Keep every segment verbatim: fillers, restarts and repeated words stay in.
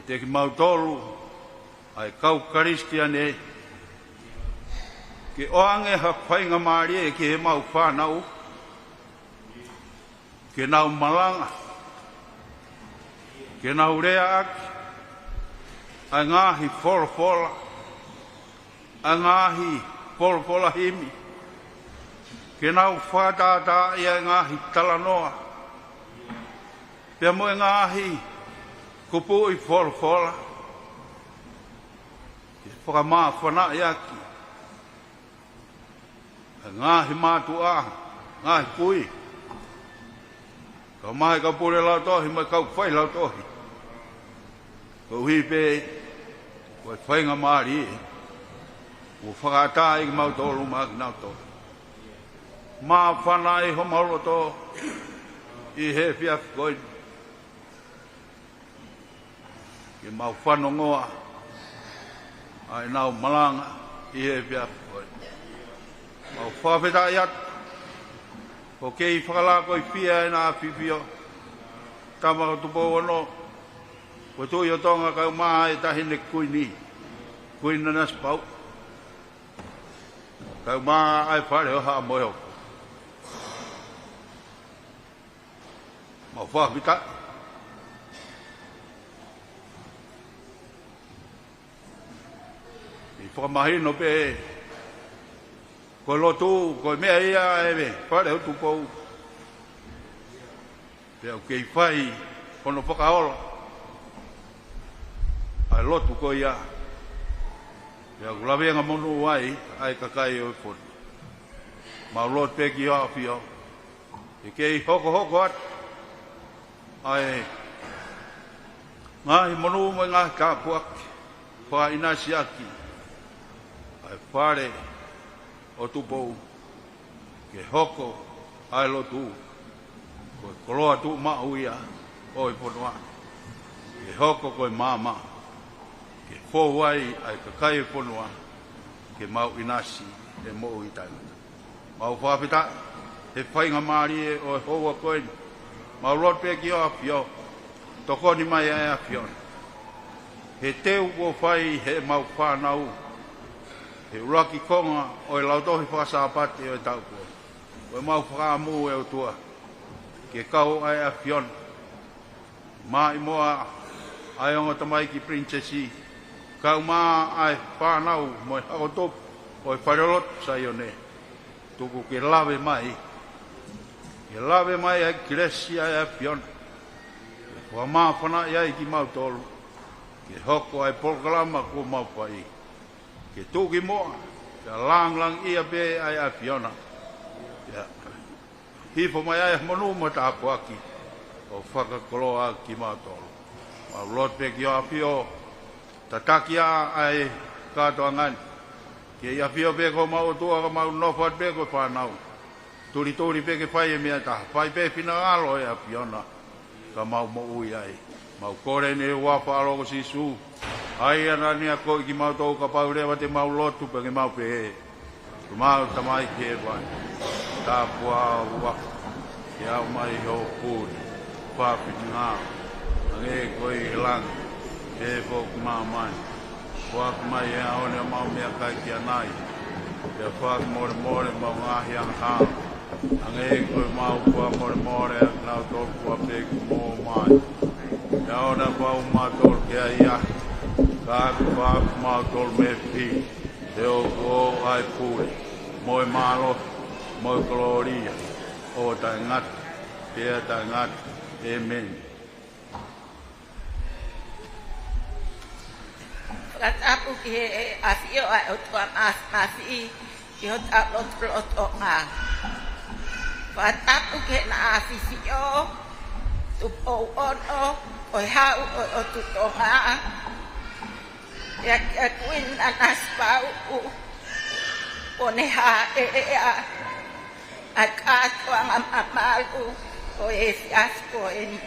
Kiate kimautolu ʻa e kau Kalisitiane, ke ʻoange ha faingamālie ki heʻemau fānau, ke nau malanga, ke nau leaʻaki ʻa e ngaahi folofola, ʻa e ngaahi folofola himi, ke nau fakatātaaʻi ʻa e ngaahi talanoa, pea mo e ngaahi kupuʻi folofola, ke fakamāfanaʻi ʻaki ʻa e ngaahi mātuʻa, ngaahi kui, kau mai kau pule lautohi, mai kau fai lautohi. Koeʻuhi pē ko e faingamālie kuo fakaʻatā ʻe kimautolu maʻa kinautolu. Māfana ʻi homau loto ʻi he efiafi ko eni, ke mau fanongoa ʻa ʻenau malanga ʻi he efiafi ko eni. Mau fakafetaʻi atu ʻoku kei fakalakoifia ʻena ʻAfifio, Tama ko Tupou Ono, ko e Tuʻi ʻo Tonga, kau mai ʻa e Taʻahine Kuini, Kuini Nanasipauʻu, kau mai ʻa e Fale ʻo Haʻa Moheofo. Mau fakafetaʻi. ʻI fakamahino pē ko e lotu, ko e meʻa ia ʻa e Fale ʻo Tupou, pea ʻoku kei fai hono fakaola ʻa e lotu ko ia, pea ʻoku lavengamonū ai ʻa e kakai ʻo e fonua. Mau lotu pē ki hoʻo ʻAfio ke kei hokohoko atu ʻa e ngaahi monū mo e ngaahi tāpuaki, fakaʻinasi ʻaki ʻa e Fale ʻo Tupou, ke hoko ʻa e lotu ko e koloa tuʻumaʻu ia ʻo e fonua, ke hoko ko e maama ke fou ai ʻa e kakai ʻo e fonua, ke mau ʻinasi he moʻui taʻengata. Mau fakafetaʻi he faingamālie ʻo e houa ko eni. Mau lotu pē ki hoʻo ʻAfio, tokoni mai ʻa e ʻAfiona he teu kuo fai heʻemau fānau he ʻuluaki konga ʻo e lautohi fakasāpate ʻo e taʻu ko eni. Ko ʻemau fakaʻamu, ʻe ʻOtua, ke kau ʻa e ʻAfiona, maʻimoa ʻa e ongo tamaiki Pilinisesi, kau mai ʻa e fānau mo e hako tupu ʻo e Falelotu Saione. Tuku ke lave mai, ke lave mai ʻa e kelesi ʻa e ʻAfiona, ke fakamāfanaʻi ai kimautolu, ke hoko ʻa e polokalama kuo mau fai ke tuʻukimuʻa, ke lāngilangiʻia pē ʻa e ʻAfiona, ke hifo mai ʻa e monū mo e tāpuaki ʻo fakakoloa kimautolu. Mau lotu pē ki hoʻo ʻAfio, tataki ʻa e kātoanga ni. Kei ʻafio pē ko homau ʻOtua, ka mau nofo atu pē ko e fānau. Tulituli pē ke fai e meʻa ʻe taha, fai pē finangalo ʻo e ʻAfiona, ka mau moʻui ai. Mau kole ʻeni he huafa ʻo ho ʻAlo ko Sīsū, ʻa ia naʻa ne akoʻi kimautolu kapau leva te mau lotu pea ke mau pehē: Ko ʻemau Tamai ʻi hēvani, tāpuhā ho huafa, ke aʻu mai hoʻo pule, fai ho finangalo, hangē ko ia ʻi langi, pehē foki ʻi māmani. Foaki mai he ʻaho ni haʻamau meʻakai ki ʻanai, pea fakamolemole ʻemau ngaahi angahala, hangē ko ʻemau fakamolemole ʻa kinautolu ʻoku ʻapiaki mo mai. Pea ʻoua naʻa fai kimautolu ki he ʻahiʻahi, ka ke fakahaofi kimautolu mei he fili, he ʻoku ʻoʻou ʻa e pule, mo e mālohi, mo e kolōlia, ʻo taʻengata pea taʻengata. ʻĒmeni. Fakatapu ki he ʻAfio ʻa e ʻOtua Māfimafi ʻi hotau lotolotonga. Fakatapu ki heʻena ʻAfifio Tupou Ono, ko e Hau ʻo e ʻOtu Tonga, pea kia Kuini Nanasipauʻu, ʻo ne hāʻele ʻa e kātoanga mamalu ʻo e efiafi ko eni.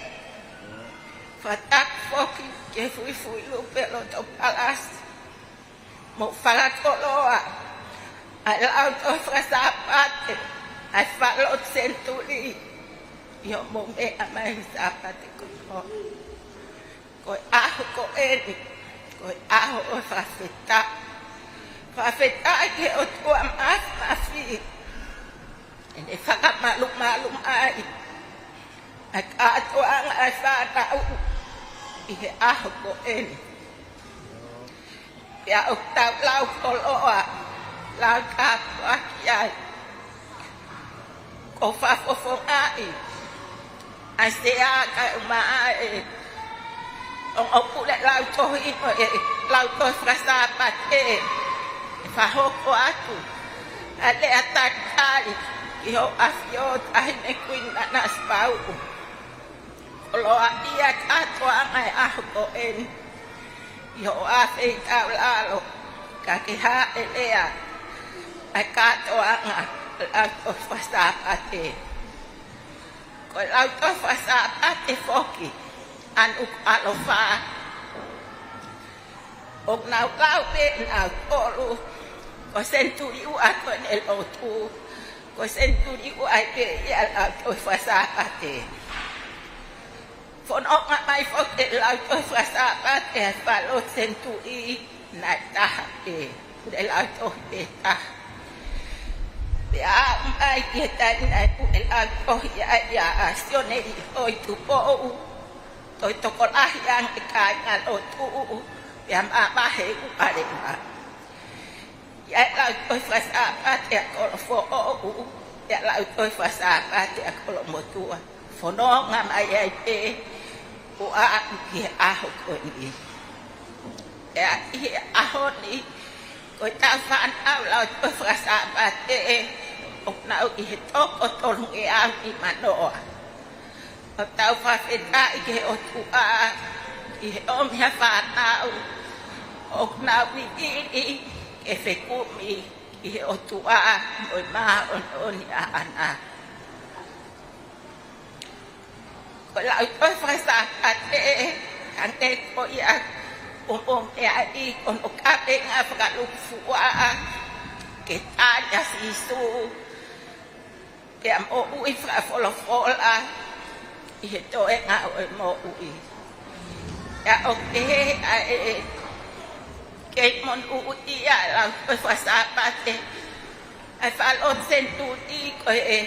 Fakatapu foki ki he Fuifui Lupe Lotopalasi, mo fakakoloa ʻa e lautohi fakasāpate ʻa e Falelotu Senituli ʻi hoʻomou meʻa mai he Sāpate kotoa. Ko e ʻaho Ko eni, ko e ʻaho ʻo e fakafetaʻi. Fakafetaʻi ki he ʻOtua Māfimafi, ʻene fakamalumalu mai ʻa e kātoanga ʻa e fānau ʻi he ʻaho ko eni. Pea ʻoku tau lau koloa, lau kātoa ki ai. Ko e fakafofongaʻi ʻa e Sea kae ʻumaʻā e ongo pule lautohi mo e lautohi fakasāpate, ʻe fakahoko atu ʻa e lea talitali ki Hoʻo ʻAfio Taʻahine Kuini Nanasipauʻu. Koloaʻia kātoanga e ʻaho ko eni ʻi hoʻo ʻafeitaulalo, ka ke hāʻele ʻa e kātoanga lautohi fakasāpate. Ko e lautohi fakasāpate foki ʻa Nukuʻalofa, ʻoku nau lau pē ʻe nautolu ko e senituli ua ko eni e lotu, ko e senituli ua ai pē ia e lautohi fakasāpate. Fononga mai foki e lautohi fakasāpate ʻa e falelotu senituli naʻe taha pē, pule lautohi pē taha. Pea aʻu mai ki he taimi naʻe pule lautohi ai ʻa Sione Liʻoitupou, toe tokolahi ange e kāingalotu, pea mavahe ʻa Ualema. ʻI ai e lautohi fakasāpate ʻa Kolofoʻou, ʻi ai e lautohi fakasāpate ʻa Kolomotuʻa. Fononga mai ai pē ʻo aʻu ki he ʻaho ko eni. Pea ʻi he ʻaho ni, ko ʻetau fānau lautohi fakasāpate ʻoku nau ʻi he toko tolungeau nimanoa. ʻOku tau fakafetaʻi ki he ʻOtua ʻi he ʻomi ʻa e fānau ʻoku nau vivili ke fekumi ki he ʻOtua mo e māʻoniʻoni ʻaʻana. Ko e lautohi fakasāpate, hangē ko ia ʻoku mou meaʻi, ko hono kavenga fakalūkufua ke tali ʻa Sīsū pea moʻui fakafolofola ʻi he toenga ʻo e moʻui. Pea ʻoku pehē ʻa e kei monūʻia e lautohi fakasāpate ʻa e falelotu senituli ko e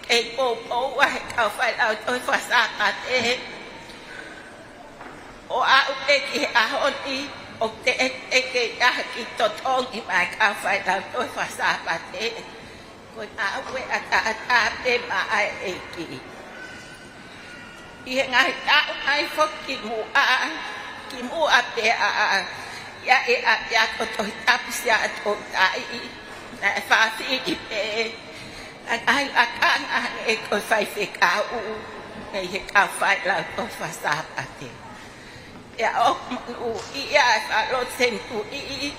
kei poupou ʻa e kau failautohi fakasāpate. ʻO aʻu pē ki he ʻaho ni, ʻoku teʻeki ke ʻi ai ha kiʻi totongi maʻa e kau failautohi fakasāpate. Ko e ngāue ʻataʻatā pē maʻa e ʻEiki. ʻI he ngaahi taʻu mai foki kimuʻa, kimuʻa pē ʻa, ʻi ai e ʻapiako Tohitapu Siaʻatoutai, naʻe fāfili pē ʻa e ngaahi lakanga hangē ko e faifekau mei he kau failautohi fakasāpate. Pea ʻoku monūʻia e falelotu senituli,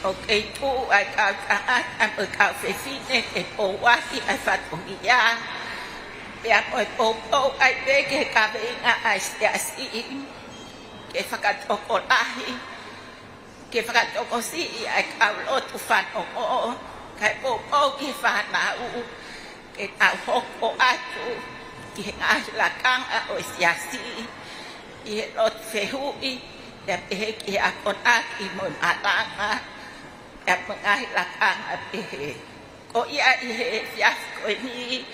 ʻoku kei tuʻu ʻa e kau tangata mo e kau fefine ke pouaki ʻa e fatongia. Pea mo e poupou ai pē ki he kaveinga ʻa e siasi ke fakatokolahi, ke fakatokosiʻi ʻa e kau lotu fanongo, kae poupou ki he fānau ke nau hoko atu ki he ngaahi lakanga ʻo e siasi, ʻi he lotu fehuʻi, pea pehē ki he akonaki mo e malanga, pea mo e ngaahi lakanga pehē. Ko ia ʻi he efiafi ko eni,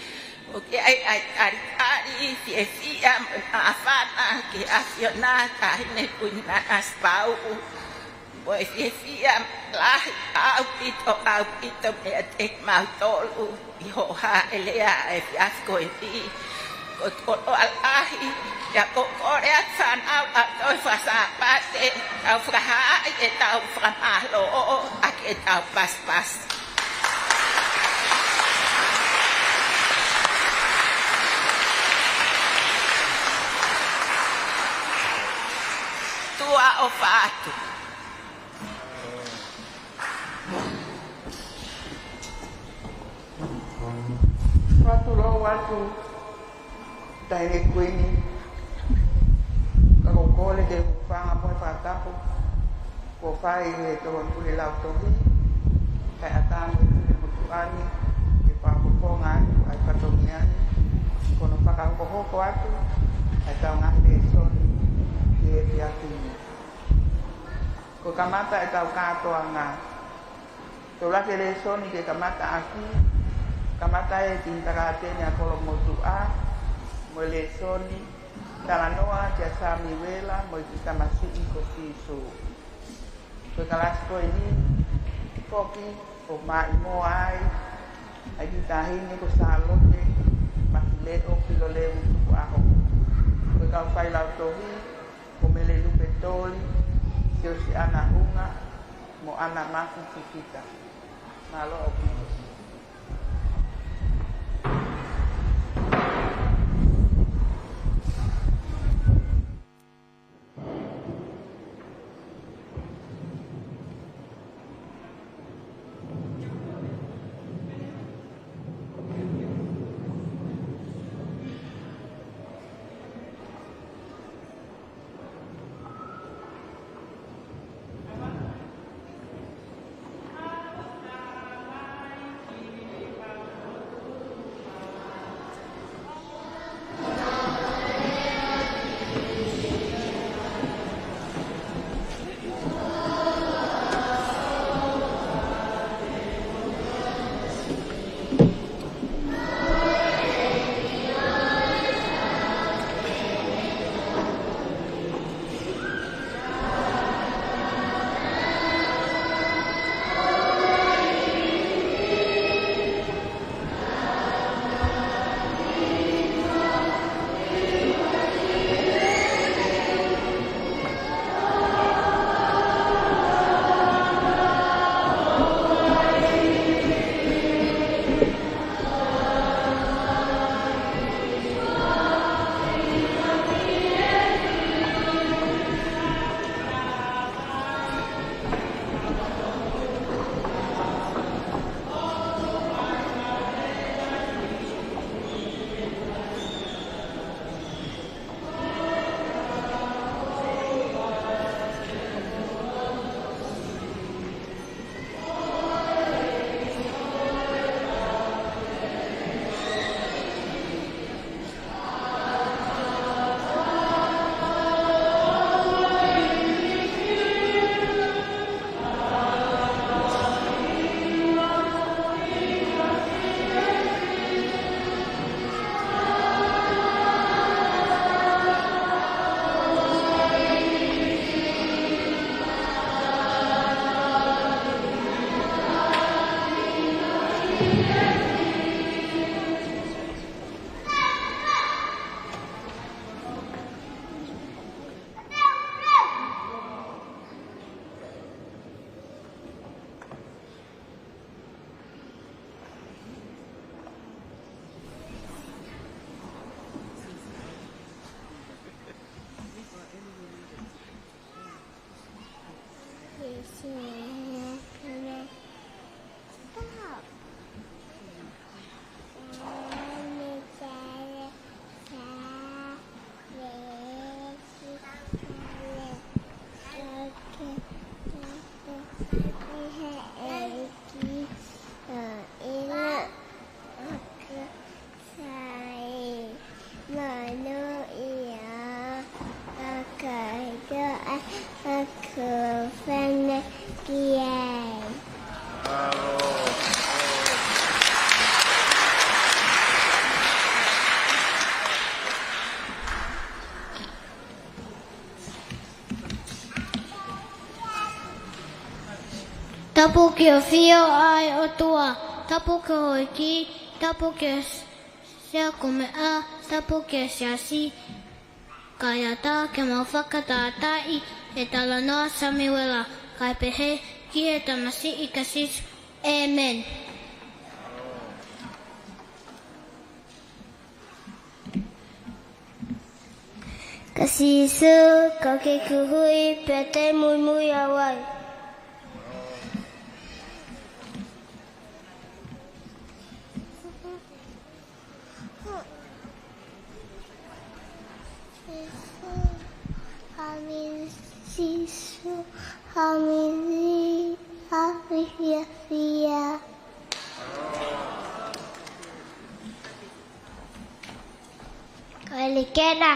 ʻoku ʻi ai ʻa e talitali fiefia mo e māfana ki he ʻAfiona Taʻahine Kuini Nanasipauʻu, mo e fiefia lahi ʻaupito, ʻaupito meiate kimautolu ʻi hoʻo hāʻele ʻa e efiafi ko eni. Ko e koloa lahi, pea ʻoku ou kole atu fānau lautohi fakasāpate, tau fakahaaʻi ʻetau fakamālō ʻaki ʻetau pasipasi. Tuʻa ʻofa atu. Fatu lou atu, Taʻahine Kuini, ka ʻoku ou kole ke u hūfanga mo e fakatapu kuo fai ʻe he Tokoni Pule Lautohi, kae ʻatā mo e Pule Motuʻa ni, ke fakafofonga atu ʻa e fatongia ni, ko hono fakahokohoko atu ʻa ʻetau ngaahi lēsoni ʻi he efiafi ni. Ko e kamata ʻetau kātoanga. Tau lave he lēsoni ke kamata ʻaki, kamata ʻe he kiʻi talatēni ʻa Kolomotuʻa, mo e lēsoni, talanoa kia Samiuela, mo e kiʻi tamasiʻi ko Sīsū. Ko e kalasi ko eni, foki ʻo maʻimoa ai ʻa e kiʻi taʻahine ko Sālote Mafileʻo Filoleu Tukuʻaho. Ko e kau failautohi, ko Mele Lupetoli, Siosiana Unga, mo ʻAna Mafi Sifita. Mālō ʻaupito. Sai, manuia, ʻa kāinga, ʻa kāinga, fana ki ai. Tapu ki he ʻafio ʻa e ʻOtua, tapu ki he houʻeiki, tapu ki he s-, sea ko meʻa, tapu ki he siasi, kae ʻatā ke mau fakatātaaʻi e talanoa Samiuela, kae pehē ki he tamasiʻi ko Sīsū. ʻĒmeni. Ko Sīsū, ko ke kuhui pea te muimui au ai. Sīsū, ʻami Sīsū, ʻami Sīsū, ʻami fiefia. Ko e likena,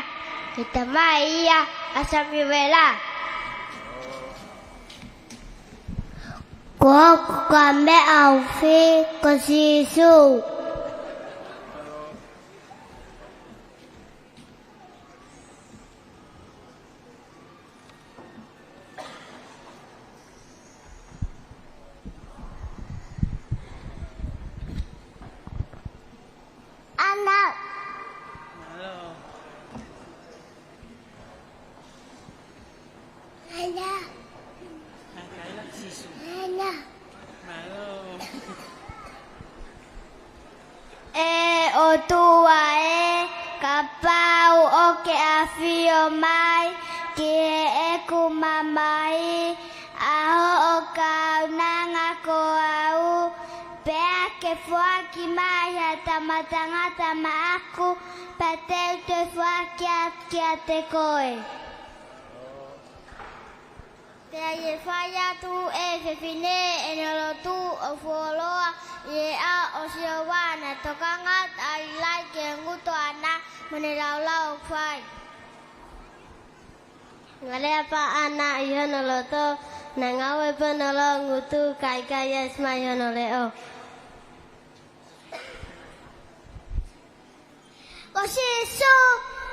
ko e tamai ia ʻa Samiuela. Ko hoku kameʻaofi ko Sīsū. ʻAna. Mālō. ʻAna. Kakai la Sīsū. ʻAna. Mālō. ʻE ʻOtua ē, kapau ʻoku ke ʻafio mai ki heʻeku mamahi, ʻa hoʻo kaunanga ko au, pea ke foaki mai ha tama tangata maʻaku, pea te u toe foaki atu kiate koe. Pea ʻe fai atu ʻe he fefine ʻene lotu ʻo fuoloa ʻi he ʻao ʻo Sihova, naʻe tokanga ʻa e lahi ki he ngutu ʻaʻana mo ʻene laulau ʻoku fai. Naʻe lea pē ʻa ʻAna ʻi hono loto, naʻe ngāue pē hono loungutu, kae ʻikai ʻasi mai hono leʻo. Ko Sīsū,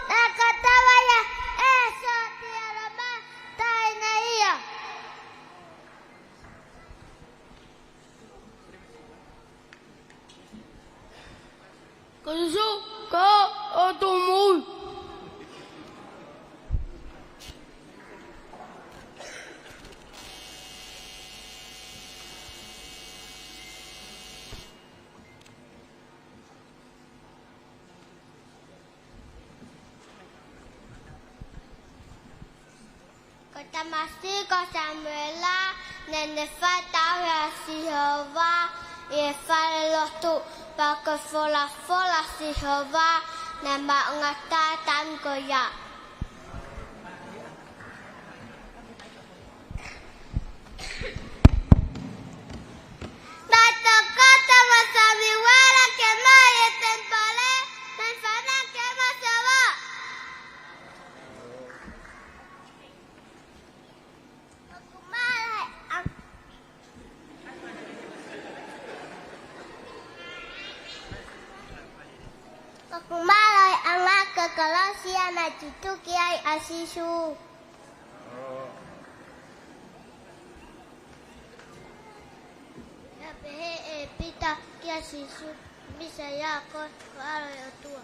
naʻe kata mai ia ʻe he sōtia Loma, taʻe ʻi ai ha. Ko Sīsū, ko e Toʻu Moʻui. Ko e tamasiʻi ko Samuela, naʻá ne fai tauhi ʻa Sihova ʻi he falelotu, pea ko e folofola ʻa Sihova naʻe maʻu ngata he taimi ko ia. Naʻe tokanga ʻa Samuela ke ʻomai e temipale, naʻe fana ke ma Sihova. ʻOku mālō e ʻa-, ʻoku mālō e ʻanga ko e kolosi naʻe tutuki ai ʻa Sīsū. Pea pehē ʻe Pita kia Sīsū, Mīsaia, koe ko e ʻAlo ʻo e ʻOtua.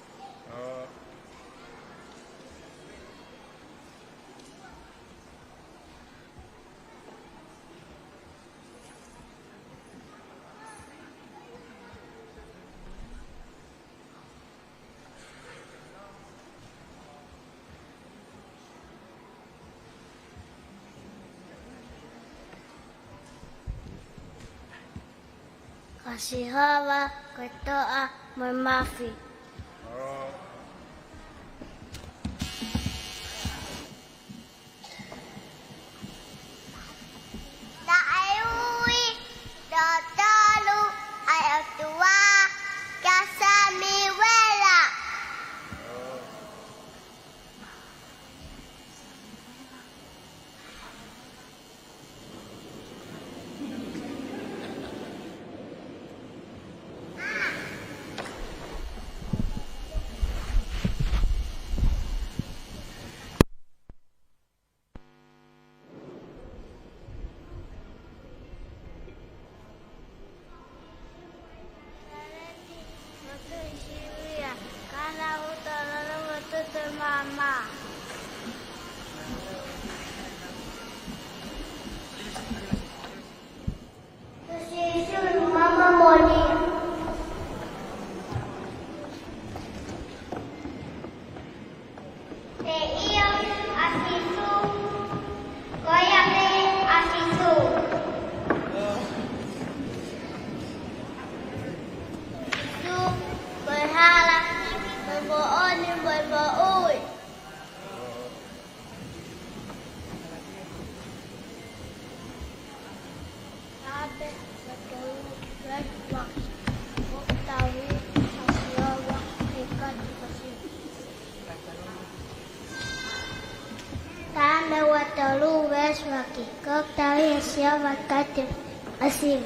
Ko Sihova ko e toʻa mo e mafi. Naʻe ui loloto ʻa e ʻOtua kia Samuela. Ko Sīsū, mama moʻoni. Pea ʻio ʻa Sīsū, ko ia pē ʻa Sīsū. Sīsū, ko e hala, ko e moʻoni, mo e moʻui. Tape, Vatolu, Red Box. Ko e tauhi ʻa Sihova ʻikai te fasi. Tape, Vatolu, Red Box. Ko e tauhi ʻa Sihova ʻikai te ʻa Sīsū.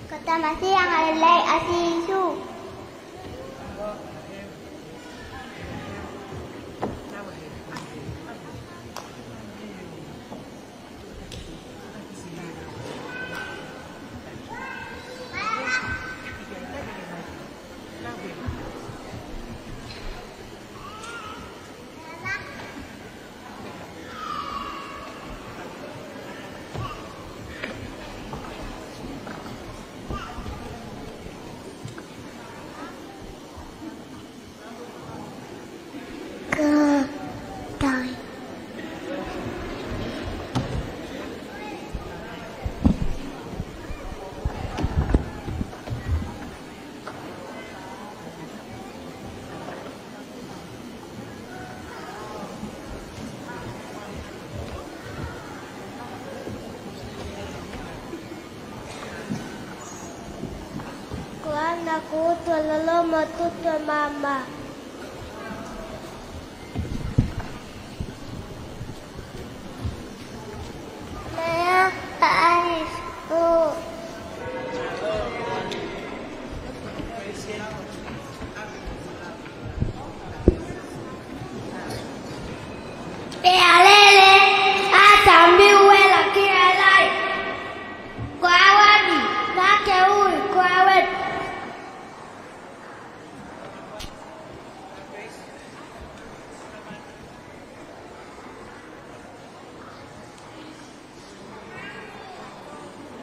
Ko e tamasiʻi angalelei ʻa Sīsū. Ko ʻena ko ʻeku lolo mo ʻeku maama. Meʻa ʻa Sīsū. Pea lele ʻa Samiuela ki he laʻi. Ko ʻAvani, naʻa ke ui ko ʻAvani.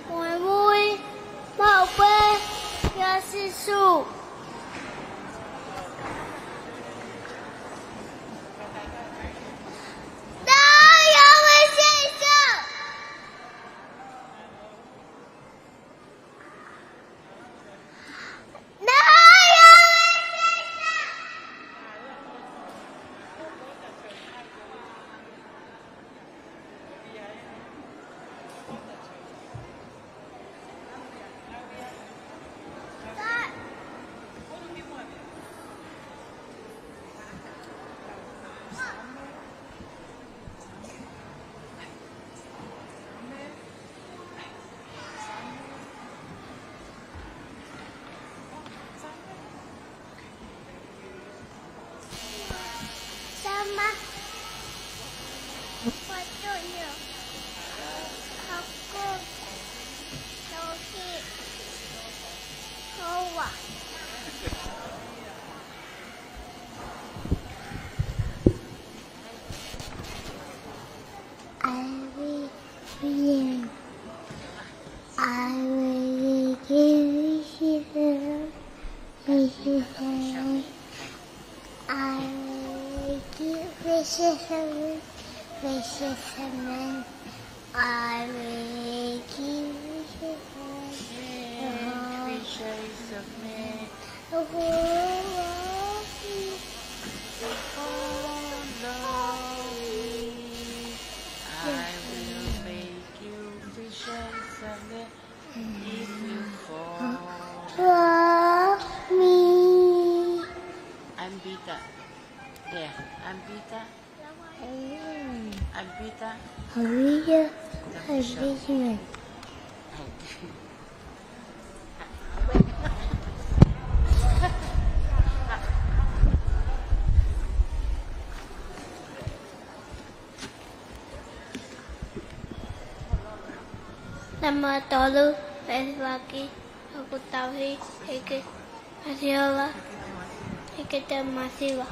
Muimui maʻu pē kia Sīsū. Tau ʻi he ʻao ʻo Sīsū. Sama. Patronio. Hako. Toki. Hoa. I will be, I will give you the, this is a, I will give, this is a, this is a man. I will give you the, this is a man. Who loves you? Follow me. I will make you fishers of men if you follow me. I'm Peter. There, I'm Peter. I'm Peter. Maria, I'm Peter. Nama tolu, Fefaki, Hokutauhi, Heke, Asiola, Heke te Masiva.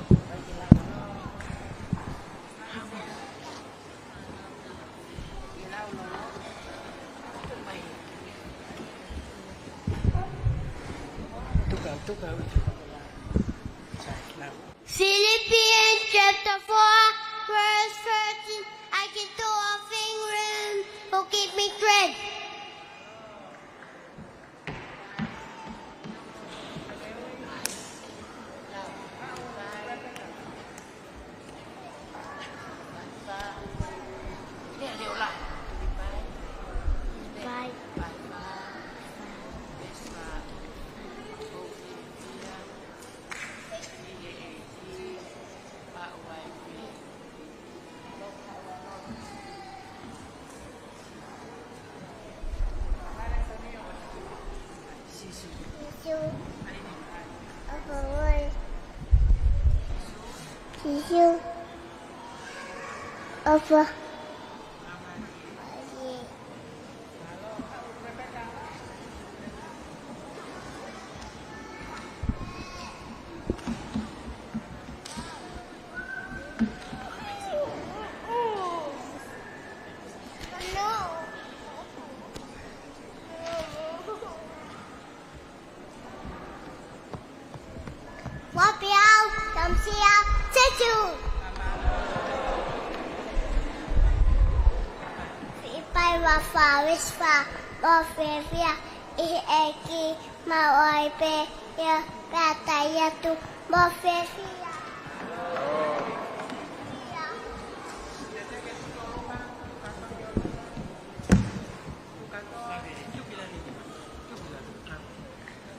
Tuka, tuka, tuka. Philippians chapter four, verse thirteen. I can do all things through who gives me strength. Sīsū ʻofa. Wapiau, tamsia, Sīsū. Filipai ua fā veesi fā, mo fiefia ʻi he ʻEiki, maʻu ai pē ia, pea tali atu, mo fiefia.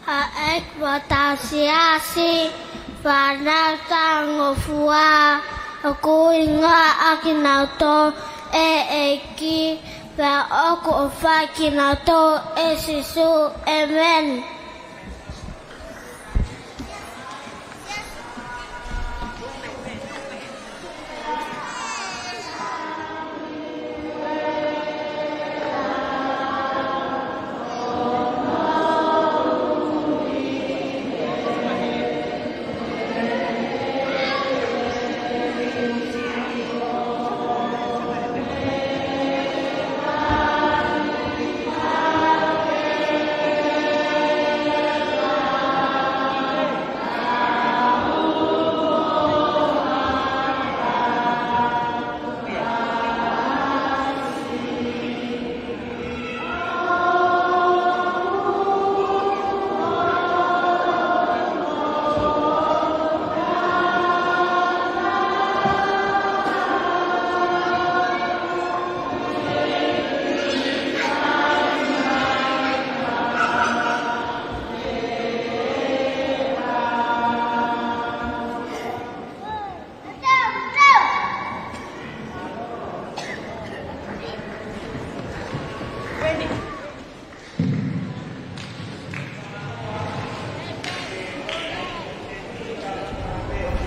Haʻeku ʻofa siasi, fānau talangofua, ʻoku ʻiloʻi kinautolu ʻe he ʻEiki, pea ʻoku ʻofa kinautolu ʻe Sīsū. ʻĒmeni.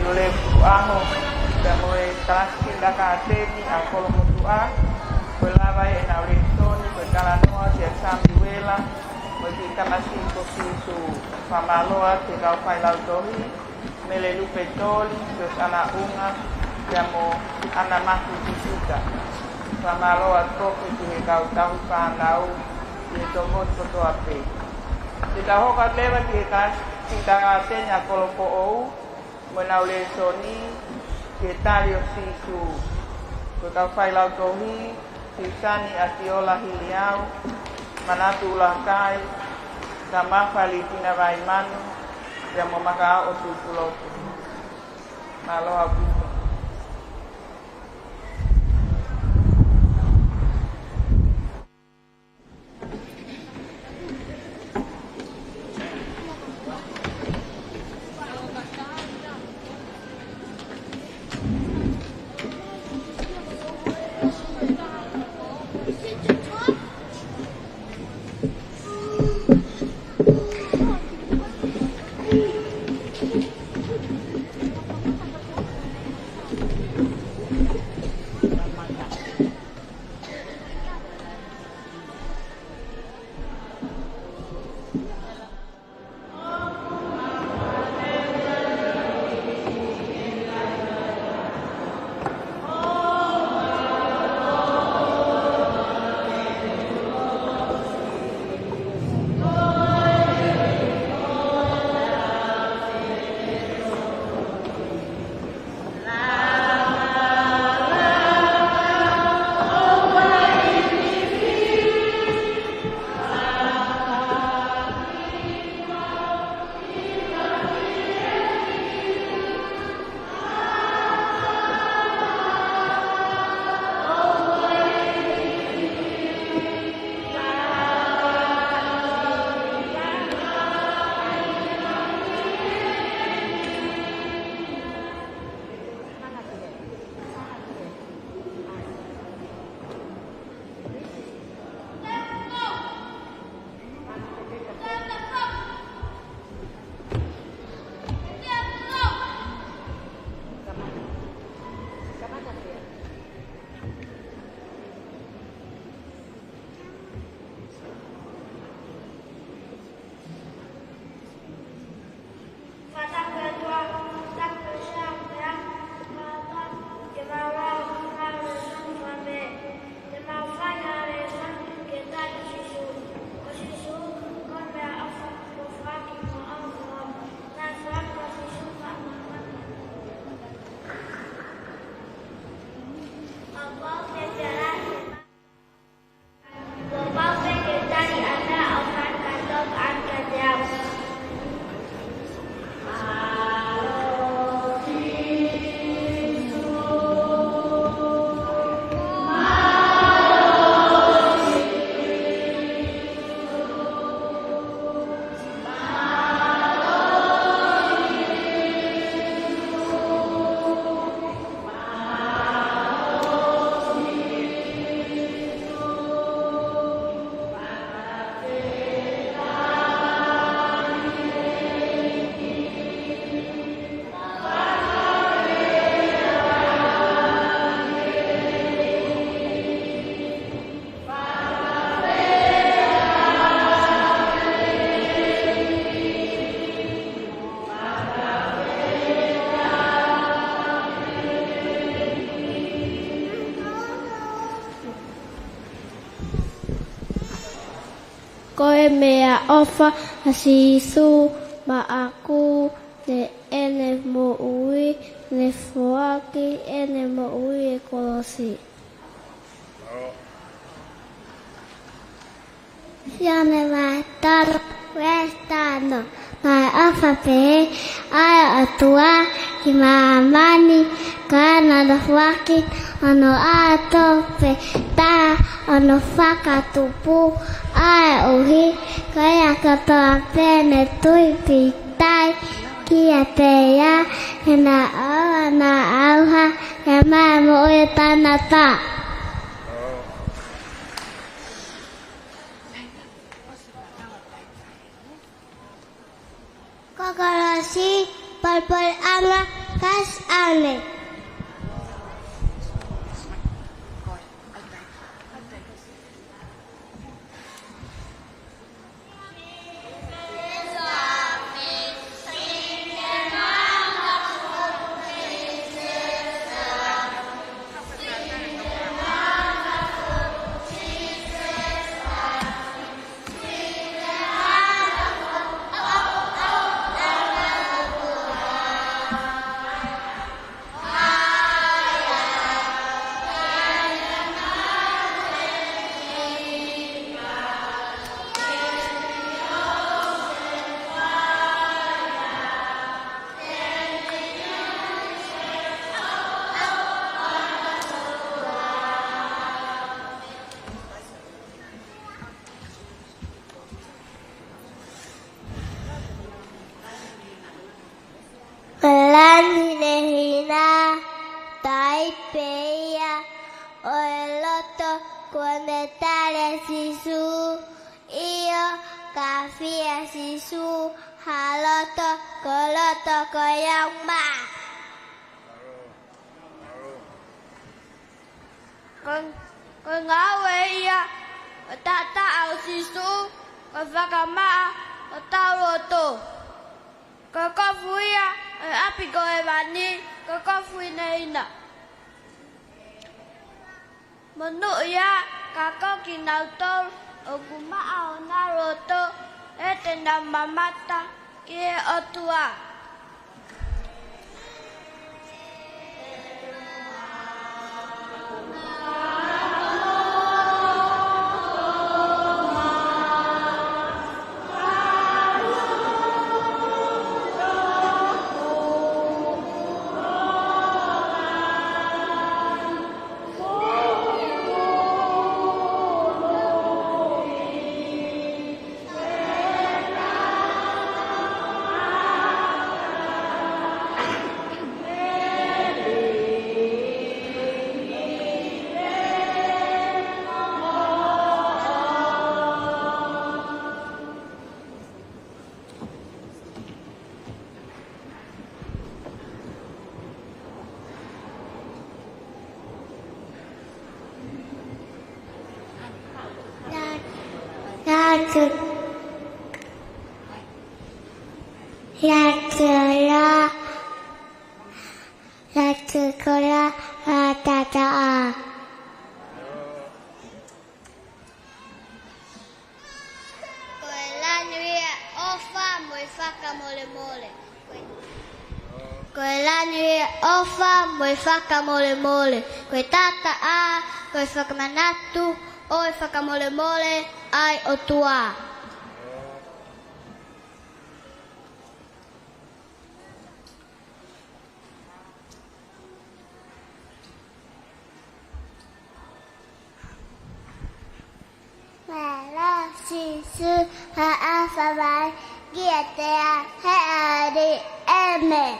ʻIo, lea ʻaho, pea mo e kalasi kinitakaiteni ʻa Kolomotuʻa, ko e lava ʻenau lēsoni, ko e talanoa kia Samiuela, mo e kiʻi tamasiʻi ko Sīsū. Fakamālō atu ki he kau failautohi, Mele Lupetoli, Siosiana ʻUnga, pea mo ʻAna Mafu Tisita. Fakamālō atu foki ki he kau tauhi fānau, ʻi he toko kotoa pē. Te tau hoko atu leva ki he kalasi kinitakaiteni ʻa Kolofoʻou, mo ʻenau lēsoni, ki he tali ʻo Sīsū. Ko e kau failautohi, Sisani ʻAtiola Hiliau, Manatu ʻUlakai, Tamafa Litina Vaimanu, pea mo Makaʻoʻo Tutulotu. Mālō ʻaupito. Ko e meʻaʻofa ʻa Sīsū maʻaku, ne ʻene moʻui, ne foaki ʻene moʻui ʻi he kolosi. Sione vahe tolu, veesi taha ono. Naʻe ʻofa pehē ʻa e ʻOtua ki māmani, ka naʻa ne foaki hono ʻAlo tofu pē taha, hono fakatupu, ʻa e ʻuhi ko ia kotoa pē ne tui pīkitai kiate ia, he naʻa ʻoua naʻa ʻauha, ka ʻe maʻu e moʻui taʻengata. Ko e kolosi, polepoleʻanga, kasi ʻaho ni. Ko e lanu hinehina, tai pē ia ʻo e loto, kuo ne tali ʻe Sīsū. ʻIo, ka fie ʻa Sīsū ha loto, ko e loto ko ia ʻoku maʻa. Ko, ko e ngāue ia ʻo e taʻataʻa ʻo Sīsū, ko e fakamaʻa ʻo hotau loto. Ko e kofu ia ʻo e ʻapi ko hēvani, ko e kofu hinehina. Monūʻia ka ko kinautolu ʻoku maʻa honau loto, he te nau mamata ki he ʻOtua. Latu, latu, la, latu kola, la tataʻa. Ko e lanu ia ʻofa mo e fakamolemole. Ko e lanu ia ʻofa mo e fakamolemole. Ko e tataʻa, ko e fakamanatu ʻo e fakamolemole ʻa e ʻOtua. Mālō Sīsū, ʻa e ʻofa mai kiate au he ʻaho ni, ʻēmeni.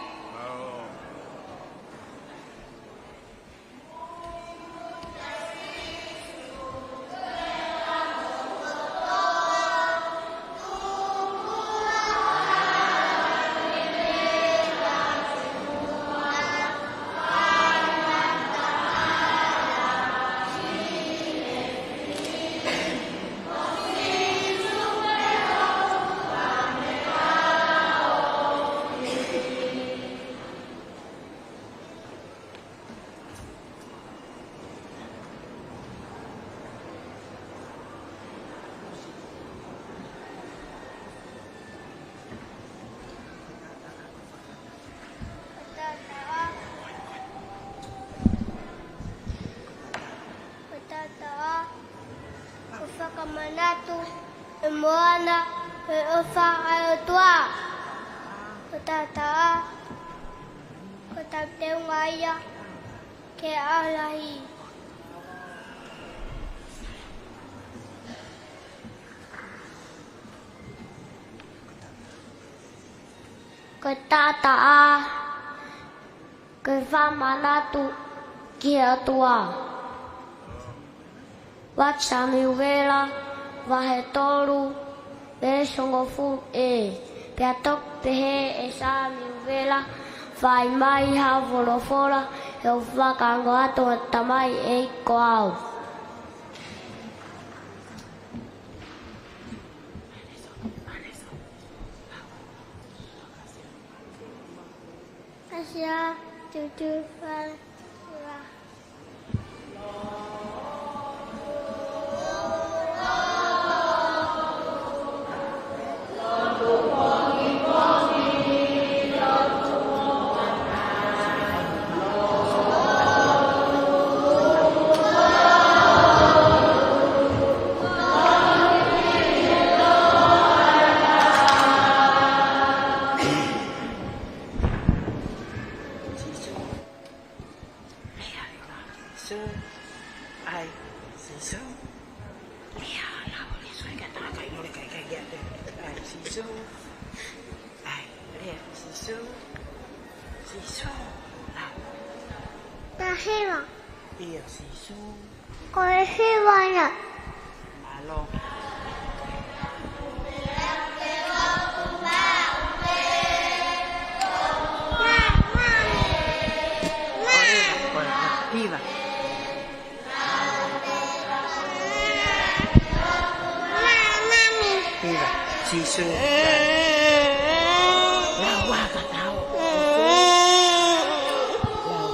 Moana, ko e ʻofa ʻa e ʻOtua. Ko e taʻataʻa, ko e taʻeteunga ia ki he ʻaho lahi. Ko e taʻataʻa, ko e fakamanatu ki he ʻOtua. Vahe Samiuela, vahe tolu, veesi hongofulu ē. Pea toki pehē ʻe Samiuela, fai mai ha folofola, he ʻoku fakaongo atu ʻa e Tamai ʻEiki ko au. Asia, tutu, fala, fala. Sīsū. ʻAi, Sīsū. ʻAi, Sīsū. ʻAi, Sīsū. Sīsū. ʻAi. Tahiva. ʻIo, Sīsū. Ko e hiva ia. Mālō. Hiva. Hiva. Sīsū. Lau ā ka tau. Lau.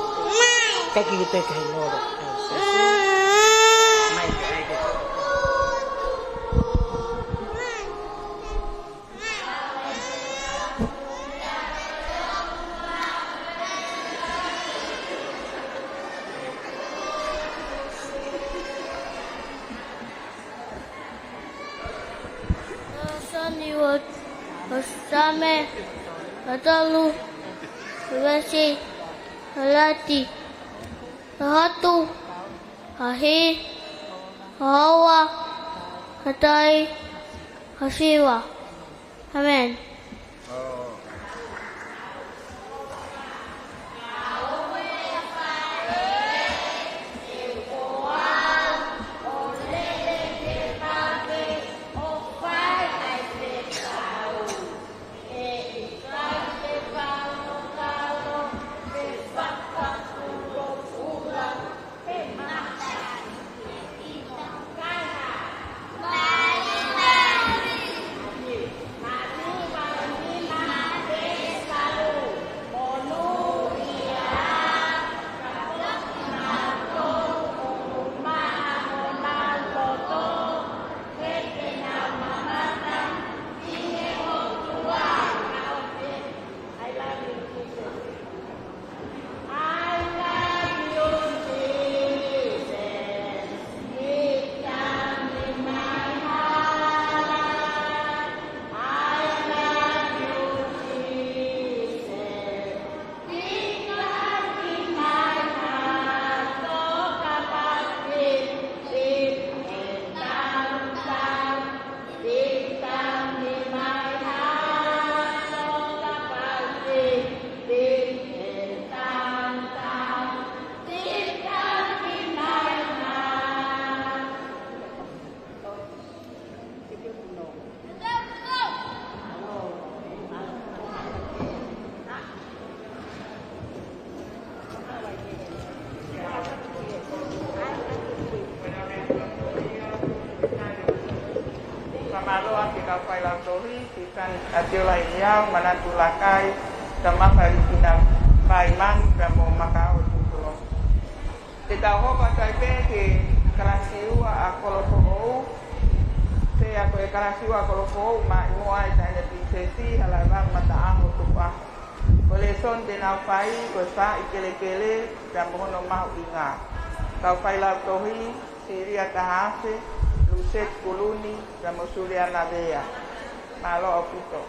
Taki ki te kai lolo. Mai, mai, mai. Sani wa, Same, Atalu, Vesi, Alati, Hatu, Hahi, Hawa, Hatai, Hasiwa. ʻĀmeni. Fakamālō ʻa e kau failautohi, Sisani ʻAtiola Iniau, Manatu Lakai, Tamaka Likina Paimani, pea mo Makaʻo Tutulo. Te tau hoko atu ai pē ki he kalasi ua ʻa Kolofoʻou, pea ko e kalasi ua ʻa Kolofoʻou, maʻimoa e Taʻahine Pilinisesi, Halaevalu Mataʻaho Tukuʻaho. Ko e lēsoni te nau fai, ko e Faaʻi Kelekele, pea mo hono mahuʻinga. Kau failautohi, Silia Tahafe, Lu Seti Kuluni, pea mo Suliana Vea. Mālō ʻaupito.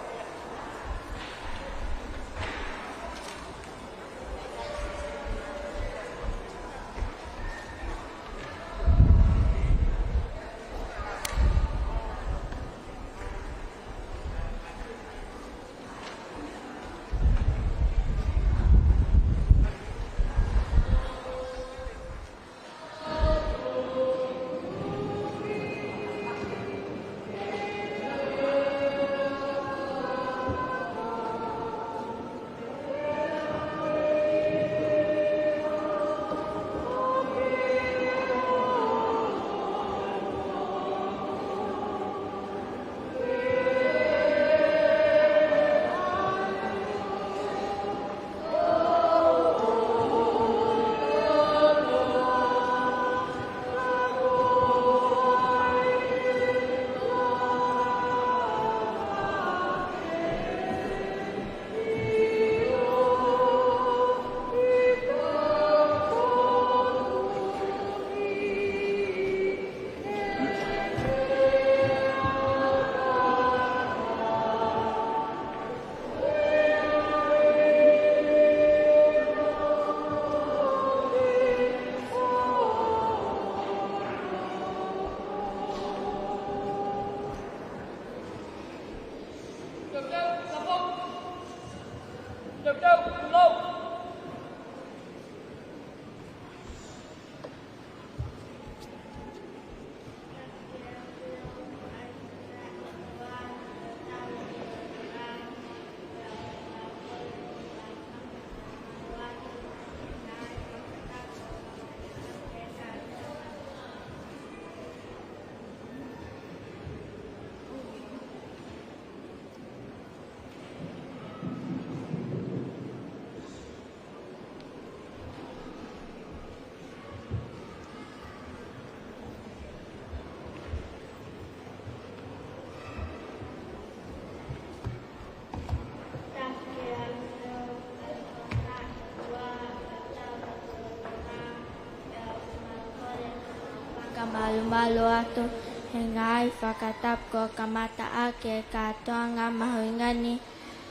Ka malumalu atu he ngaahi fakatapu kuo kamata ʻaki e kātoanga mahuʻinga ni,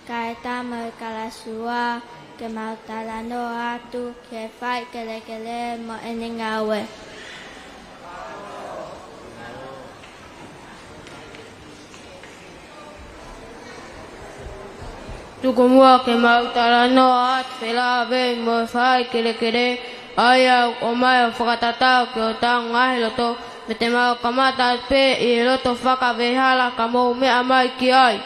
kae ʻatā mo e kalasi ua ke mau talanoa atu ki he fai kelekele mo ʻene ngāue. Tuku muʻa ke mau talanoa atu felāveʻi mo e fai kelekele, ʻa ia ʻoku ʻomai ʻo fakatatau ki hotau ngaahi loto, pea te mau kamata atu pē ʻi he loto fakavehala ka mou meʻa mai ki ai.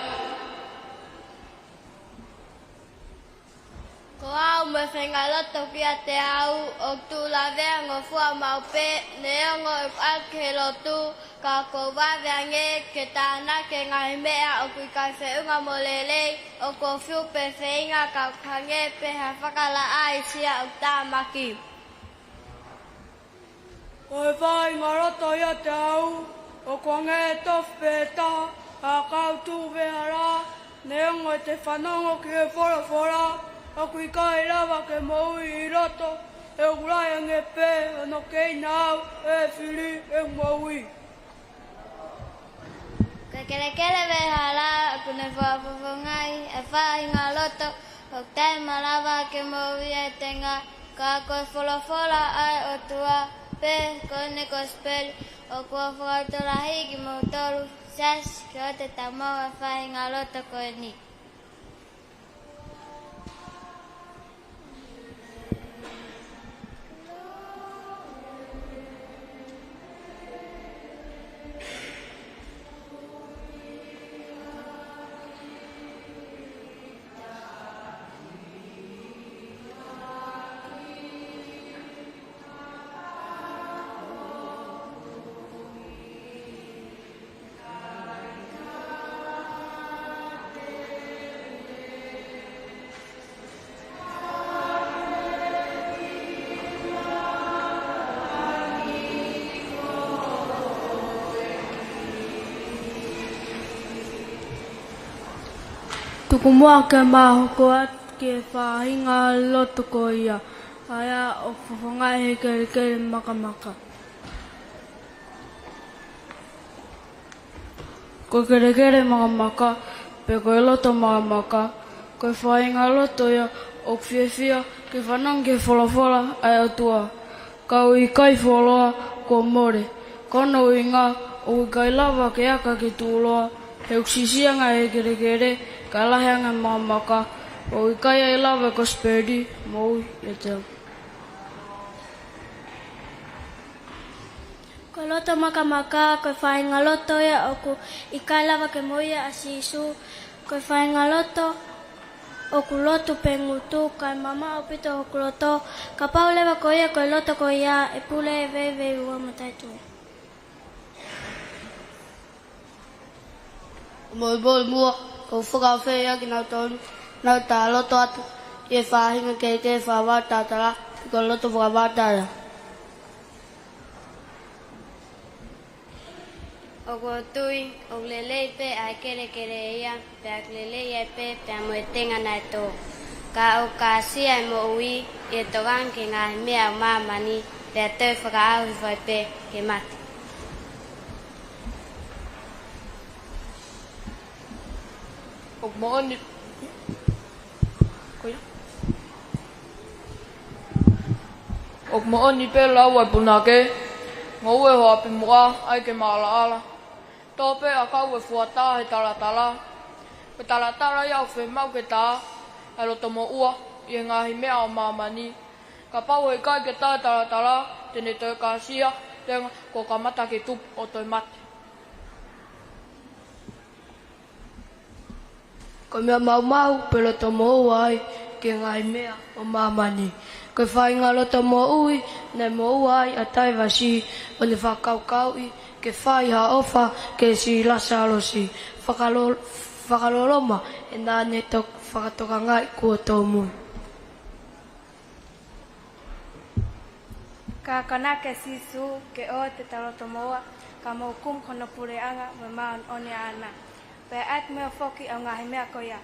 Ko au mo e feinga loto kiate au, ʻoku tuʻu lavea ngofua maʻu pē, neongo ʻeku ʻalu ki he lotu, ka ʻoku ou vave ange ke tānaki e ngaahi meʻa ʻoku ʻikai feʻunga mo lelei, ʻoku ou fiu pē feinga ka ʻoku hangē pē ha fakalaʻā ʻi siʻa ʻoku tāmaki. Ko e faʻahinga loto ʻiate au, ʻoku hangē tofu pē taha, ʻa e kau tuʻu vehala, neongo ʻete fanongo ki he folofola, ʻoku ʻikai lava ke moʻui ʻi loto, ʻoku lahi ange pē hono keina au ʻe he fili ʻeku moʻui. Ko e kelekele vehala ʻoku ne fakafofongaʻi e faʻahinga loto ʻoku taʻemalava ke moʻui ai e tenga, ka ko e folofola ʻa e ʻOtua, pe ko ʻene kosipeli, ʻoku fakalotolahi kimoutolu, siasi, ke ʻoua te ta maʻu e faʻahinga loto ko eni. Tuku muʻa ke mau hoko atu ki he faʻahinga loto ko ia, ʻa ia ʻoku fofongaʻi he kelekele makamaka. Ko e kelekele makamaka, pe ko e loto makamaka, ko e faʻahinga loto ia ʻoku fiefia ke fanongo ki he folofola ʻa e ʻOtua, ka ʻoku ʻikai fuoloa, kuo mole. Ko hono ʻuhinga ʻoku ʻikai lava ke aka ke tuʻuloa, he ʻoku siʻisiʻi ange ʻa e kelekele, kae lahi ange ʻa e makamaka, ʻoku ʻikai ai lava e kosipeli moʻui ʻiate au. Ko e loto makamaka, ko e faʻahinga loto ia ʻoku ʻikai lava ke moʻui ai ʻa Sīsū, ko e faʻahinga loto ʻoku lotu pe ngutu, kae mamaʻo ʻaupito hoku loto, kapau leva ko ia ko e loto ko ia ʻe pule e veiveiua mo taʻetuʻu. Moʻui muʻa, ʻoku ou fakaafeʻi ʻa kinautolu, nau tā loto atu ʻi he faʻahinga kehekehe fakavavatalatala, pe ko e loto fakavavatalatala. ʻOku ou tui ʻoku lelei pē ʻa e kelekele ia, pea ʻoku lelei ai pē pea mo e tenga naʻe tō. Ka ʻoku kāsia e moʻui ʻi he tokanga ki he ngaahi meʻa ʻo māmani, pea toe fakaʻauha hifo ai pē ke mate. ʻOku moʻoni, ko ia. ʻOku moʻoni pē lau ʻa e punake, ngoue ho ʻapi muʻa, ʻai ke maʻalaʻala. Tō pē ʻakau e fuata he talatala. Ko e talatala ia ʻoku fiemaʻu ke tā ʻa e loto moʻua ʻi he ngaahi meʻa ʻo māmani. Kapau ʻe ʻikai ke tā e talatala, te ne toe kāsia, tenga kuo kamata ke tupu ʻo toe mate. Ko e meʻa maumau pē loto moʻua ai ki he ngaahi meʻa ʻo māmani. Ko e faʻahinga loto moʻui naʻe moʻua ai ʻa Taivasi, ʻo ne fakakaukauʻi ke fai ha ʻofa kia Lasalosi, fakalo-, fakaloloma ʻene ʻalu ʻo fakatokangaʻi kuo tōmui. Ka akonaki ʻa Sīsū ke ʻoua te ta loto moʻua, ka mou kumi ki hono puleʻanga mo e māʻoniʻoni ʻaʻana, pea ʻoatu mo ia foki ʻa e ngaahi meʻa ko ia.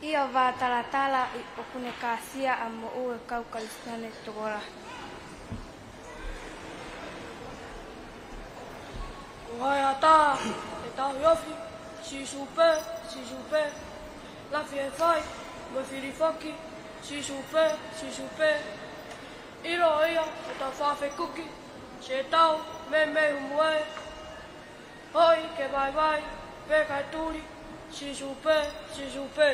ʻIo, vā talatala, ʻoku ne kāsia ʻa e moʻui ʻa e kau Kalisitiane tokolahi. Ko hai ha taha ʻe tauhi ofi, Sīsū pē, Sīsū pē. Lafi he fai mo e fili foki, Sīsū pē, Sīsū pē. ʻIlo ia ʻoku tau faʻa fekuki, Sētane, meimei humu ē. Hoʻi ke vaivai, pea kae tuli, Sīsū pē, Sīsū pē.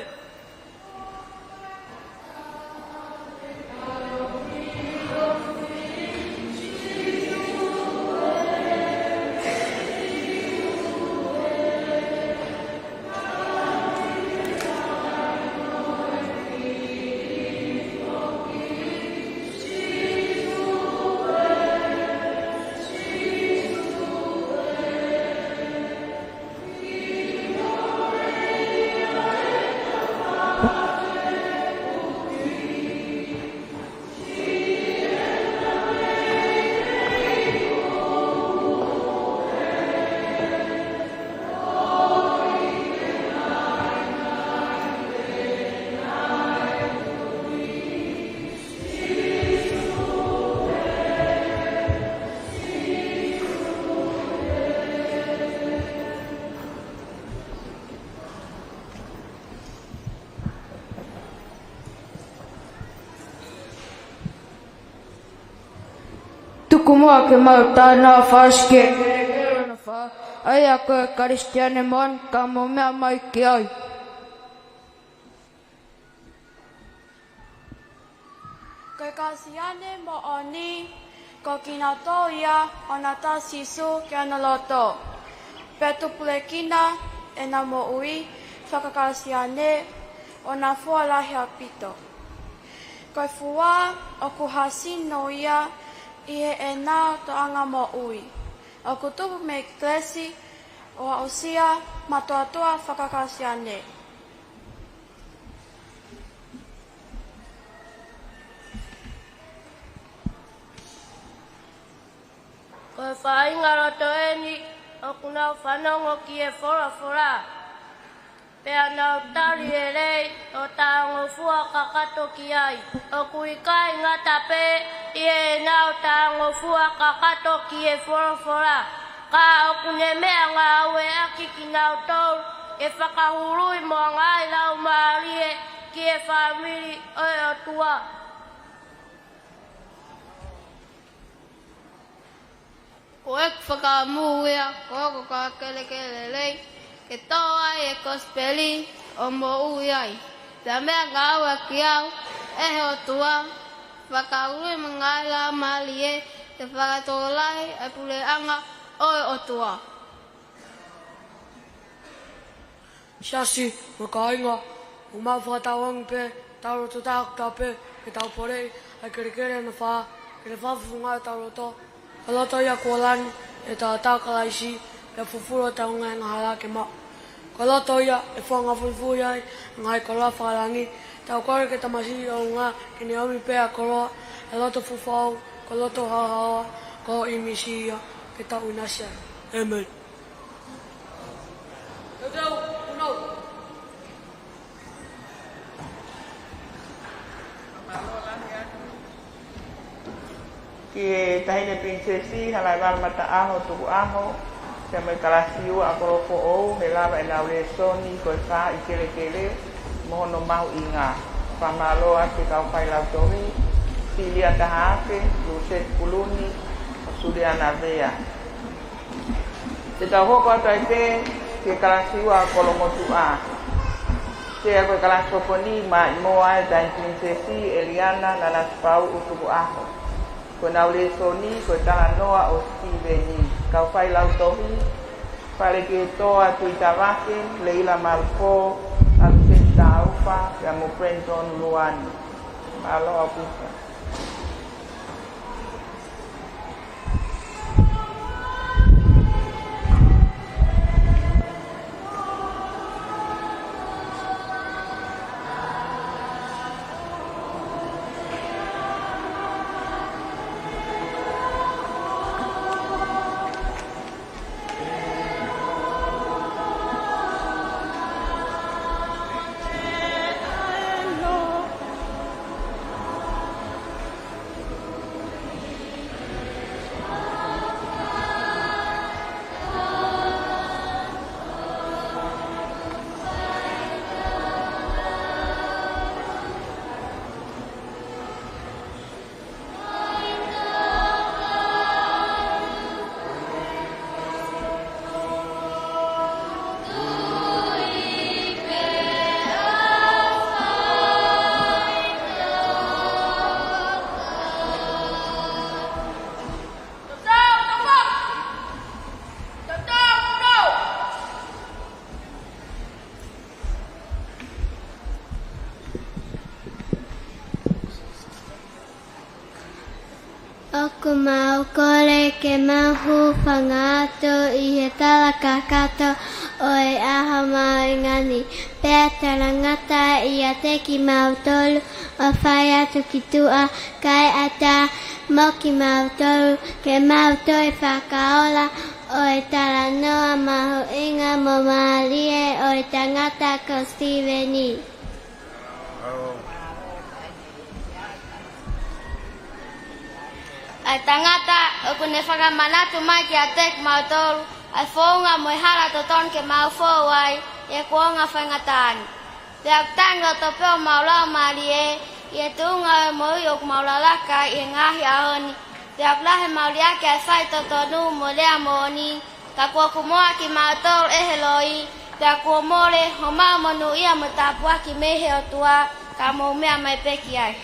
Tuku muʻa ke mau tā ʻa e fasi ki he kelekele hono fā, ʻa ia ko e Kalisitiane moʻoni, ka mou meʻa mai ki ai. Ko e Kalisitiane moʻoni, ko kinautolu ia ʻoku nau tā ʻa Sīsū ki hono loto, pea tupulekina ʻenau moʻui faka-Kalisitiane ʻo nau fua lahi ʻaupito. Ko e fua ʻoku hā sino ia ʻi heʻenau tōʻonga moʻui. ʻOku tupu mei he kelesi ʻo e aʻusia mātuʻa faka-Kalisitiane. Ko e faʻahinga loto eni ʻoku nau fanongo ki he folofola, pea nau tali lelei ʻo talangofua kakato ki ai. ʻOku ʻikai ngata pē ʻi heʻenau talangofua kakato ki he folofola, Ka ʻoku ne meʻangāueʻaki kinautolu ke fakahului mo ngaahi laumālie ki he fāmili ʻo e ʻOtua. Ko ʻeku fakaʻamu ia, ko hoku kau kelekele lelei, ke tō ai e kosipeli ʻo moʻui ai. Pea meʻangāueʻaki au ʻe he ʻOtua, fakahului mo ngaahi laumālie, ke fakatokolahi e puleʻanga ʻo e ʻOtua. Siasi mo e kāinga, ʻoku mau fakatauange pē, tau loto taha ʻoku tau pehē, ke tau poleʻi ʻa e kelekele hono fā, ke ne fakafofongaʻi hotau loto. Ko e loto ia kuo lanu ʻe he taʻataʻa ʻo Kalaisi, pea fufulu hotau ngaahi angahala ke maʻu. Ko e loto ia ʻe fakafulifuliʻi ai ʻa e ngaahi koloa fakalangi. Tau kole ki he Tamasiʻi ʻo e ʻOtua ke ne ʻomi pē ʻa e koloa ʻo e loto fufū, ko e loto haohaoa, ko e ʻīmisi ia ke tau ʻinasi ai. ʻĒmeni. Ki he Taʻahine Pilinisesi, Halaevalu Mataʻaho Tukuʻaho, pea mo e kalasi ua ʻa Kolofoʻou, he lava ʻenau lēsoni ko e fā ʻi kelekele mo hono mahuʻinga. Fakamālō atu ki he kau failautohi, Silia Tahafe, Luseti Kuluni, mo Suliana Vea. Te tau hoko atu ai pē ki he kalasi ua ʻa Kolomotuʻa. Sea ko e kalasi ko eni, maʻimoa ʻe he Taʻahine Pilinisesi ʻEliana Nanasipauʻu Tukuʻaho. Ko ʻenau lēsoni ko e Talanoa ʻo Sitiveni. Kau failautohi, Faleketoa Tuitavake, Leila Malupō, Aliseti Taufa, pea mo Brenton Luani. Mālō ʻaupito. ʻOku mau kole ke mau hūfanga atu ʻi he tala kakato ʻo e ʻaho mahuʻinga ni, pea talangata ʻiate kimautolu ʻo fai atu ki tuʻa, kae ʻatā mo kimautolu ke mau toe fakaola ʻo e talanoa mahuʻinga mo mālie ʻo e tangata ko Sitiveni. ʻA e tangata ʻoku ne fakamanatu mai kiate kimautolu ʻa e founga mo e hala totonu ke mau fou ai ʻi he kuonga faingataʻa ni. Pea ʻoku tangi loto pē homau laumālie ʻi he tuʻunga ʻo e moʻui ʻoku mau lalaka ai ʻi he ngaahi ʻaho ni. Pea ʻoku lahi ʻemau liʻaki ʻa e faitotonu mo e lea moʻoni, ka kuo kumoa kimautolu ʻe he loi, pea kuo mole homau monūʻia mo e tāpuaki mei he ʻOtua, ka mou meʻa mai pē ki ai.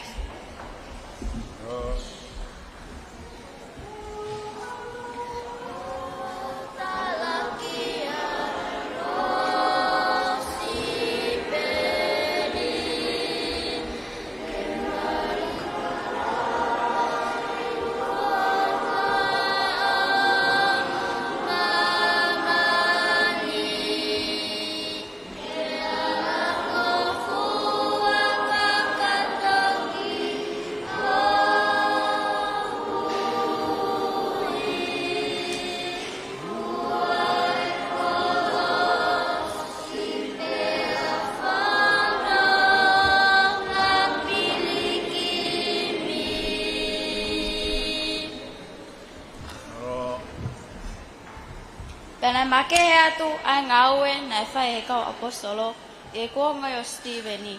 Pea naʻe makehe atu ʻa e ngāue naʻe fai ʻe he kau ʻaposetolo ʻi he kuonga ʻo Sitīveni.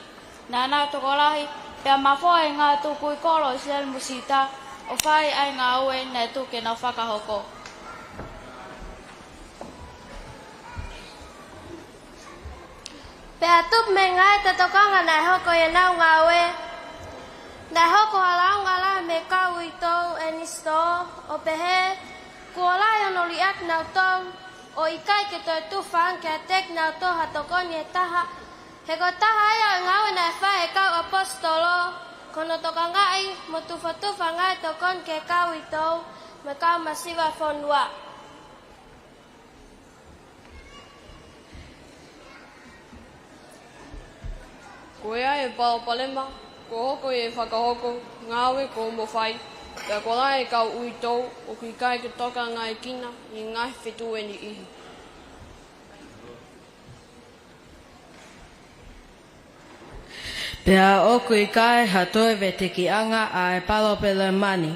Naʻa nau tokolahi, pea mafoa ʻe he ngaahi tukui kolo ʻo ʻIsileli mo Siuta, ʻo fai ʻa e ngāue naʻe tuku ke nau fakahoko. Pea tupu mei he ngaahi tokanga naʻe hoko ʻi heʻenau ngāue, naʻe hoko ha lāunga lahi mei he kau uitou ʻe niʻihi, ʻo pehē, kuo lahi hono liʻaki kinautolu, ʻo ʻikai ke toe tufa ange kiate kinautolu ha tokoni ʻe taha, he ko e taha ia ʻo e ngāue naʻe fai ʻe he kau ʻaposetolo, ko hono tokangaʻi mo tufatufa ngaahi tokoni ki he kau uitou mo e kau masiva ʻo e fonua. Ko ia ʻa e palopalema kuo hoko ʻi he fakahoko ngāue kuo mo fai, pea kuo lahi e kau uitou ʻoku ʻikai ke tokangaʻi kinautolu ʻi he ngaahi feituʻu ʻe niʻihi. Pea ʻoku ʻikai ha toe vetekiʻanga ʻa e palopalema ni,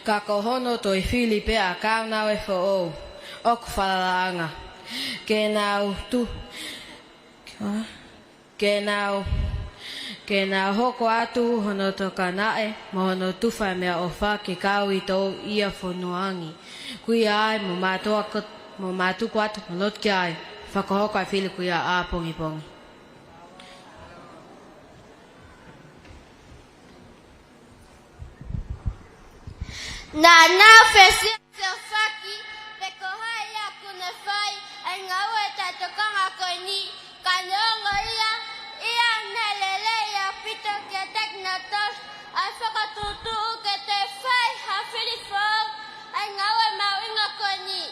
ka ko hono toe fili pē ʻa e kau ngāue foʻou ʻoku falalaʻanga. Ke nau tu-, ke nau, ke nau hoko atu hono tokangaʻi mo hono tufa e meʻaʻofa ki he kau uitou ʻi he fonua ni. Ko ia ai mo mātuku, mo mātuku atu mo lotu ki ai, fakahoko ʻa e fili ko ia ʻapongipongi. Naʻa nau fesiofaki pe ko hai ia ʻoku ne fai ʻa e ngāue taʻetokanga ko eni, ka neongo ia, ʻi heʻene lelei ʻaupito kiate kinautolu, ʻa e fakatuʻutuʻu ke toe fai ha fili foʻou ʻa e ngāue mahuʻinga ko eni.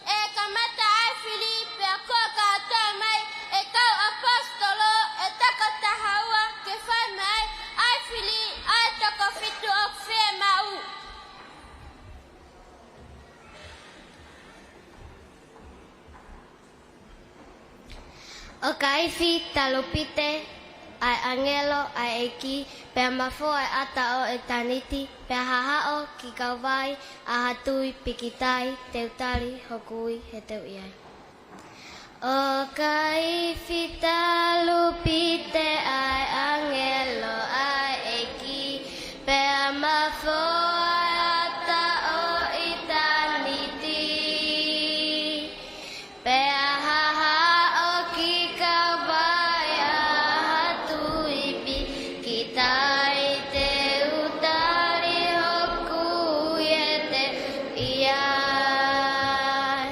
ʻE kamata ʻa e fili pea kuo kātoa mai ʻe he kau ʻaposetolo ʻe toko taha ua ke fai mai ʻa e fili ʻa e toko fitu ʻoku fiemaʻu. ʻO ka ifi talupite ʻa e ʻāngelo ʻa e ʻEiki, pea mafoa e ʻata ʻo ʻitāniti, pea hahaʻo ki kauvai ʻa ha tui pikitai, te u tali hoku ui he te u ʻi ai. ʻO ka ifi talupite ʻa e ʻāngelo ʻa e ʻEiki, pea mafoa e ʻata ʻo ʻitāniti, pea hahaʻo ki kauvai ʻa ha tui pikitai, te u tali hoku ui he te u ʻi ai.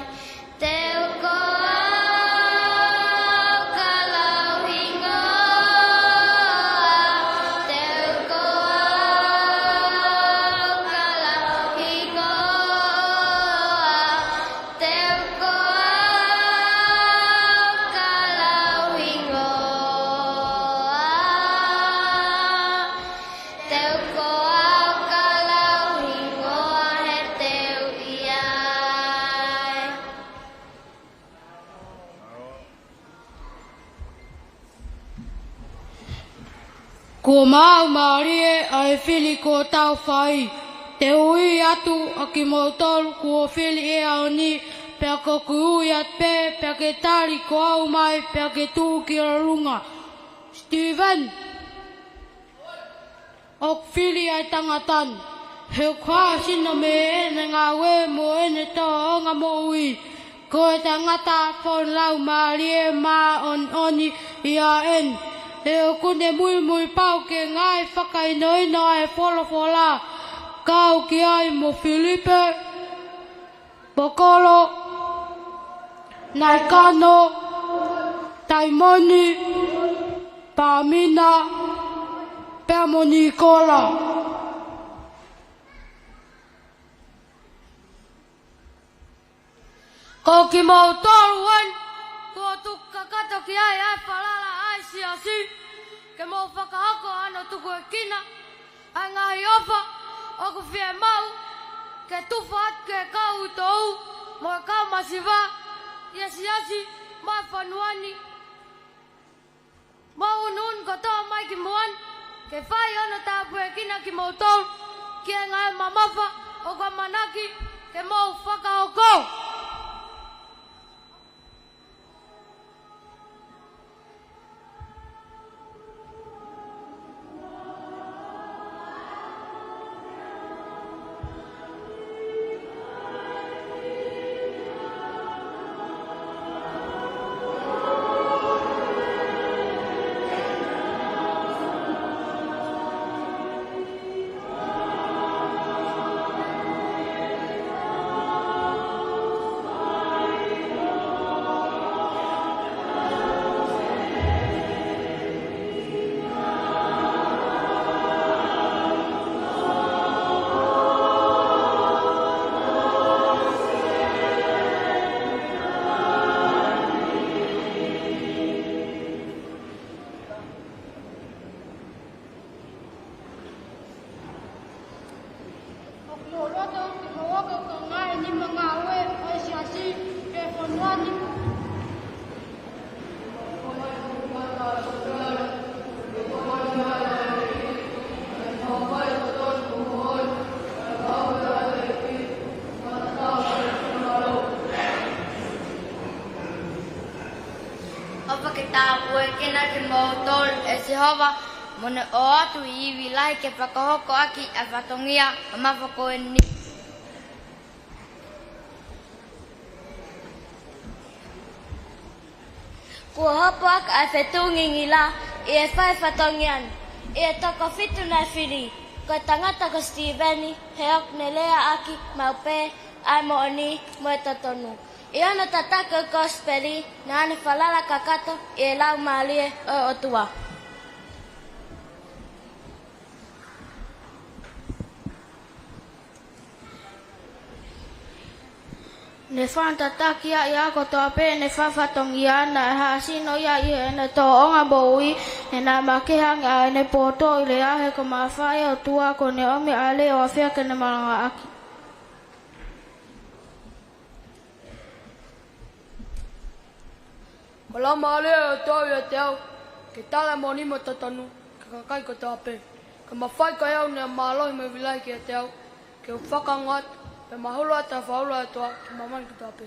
Te u ko au ka lau hingoa, te u ko au ka lau hingoa, te u ko au ka lau hingoa, te u ko au ka lau hingoa he te u ʻi ai. Kuo maʻu mālie ʻa e fili kuo tau fai. Te u ui atu ʻa kimoutolu kuo fili ʻi he ʻaho ni, pea ko hoku ui atu pē, pea ke tali ko au mai, pea ke tuʻu ki ʻolunga. Steven. ʻOku fili ʻa e tangata ni, he ʻoku hā ʻa sino mei heʻene ngāue mo ʻene tōʻonga moʻui. Ko e tangata fonu laumālie māʻoniʻoni ia eni, he ʻoku ne muimui pau ki he ngaahi fakahinohino ʻa e folofola, kau ki ai mo Filipe, Pokolo, Naikano, Taimoni, Pamina, pea mo Nikola. Ko kimoutolu eni kuo tuku kakato ki ai ʻa e falala ʻa e siasi, ke mou fakahoko hono tukuekina ʻa e ngaahi ʻofa ʻoku fiemaʻu ke tufa atu ki he kau uitou mo e kau masiva ʻi he siasi mo e fonua ni. Mou unuunu kotoa mai ki muʻa ni ke fai hono tāpuekina kimoutolu ki he ngaahi mamafa ʻoku ʻamanaki ke mou fakahoko. Ke na ke mo tol e Sihova, mo ne ʻoatu ʻi he ivi lahi ke fakahoko ʻaki ʻa e fatongia ʻo e mafola ko eni. Kuo hopo ʻaki ʻa e fetuʻu ngingila ʻi he fai fatongia ni, ʻi he toko fitu naʻe fili. Ko e tangata ko Sitīveni, he ʻoku ne lea ʻaki maʻu pē ʻa e moʻoni mo e totonu. ʻI hono tataki ʻo e kosipeli, naʻa ne falala kakato ʻi he Laumālie ʻo e ʻOtua. Ne fai tataki ia ʻi he ako kotoa pē ʻene fai fatongia, naʻe hāsino ia ʻi heʻene tōʻonga moʻui, he naʻe makehe ange ʻa ʻene poto ʻi he lea, he ko e mafai ʻo e ʻOtua kuo ne ʻomi ʻa e leʻo ʻo fai ke ne malangaʻaki. Ko e Laumālie ʻo e ʻOtua ʻiate au, ke tala e moʻoni mo e totonu ki he kakai kotoa pē. Ko e mafai ko ia ʻoku ne mālohi mo ivi lahi kiate au, ke u fakaongo atu, pea mahulu atu ʻa e fakamoʻoni ʻa e ʻOtua ki he māmani kotoa pē.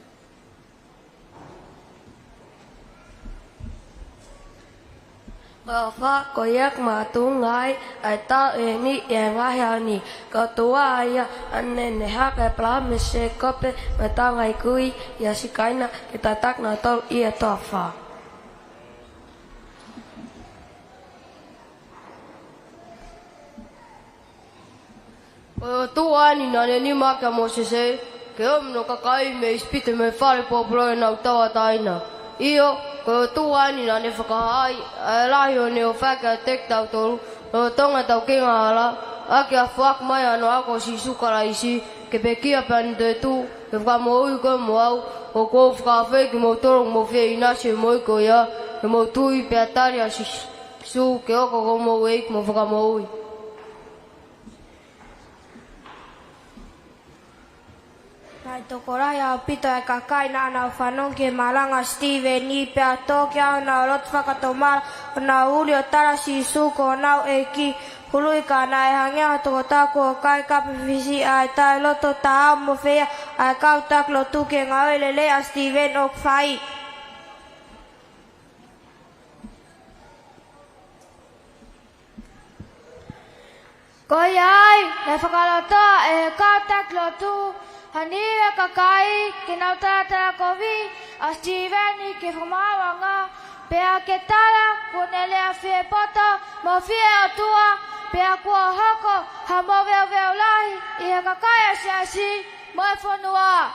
Ko e ʻofa ko ia ʻoku makatuʻunga ai ʻa e tau ʻeni ʻi he ngaahi ʻaho ni. Ko e ʻOtua ia ʻa ʻene hanga ʻo palōmesi kia Sēkope mo e tau ngaahi kui, ʻia Sikaina, ke tataki kinautolu ʻi he toafa. Ko e ʻOtua ʻeni naʻa ne nima kia Mōsese ke ʻomi hono kakai mei ʻIsipite mei he fale pōpula ʻenau tauʻatāina. ʻIo, ko e ʻOtua ʻeni naʻa ne fakahā ʻa e lahi ʻo ʻene ʻofa kiate kitautolu, lolotonga ʻetau kei angahala, ʻaki ʻa e foaki mai ʻa hono ʻAlo ko Sīsū Kalaisi, ke pekia pea ne toetuʻu, ke fakamoʻui koe mo au. ʻOku ou fakaafeʻi kimoutolu ʻoku mou fie ʻinasi he moʻui ko ia, ke mou tui pea tali ʻa Sīsū ke hoko ko homou ʻEiki mo Fakamoʻui. Naʻe tokolahi ʻaupito ʻa e kakai naʻa nau fanongo ki he malanga ʻa Sitīveni, pea tō ki ai honau loto fakatomala, honau uli ʻo tala ʻa Sīsū ko honau ʻEiki. Huluʻi, ka naʻe hangē ha tokotaha kuo kai kape fisi ʻa e taʻeloto taau mo fē ia ʻa e kau taki lotu ki he ngāue lelei ʻa Sitīveni ʻoku fai. Ko ia ai, naʻe fakalotoa ʻe he kau taki lotu ha niʻihi ʻo e kakai ke nau talatalakoviʻi ʻa Sitīveni ki he fakamaauʻanga, pea ke tala kuo ne lea fiepoto mo fie ʻOtua, pea kuo hoko ha moveuveu lahi ʻi he kakai ʻo e siasi mo e fonua.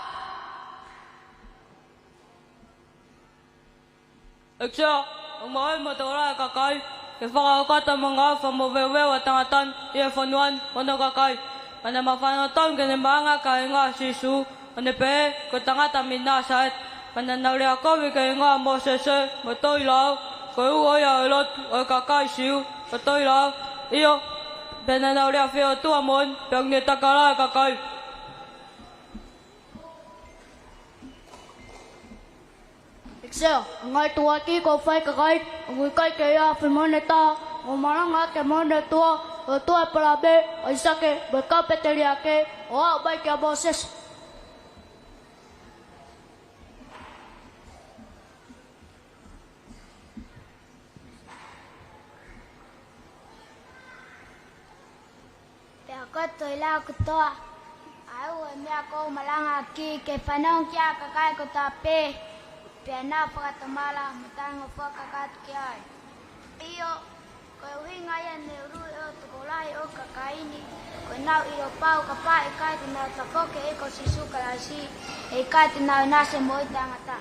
ʻEiki Sea, ʻoku mau ʻi he tokolahi ʻa e kakai ke fakakakato mo ngāue fakamoveuveu ʻa e tangata ni ʻi he fonua ni mo hono kakai. Pea naʻa ma fanongo tonu ki heʻene malanga ki he ʻuhinga ʻo Sīsū, ʻo ne pehē ko e tangata mei Nāsaleti. Pea naʻa nau lea kovi ki he ʻuhinga ʻo Mōsese mo e Tohi Lao, ko e ʻū ʻoia ʻo e lotu ʻo e kakai Siu, ko e Tohi Lao. ʻIo, pea naʻa nau lea fie ʻOtua moʻoni, pea ʻoku ne takala e kakai. ʻEiki Sea, ʻa e ngaahi tuʻuaki kuo fai ʻe he kakai, ʻoku ʻikai ke ʻi ai ha femoʻoni ʻe taha, ʻo malanga ki he moʻoni ʻo e ʻOtua, ʻo e ʻOtua ʻo ʻĒpalahame, ʻAisake, mo e kau pēteliake, ʻo aʻu mai kia Mōsese. Pea ko e Tohi Lao kotoa, ʻa e ʻū meʻa kuo u malangaʻaki, ke fanongo ki ai ʻa e kakai kotoa pē, pea nau fakatomala mo talangofua kakato ki ai. ʻIo, ko e ʻuhinga ia naʻe ului ʻa e tokolahi ʻo e kakai ni, ko ʻenau ʻilo pau kapau ʻe ʻikai te nau tafoki ki he ʻEiki ko Sīsū Kalaisi, ʻe ʻikai te nau ʻinasi he moʻui taʻengata.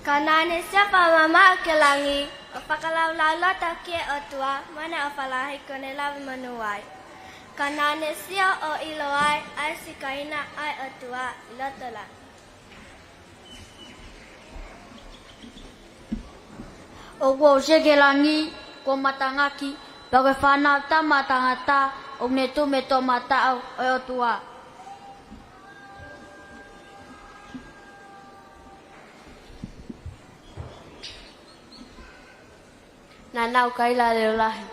Ka naʻa ne sio fakamamaʻu ki langi, ʻo fakalaulauloto ki he ʻOtua, mo ʻene ʻofa lahi kuo ne lave monū ai. Ka naʻa ne sio ʻo ʻilo ai ʻa e Sikaina ʻa e ʻOtua ʻi loto langi. ʻOku ou sio ki langi, kuo matangaki, pea ko e Fanautama ʻa Tangata, ʻoku ne tuʻu mei he toʻomataʻu ʻo e ʻOtua. Naʻa nau kaila leʻo lahi.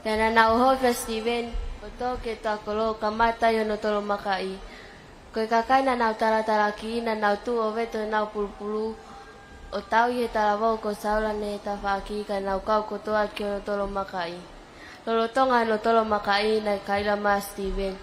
Pea naʻa nau ʻohofi ʻa Steven ʻo tō ki he toa kolo, kamata ʻi hono tolomakaʻi. Ko e kakai naʻa nau talatalakiʻi, naʻa nau tuʻu ʻo veto ʻenau pulupulu, ʻo tauhi ʻe he talavou ko Saula ʻene tafaʻaki, ka nau kau kotoa ki hono tolomakaʻi. Lolotonga hono tolomakaʻi, naʻe kaila mai ʻa Steven.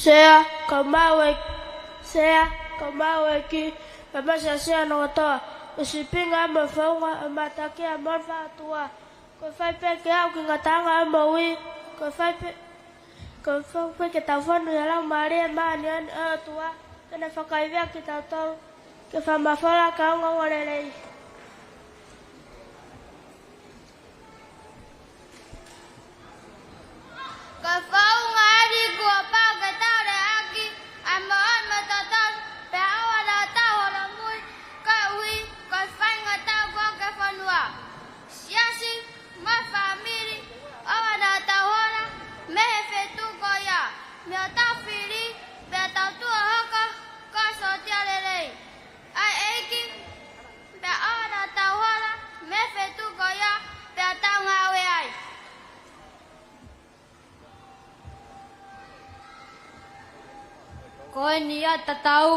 Sea, kau maʻu e, Sea, kau maʻu e ʻEiki, pea mo e siasi hono kotoa, ʻo sīpinga mo e founga, ʻo mātakia mo e fakaʻotua. Ko e fai pē ke aʻu ki he ngataʻanga ʻo e moʻui, ko e fai pē, ko e fai pē ke tau fonu ʻi he Laumālie Māʻoniʻoni ʻo e ʻOtua, ke ne fakaivia kitautolu, ke fakamafola ki he ongoongolelei. Ko e founga ʻeni kuo pau ke tau leaʻaki, ʻa e moʻoni mo e totonu, pea ʻoua naʻa tau holomui, koeʻuhi ko e faingataʻa kuo ke fonua. Siasi mo e fāmili, ʻoua naʻa tau hola mei he feituʻu ko ia, mei hotau fili, pea tau tuʻu ʻo hoko ko e sōtia lelei ʻa e ʻEiki, pea ʻoua naʻa tau hola mei he feituʻu ko ia, pea tau ngāue ai. Ko eni ʻa e tatau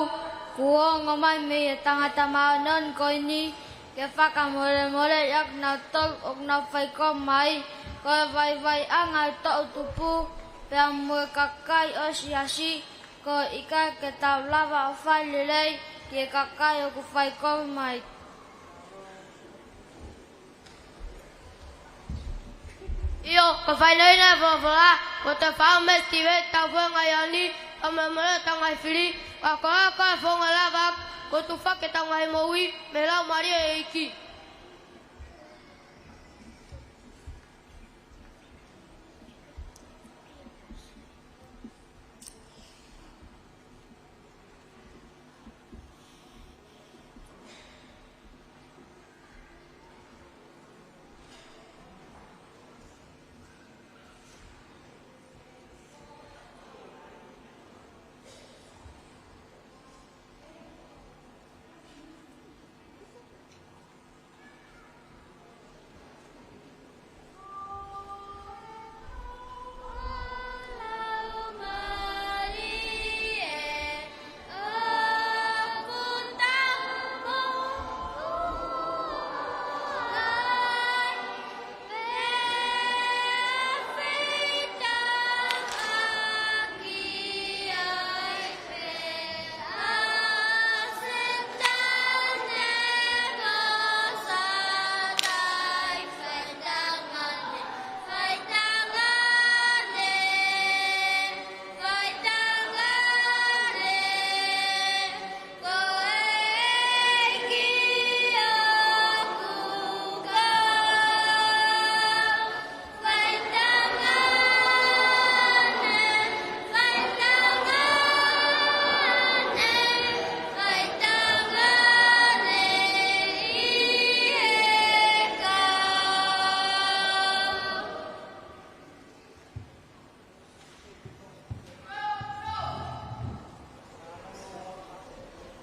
kuo ongo mai mei he tangata māʻoniʻoni ko eni, ke fakamolemole ʻiate kinautolu ʻoku nau fai kovi mai, ko e vaivaiʻanga ʻo e toʻu tupu, pea mo e kakai ʻo e siasi, ko e ʻikai ke tau lava ʻo fai lelei ki he kakai ʻoku fai kovi mai. ʻIo, ko e faʻahinga ʻo e folofola, ko e tau fai meʻa Steven, tau fai ngaahi ʻaho ni, tau molemole hotau ngaahi fili, ka ko e hā ko e founga lava, ko e tufaki hotau ngaahi moʻui mei he Laumālie ʻo e ʻEiki.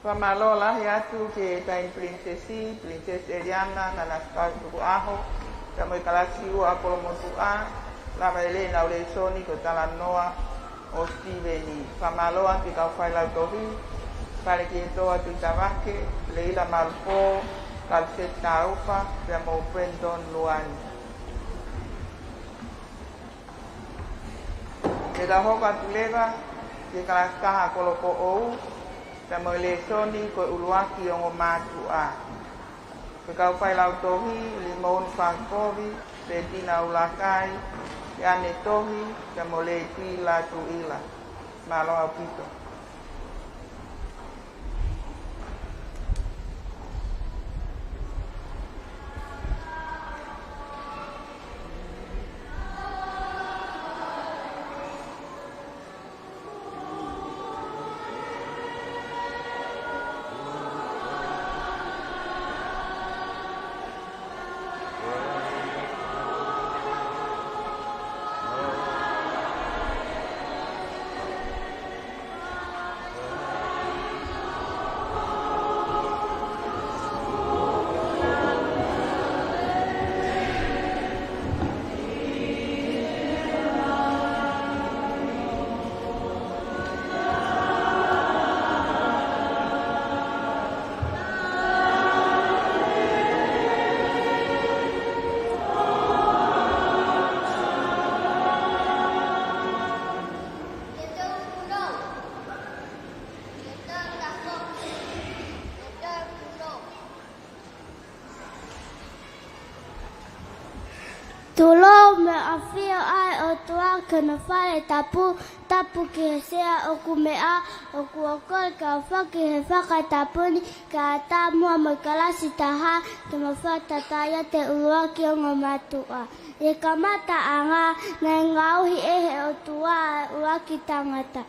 Fakamālō lahi atu ki he Taʻahine Pilinisesi, Pilinisesi Eliana Nanasipauʻu Tukuʻaho, pea mo e kalasi ua Kolomotuʻa, lava e lēsoni ko e talanoa ʻo Sitiveni. Fakamālō atu ki he kau failautohi, Falekietoa Tuʻitavake, Leila Malupō, Kaluseti Taufa, pea mo Brendon Luani. Te tau hoko atu leva Ke kalasi taha Kolofoʻou, pea mo e lēsoni ko e ʻUluaki Ongo Mātuʻa. Ko e kau failautohi, Limounu Fakakovi, Petina ʻUlakai, ʻIane Tohi, pea mo Leti Latuʻila. Mālō ʻaupito. Tulou mo e ʻafio ʻa e ʻOtua ki hono fale tapu, tapu ki he sea ʻoku meʻa, ʻoku ou kole ke u foaki ʻa e fakatapu ni kia ʻAtama mo e kalasi taha, ke mo fakatatai ʻa e ʻUluaki Ongo Mātuʻa. ʻI he kamataʻanga, naʻe ngaohi ʻe he ʻOtua ʻa e ʻuluaki tangata.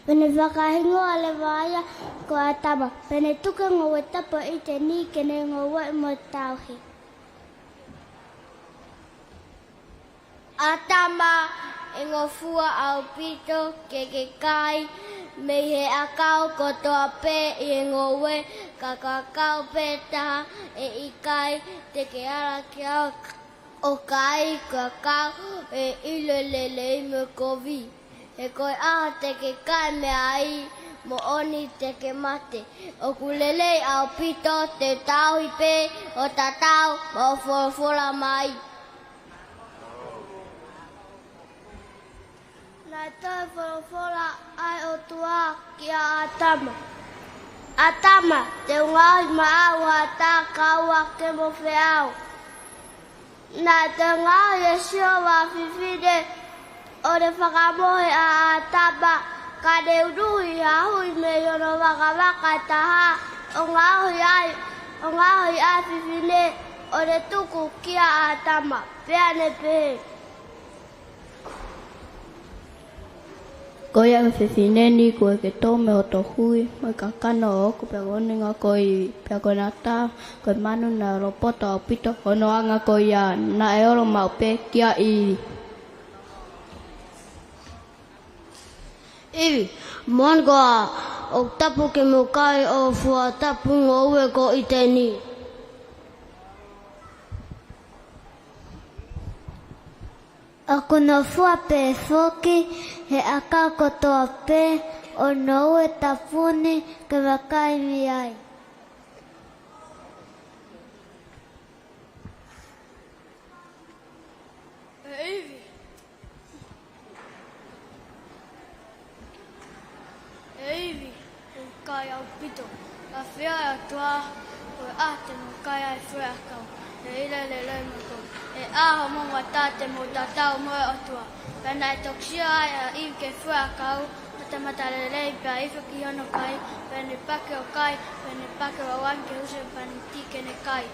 Pea ne fakahingoa leva ia ko ʻAtama. Pea ne tuku e ngoue tapu ʻo ʻĪteni ke ne ngoueʻi mo tauhi. ʻAtama, ʻe ngofua ʻaupito ke ke kai mei he ʻakau kotoa pē ʻi he ngoue, ka ko e ʻakau pē taha ʻe ʻikai te ke ala ki ai ʻo kai, ko e ʻakau ʻe ʻilo e lelei mo e kovi. He ko e ʻaho te ke kai mei ai, moʻoni te ke mate. ʻOku lelei ʻaupito te tauhi pē ʻo tatau mo hoʻo folofola mai. Naʻe toe folofola ʻa e ʻOtua kia ʻAtama: ʻAtama, te u ngaohi maʻau ha tā kaua ke mo feʻao. Naʻe toe ngaohi ʻe Sihova ha fefine ʻo ne fakamohe ʻa ʻAtama, ka ne unuhi ha hui mei hono vakavaka ʻe taha ʻo ngaohi ai, ʻo ngaohi ʻa e fefine ʻo ne tuku kia ʻAtama, pea ne pehē: Ko ia ʻa e fefine ni kuo ke tō mei hoto hui mo e kakano ʻoʻoku, pea ko hono ʻuhinga ko ʻIvi, pea ko ʻena tā ko e manu naʻe olopoto ʻaupito hono anga ko ia, naʻe olo maʻu pē kia ʻIvi. ʻIvi, moʻoni koā ʻoku tapu ke mo kai ʻo e fua tapu ngoue ko ʻĪteni? ʻOku nofua pē foki he ʻakau kotoa pē ʻo e ngoue tapu ni ke mo kai mei ai. ʻE ʻIvi. ʻE ʻIvi, ʻoku kai ʻaupito. Ka fea ʻa e ʻOtua ko e ʻaho te mo kai ai e fua ʻakau ʻe ʻilo e lelei mo e kovi? He ʻaho mo e ʻaho te mo tatau mo e ʻOtua. Pea naʻe toki sio ai ʻa ʻIvi ki he fua ʻakau, ʻo matamata lelei, pea ʻi he foki hono kai, pea ne paki ʻo kai, pea ne paki ʻo ʻalu ange ki he usi ʻo e pāniti ke ne kai.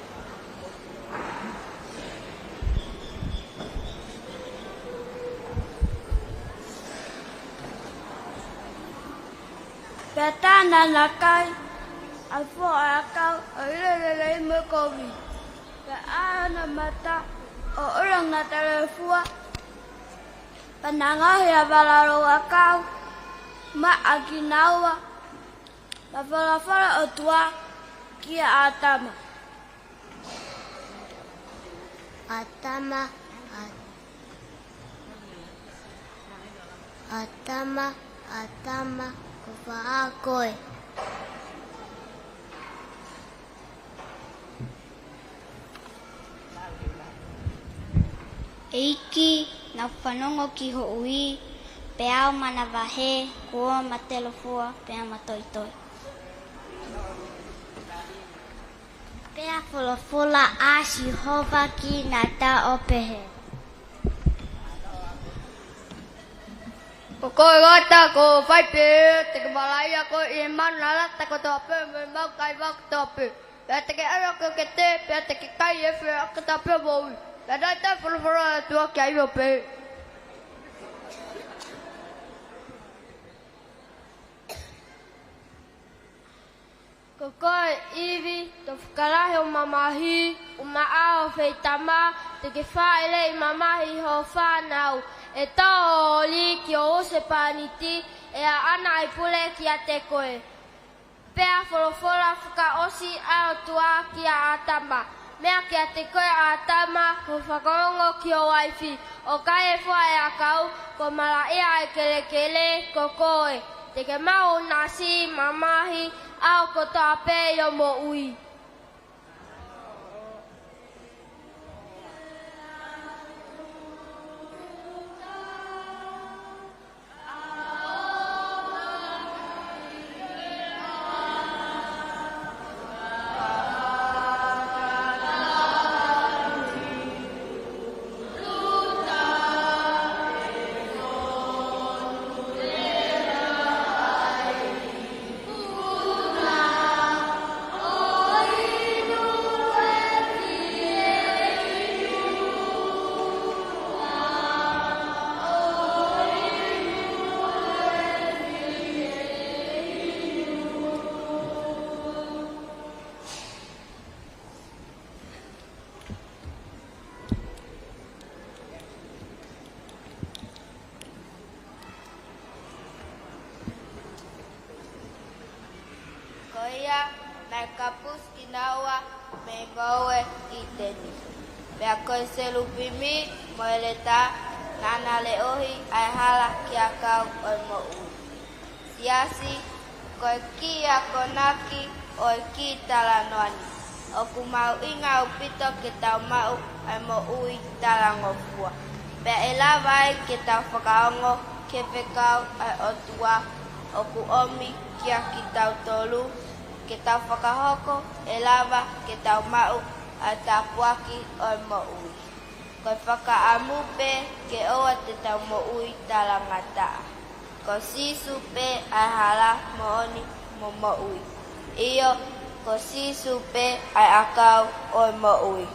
Pea tā naʻa na kai ʻa e fua ʻakau ʻo ʻilo e lelei mo e kovi. Pea ʻā hona mata ʻo ʻilo ʻa e ngata ʻo e fua. Pea na ngaohi ʻa e vala ʻo e ʻakau maʻa kinaua. Pea folofola ʻa e ʻOtua kia ʻAtama: ʻAtama, ʻA-, ʻAtama, ʻAtama, ko fē koe? ʻEiki, naʻa ku fanongo ki hoʻo ui, pea u manavahē, Fuo, matelofua, pea matoitoi. Pea folofola ʻa Sihova kia Nata ʻo pehē: Ko koe Nata, ko e fai pē, te ke malaʻia koe ʻi he manu ʻa Nata kotoa pē, mo e maʻu kaivao kotoa pē. Pea te ke ʻave ʻo ke tē, pea te ke kai e fē ʻa kotoa pē moʻui. Pea naʻe tā folofola ʻa e ʻOtua kia Ivi ʻo pehē: Ko koe Ivi, to fakalahi hoʻo mamahi, ʻumaʻā hoʻo feitama, te ke fāʻeleʻi mamahi hoʻo fānau, ʻe tō ho oli ki ho husepāniti, ʻe ʻaʻana ʻa e pule kiate koe. Pea folofola fakaʻosi ʻa e ʻOtua kia ʻĀtama: Meʻa kiate koe ʻĀtama, ko e fakaongo ki ho uaifi, ʻo kai e fua ʻo e ʻakau, ko e malaʻia ʻo e kelekele, ko koe. Te ke maʻu ʻo nasi mamahi ʻaho kotoa pē ʻi hoʻo moʻui. Ko ia naʻe kapusi kinaua mei he ngoue ʻi ʻĪteni. Pea ko e selupimi mo e leta naʻa na leʻohi ʻa e hala ki he ʻakau ʻo e moʻui. Siasi, ko e kiʻi akonaki ʻo e kiʻi talanoa ni, ʻoku mahuʻinga ʻaupito ke tau maʻu ʻa e moʻui talangofua, pea ʻe lava ai ke tau fakaongo ki he fekau ʻa e ʻOtua ʻoku ʻomi kia kitautolu, ke tau fakahoko ʻe lava ke tau maʻu ʻa e tāpuaki ʻo e moʻui. Ko e fakaʻamu pē ke ʻoua te tau moʻui talangataʻa. Ko Sīsū pē ʻa e hala, moʻoni mo e moʻui. ʻIo, ko Sīsū pē ʻa e ʻakau ʻo e moʻui.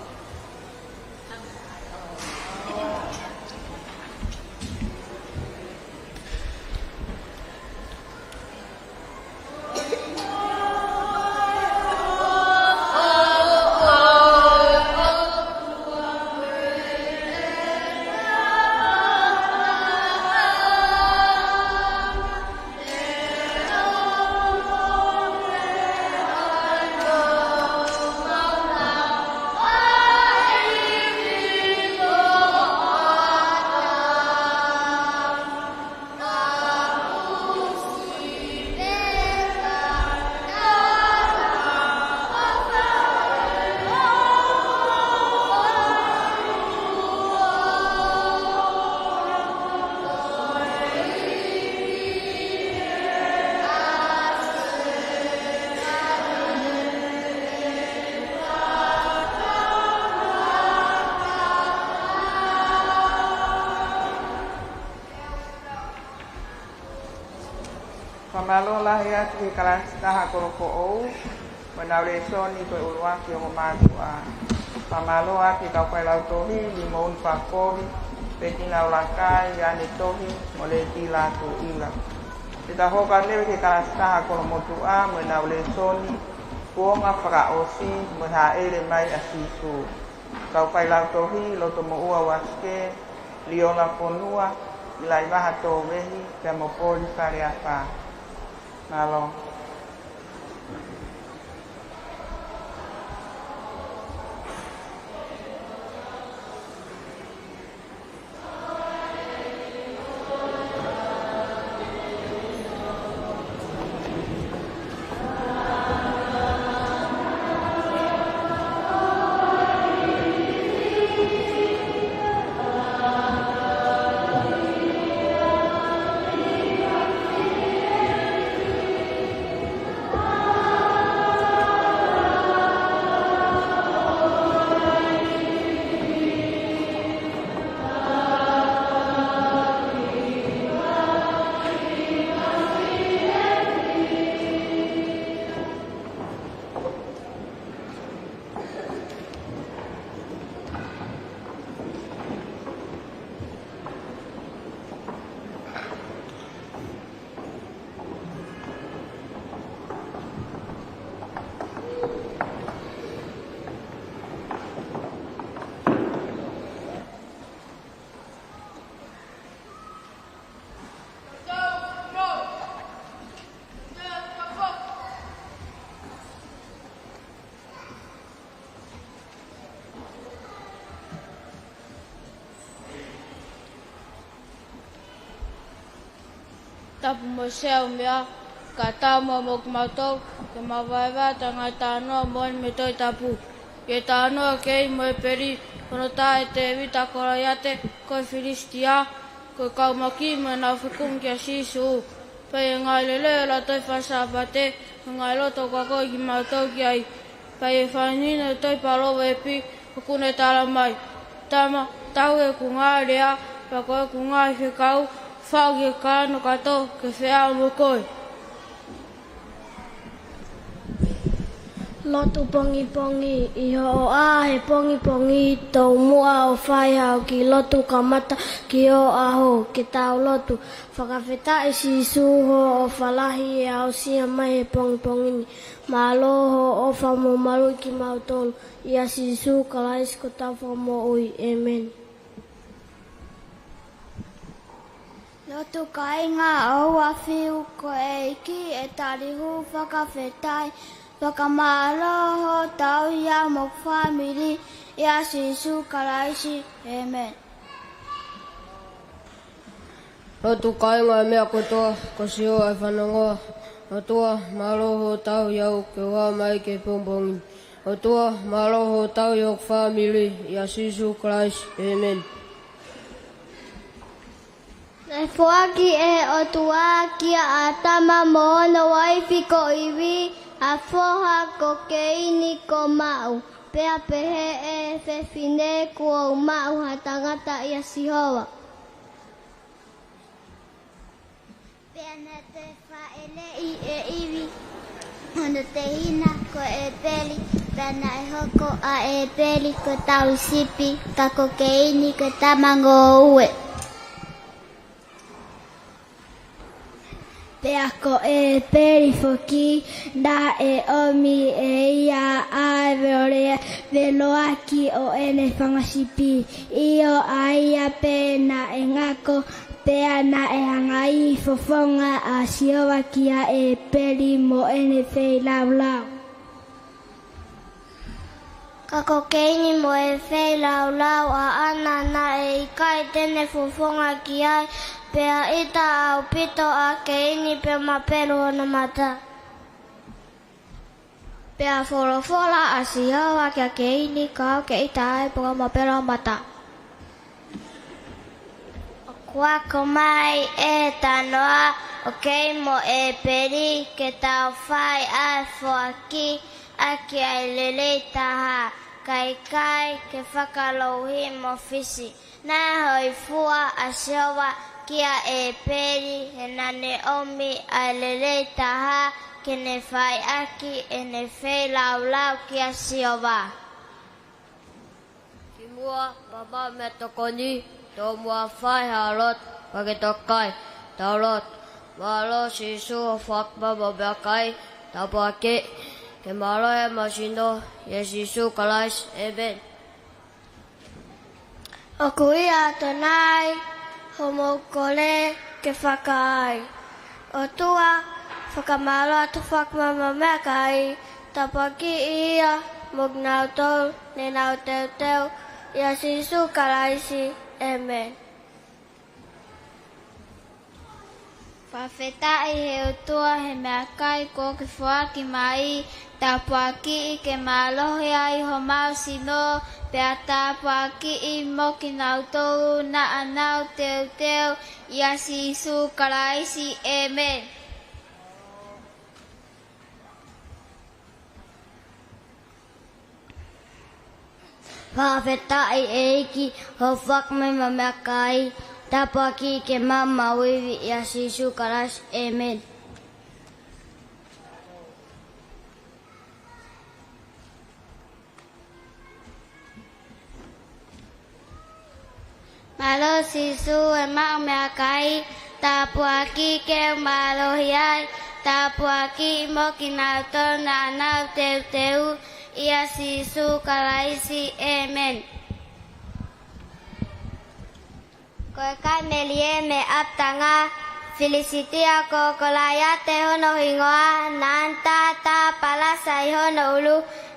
Fakamālō lahi atu ki he kalasi taha kolo foʻou, mo ʻenau lēsoni ko e ʻUluaki Ongo Mātuʻa. Fakamālō atu ki he kau failautohi, Limouni Fakakovi, Petina ʻUlakai, ʻAne Tohi, mo Leti Lātūʻila. Te tau hoko atu leva ki he kalasi taha kolo motuʻa, mo ʻenau lēsoni, Kuonga Fakaʻosi, mo e Hāʻele Mai ʻa Sīsū. Kau failautohi, Lotomoʻua Uasike, Liola Fonua, ʻIlaivaha Tōvehi, pea mo Poli Faleafa. Mālō. Tapu mo e sea ʻo e meʻa, ka tau mo kimautolu ke mau vahevahe ʻa e ngaahi talanoa moʻoni mei he Tohi Tapu. ʻI he talanoa ʻo Keini mo ʻĒpeli, ko hono tā ʻe Tēvita ʻa Kolaiate, ko e Filisitia, ko e kau Maki mo ʻenau fekumi kia Sīsū. Pea ʻi he ngaahi lelei ʻo e lautohi Fakasāpate, ko e ngaahi lotu ʻoku akoʻi kimautolu ki ai. Pea ʻi he fānau ʻo e tohi Palōveepi, ʻoku ne talamai: Tama, tauhi ʻeku ngaahi lea, pea ko ʻeku ngaahi fekau, fai ke kakano kātoa ke feʻao mo koe. Lotu pongipongi. ʻI hoʻo ʻā he pongipongi, tomuʻa ʻo fai haʻo kiʻi lotu kamata ki hoʻo ʻaho. Ke tau lotu. Fakafetaʻi Sīsū hoʻo ʻofa lahi ʻe aʻusia mai he pongipongi ni. Mālō hoʻo ʻofa mo maluʻi kimautolu. ʻIa Sīsū Kalaisi ko hotau Fakamoʻui. ʻĒmeni. Lotu kāinga, ʻoua ʻe fiu, ko e ʻEiki ʻe tali hū fakafetaʻi. Fakamālō hoʻo tauhi au mo hoku fāmili. ʻIa Sīsū Kalaisi. ʻĒmeni. Lotu kāinga ʻo e meʻa kotoa, ko Sihova ʻa e fanongoa. ʻOtua, mālō hoʻo tauhi au ke u hao mai ki he pongipongi ni. ʻOtua, mālō hoʻo tauhi hoku fāmili. ʻIa Sīsū Kalaisi. ʻĒmeni. Naʻe foaki ʻe he ʻOtua kia ʻĀtama mo hono uaifi ko ʻIvi ʻa e foha ko Keini kuo maʻu. Pea pehē ʻe he fefine, kuo u maʻu ha tangata, ʻia Sihova. Pea naʻe toe fāʻeleʻi ʻe ʻIvi hono tehina ko ʻĒpeli, pea naʻe hoko ʻa ʻĒpeli ko e tauhi sipi, ka ko Keini ko e tama ngoue. Pea ko ʻĒpeli foki, naʻe ʻomi ʻe ia ʻa e veloa-, veloaki ʻo ʻene fanga sipi, ʻio, ʻa ia pē naʻe ngako. Pea naʻe hanga ʻe he fofonga ʻa Sihova kia ʻĒpeli mo ʻene feilaulau. Ka ko Keini mo e feilaulau ʻaʻana naʻe ʻikai te ne fofonga ki ai, pea ʻita ʻaupito ʻa Keini pea mapelu hono mata. Pea folofola ʻa Sihova kia Keini, Kau ke ʻita ai pea mapelu ho mata. ʻOku ako mai ʻe he talanoa ʻo Keini mo ʻĒpeli ke tau fai ʻa e foaki ʻaki ʻa e lelei taha, kae ʻikai ke fakalouhi mo fisi. Naʻe hōifua ʻa Sihova kia ʻĒpeli he naʻa ne ʻomi ʻa e lelei taha ke ne fai ʻaki ʻene feilaulau kia Sihova. Kimuʻa, maʻu meʻatokoni, tomuʻa fai ha lotu, pea ke toki kai. Tau lotu. Mālō Sīsū hoʻo foaki mai ʻa e meʻakai, tāpuakiʻi ke mālohi ʻemau sino, ʻia Sīsū Kalaisi, ʻēmeni. ʻOku ʻi ai ʻa e tonai, hoʻomou kole ke fakaai. ʻOtua, fakamālō atu hoʻo foaki mai ʻa e meʻakai, tāpuakiʻi ia mo kinautolu ne nau teuteu, ʻia Sīsū Kalaisi, ʻēmeni. Fakafetaʻi he ʻOtua he meʻakai kuo ke foaki mai, tāpuakiʻi ke mālohi ai homau sino, pea tāpuakiʻi mo kinautolu naʻa nau teuteu, ʻia Sīsū Kalaisi, ʻēmeni. Fakafetaʻi ʻEiki hoʻo foaki mai ʻa e meʻakai, tāpuakiʻi ke maʻu homau ivi, ʻia Sīsū Kalaisi, ʻēmeni. Mālō Sīsū he maʻu meʻakai, tāpuakiʻi ke u mālohi ai, tāpuakiʻi mo kinautolu naʻa nau teuteu, ʻia Sīsū Kalaisi, ʻēmeni. Ko e kai melie mei ʻapitanga, Filisitia ko Kolaiate hono hingoa, naʻa ne tā tā palasa ʻi hono ʻulu,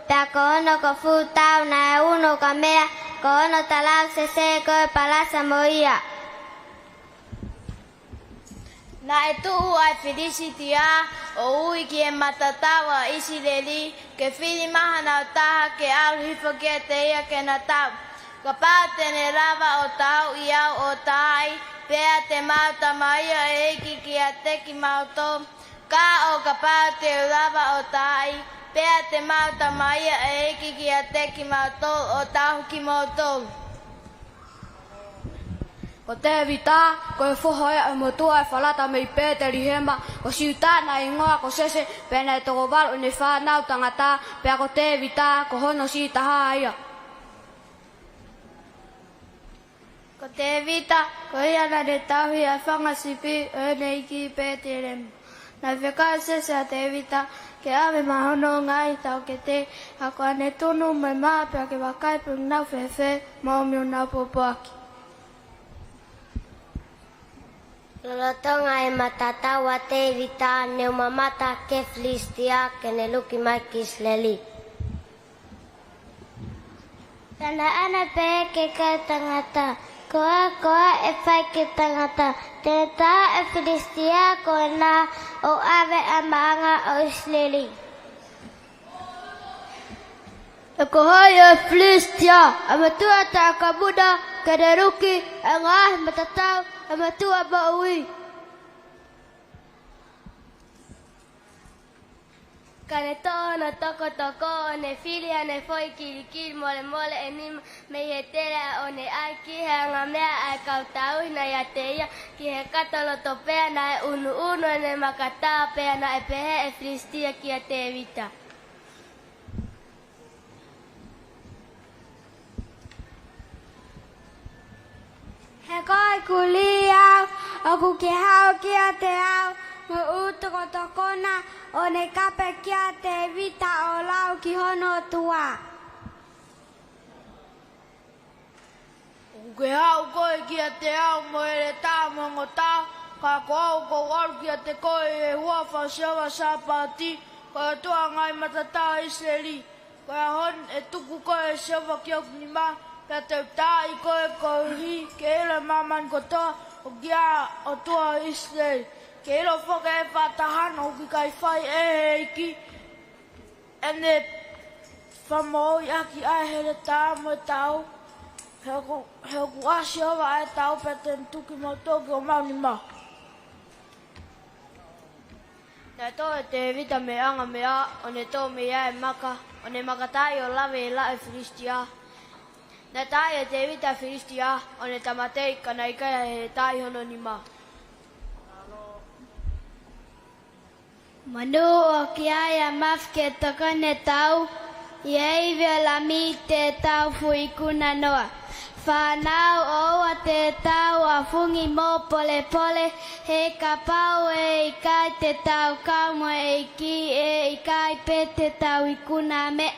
pea ko hono kofu tau naʻe unu kamea, ko hono talau sesē ko e palasa mo ia. Naʻe tuʻu ʻa e Filisitia ʻo ui ki he matatau ʻa ʻIsileli, ke fili mai hanau taha ke ʻalu hifo kiate ia ke na tau. Kapau te ne lava ʻo tauʻi au ʻo taaʻi, pea te mau tamaia ʻe ʻEiki kiate kimautolu. Ka ʻo kapau te u lava ʻo taaʻi, pea te mau tamaia ʻe ʻEiki kiate kimautolu ʻo tauhi kimoutolu. Ko Tēvita, ko e foha ia ʻo e motuʻa ʻo Efalata mei Pētelihema, ko Siuta naʻe hingoa ko Sese, pea naʻe toko valu ʻene fānau tangata, pea ko Tēvita ko hono siʻi taha ia. Ko Tēvita, ko ia naʻa ne tauhi ʻa e fanga sipi ʻo ʻene ʻeiki ʻi Pētelihema. Naʻe fekau ʻe Sese ʻa Tēvita ke ʻave mai hono ngaahi taʻokete, ʻa ia ko ʻene tunu mo e mā, pea ke vakai pe ʻoku nau fēfē, mo ʻomi honau pōpoaki. Lolotonga e matatau ʻa Tēvita, ne u mamata ki he Filisitia ke ne luki mai ki ʻIsileli. Pea naʻa ne pehē ki he kau tangata, Ko e hā koā ʻe fai ki he tangata, te ne tā ʻa e Filisitia ko ena ʻo ʻave ʻa e maʻanga ʻo ʻIsileli? He ko hai ʻa e Filisitia, ʻa e motuʻa taʻekamuʻa, ke ne luki ʻa e ngaahi matatau ʻa e motuʻa moʻui? Ka ne toʻo hono tokotoko, ʻo ne fili haʻane foʻi kilikili molemole ʻe nima mei he tele, ʻo ne ʻai ki he angameʻa ʻa e kau tauhi naʻe ʻiate ia ki he kato loto, pea naʻe ʻunuʻunu ʻene makatao, pea naʻe pehē ʻe he Filisitia kia Tēvita, He ko e kulī au, ʻoku ke haʻu kiate au mo e ʻū tokotoko na, ʻo ne kape kia Tēvita ʻo lau ki hono ʻOtua. ʻOku ke haʻu koe kiate au mo e heletā mo e ngota, ka ko au ʻoku ou ʻalu kiate koe ʻi he huafa ʻo Sihova Sāpaoti, ko e ʻOtua ʻo e ngaahi matatau ʻo ʻIsileli. Ko e ʻaho ni ʻe tuku koe ʻe Sihova ki hoku nima, pea te u taaʻi koe koeʻuhi ke ʻilo ʻe māmani kotoa ʻoku ʻi ai ʻa e ʻOtua ʻo ʻIsileli. Ke ʻilo foki ʻe he faʻa taha na ʻoku ʻikai fai ʻe he ʻEiki ʻene fakamoʻui ʻaki ʻa e heletā mo e tau, he ʻoku, he ʻoku ʻa Sihova ʻa e tau, pea te ne tuku kimoutolu ki homau nima. Naʻe toʻo ʻe Tēvita mei he angameʻa, ʻo ne toʻo mei ai e maka, ʻo ne makataaʻi ʻo lave ʻi he laʻi ʻo e Filisitia. Naʻe taaʻi ʻe Tēvita ʻa e Filisitia, ʻo ne tāmateʻi, ka naʻe ʻikai ha heletā ʻi hono nima. Monū ʻoku ʻi ai ʻa Mafi ke tokoni ʻo tau, ʻi he ivi ʻo e Lami te tau fuʻu ikuna noa. Fānau, ʻoua te tau ʻafungi mo polepole, he kapau ʻe ʻikai te tau kau mo e ʻEiki, ʻe ʻikai pē te tau ikuna ha meʻa.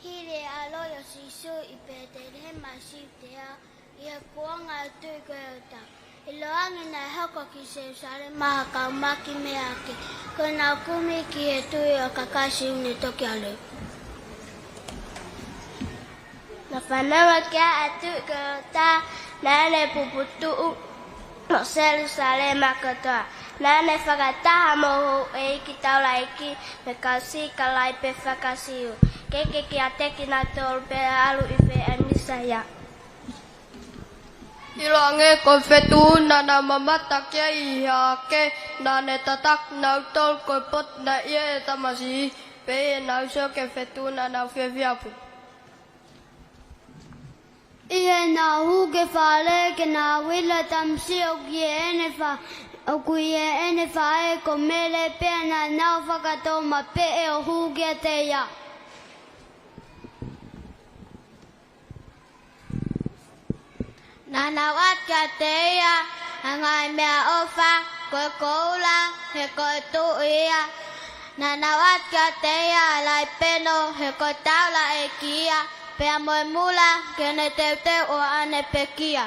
Hili e ʻalu ʻo Sīsū ʻi Pētelihema ʻi Siutea, ʻi he kuonga ʻo e Tuʻi ko ʻEota. ʻIloange naʻe hoko ki Selusalema ha kau maki mei he ʻaho, ko ʻenau kumi ki he tui ʻo e kakai Siu ne toki ʻalu. Naʻe fanongo ki ai ʻa e Tuʻi ko ʻEota, naʻa ne puputuʻu ʻo Selusalema kotoa. Naʻa ne fakataha mo e houʻeiki taulaʻeiki mo e kau sikalaipe faka-Siu, ke ʻeke kiate kinautolu pe ʻe ʻalu ʻi fē ʻa e Mīsaia. ʻIloange ko e feituʻu naʻa nau mamata ki ai ʻi he ʻaho, naʻa ne tataki kinautolu ko e potu naʻe ʻi ai e tamasiʻi, pea ʻi heʻenau sio ki he feituʻu naʻa nau fiefia pē. ʻI heʻenau hū ki he fale ke nau ʻilo e tamasiʻi ʻoku ʻi heʻene fa-, ʻoku ʻi heʻene faʻē ko Mele, pea naʻa nau fakatōmapeʻe ʻo hū kiate ia. Naʻa nau ʻoatu kiate ia ʻa e ngaahi meʻaʻofa, ko e koula, he ko e tuʻi ia. Naʻa nau ʻoatu kiate ia ʻa e laʻi peno, he ko e taulaʻeiki ia, pea mo e mula, ke ne teuteu ʻo ʻaʻane pekia.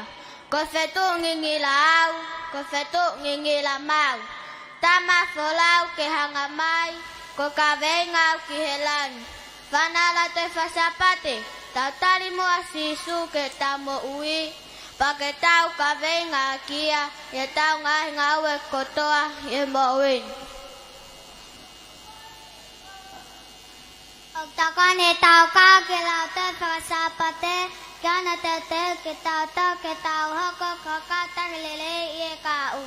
Ko e feituʻu ngingila ʻau, ko e feituʻu ngingila maʻu. Tama folau ke hanga mai, ko e kaveinga au ki he langi. Fānau, ʻoku tau fai Sāpate, tau tali muʻa Sīsū ki heʻetau moʻui. Pea ke tau kaveinga ki ai ʻi heʻetau ngaahi ngāue kotoa ʻi he moʻui ni. ʻOku tokoni ʻetau kau ki he lautohi faka-Sāpate ki hono teuteu kitautolu ke tau hoko ko ha kau taki lelei ʻi he kahaʻu.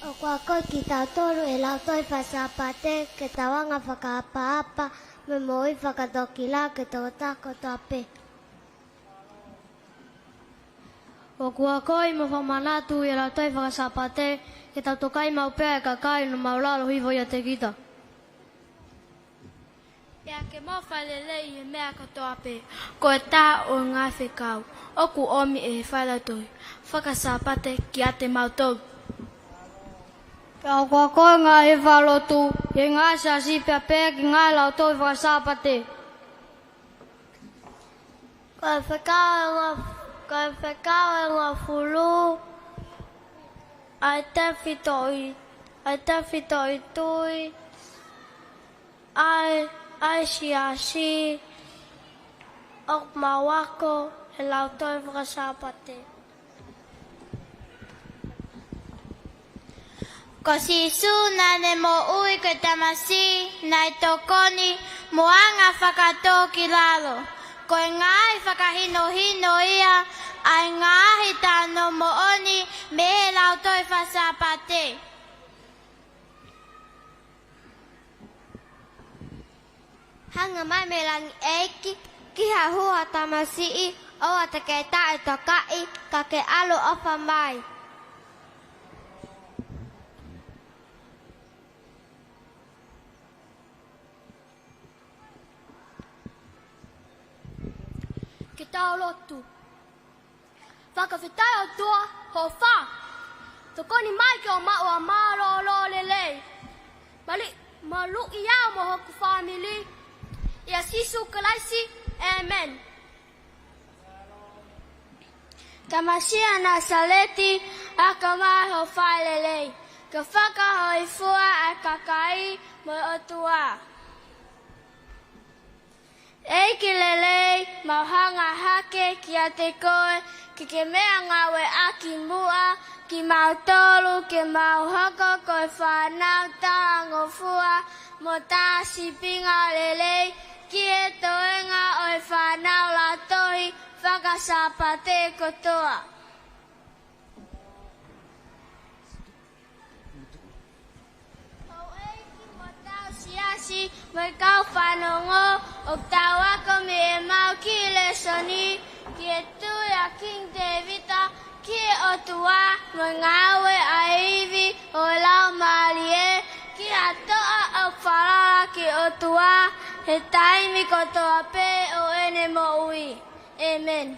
ʻOku akoʻi kitautolu ʻe he lautohi faka-Sāpate ke tau anga fakaʻapaʻapa mo moʻui fakatōkilalo ki he tokotaha kotoa pē. ʻOku akoʻi mo fakamanatu ʻe he lautohi faka-Sāpate ke tau tokaiʻi maʻu pē ʻa e kakai ʻoku nau māʻulalo hifo ʻiate kita. Pea ke mau fai lelei ʻi he meʻa kotoa pē, ko e taha ʻo e ngaahi fekau ʻoku ʻomi ʻe he failautohi faka-Sāpate kiate kimautolu. Pea ʻoku akoʻi e ngaahi faʻa lotu ʻi he ngaahi siasi pea pehē ki he ngaahi lautohi faka-Sāpate. Ko e fekau ʻe hongofulu, ko e fekau ʻe hongofulu, ʻa e tefitoʻi, ʻa e tefitoʻi tui ʻa e, ʻa e siasi ʻoku mau ako he lautohi faka-Sāpate. Ko Sīsū naʻá ne moʻui ko e tamasiʻi naʻe tokoni mo anga fakatōkilalo. Ko e ngaahi fakahinohino ia ʻa e ngaahi talanoa moʻoni mei he lautohi faka-Sāpate. Hanga mai mei langi ʻEiki ki ha hū ha tamasiʻi, ʻoua te ke taʻetokaʻi, ka ke ʻalu ʻofa mai. Ke tau lotu. Fakafetaʻi ʻOtua hoʻo fai tokoni mai ke u maʻu ʻa e mālōlō lelei. Malu-, maluʻi au mo hoku fāmili. ʻIa Sīsū Kalaisi, ʻēmeni. Tamasiʻi ʻa Nāsaleti, ʻaka mai hoʻo fai lelei ke fakahōifua ʻa e kakai mo e ʻOtua. ʻEiki lelei, mau hanga hake kiate koe, ke ke meʻangāueʻaki muʻa kimautolu ke mau hoko ko e fānau talangofua mo tā sīpinga lelei ki he toenga ʻo e fānau lautohi faka-Sāpate kotoa. Houʻeiki mo hotau siasi mo e kau fanongo, ʻoku tau ako mei heʻemau kiʻi lēsoni ki he tui ʻa Kingi Tēvita ki he ʻOtua mo e ngāue ʻa e ivi ʻo e Laumālie ki ha toʻa ʻoku falala ki he ʻOtua he taimi kotoa pē ʻo ʻene moʻui. ʻĒmeni.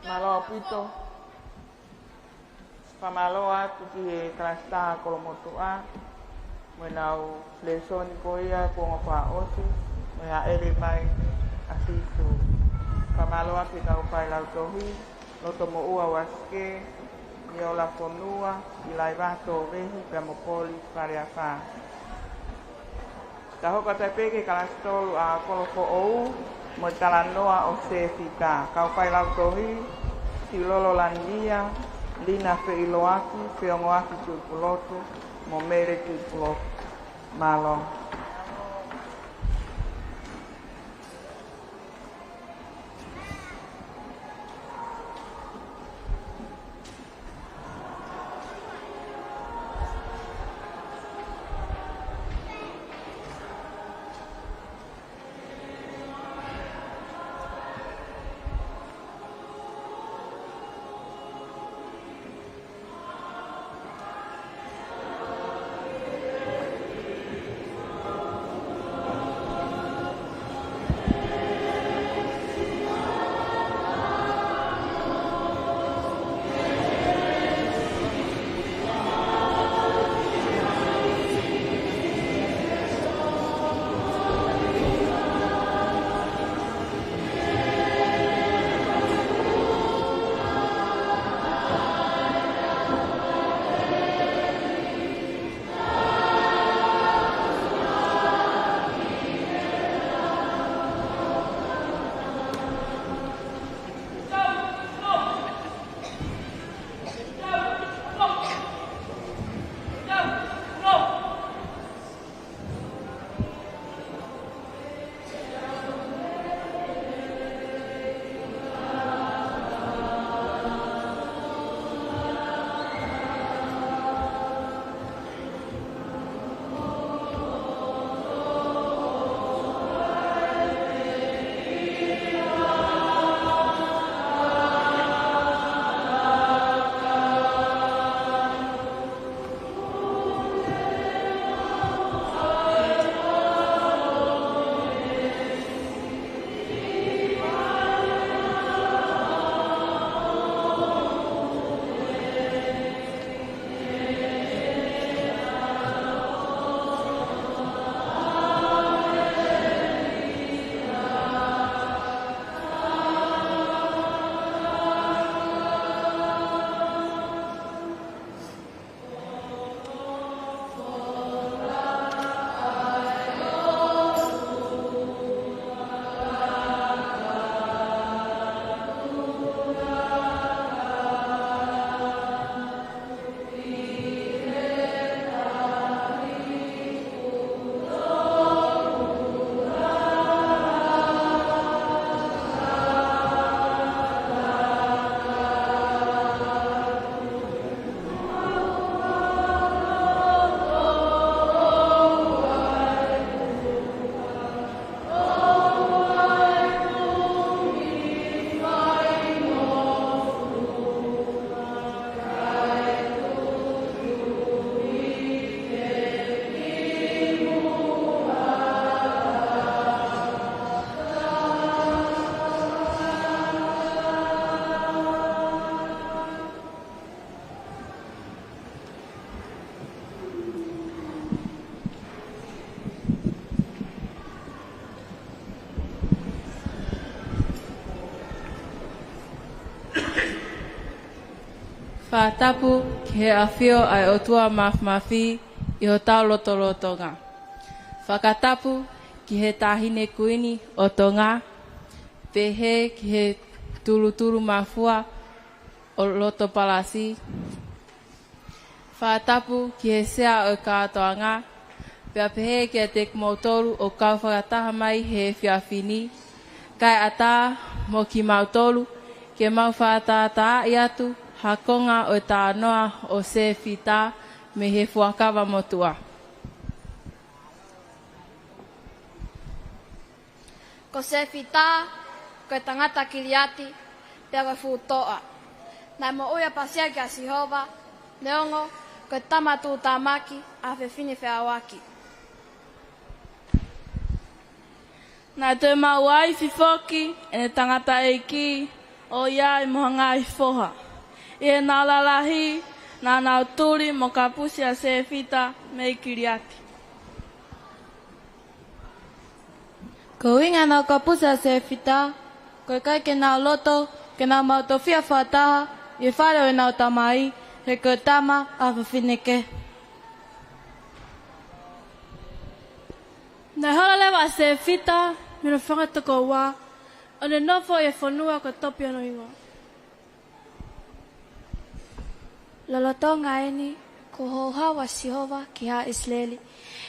Mālō ʻaupito. Fakamālō atu ki he kalasi taha Kolomotuʻa mo ʻenau lēsoni ko ia kuo ongo fakaʻosi mo e hāʻele mai ʻa Sīsū. Fakamālō atu ki he kau failautohi, Lotomoʻua Uasike, Niola Fonua, ʻIlaivaha Tōvehi, pea mo Poli Faleafā. Tau hoko atu ai pē ki he kalasi tolu ʻa Kolofoʻou mo e talanoa ʻo Sēfita. Kau failautohi, Silolo Lania, Lina Feʻiloaki, Feongoaki Tuʻipulotu, mo Mele Tuʻipulotu. Mālō. Fakatapu ki he ʻafio ʻa e ʻOtua Māfimafi ʻi hotau lotolotonga. Fakatapu ki he Taʻahine Kuini ʻo Tonga, pehē ki he Tulutulu Mafua ʻo Lotopalasi. Fakatapu ki he Sea ʻo e Kātoanga, pea pehē kiate kimoutolu ʻoku kau fakataha mai he efiafi ni, kae ʻatā mo kimautolu ke mau fakatātaaʻi atu ha konga ʻo e talanoa ʻo Sefita mei he Fuakava Motuʻa. Ko Sefita, ko e tangata Kiliati, pea ko e fuʻu toʻa. Naʻe moʻui ʻapasia kia Sihova, neongo ko e tama tuʻutāmaki ʻa ha fefine feʻauaki. Naʻe toe maʻu ai foki ʻene tangataʻeiki, ʻo ʻi ai mo ha ngaahi foha. ʻI heʻenau lalahi, naʻa nau tuli mo kapusi ʻa Sefita mei Kiliati. Ko e ʻuhinga ʻenau kapusi ʻa Sefita, ko e ʻikai ke nau loto ke nau maʻu tofiʻa fakataha ʻi he fale ʻo ʻenau tamai, he ko e tama ʻa ha fefine kehe. Naʻe hola leva ʻa Sefita mei hono fanga tokoua, ʻo ne nofo ʻi he fonua ko Topi hono hingoa. Lolotonga eni, kuo houhau ʻa Sihova ki haʻa ʻIsileli,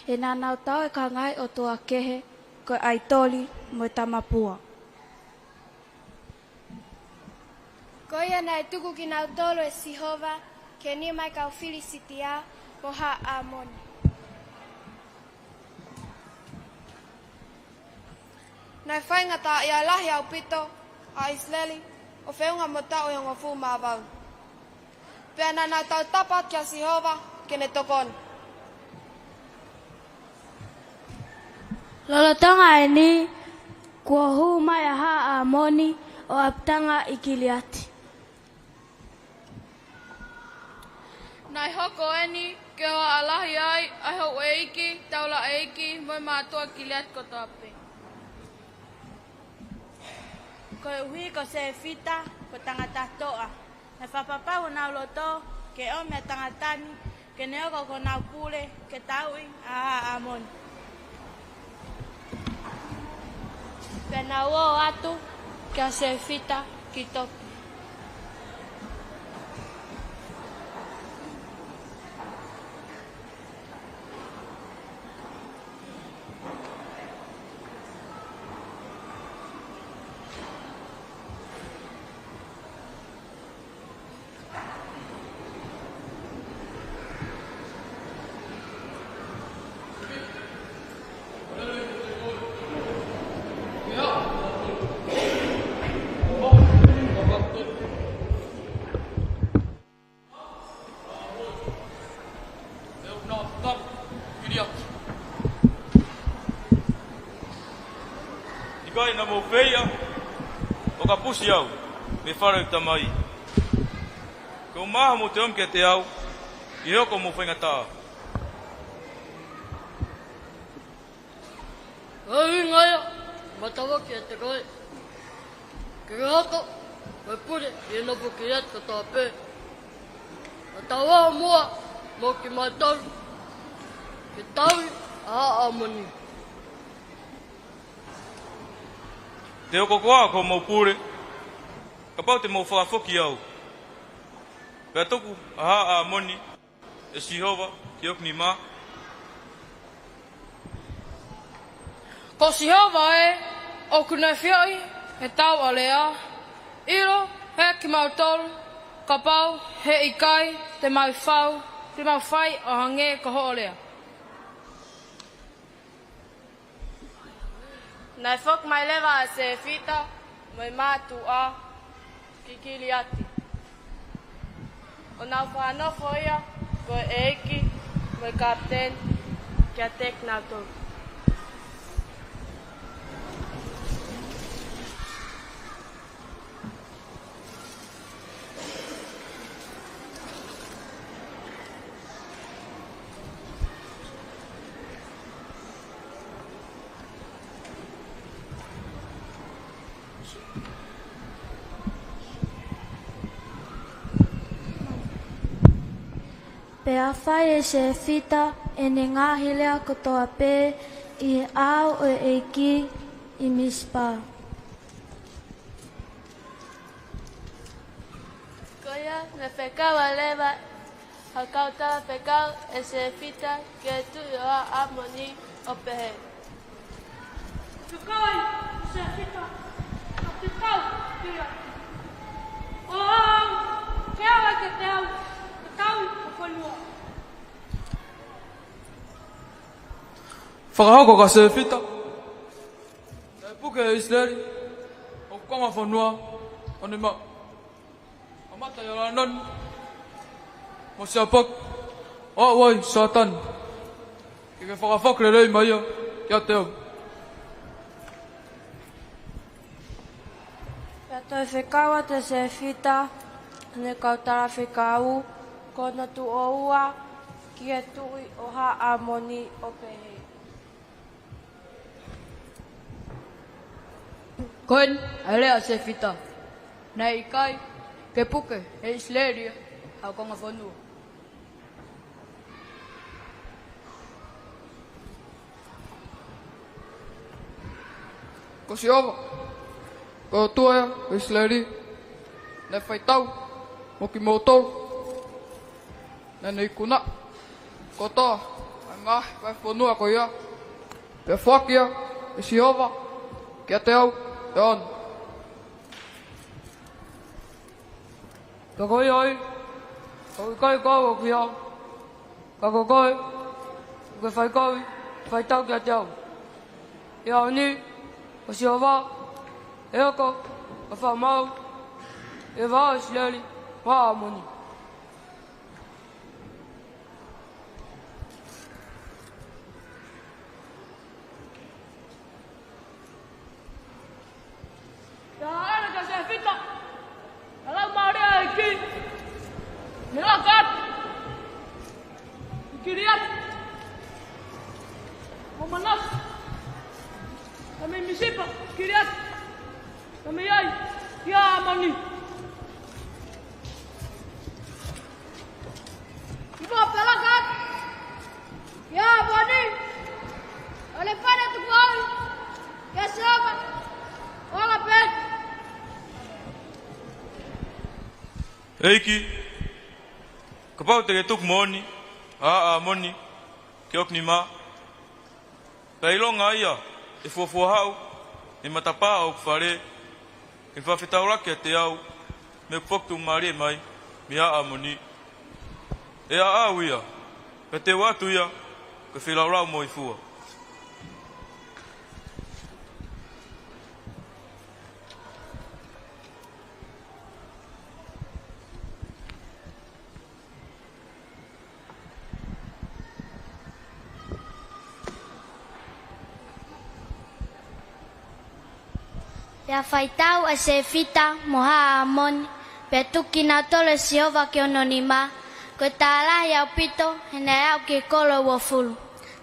he naʻa nau tauʻi ki ha ngaahi ʻotua kehe, ko e ʻaitoli mo e tamapua. Ko ia naʻe tuku kinautolu ʻe Sihova ki he nima ʻo e kau Filisitia mo haʻa ʻĀmoni. Naʻe faingataʻaʻia lahi ʻaupito ʻa ʻIsileli ʻo feʻunga mo e taʻu ʻe hongofulu mā valu. Pea naʻa nau tautapa kia Sihova ke ne tokoni. Lolotonga eni, kuo hū mai ʻa haʻa ʻĀmoni ʻo ʻapitanga ʻi Kiliati. Naʻe hoko eni ke hoa lahi ai ʻa e houʻeiki, taulaʻeiki, mo e mātuʻa Kiliati kotoa pē. Koeʻuhi ko Sefita ko e tangata toʻa, naʻe fakapapau honau loto ke ʻomi ʻa e tangata ni ke ne hoko ko honau pule ke tauʻi ʻa haʻa ʻĀmoni. Pea nau ō atu kia Sefita ki Topi. ʻIkai naʻa mou feinga ʻo kapusi au mei he fale ʻo ʻeku tamai. Ko e ʻuhinga ia ʻoku mou toe ʻomi kiate au ke hoko homou faingataʻa. Ko e ʻuhinga ia ʻoku ma tala kiate koe, ke ke hoko ko e pule ʻi he nofo Kiliati kotoa pē. Ka tau ō muʻa mo kimautolu ke tauʻi ʻa haʻa ʻĀmoni. Te u hoko koā ko homou pule, kapau te mou fakafoki au pea tuku ʻa haʻa ʻĀmoni ʻe Sihova ki hoku nima? Ko Sihova ē ʻoku ne ʻafioʻi ʻetau ʻalea. ʻIlo ʻe kimautolu kapau he ʻikai te mau fai, te mau fai ʻo hangē ko hoʻo lea. Naʻe foki mai leva ʻa Sefita mo e mātuʻa ki Kiliati, ʻo nau fakanofo ia ko e ʻeiki mo e kapiteni kiate kinautolu. Pea fai ʻe Sefita ʻene ngaahi lea kotoa pē ʻi he ʻao ʻo e ʻEiki ʻi Misipa. Ko ia naʻe fekau leva ha kau talafekau ʻe Sefita ki he tuʻi ʻo Haʻa ʻAmoni ʻo pehē: Fekau ʻe Sefita, ʻa te tau ki ai. ʻO au, ke ava ke te au, ke tau ʻo fonua. Fakahoko kia Sefita, ʻe puke ʻe ʻIsileli ʻa e konga fonua ʻo ne maʻu. ʻAmata ʻia Lanani mo Siapaki, ʻo aʻu ai Satani, ke ke fakafoki lelei mai ia kiate au. Pea toe fekau atu ʻe Sefita ʻene kau talafekau, ko hono tuʻo ua, ki he tuʻi ʻo Haʻa ʻAmoni ʻo pehē: Ko eni ʻa e lea ʻa Sefita. Naʻe ʻikai ke puke ʻe ʻIsileli ʻa e konga fonua. Ko Sihova, ko e ʻOtua ia ʻo ʻIsileli, naʻe fai tau mo kimoutolu. Naʻa ne ikuna kotoa ʻa e ngaahi vahefonua ko ia, pea foaki ia ʻe Sihova kiate au ʻe ono. Pea ko ia ai, ʻoku ʻikai ko au ʻoku ʻi ai, ka ko koe ʻoku ke fai kovi, fai tau kiate au. ʻI he ʻaho ni, ko Sihova ʻe hoko ko e fakamaau ʻi he vahaʻa ʻo ʻIsileli mo Haʻa ʻAmoni. Pea haʻele kia Sefita ʻa e Laumālie ʻo e ʻEiki, ne laka atu ki Kiliati mo Manase, pea mei Misipa ki Kiliati, pea mei ai ki Haʻa ʻAmoni. Kimuʻa pea laka atu ki Haʻa ʻAmoni, ʻo ne fai ʻene tukuaʻi kia Sihova, ʻo anga pē. ʻEiki, kapau te ke tuku moʻoni ʻa Haʻa ʻAmoni ki hoku nima, pea ʻilonga ia ʻe fuofua haʻu mei he matapā ʻo hoku fale, ke fakafetaulaki kiate au mei hoku foki tuʻumālie mai mei Haʻa ʻAmoni, ʻe ʻaʻau ia, pea te u ʻoatu ia ko e feilaulau moʻui fua. Pea fai tau ʻa Sefita mo Haʻa ʻAmoni, pea tuku kinautolu ʻe Sihova ki hono nima, ko e tālahi ʻaupito, he naʻe aʻu ki he kolo ʻe uofulu.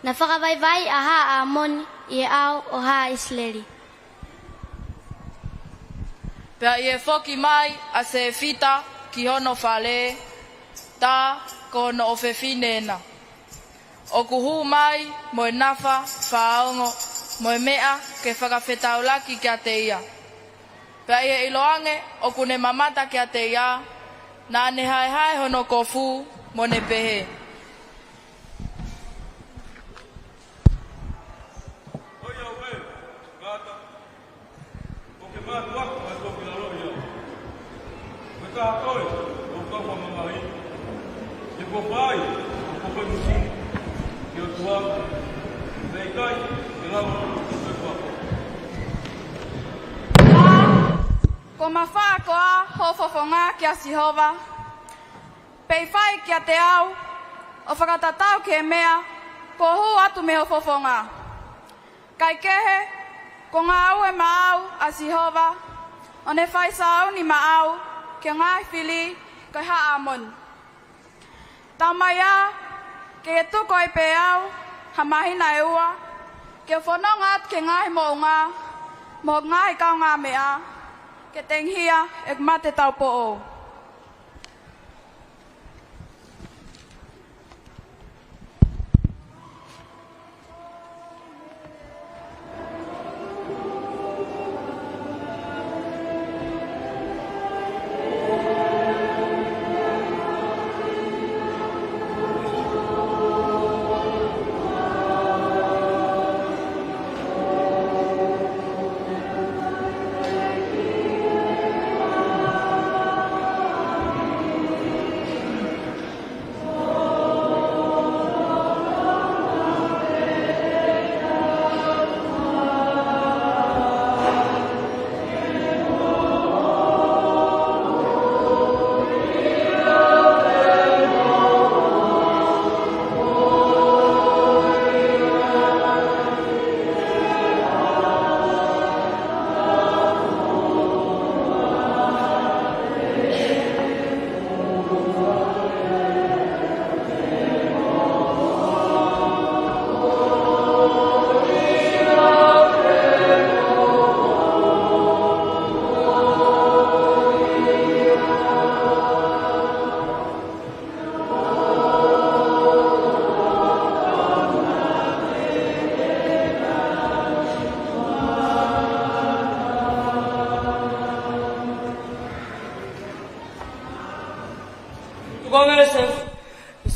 Naʻe fakavaivaiʻi ʻa Haʻa ʻAmoni ʻi he ʻao ʻo Haʻa ʻIsileli. Pea ʻi he foki mai ʻa Sefita ki hono fale, tā ko hono ʻofefine ena, ʻoku hū mai mo e nafa fakaongo mo e meʻa ke fakafetaulaki kiate ia. Pea ʻi he ʻiloange ʻoku ne mamata kiate ia, naʻa ne haehae hono kofu mo ne pehē: ʻOiauē, ngata, ʻoku ke mātuʻaki ʻa e tōkilalo ia. Ko e taha koe ʻo e kau fakamamahi, he kuo fai hoʻo koeʻuhi ki he ʻOtua, pea ʻikai ke lava ʻo koe kuako. Kuo mafai koā hoʻo fofonga kia Sihova? Pea ʻi fai kiate au ʻo fakatatau ki he meʻa kuo hū atu mei ho fofonga. Kaekehe, kuo ngāue maʻau ʻa Sihova, ʻo ne fai sāuni maʻau ki he ngaahi fili ko e Haʻa ʻAmoni. Taumaiā ke ke tuku ai pē au ha māhina ʻe ua, ke u fononga atu ki he ngaahi moʻunga mo e ngaahi kaungāmeʻa, ke tengihia ʻeku mate taupoʻou.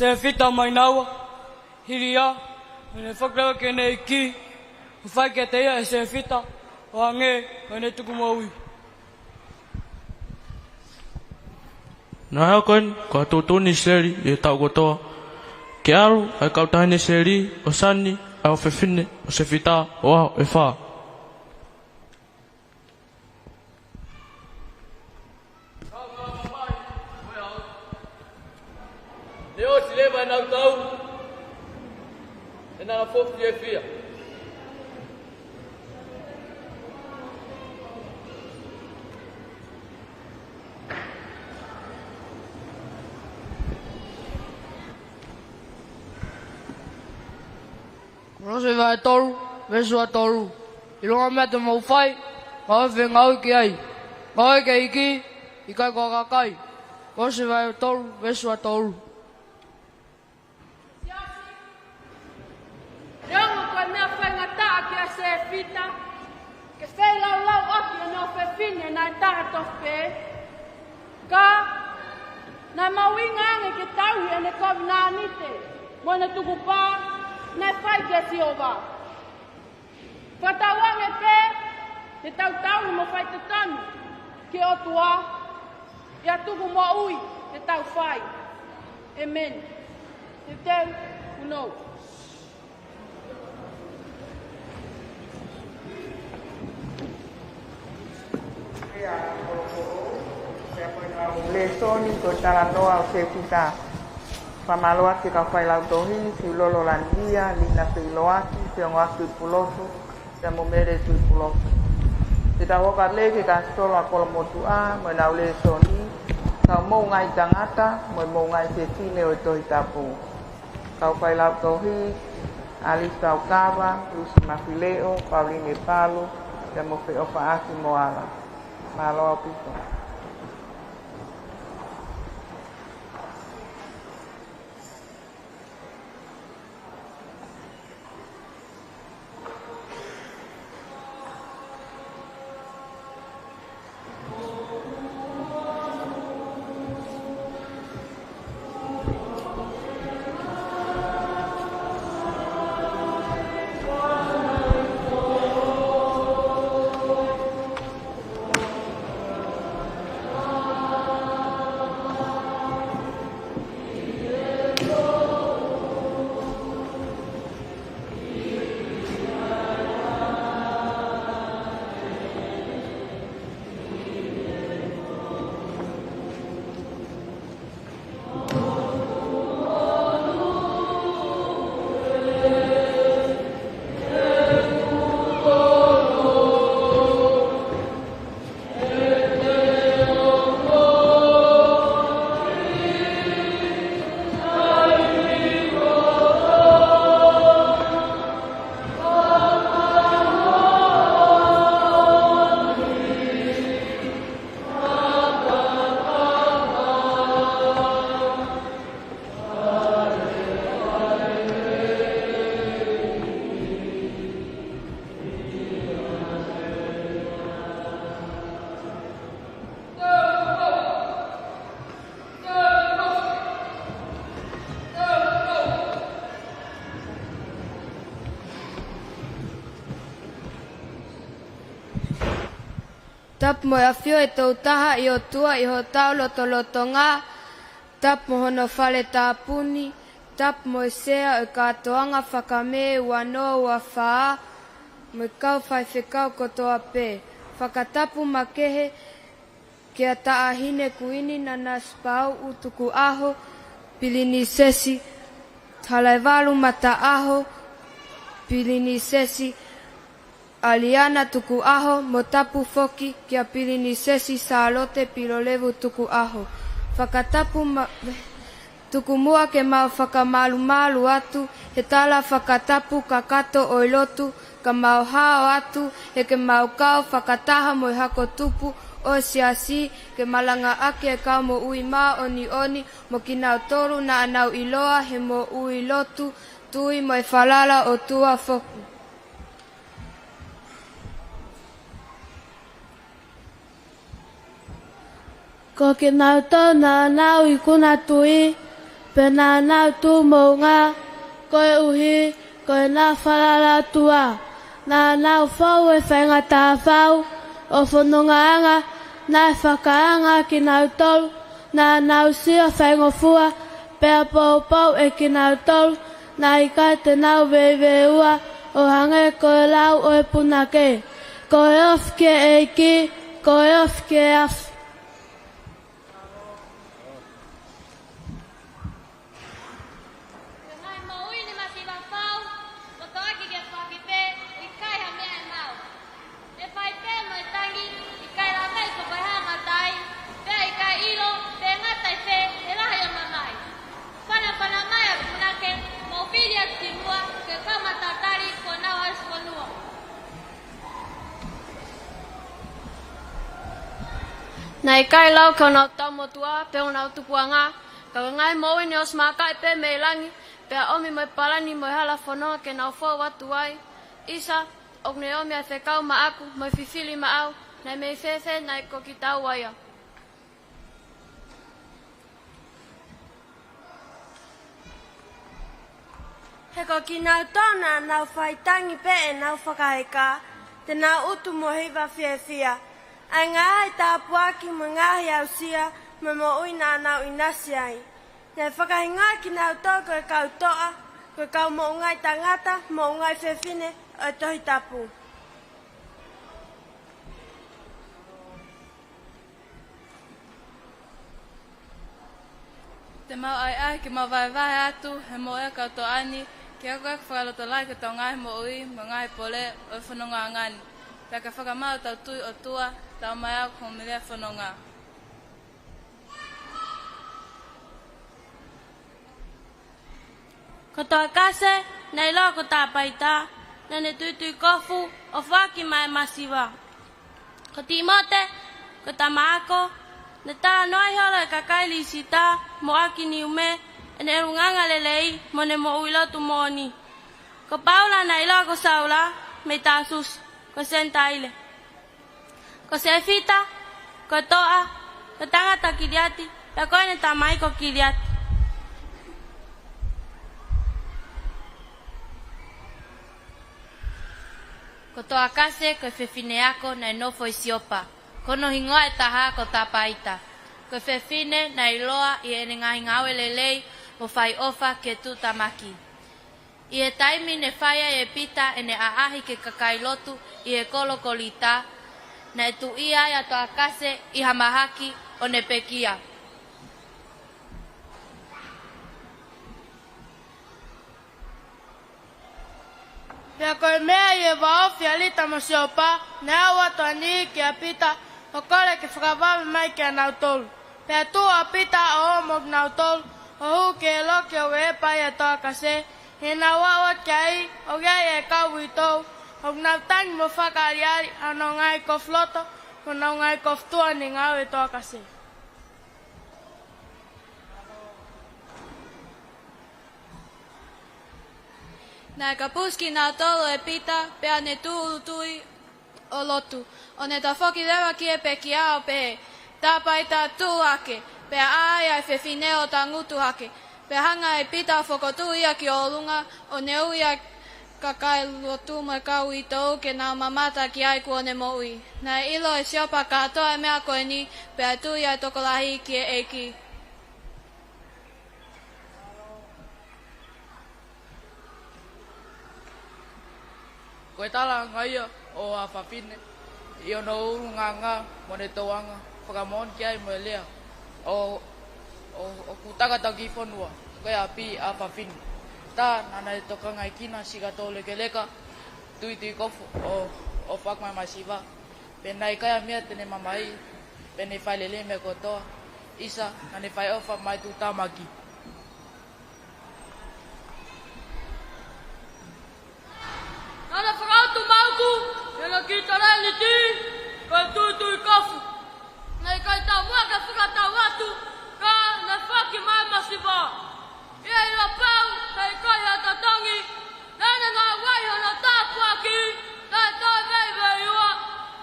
Sefita Mainaua, hili ia, ʻo ne foki leva ki heʻene ʻEiki, ʻo fai kiate ia ʻe Sefita, ʻo hangē ko ʻene tukumoʻui. Naʻe hoko eni ko ha tuʻutuʻuni ʻi ʻIsileli ʻi he taʻu kotoa, ke ʻalu ʻa e kautaha ʻIsileli ʻo sani ʻa e ʻofefine ʻo Sefita ʻo ʻaho ʻe fā. Ne ʻosi leva ʻenau tau, ʻenau foki fiefia. Kolose vahe tolu, veesi ua tolu. ʻIlonga meʻa te mou fai, ngāue fengāueʻaki ai. Ngāueʻaki ʻe he ʻEiki, ʻikai ko ha kakai. Kolose vahe tolu, veesi ua tolu. Siasi, neongo ko e meʻa faingataʻa kia Sefita ke feilaulau ʻaki ʻene ʻofefine naʻe taha tofu pē, ka naʻe mahuʻinga ange ke tauhi ʻene kovinānite mo ʻene tukupā naʻe fai kia Sihova. Fakatauange pē ke tau tauhi mo faitotonu ki he ʻOtua, ʻi he tukumoʻui te tau fai. ʻĒmeni. Teuteu, kunou. Lēsoni ko e talanoa ʻo Sefita. Fakamālō atu ki he kau failautohi, Siulolo Lanivia, Lina Feʻiloaki, Feongoaki Tuʻipulotu, pea mo Mele Tuʻipulotu. Te tau hoko atu leva ki he kasitola ʻa Kolomotuʻa, mo ʻenau lēsoni, Kau Moʻungaʻi Tangata, mo e Moʻungaʻi Fefine ʻo e Tohi Tapu. Kau failautohi, ʻAlisi Taukava, Lusi Mafileʻo, Pauline Palu, pea mo Feʻofaʻaki Moala. Mālō ʻaupito. Tapu mo e ʻafio ʻe tolu taha ʻi ʻOtua ʻi hotau lotolotonga. Tapu mo hono fale tāpuni. Tapu mo e sea ʻo e kātoanga fakamē ua noa ua fā, mo e kau faifekau kotoa pē. Fakatapu makehe kia Taʻahine Kuini Nanasipauʻu Tukuʻaho, Pilinisesi Halaevalu Mataʻaho, Pilinisesi ʻAliana Tukuʻaho, mo tapu foki kia Pilinisesi Sālote Pilolevu Tukuʻaho. Fakatapu ma-, tuku muʻa ke mau fakamalumalu atu he tala fakatapu kakato ʻo e lotu, ka mau hao atu he ke mau kau fakataha mo e hako tupu ʻo e siasi ke malangaʻaki e kau moʻui māʻoniʻoni mo kinautolu naʻa nau ʻiloa he moʻui lotu, tui mo e falala ʻOtua foki. Ko kinautolu naʻa nau ikuna tui, Pea naʻa nau tū moʻunga, koeʻuhi ko ʻenau falala ʻOtua. Naʻa nau fou he faingataʻa fau ʻo fonongaʻanga, naʻe fakaanga kinautolu, naʻa nau sio faingofua, pea poupou ʻe kinautolu, naʻe ʻikai te nau veiveiua ʻo hangē ko e lau ʻo e punake. Ko e ofi ki he ʻEiki, ko e ofi ki he afi. Ko e ngaahi moʻui ni masiva fau, loto ʻaki ke foaki pē, ʻikai ha meʻa ʻe maʻu. ʻE fai pē mo e tangi, ʻikai lava ʻi ko e hā e ngata ai, pea ʻikai ʻilo pe ngata ʻi fē e lahi ʻo e mamahi. Fanafana mai ʻa e punake, mou fili atu ki muʻa, ke kau matatali kuo nau ʻasi fonua. Naʻe ʻikai lau ki honau taumotuʻa pe honau tupuʻanga, ka ko e ngaahi moʻui ni ʻosi mākaʻi pē mei langi, pea ʻomi mo e palani mo e hala fononga ke nau fou atu ai. ʻIsa, ʻoku ne ʻomi ʻa e fekau maʻaku mo e fifili maʻau, naʻe mei fēfē nai ko kitaua ia? He ko kinautolu naʻa nau faitangi pē ʻenau fakaheka, te nau utu mo hiva fiefia ʻa e ngaahi tāpuaki mo e ngaahi aʻusia mo e moʻui naʻa nau ʻinasi ai. Naʻe fakahingoa kinautolu ko e kau toʻa, ko e kau moʻungaʻi tangata, moʻungaʻi fefine ʻo e Tohi Tapu. Te mau ʻahiʻahi ke mau vahevahe atu he moʻui ʻa e kau toʻa ni, ke akoʻi ʻaki fakalotolahi ki heʻetau ngaahi moʻui mo e ngaahi pole ʻo e fonongaʻanga ni. Pea ke fakamaʻu ʻetau tui ʻOtua, tau mai au ko e homilea fononga. Ko Toakase, naʻe ʻiloa ko Tāpaita, naʻa ne tuitui kofu ʻo foaki mai e masiva. Ko Tīmote, ko e tama ako, naʻe talanoa holo ʻe he kakai Lisita mo ʻAikoniume ʻene ʻulungaanga lelei mo ʻene moʻui lotu moʻoni. Ko Paula, naʻe ʻiloa ko Saula, mei Tāsusi, ko e Senitaile. Ko Sefita, ko e toʻa, ko e tangata Kiliati, pea ko ʻene tamai ko Kiliati. Ko Toakase, ko e fefine ako naʻe nofo ʻi Siopa. Ko hono hingoa ʻe taha ko Tāpaita. Ko e fefine naʻe ʻiloa ʻi heʻene ngaahi ngāue lelei mo faiʻofa ki he tuʻutāmaki. ʻI he taimi ne fai ai ʻe Pita ʻene ʻaʻahi ki he kakai lotu ʻi he kolo ko Lita, naʻe tuʻia ai ʻa Toakase ʻi ha mahaki ʻo ne pekia. Pea ko e meʻa ʻi he vāofi ʻa Lita mo Siopa, naʻe aʻu atu ʻa e niʻihi kia Pita ʻo kole ke fakavave mai kiate kinautolu. Pea tuʻu ʻa Pita ʻo ō mo kinautolu, ʻo hū ki he loki ʻo e ʻepa ʻia Toakase, heʻenau aʻu ki ai, ʻoku ʻi ai e kau uitou, ʻoku nau tangi mo fakaʻaliʻali ʻa honau ngaahi kofu loto, mo honau ngaahi kofu tua ʻi he ngāue ʻa Toakase. Naʻe kapusi kinautolu ʻe Pita, pea ne tūʻulutui ʻo lotu, ʻo ne tafoki leva ki he pekia ʻo pehē, Tāpaita, tuʻu hake. Pea ʻā ai ʻa e fefine ʻo tangutu hake. Pea hanga ʻe Pita ʻo fokotuʻu ia ki ʻolunga, ʻo ne ui ʻa e kakai lotu mo e kau uitou ke nau mamata ki ai kuo ne moʻui. Naʻe ʻilo ʻe Siopa kātoa e meʻa ko eni, pea tui ʻa e tokolahi ki he ʻEiki. Ko e talaʻanga ia ʻo ha fefine ʻi hono ʻulungaanga mo ʻene tōʻonga fakamoʻoni ki ai mo e lea ʻo, ʻo, ʻoku taka ʻetau kiʻi fonua, ko e ʻapi ʻa ha fefine. Tā naʻa ne tokangaʻi kinautolu siʻi kakai lekeleka, tuitui kofu ʻo, ʻo foaki mai e masiva. Pea naʻe ʻikai ha meʻa te ne mamahiʻi, pea ne fai lelei e meʻa kotoa. ʻIsa, naʻa ne faiʻofa maʻa e tuʻutāmaki. Naʻa ne fakautu maʻaku ʻi hono kiʻi talēniti ko e tuitui kofu. Naʻe ʻikai taumuʻa ke fakatau atu, ka naʻe foaki mai e masiva. ʻI he ʻilo pau, he ʻikai ha totongi, naʻa ne ngāueʻi hono tāpuaki, naʻe toe veiveiua,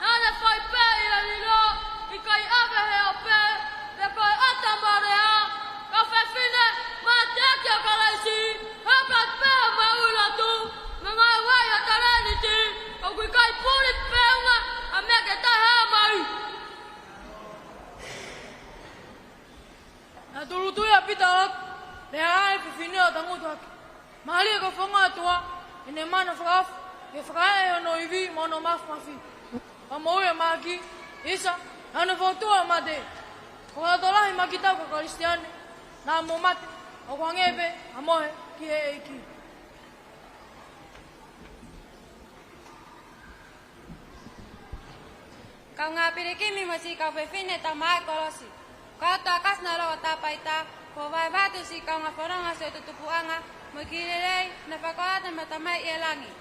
naʻa ne fai pē ʻi he ʻilo, ʻikai ʻave he ope, pe ko e ʻata mo e lea, ka ko e fefine, ma Mālie ko e fofonga ʻo e ʻOtua, ʻi heʻene mana fakaofo, ʻi he fakaeʻa ʻo hono ivi mo hono māfimafi. Fakamoʻui ʻa Maʻake, ʻisa, ʻa hono fōtunga mate. Fakaloto lahi maʻa kitautolu kau Kalisitiane, naʻa mo mate, ʻo hangē pē ʻa e mohe ki he ʻEiki. Kaungā pilikimi mo e siʻi kau fefine tau maʻa e kolosi. Ko e ʻOtua kasi naʻa ne ʻaloʻofa ʻo tāpuakiʻi, kuo vahevahe atu siʻi kaungā fononga ʻo e tutupuʻanga mo e kiʻi lelei naʻe fakakoloa atu mei he Tamai ʻi he langi.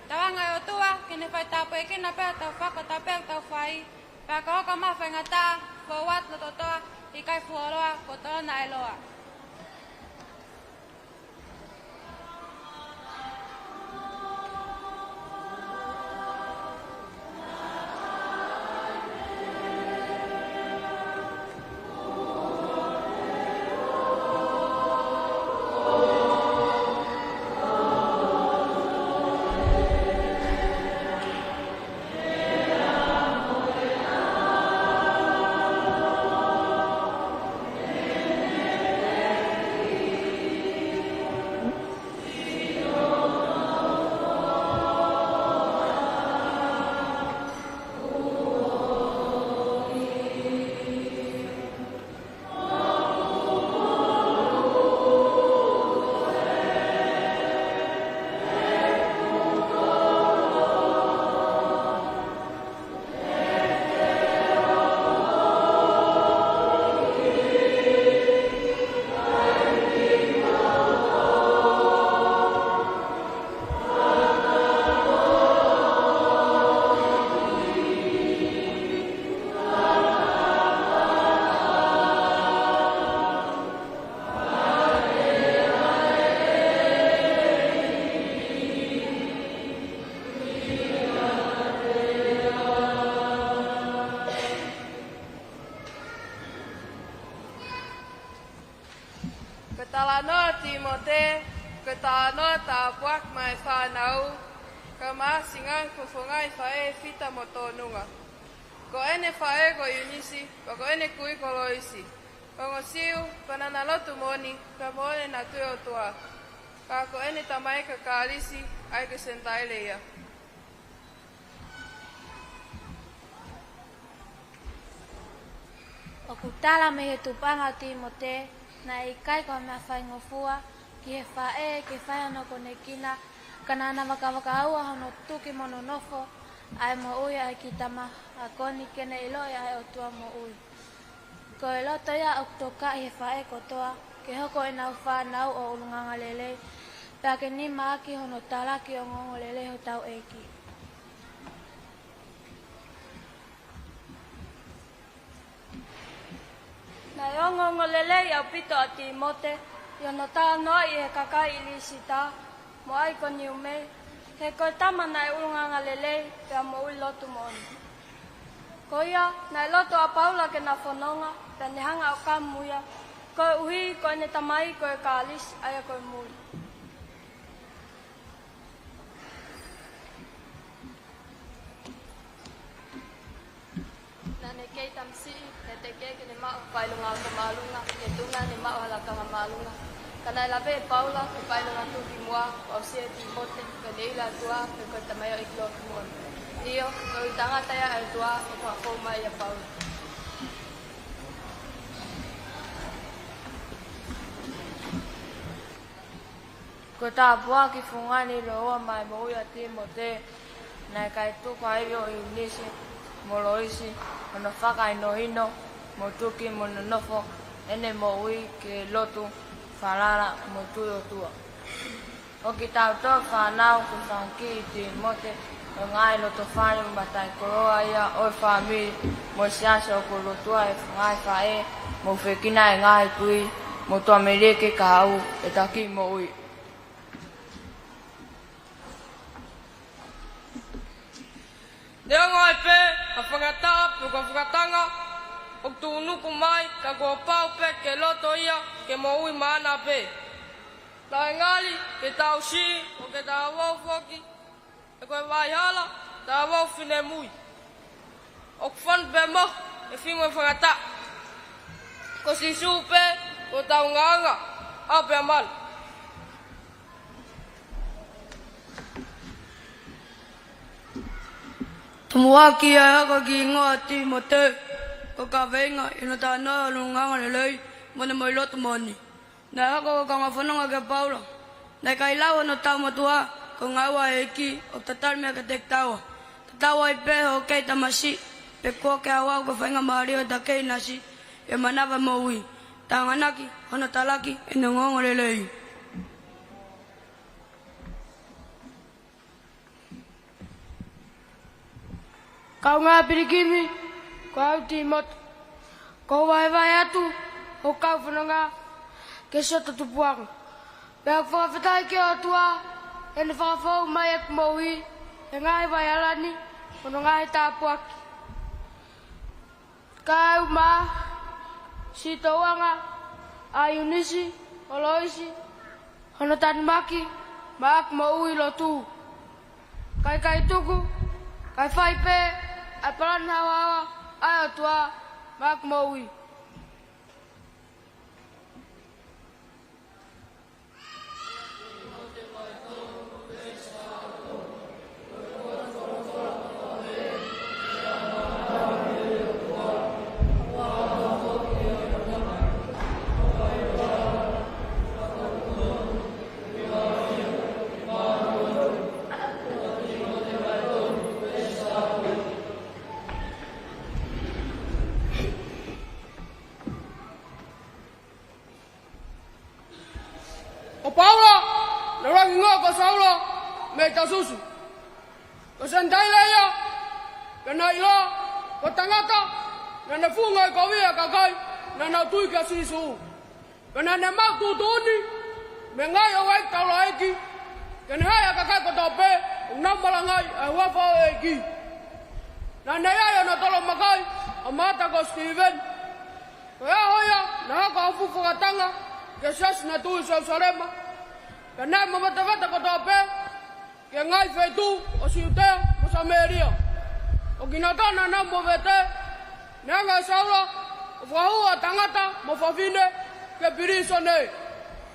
Tauange ʻe he ʻOtua ke ne fai tāpuekina pē hotau fakatapu ʻoku tau fai, pea ka hoko mai ha faingataʻa, fou atu loto-toa, ʻikai fuoloa, kuo tolona ʻa e loa. Ko e talanoa ʻo Tīmote, ko e talanoa tāpuaki maʻa e fānau, kae ʻumaʻā siʻi ngaahi fofonga ʻi he faʻē, Fita mo Tonunga. Ko ʻene faʻē ko ʻIunisi, pea ko ʻene kui ko Loisi. Ko e ongo Siu, pea naʻa na lotu moʻoni, pea mo ʻene na tui ʻOtua. Ka ko ʻene tamai ko Kalisi, ʻa ia ko e Senitaile ia. ʻOku tala mei he tupuʻanga ʻo Tīmote, naʻe ʻikai ko ha meʻa faingofua ki he faʻē ke fai hono konekina, ka naʻa na vakavakaua hono tuki mo nonofo ʻa e moʻui ʻa e kiʻi tama ako ni ke ne ʻiloʻi ʻa e ʻOtua moʻui. Ko e loto ia ʻoku tokaʻi he faʻē kotoa, ke hoko ʻenau fānau ʻo ʻulungaanga lelei, pea ke nimaʻaki hono talaki ʻo e ongoongolelei hotau ʻEiki. Naʻe ongoongolelei ʻaupito ʻa Tīmote ʻi hono talanoaʻi ʻe he kakai ʻi Lisita mo ʻAikoniume, he ko e tama naʻe ʻulungaanga lelei pea moʻui lotu moʻoni. Ko ia, naʻe loto ʻa Paula ke na fononga, pea ne hanga ʻo kamu ia, koeʻuhi ko ʻene tamai ko Kalisi, ʻa ia ko e muli. Naʻa ne kei tamasiʻi, ne teʻeki ke ne maʻu ha faʻaʻilonga ako māʻolunga, ne tuʻunga ne maʻu ha lakanga māʻolunga. Ka naʻe lave ʻe Paula ki he faʻaʻilonga tuʻukimuʻa, ʻo aʻusia ʻe Tīmote, pea ne ʻilo ʻe he ʻOtua pe ko e tamaioʻeiki lotu moʻoni. ʻIo, ko e tangata ia ʻa e ʻOtua, ʻoku fou mai ʻia Paula. Ko e tāpuaki fungani lōua maʻa e moʻui ʻa Tīmote, naʻe ʻikai tuku ai ʻe ʻIunisi mo Loisi hono fakahinohino mo tuki mo nonofo ʻene moʻui ke lotu, falala mo tui ʻOtua. ʻO kitautolu fānau, ʻoku fanga kiʻi Tīmote ʻo e ngaahi lotofale mo mataʻikoloa ia ʻo e fāmili mo e siasi ʻoku lotua ʻe he ngaahi faʻē, mo fekina ʻe he ngaahi kui, mo tuʻa meleke kahaʻu ʻe taki moʻui. Neongo ai pē ha fangataʻa pe ko ha fakatanga ʻoku tuʻunuku mai, ka kuo pau pē ke loto ia ke moʻui maʻana pē. Taʻe ngali ke tau siʻi, ʻo ke tau ō foki, he ko e vaʻa hala, tau ō finemui. ʻOku fonu pē mo e feinga fangataʻa. Ko Sīsū pē ko hotau ngāue, ʻa pē ʻa malu. Muʻaki ʻa e hako ki he hingoa Tīmote, ko e kaveinga ʻi hono talanoa ʻo hono ongoongolelei mo ʻene moʻui loto moʻoni. Naʻe hoko ko e kau fononga kia Paula. Naʻe ʻikai lau hono taumatua, ko e ngāue ʻa e ʻEiki ʻoku tatali mai kiate kitaua. Tatau ai pē hoʻo kei tamasiʻi, pe kuo ke aʻu ki he faingamālie ʻo e taʻe kei nasi, ʻi he manava moʻui, tau hanganaki hono talaki ʻene ongoongolelei. Kaungā pilikimi, ko au Tīmote. ʻOku ou vahevahe atu hoku kau fononga ki he siote tupuʻanga. Pea ʻoku ou fakafetaʻi ki he ʻOtua, heʻene fakafou mai ʻeku moʻui he ngaahi vaheʻalá ni, mo hono ngaahi tāpuaki. Kae ʻumaʻā siʻi tōʻonga ʻa ʻIunisi mo Loisi, hono tanumaki maʻaku moʻui lotu. Kae ʻikai tuku, kae fai pē ʻa e palani haohaoa ʻa e ʻOtua maʻaku moʻui. Ko Paula, naʻe ʻuluaki hingoa ko Saula, mei Tasusu. Ko e Senitaile ia, pea naʻe ʻiloa ko e tangata naʻa ne fuʻu ngaohikoviʻi ʻa e kakai naʻa nau tui kia Sīsū. Pea naʻa ne maʻu tuʻutuʻuni mei he ngaahi ʻofeina taulaʻeiki, ke ne haʻi ʻa e kakai kotoa pē ʻoku nau malangaʻi ʻa e huafa ʻo e ʻEiki. Naʻa ne ʻi ai hono tolomakaʻi ʻa Maʻata ko Sitīveni. Ko e ʻaho ia naʻe hoko ai hono fuʻu fakatanga ki he siasi naʻe tuʻu ʻi Selusalema, pea naʻe movetevete kotoa pē ki he ngaahi feituʻu ʻo Siutea mo Samēlia. Ko kinautolu naʻa nau movete, naʻe hanga ʻe Saula ʻo fakahū ʻa e tangata mo e fefine ki he pilīsone.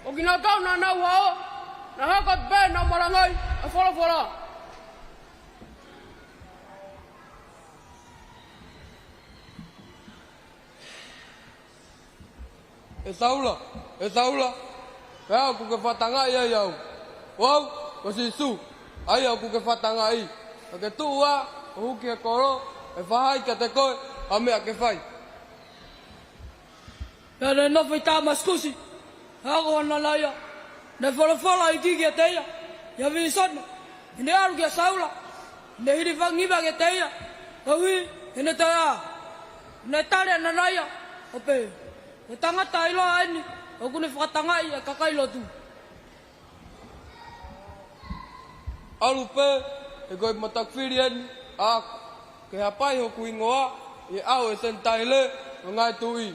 Ko kinautolu naʻa nau hao, naʻe hoko atu pē ʻenau malangaʻi ʻa e folofola. ʻE Saula, ʻe Saula, ko au ʻoku ke fakatangaʻi ai au. Ko au, ko Sīsū, ʻa ia ʻoku ke fakatangaʻi. Ka ke tuʻu ā, ʻo hū ki he kolo, ʻe fakahā kiate koe ʻa e meʻa ke fai. Pea naʻa ne nofo ʻi Tāmasikusi, ʻa ia ko Ananaia, naʻe folofola ʻa e ʻEiki kiate ia ʻi ha vīsone, ʻi heʻene ʻalu kia Saula, ʻi heʻene hilifaki nima kiate ia, koeʻuhi ko ʻene toeʻa. Naʻe tali ʻe Ananaia ʻo pehē, ko e tangata ʻiloa eni ʻoku ne fakatangaʻi ʻa e kakai lotu. ʻAlu pē, he ko e mataʻi fili eni ʻaʻaku, ke hapai hoku hingoa ʻi he ʻao ʻo e Senitaile mo e ngaahi tuʻi,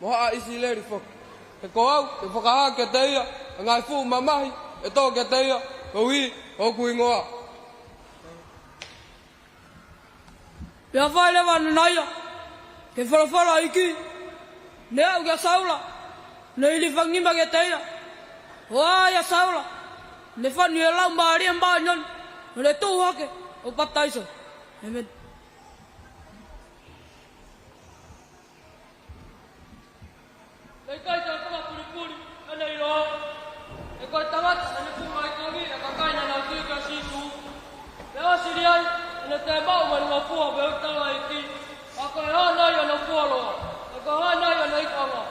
mo haʻa ʻIsileli foki. He ko au te u fakahā kiate ia ʻa e ngaahi fuʻu mamahi ʻe tō kiate ia koeʻuhi ko hoku hingoa. Pea fai leva ʻe Ananaia ki he folofola ʻa e ʻEiki, naʻe aʻu kia Saula, naʻe hilifaki nima kiate ia, ʻo ʻā ʻia Saula, naʻe fanu ʻi he Laumālie Māʻoniʻoni, ʻo ne tuʻu hake ʻo papitaiso. ʻĒmeni. Naʻe ʻikai te u fakapulipuli ʻene ʻiloa, he ko e tangata naʻa ne fuʻu ngaohikoviʻi ʻa e kakai naʻa nau tui kia Sīsū. Pea ʻosi lea ai, naʻa ne tēmaʻu mai ʻene ngofua mei he taulaʻeiki. Ka ko e hā nai hono fuoloa? Ka ko e hā nai hono ikuʻanga?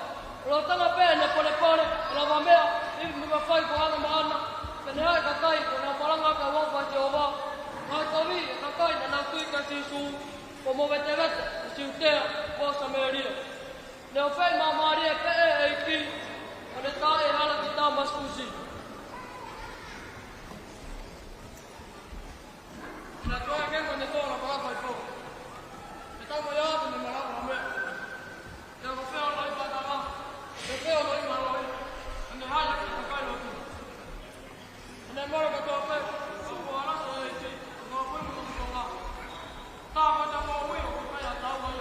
ʻOku lolotonga pē ʻene polepole, ʻo lavameʻa, ivi mo e mafai ko ʻene maʻana, ke ne haʻi ʻa e kakai kuo nau malanga ki he huafa ʻo Sihova, ngaohikoviʻi ʻa e kakai naʻa nau tui kia Sīsū, mo movetevete ʻi Siutea mo Samēlia. Naʻe ʻofeina māmālie pē ʻe he ʻEiki, ʻo ne tā ʻi he hala ki Tāmasikusi. Naʻe toe ke ko ne tola malanga ʻi pō. He tau mai atu ne malanga ʻo meʻa, ʻe ko feo lai patanga, ʻe feo lai maloi, ʻa ne haʻi ʻa e kakai lotu. ʻA e mole kotoa pē, ʻoku ala ʻo e ʻEiki, ʻo ngāue mo e Tonga. Tā ko e tama ui ʻoku kai ʻa tau ai.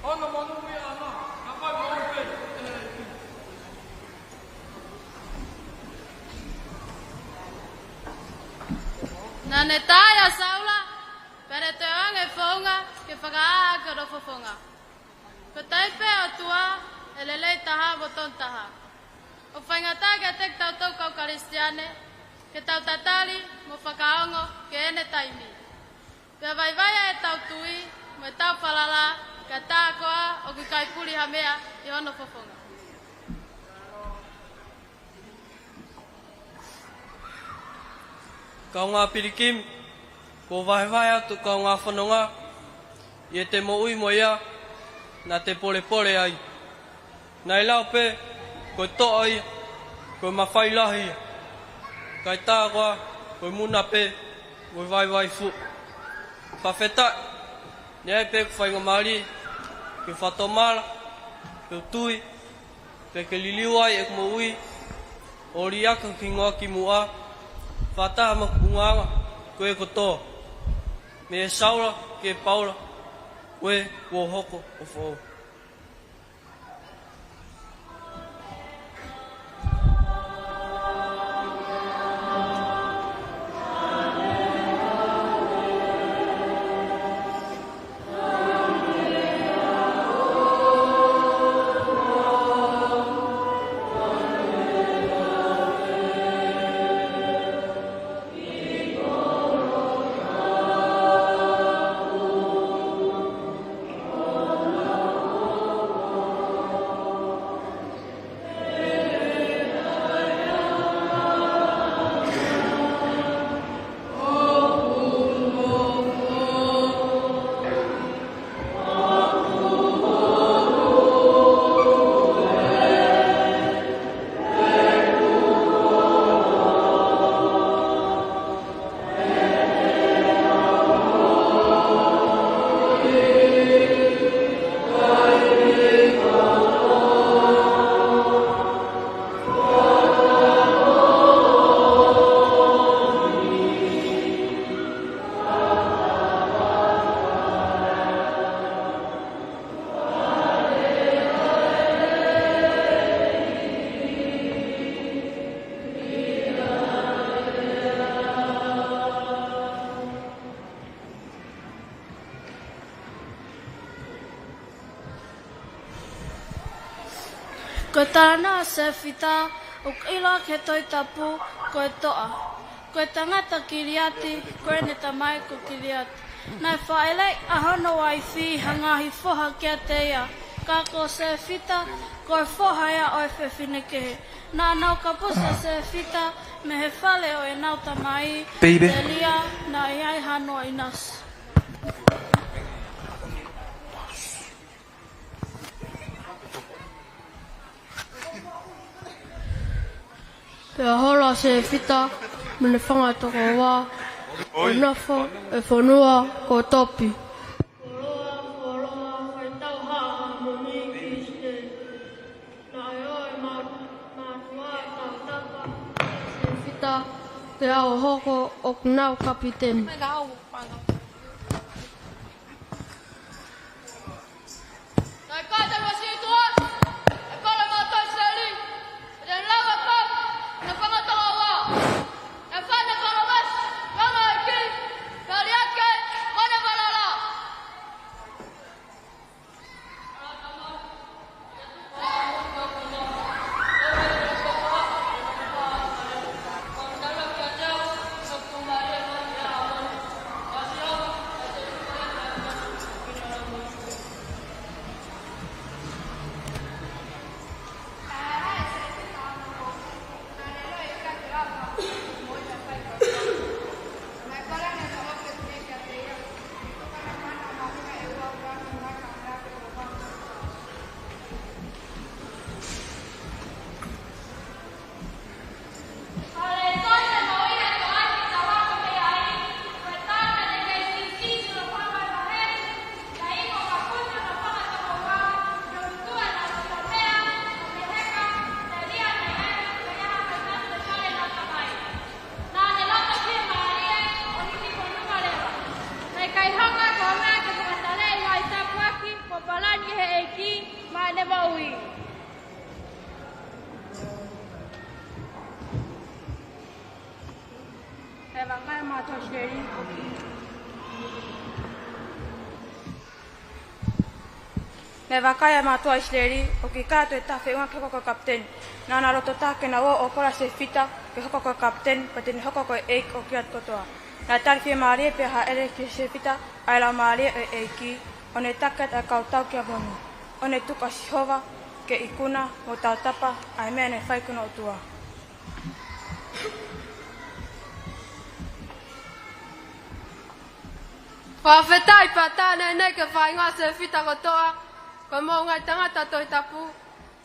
ʻOku monūʻia ʻa e kakai moʻui pē ʻe he ʻEiki. Naʻa ne tā ʻia Saula, Pea toe ʻoange founga ke fakaʻā ʻaki hono fofonga. Ko e taipe ʻo e ʻOtua ʻe lelei taha mo tonu taha. ʻOku faingataʻa kiate kitautolu kau Kalisitiane ke tau tatali mo fakaongo ki heʻene taimi. Pea vaivai ʻetau tui mo ʻetau falala, kae tā koā ʻoku ʻikai puli ha meʻa ʻi hono fofonga. Kaungā pilikimi, kuo vahevahe atu kaungā fononga ʻi heʻete moʻui mo ia naʻa te polepole ai. Naʻe lau pē ko e toʻa ia, ko e mafai lahi ia, kae tā koā ko e muna pē mo e vaivai fuʻu. Fakafetaʻi, naʻe ʻi ai pē ʻeku faingamālie ke fakatomala ʻeku tui, pea ke liliu ai ʻeku moʻui ʻo liʻaki ʻeku hingoa ki muʻa, fakataha mo ʻeku ʻulungaanga ko ē kotoa, mei Saula ki Paula, ko ē kuo hoko ʻo foʻou. Ko e tānaki ʻa Sefita, ʻoku ʻiloa ki he Tohi Tapu ko e toʻa. Ko e tangata Kiliati, ko ʻene tamai ko Kiliati. Naʻe fāʻeleʻi ʻa hono uaifi ha ngaahi foha kiate ia, ka ko Sefita, ko e foha ia ʻo e fefine kehe. Naʻa nau kapusi ʻa Sefita mei he fale ʻo ʻenau tamai, Baby. Telia, naʻe ʻi ai hano ʻinasi. Pea hola ʻa Sefita mei he fanga tokoua ʻo nofo ʻi he fonua ko Topi. Fuoloa, fuoloa, fai tauhaʻa moʻoni ki Siteli. Naʻe ʻomi ʻe he mātuʻa ʻa e tautapa ʻo Sefita ke nau hoko ʻo ʻenau kapiteni. Naʻe kata ua situa, e kole mātou Siteli, e te lau a pau, na fanga tokoua. E fai na kolo mas, kolo ki, kali ake, kone valala. Naʻa ne loto fiemālie ʻo hiki fonua leva. Naʻe ʻikai hoko ʻa e meʻa ke fakataleʻi mai tāpuaki mo palani ʻe he ʻEiki maʻa ʻene moʻui. He vakai mātou Siteli. Naʻe vakai ʻa e mātuʻa ʻIsileli, ʻoku ʻikai toe ʻi ai ha feʻunga ke hoko ko e kapiteni. Naʻa na loto taha ke na ō ʻo kole ʻa Sefita ke hoko ko e kapiteni, pea te ne hoko ko e ʻeiki ʻo kinautolu kotoa. Naʻe tali fiemālie pea hāʻele kia Sefita ʻa e Laumālie ʻo e ʻEiki, ʻo ne taki atu ʻa e kau tau kia moni, ʻo ne tuku ʻa Sihova ke ikuna mo tautapa ʻa e meʻa naʻe fai ki hono ʻOtua. Fakafetaʻi pea tā naʻe ʻikai ke fai ngā Sefita kotoa, ko e moʻunga ʻi he tangata Tohi Tapu,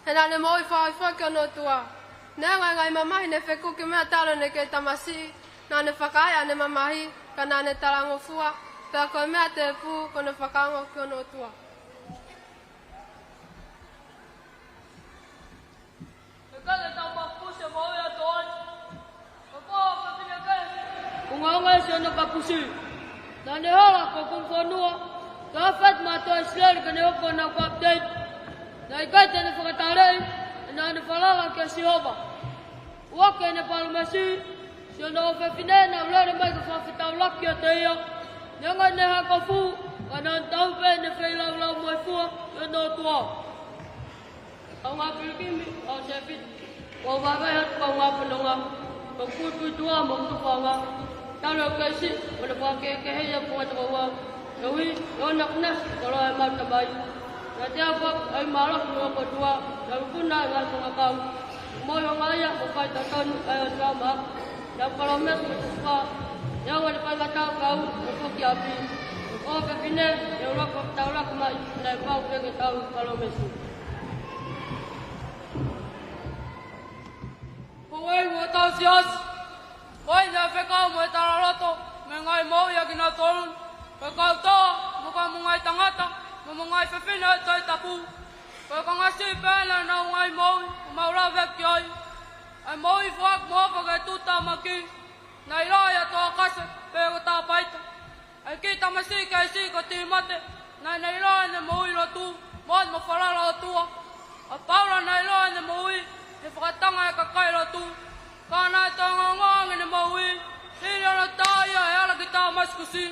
he naʻa ne moʻui fakahōifua ki hono ʻOtua. Neongo ʻa e ngaahi mamahi ne fekuki meʻa talu ʻene kei tamasiʻi, naʻa ne fakaeʻa ʻene mamahi, ka naʻa ne talangofua, pea ko e meʻa tēpū ko ʻene fakaongo ki hono ʻOtua. ʻE kei tau papusi mo ia toan. Ko ko fafine kei. Ko ngā ngā si ana kapusi. Naʻa ne hala ko kung fonua. Ka fat mātuʻa ʻIsileli ke ne hoko ko honau kapiteni. Naʻe ʻikai te ne fakataleʻi, naʻa ne falala kia Sihova. ʻUa ke ne palōmesi, si ana ʻofefine naʻa ne lele mai ke fakafetaulaki kiate ia. Neongo ʻene hā kofu, ka naʻa ne tau pē ʻene feilaulau mo e fua ki hono ʻOtua. Kaungā pilikimi ʻo Sefita, ʻoku ou vahevahe atu kaungā fononga, ko e kupuʻi tuʻa mo e tuʻa fanga, talu ʻeku kei siʻi, mo ʻene fakakehekehe ia ʻa e funga tokoua, ʻe ui, ʻe ʻona kunasi, koloa ʻe mau tamai. Naʻa te afa, ʻai mālohi mo ko tua, naʻa ku na ʻi ngā fanga kau. Mo i o ngā ia, mo fai tatanu, ʻai o tua ma, naʻa palōmesi mo tufa, ʻe au ʻene fai ngata kau, mo foki ʻapi. ʻO fefine, ʻe ʻuluaki fakataulaki mai, naʻe pau pē ke tau palōmesi. Ko e ʻuhinga ʻo e tausiasi, ko e ʻuhinga ʻa e fekau mo e talaloto, mo e ngaahi moʻui ʻa kinautolu, ko e kau toa, mo e kau mo e ngaahi tangata, mo e ngaahi fefine ʻo e Tohi Tapu. Ko e konga siʻi pē ʻena ʻenau ngaahi moʻui, ʻoku mau lave ki ai. ʻA e moʻui foaki mo ʻofa ki he tuʻutāmaki, naʻe ʻiloa ʻa Toakase, pe ko Tapaita. ʻA e kiʻi tamasiʻi kei siʻi ko Tīmote, naʻa ne ʻiloa ʻene moʻui lotu, mo ʻene falala ʻOtua. ʻA Paula naʻe ʻiloa ʻene moʻui, he fakatanga ʻa e kakai lotu. Ka naʻe toe ongoongo ange ʻene moʻui, hili hono tā ia he hala ki Tāmasikusi.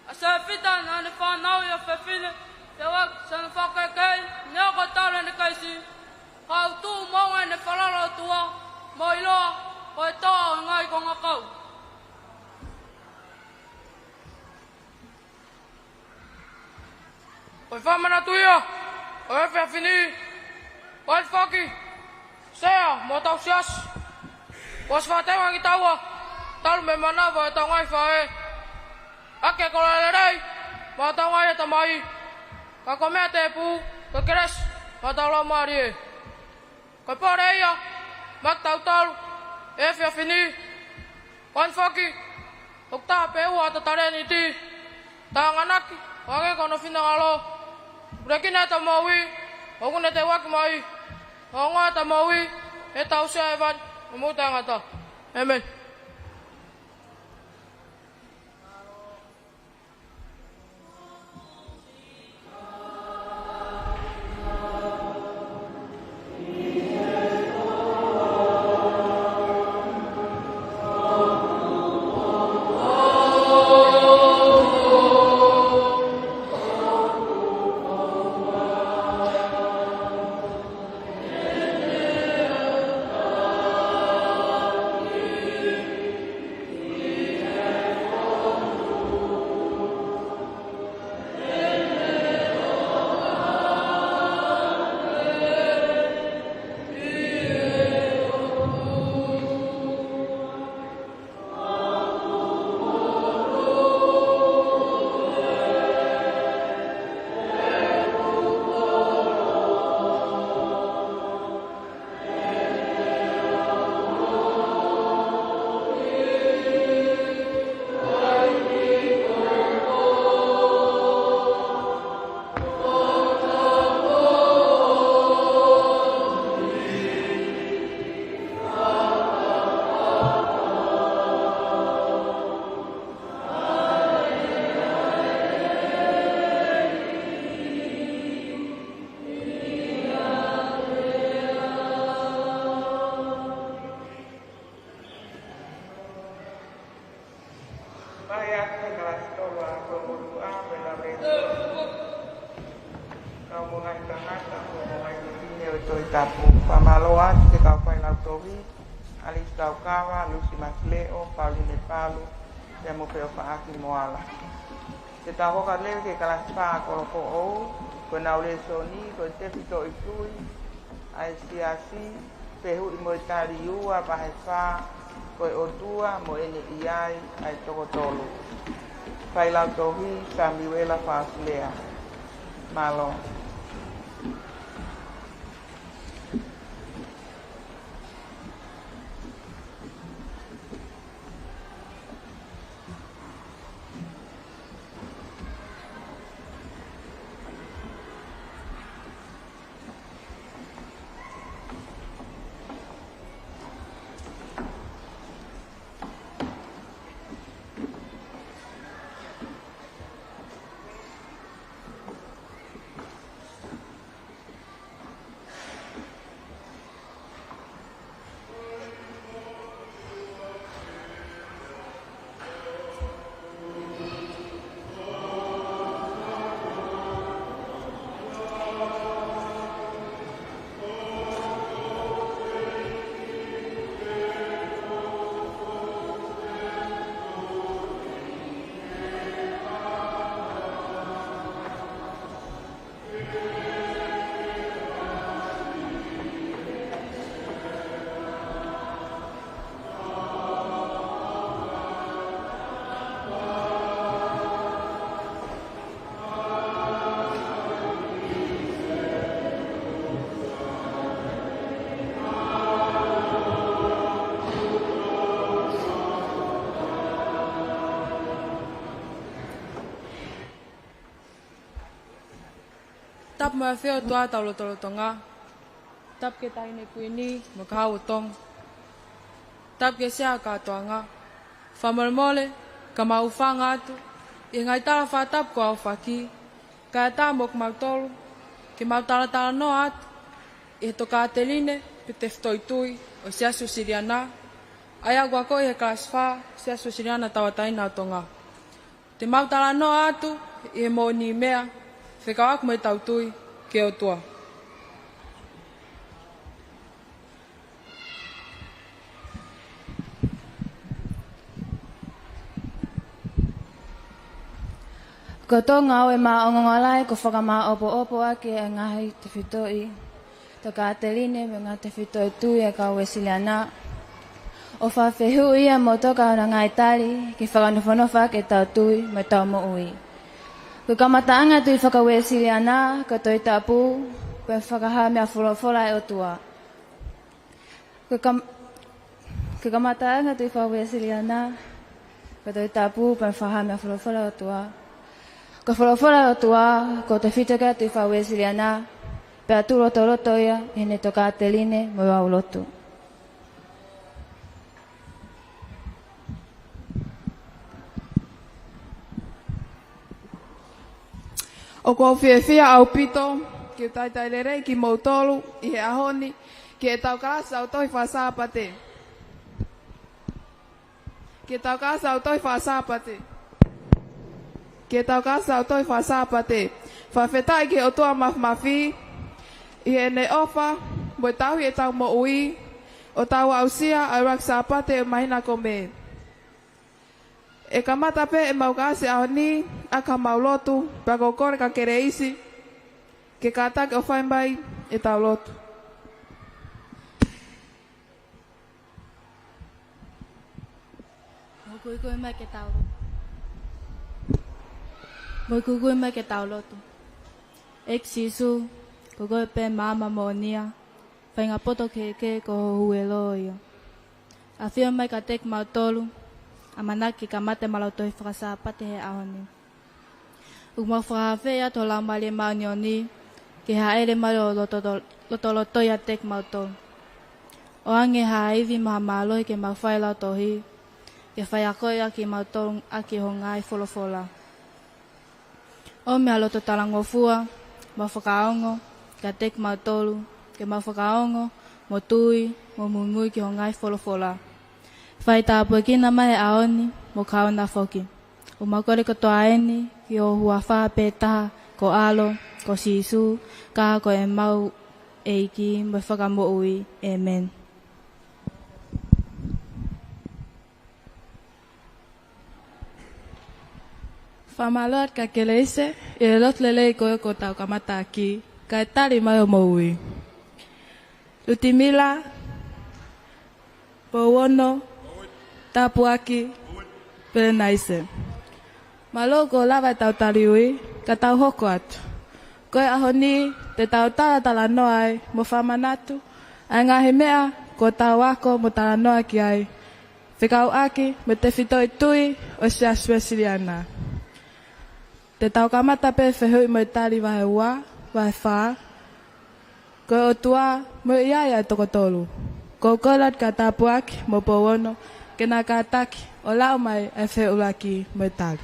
ʻA Sefita naʻa ne fānau ia ʻo fefine, te ua sana fakakekei, neongo ko e talu ʻene kei siʻi. Ka ʻoku tuʻu moʻunga ʻene falala ʻOtua, mo ʻiloa, ko e toa ʻo e ngaahi kongakau. Ko e fakamanatu ia ʻo e efiafi ni, ko e foki, sea mo e tausiasi. Kuo ʻosi fakateunga kitaua, talu mei he manava ʻo ʻetau ngaahi faʻē. ʻAki e koloa lelei, maʻa hotau ngaahi ʻatamai. Ka ko e meʻa tēpū, ko e kelesi, maʻa hotau laumālie. Ko e pole ia, maʻa kitautolu, he efiafi ni. Ko eni foki, ʻoku taha pē ua ʻa e Talēniti. Tau ʻamanaki, ʻo hangē ko hono finangalo. Pulekina ʻeta moʻui, ʻoku ne teuaki mai. Ongoʻi ʻeta moʻui, he tau sea evan, ʻo mou taʻengata. ʻĒmeni. Fai atu e kalasi tolu ʻa e kolomotuʻa, pea lave. Ka Mo e ngaahi tangata, mo e ngaahi fefine ʻo e Tohi Tapu. Fakamālō atu ki he kau failautohi, ʻAlisi Taukava, Lusi Masileʻo, Pauline Palu, pea mo Feʻofaʻaki Moala. Te tau hoko atu leva ki he kalasi fā Kolofoʻou, ko ʻenau lēsoni, ko e Tefitoʻi Tui ʻa e Siasi, fehuʻi mo e tali ua, vahe fā, ko e ʻOtua mo ʻene ʻi ai ʻa e toko tolu. Failautohi Samiuela Fasilea. Mālō. Tapu mo e ʻafio ʻa e ʻOtua ʻi hotau lotolotonga. Tapu ki he Taʻahine Kuini mo e Kahaʻu ʻo Tonga. Tapu ki he Sea ʻo e Kātoanga. Fakamolemole, ka mau hūfanga atu ʻi he ngaahi tala fakatapu kuo aofaki, kae ʻatā mo kimautolu ke mau talatalanoa atu ʻi he tokāteline pe tefitoʻi tui ʻo e Siasi Uēsiliana, ʻa ia ʻoku akoʻi ʻi he kalasi fā Siasi Uēsiliana Tauʻatāina ʻo Tonga. Te mau talanoa atu ʻi he moʻoni meʻa fekauʻaki mo ʻetau tui ki he ʻOtua. Ko Tonga ʻoku maʻongoʻonga lahi kuo fakamāʻopoʻopo ʻaki ʻa e ngaahi tefitoʻi tokāteline mo e ngaahi tefitoʻi tui ʻa e kau Uēsiliana. ʻO fakafehuʻia mo toka ʻa hono ngaahi tali ke fakanofonofo ʻaki ʻetau tui mo ʻetau moʻui. Ko e kamataʻanga ʻo e tui faka-Uēsiliana, ko e Tohi Tapu, pea mo e fakahā mei he folofola ʻa e ʻOtua. Ko e kam-, ko e kamataʻanga ʻo e tui faka-Uēsiliana, ko e Tohi Tapu, pea mo e fakahā mei he folofola ʻa e ʻOtua. Ko e folofola ʻa e ʻOtua, ko e tefito ki he tui faka-Uēsiliana, pea tuʻu lotoloto ia ʻi heʻene tokāteline mo e voulotu. ʻOku ou fiefia ʻaupito ke u talitali lelei kimoutolu ʻi he ʻaho ni ki heʻetau kalasi ʻa e Tohi Fakasāpate. Ki heʻetau kalasi ʻa e Tohi Fakasāpate. Ki heʻetau kalasi ʻa e Tohi Fakasāpate. Fakafetaʻi ki he ʻOtua Māfimafi ʻi heʻene ʻofa mo e tauhi ʻetau moʻui, ʻo tau aʻusia ʻa e ʻuluaki Sāpate ʻo e māhina ko Mē. ʻE kamata pē ʻemau kalasi ʻaho ni ʻaki haʻamau lotu, pea ʻoku ou kole kia Keleisi ke kātaki ʻo fai mai ʻetau lotu. Mou kuikui mai ke tau lotu. Mou kuikui mai ke tau lotu. ʻEiki Sīsū, ko koe pē maama moʻonia, faʻahinga poto kehekehe ko ho huelo ia. ʻAfio mai kiate kimautolu, ʻamanaki ke kamata ʻemau Tohi Fakasāpate he ʻaho ni. ʻOku mau fakafetaʻi atu ho Laumālie Māʻoniʻoni, ke hāʻele mai ʻo loto-, lotoloto ʻiate kimautolu. ʻOange ha ivi mo ha mālohi ke mau fai lautohi, ke faiako ʻaki kimautolu ʻaki ho ngaahi folofola. ʻOmi ha loto talangofua mo fakaongo kiate kimautolu, ke mau fakaongo mo tui mo muimui ki ho ngaahi folofola. Fai tāpuekina mai he ʻaho ni mo kahaʻu na foki. ʻOku mau kole kotoa eni ʻi ho huafa pē taha ko e ʻAlo, ko Sīsū, ka ko ʻemau ʻEiki mo e Fakamoʻui. ʻĒmeni. Fakamālō atu kia Keleise, ʻi he lotu lelei ko ē kuo tau kamata ʻaki, kae tali mai ʻo moʻui. Lutimila, Pouono, Tāpuaki, Pelenaise. Mālō kuo lava ʻetau taliui, ka tau hoko atu. Ko e ʻaho ni, te tau talatalanoa ai, mo fakamanatu, ʻa e ngaahi meʻa, kuo tau ako, mo talanoa ki ai. Fekauʻaki, mo e tefitoʻi tui, ʻo e Siasi Uēsiliana. Te tau kamata pē fehuʻi mo e tali vahe ua, vahe fā. Ko e ʻOtua, mo ia ʻa e toko tolu. Ko e kole atu kia Tāpuaki, mo Pouono, ke na kātaki, ʻo lau mai ʻa e feʻulaki mo e tali.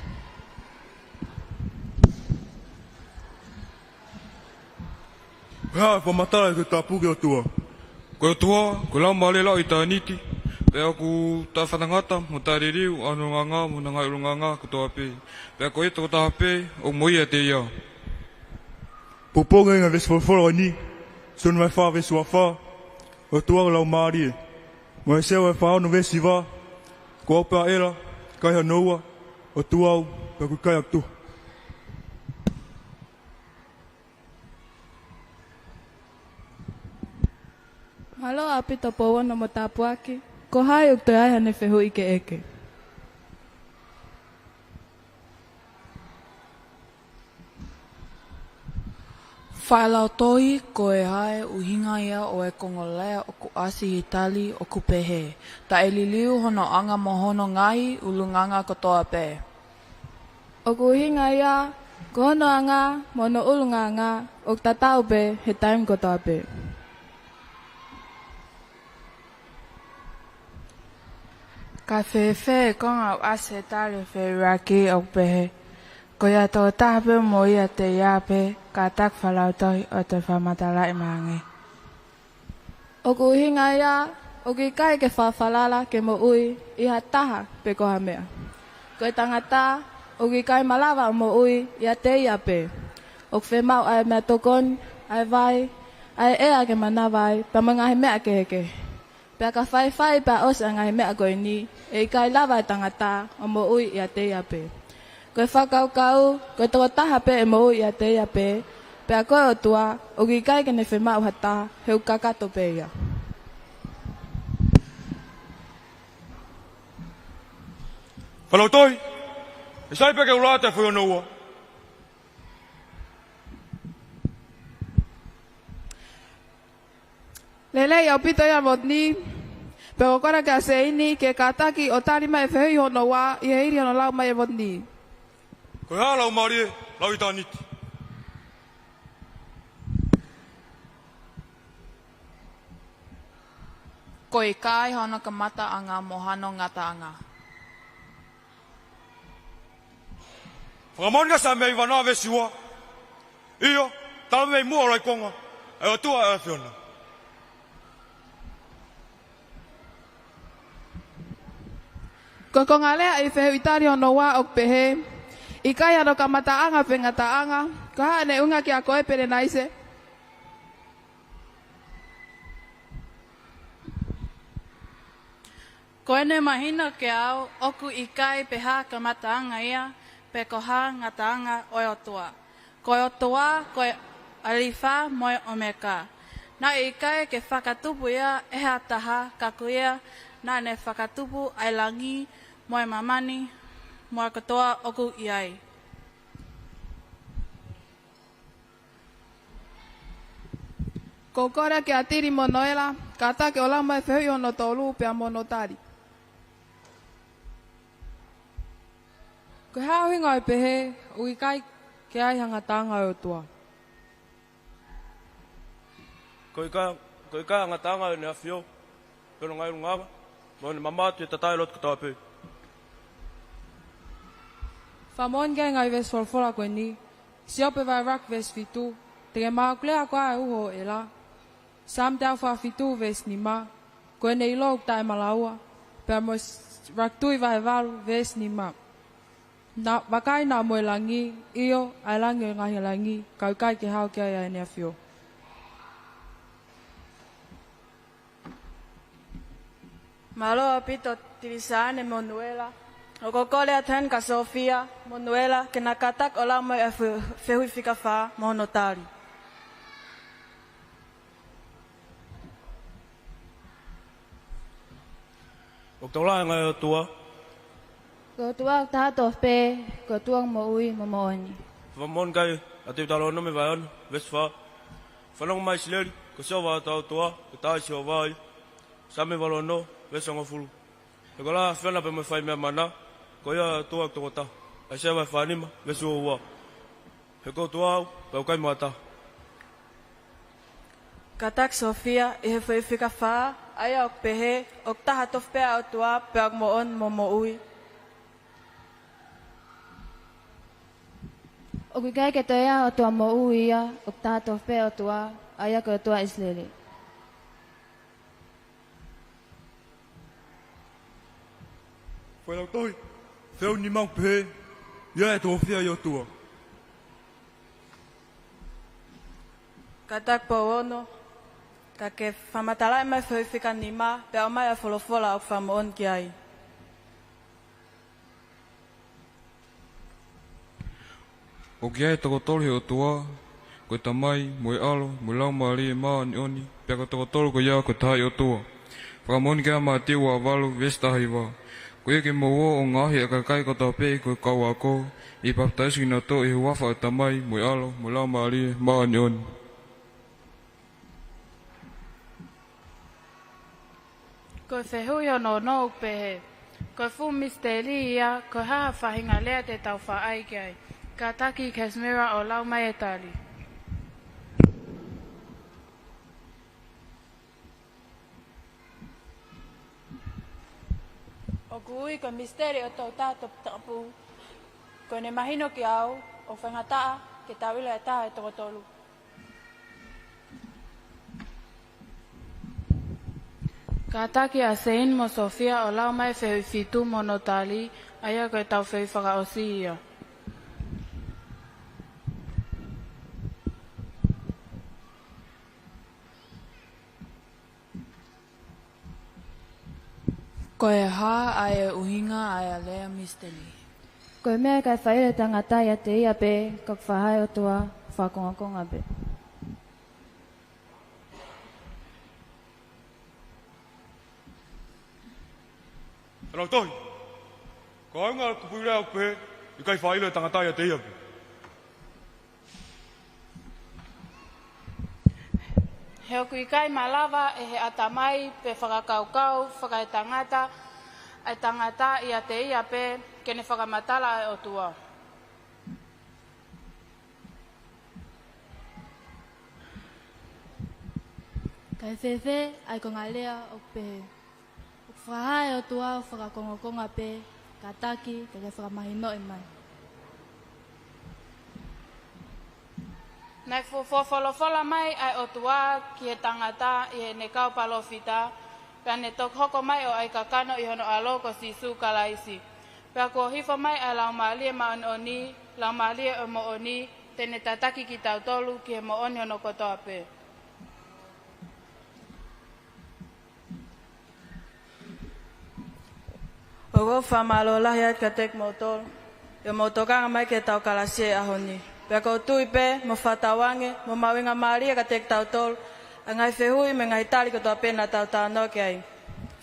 Ko e hā e fakamatala ʻi he Tohi Tapu ki he ʻOtua? Ko e ʻOtua, ko e Laumālie ʻo ʻitāniti, pea ʻoku taʻefaʻitangata, mo taʻeliliu, ʻa hono ngaahi, mo hono ngaahi ʻulungaanga kotoa pē. Pea ko ia tokotaha pē, ʻoku moʻui ʻiate ia. Poupouʻi e ngaahi veesi folofola ko eni, Sione vahe fā veesi ua fā, ko e ʻOtua ko e Laumālie. Mo ʻEsesa vahe fā ono veesi hiva, ko au pē ʻa ʻEla, ʻikai hano ua, ʻOtua au, pea ʻoku ʻikai ha ʻotu. Mālō ʻaupito Pouono mo Tāpuaki, ko hai ʻoku toe ʻi ai haʻane fehuʻi ke ʻeke? Fakalautohi, ko e hā e ʻuhinga ia ʻo e konga lea ʻoku ʻasi ʻi he tali ʻoku pehē, taʻeliliu hono anga mo hono ngaahi ʻulungaanga kotoa pē? ʻOku ʻuhinga ia, ko hono anga mo hono ʻulungaanga, ʻoku tatau pē he taimi kotoa pē. Ka fēfē e konga ʻoku ʻasi he tali ʻo e feʻulaki ʻoku pehē, ko ia tokotaha pē moʻui ʻiate ia pē, kātaki fakalautohi ʻo toe fakamatalaʻi mai ange? ʻOku ʻuhinga ia, ʻoku ʻikai ke fakafalala ke moʻui ʻi ha taha pe ko ha meʻa. Ko e tangata, ʻoku ʻikai malava ʻo moʻui ʻiate ia pē. ʻOku fiemaʻu ʻa e meʻatokoni, ʻa e vai, ʻa e ʻea ke manava ai, pea mo e ngaahi meʻa kehekehe. Pea ka faifai pea ʻosi ʻa e ngaahi meʻa ko eni, ʻe ʻikai lava e tangata ʻo moʻui ʻiate ia pē. Ko e fakakaukau, ko e tokotaha pē ʻe moʻui ʻiate ia pē, pea ko e ʻOtua, ʻoku ʻikai ke ne fiemaʻu ha taha, he ʻoku kakato pē ia. Fakalautohi, ʻe sai pē ke u lau atu e foʻi hono ua? Lelei ʻaupito ia Votini, pea ʻoku ou kole kia Seini ke kātaki ʻo tali mai e fehuʻi hono ua ʻi he hili hono lau mai ʻe Votini. Ko e hā e Laumālie ʻo ʻitāniti? Ko e ʻikai hano kamataʻanga mo hano ngataʻanga. Fakamoʻoni kia Saame hiva noa veesi ua. ʻIo, talamai muʻa ʻoku ʻi ai e konga ʻo e ʻOtua ʻi he ʻAfiona. Ko e konga lea ʻi he fehuʻi tali hono ua ʻoku pehē, ʻikai hano kamataʻanga pe ngataʻanga, ko e hā ʻene ʻuhinga kiate koe Pelenaise? Ko ʻene mahino kiate au ʻoku ʻikai pe ha kamataʻanga ia, pe ko ha ngataʻanga ʻo e ʻOtua. Ko e ʻOtua, ko e ʻAlifa mo e ʻOmeka. Naʻe ʻikai ke fakatupu ia ʻe ha taha, ka ko ia naʻa ne fakatupu ʻa e langi mo e māmani mo e kotoa ʻoku ʻi ai. Ko e kole kia Tili mo Noela, kātaki ʻo lau mai e fehuʻi hono tolu pea mo hono tali. Ko e hā e ʻuhinga ʻo e pehē, ʻoku ʻikai ke ʻi ai ha ngataʻanga ʻo e ʻOtua? Ko e ʻikai, ko e ʻikai ha ngataʻanga ʻo ʻEne ʻAfio, pe hono ngaahi ʻulungaanga, mo ʻEne mamaʻo ʻi he tatae lotu kotoa pē. Fakamoʻoni ki he ngaahi veesi folofola ko eni, Siope vahe ʻuluaki veesi fitu, te ke maʻu leva koā e uho ʻo ʻEla. Saame teau fā fitu veesi nima, ko ʻene ʻilo ʻoku taʻemalaua, pea mo Lakautui vahe valu veesi nima. Na, vakai, naʻa mo e langi, ʻio, ʻa e langi ʻo e ngaahi langi, ka ʻoku ʻikai ke hao ki ai ʻa ʻEne ʻAfio. Mālō ʻaupito Tilisiane Monuela. ʻOku ou kole atu heni kia Sofia Monuela ke na kātaki ʻo lau mai ʻa e fe-, fehuʻi fika fā mo hono tali. ʻOku tau lahi ange ʻOtua. Ko e ʻOtua ʻoku taha tofu pē, ko e ʻOtua moʻui mo moʻoni. Fakamoʻoni ki ai ʻa Teutalōnome vahe ono, veesi fā. Fanongo mai ʻIsileli, ko Sihova ʻa hotau ʻOtua, ko e taha ʻa Sihova ia. Saame valu ono, veesi hongofulu. He ko e lahi ʻa e ʻAfiona pea mo e fai meʻa mana, ko ia ʻa e ʻOtua ʻoku toko taha. ʻAisea vahe fā nima, veesi ua ua. He ko e ʻOtua au, pea ʻoku ʻikai mo ha taha. Kātaki Sofia, ʻi he fehuʻi fika fā, ʻa ia ʻoku pehē, ʻoku taha tofu pē ʻa e ʻOtua, pea ʻoku moʻoni mo moʻui. ʻOku ʻikai ke toe ʻi ai ha ʻOtua moʻui ia, ʻoku taha tofu pē ʻa e ʻOtua, ʻa ia ko e ʻOtua ʻIsileli. Failautohi, fehuʻi nima ʻoku pehē, ʻi ai ha toko fiha ʻi he ʻOtua? Kātaki Pouono, ka ke fakamatalaʻi mai e fehuʻi fika nima, pea ʻomai ʻa e folofola ʻoku fakamoʻoni ki ai. ʻOku ʻi ai e toko tolu ʻi he ʻOtua, ko e Tamai, mo e ʻAlo, mo e Laumālie Māʻoniʻoni, pea ko e toko tolu ko ia ko e taha ʻi he ʻOtua. Fakamoʻoni ki ai ʻa Mātiu vahe valu, veesi taha hiva. Ko ia ke mou ō ʻo ngaohi ʻa e kakai kotoa pē ko e kau ako, ʻi he papitaiso kinautolu ʻi he huafa ʻo e Tamai, mo e ʻAlo, mo e Laumālie Māʻoniʻoni. Ko e fehuʻi hono ono ʻoku pehē, ko e fuʻu misiteli ia, ko e hā ha faʻahinga lea te tau faʻa ʻai ki ai? Kātaki Casimira ʻo lau mai e tali. ʻOku ui ko e misiteli ʻo e Toʻu Taha Toputapu, ko ʻene mahino kiate au, ʻoku faingataʻa ke tau ʻilo e taha ʻi he toko tolu. Kātaki ʻa Seini mo Sofia ʻo lau mai e fehuʻi fitu mo hono tali, ʻa ia ko ʻetau fehuʻi fakaʻosi ia. Ko e hā ʻa e ʻuhinga ʻa e lea misiteli? Ko e meʻa ʻikai fai ʻe he tangata ʻiate ia pē, ka ʻoku fakahā ʻe he ʻOtua fakakongokonga pē. Failautohi, ko e ʻuhinga ʻo e kupuʻi lea ʻoku pehē, ʻikai fai ʻe he tangata ʻiate ia pē. He ʻoku ʻikai malava ʻe he ʻatamai pe fakakaukau fakaetangata ʻa e tangata ʻiate ia pē ke ne fakamatala ʻa e ʻOtua. Kae fēfē ʻa e konga lea ʻoku pehē, ʻoku fakahā ʻe he ʻOtua fakakongokonga pē, kātaki ke ke fakamahinoʻi mai. Naʻe fo-, fo-, folofola mai ʻa e ʻOtua ki he tangata ʻi heʻene kau palōfita, pea ne toki hoko mai ʻo ʻai kakano ʻi hono ʻAlo ko Sīsū Kalaisi. Pea kuo hifo mai ʻa e Laumālie Māʻoniʻoni, Laumālie ʻo e moʻoni, te ne tataki kitautolu ki he moʻoni hono kotoa pē. ʻOku ou fakamālō lahi atu kiate kimoutolu, ʻi hoʻomou tokanga mai ki heʻetau kalasi he ʻaho ni. Pea ʻoku ou tui pē, mo fakatauange, mo mahuʻingamālie kiate kitautolu ʻa e ngaahi fehuʻi mo e ngaahi tali kotoa pē naʻa tau talanoa ki ai.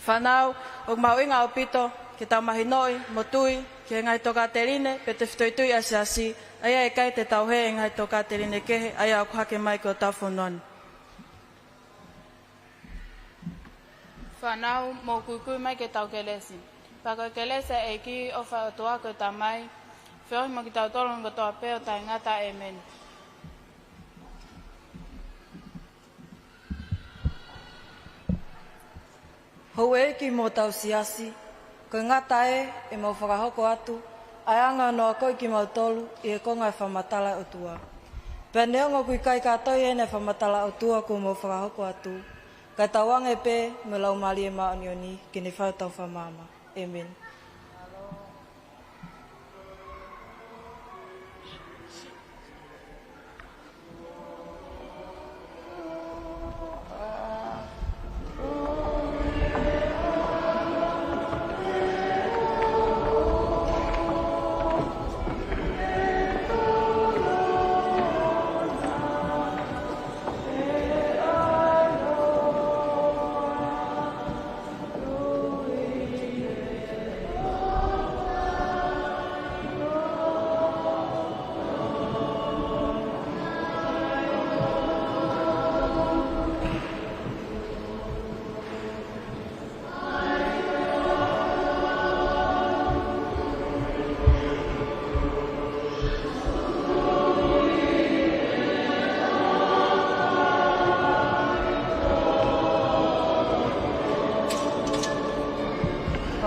Fānau, ʻoku mahuʻinga ʻaupito ke tau mahinoʻi mo tui ki he ngaahi tokāteline pe tefitoʻi tui ʻa e Siasi, ʻa ia ʻe ʻikai te tau hē he ngaahi tokāteline kehe ʻa ia ʻoku hake mai ki hotau fonua ni. Fānau, mou kuikui mai ke tau kelesi. Pea ko e kelesi ʻa e ʻEiki, ʻofa ʻa e ʻOtua ko e Tamai, feohi mo kitautolu kotoa pē ʻo taʻengata. ʻĒmeni. Houʻeiki mo hotau Siasi, ko e ngata ē ʻemau fakahoko atu ʻa e anga hono akoʻi kimautolu ʻi he konga ʻo e fakamatala ʻa e ʻOtua. Pea neongo ʻoku ʻikai kātoi ʻeni ʻa e fakamatala ʻa e ʻOtua kuo mau fakahoko atu, kae tauange pē mo e Laumālie Māʻoniʻoni ke ne fai hotau fakamaama. ʻĒmeni.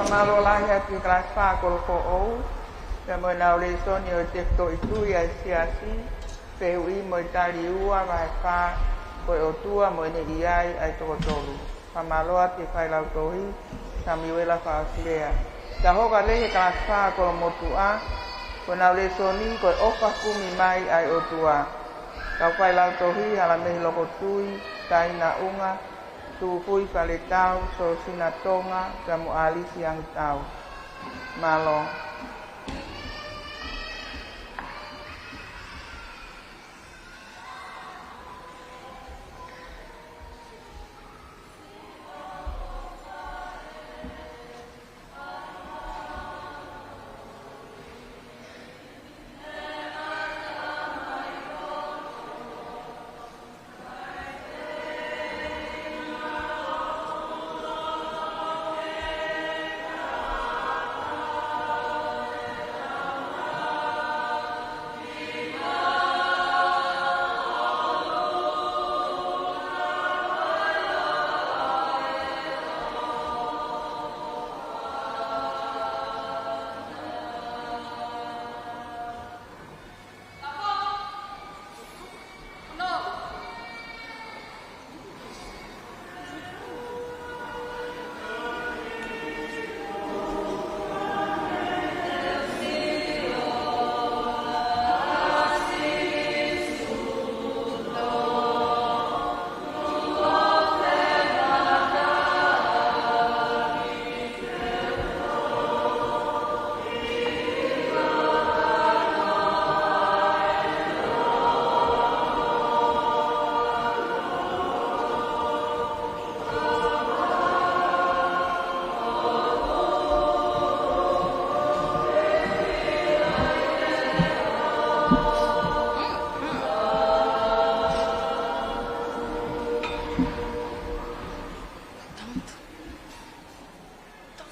Mālō lahi atu ki he kalasi fā kolo foʻou, pea mo ʻenau lēsoni ʻo e tefitoʻi tui ʻa e Siasi, fehuʻi mo e tali ua vahe fā, ko e ʻOtua mo ʻene ʻi ai ʻa e toko tolu. Fakamālō atu ki he failautohi, Samiuela Faʻasilea. Tau hoko atu ki he kalasi fā kolo motuʻa, ko ʻenau lēsoni ko e ʻOfa Kumi Mai ʻa e ʻOtua. Kau failautohi, Halamehi Lokotui, Taina ʻUnga, Tūfui Faletau, Sosina Tonga, pea mo ʻAlisi Angitau. Mālō.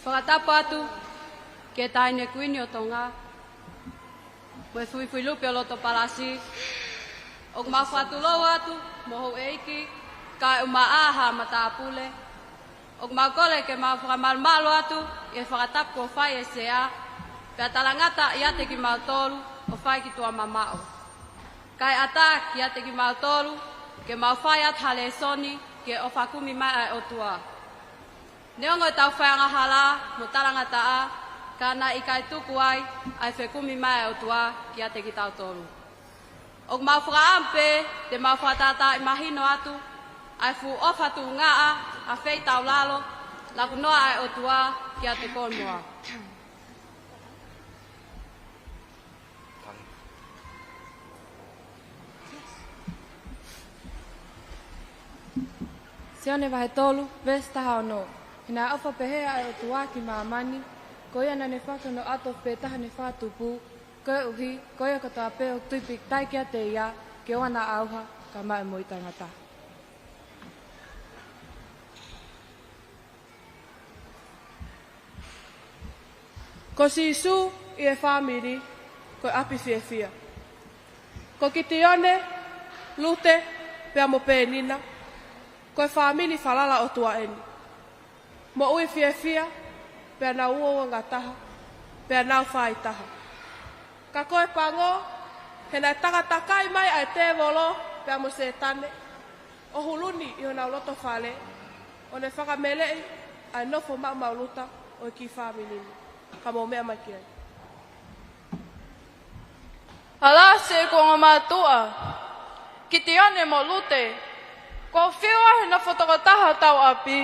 Fakatapu atu ki he Taʻahine Kuini ʻo Tonga, mo e Fuifuilupe ʻo loto palasi, ʻoku mau fakatulou atu mo houʻeiki, kae ʻumaʻā haʻa matāpule. ʻOku mau kole ke mau fakamalumalu atu ʻi he fakatapu kuo fai ʻe he Sea, pea talangata ʻiate kimautolu ʻo fai ki tuʻa mamaʻo. Kae ʻatā kiate kimautolu ke mau fai atu ha lēsoni ki he ʻOfa Kumi Mai ʻa e ʻOtua. Neongo ʻetau faiangahala mo talangataʻa, ka naʻe ʻikai tuku ai ʻa e fekumi mai ʻa e ʻOtua kiate kitautolu. ʻOku mau fakaʻamu pē te mau fakatātā mahino atu ʻa e fuʻu ʻofa tuʻungaʻa, ʻa e feitaulalo, laku noa ʻa e ʻOtua kiate koe mo au. Sione vahe tolu, veesi taha ono. He naʻe ʻofa pehē ʻa e ʻOtua ki māmani, ko ia naʻa ne foaki hono ʻAlo pē taha ne fakatupu, koeʻuhi ko ia kotoa pē ʻoku tui pīkitai kiate ia, ke ʻoua naʻa ʻauha, ka maʻu e moʻui taʻengata. Ko Sīsū ʻi he fāmili, ko e ʻapi fiefia. Ko Kitione, Lute, pea mo Pēnina, ko e fāmili falala ʻOtua ʻeni. Moʻui fiefia, pea nau uouangataha, pea nau fāitaha. Ka ko e pango, he naʻe takatakai mai ʻa e tēvolo, pea mo Sētane, ʻo huluni ʻi honau loto fale, ʻo ne fakameleʻi ʻa e nofo maʻumaʻuluta ʻo e kiʻi fāmili ni. Ka mou meʻa mai ki ai. Alasi, ko e ongo mātuʻa, Kitione mo Lute, ʻoku fiu ʻa e nofo tokotaha ʻo hotau ʻapi,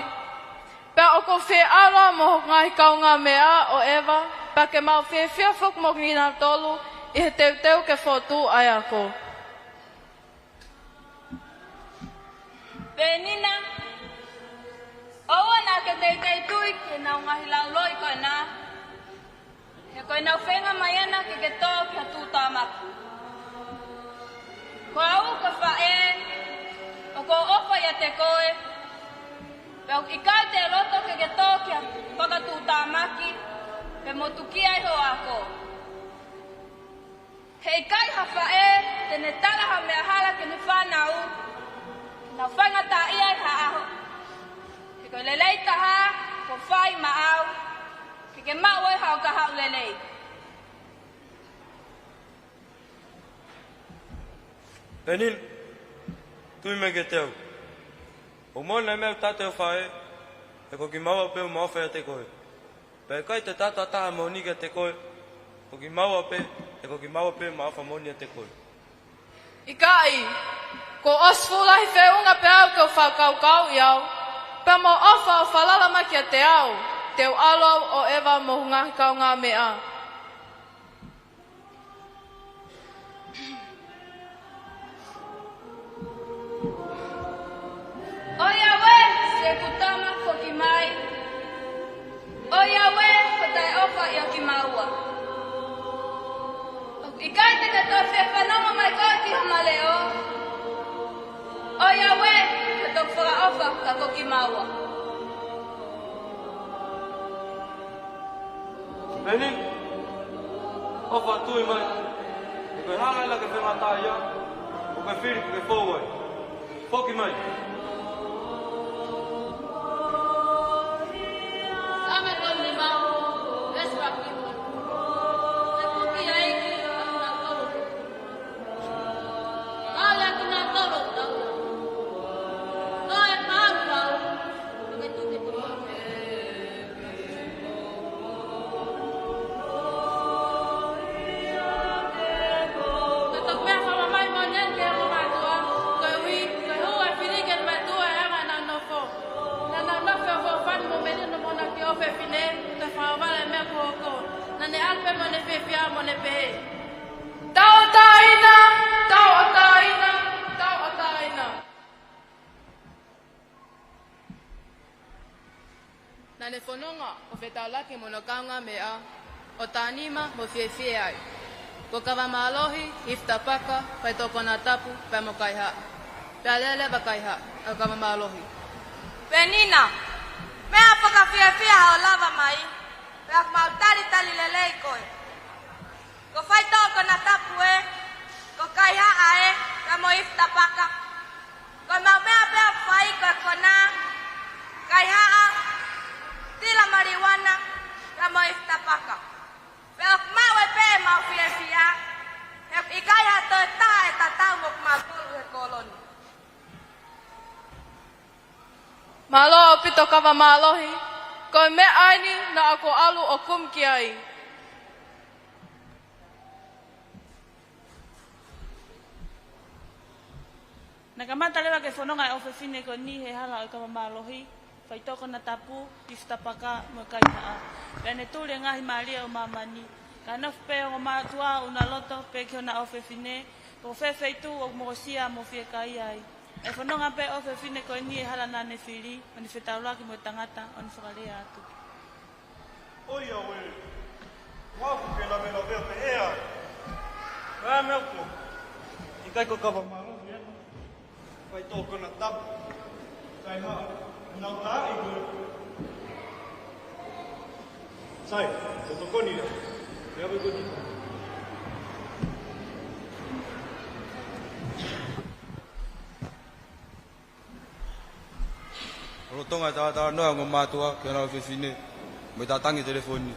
pea ʻoku ou fie ʻalu mo hoku ngaahi kaungāmeʻa ʻo ʻeva, pea ke mau fiefia foki mo kinautolu ʻi he teuteu ke fokotuʻu ʻa e ako. Pēnina, ʻoua naʻa ke teitei tui ki heʻenau ngaahi lauloi ko ena, he ko ʻenau feinga mai ʻena ke ke tō ki ha tuʻutāmaki. Ko au ko e faʻē, ʻoku ou ʻofa ʻiate koe, pea ʻoku ʻikai te u loto ke ke tō ki ha fakatuʻutāmaki, pe motukia ʻi hoʻo ako. He ʻikai ha faʻē te ne tala ha meʻa hala ki heʻene fānau, nau faingataʻaʻia ʻi ha ʻaho. He ko e lelei taha kuo fai maʻau, Ke maʻu ai haʻo kahaʻu lelei. Penina, tui mai kiate au. ʻOku moʻoni e meʻa ʻoku tala ʻe ho faʻē, he ko kimaua pē ʻoku ma ʻofa ʻiate koe. Pea ʻikai te tala ha taha moʻoni kiate koe, ko kimaua pē, he ko kimaua pē ʻoku ma ʻofa moʻoni ʻiate koe. ʻIkai, kuo ʻosi fuʻu lahi feʻunga pē au ke u fakakaukauʻi au, pea mo ʻofa ʻo falala mai kiate au, te u ʻalu au ʻo ʻeva mo ho ngaahi kaungāmeʻa. ʻOiauē, siʻeku tama, foki mai. ʻOiauē, ko e taʻeʻofa ʻia kimaua. ʻOku ʻikai te ke toe fie fanongo mai koe ki homa leʻo. ʻOiauē, ko e toki fakaʻofa ka ko kimaua. Penina, ʻofa, tui mai. He ko e hala ʻeni ke fengata ai, ʻoku ke fili ke ke fou ai. Foki mai. Saame tolu nima, veesi ua ki he tolu. Ke puke ʻa e ʻEiki ʻa kinautolu. Kau ʻa kinautolu ʻoku taʻe ʻilo. Toe pāpau, ʻo ke tuku ke tuku. Ka toki meʻa fakamamahi moʻoni eni ki he ongo mātuʻa, koeʻuhi, ko e hū ʻa e fili ki he mātuʻa ʻe anga ʻenau nofo. Naʻa nau nofo ʻo feʻofoʻofani mo Melino mo hona kiʻi ʻofefine, ko e fakavala e meʻa kuo hoko. Naʻa ne ʻalu pē mo ʻene fiefia mo ne pehē: Tauʻatāina, tauʻatāina, tauʻatāina. Naʻa ne fononga ʻo fetaulaki mo hono kaungāmeʻa, ʻo tā nima mo fiefia ai. Ko Kavamālohi, Ifi Tapaka, fai tō konatapu, pea mo Kaihaʻa. Pea lele leva Kaihaʻa, ʻa Kavamālohi. Penina, meʻa fakafiefia hoʻo lava mai, pea mau talitali lelei koe. Ko e fai tō konatapu ē, ko Kaihaʻa ē, pea mo Ifi Tapaka. Ko ʻemau meʻa pē ʻoku fai ko e kona, Kaihaʻa, tila maliuana, pea mo Ifi Tapaka. Pea ʻoku maʻu ai pē ʻemau fiefia, he ʻikai ha toe taha ʻe tatau mo kimautolu he kolo ni. Mālō ʻaupito Kavamālohi, ko e meʻa eni naʻa ku ʻalu ʻo kumi ki ai. Naʻe kamata leva ke fononga e ʻofefine ko eni he hala ʻo e Kavamālohi, fai tō konatapu, Ifi Tapaka mo Kaihaʻa. Pea ne tuli e ngaahi mālie ʻo māmani. Ka nofo pē ongo mātuʻa ʻo ʻuna loto pē ki hona ʻofefine, ko fē feituʻu ʻoku mokosia mo fiekaia ai. ʻE fononga pē ʻofefine ko eni he hala naʻa ne fili, ʻo ne fetaulaki mo e tangata, ʻo ne fakalea atu. ʻOiauē, ʻoku ke lavelavea pē ʻe au. Ko e meʻa ko, ʻikai ko Kavamālohi ē. Fai tō konatapu. Kaihaʻa, nau tā ʻi koe. Sai, ko tokoni lea. Lea ko tokoni. Lolotonga e talatalanoa ʻa e ongo mātuʻa ki hona ʻofefine, mo e tatangi e telefoni.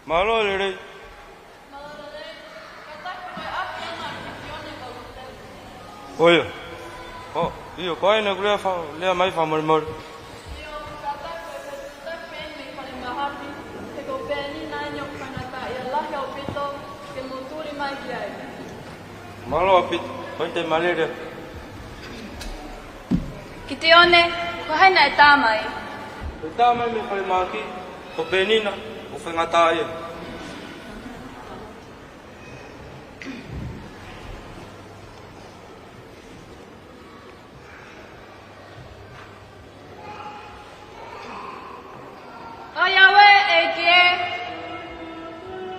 Mālō e lelei. ʻOiauē. ʻIo, ko ena ʻoku lea fa-, lea mai fakamolemole. Mālō ʻaupito, ko e te malele. Kitione, ko hai naʻe tā mai? Naʻe tā mai mei falemahaki, ko Penina, ʻo fengata ia. ʻOiauē ʻEiki ē,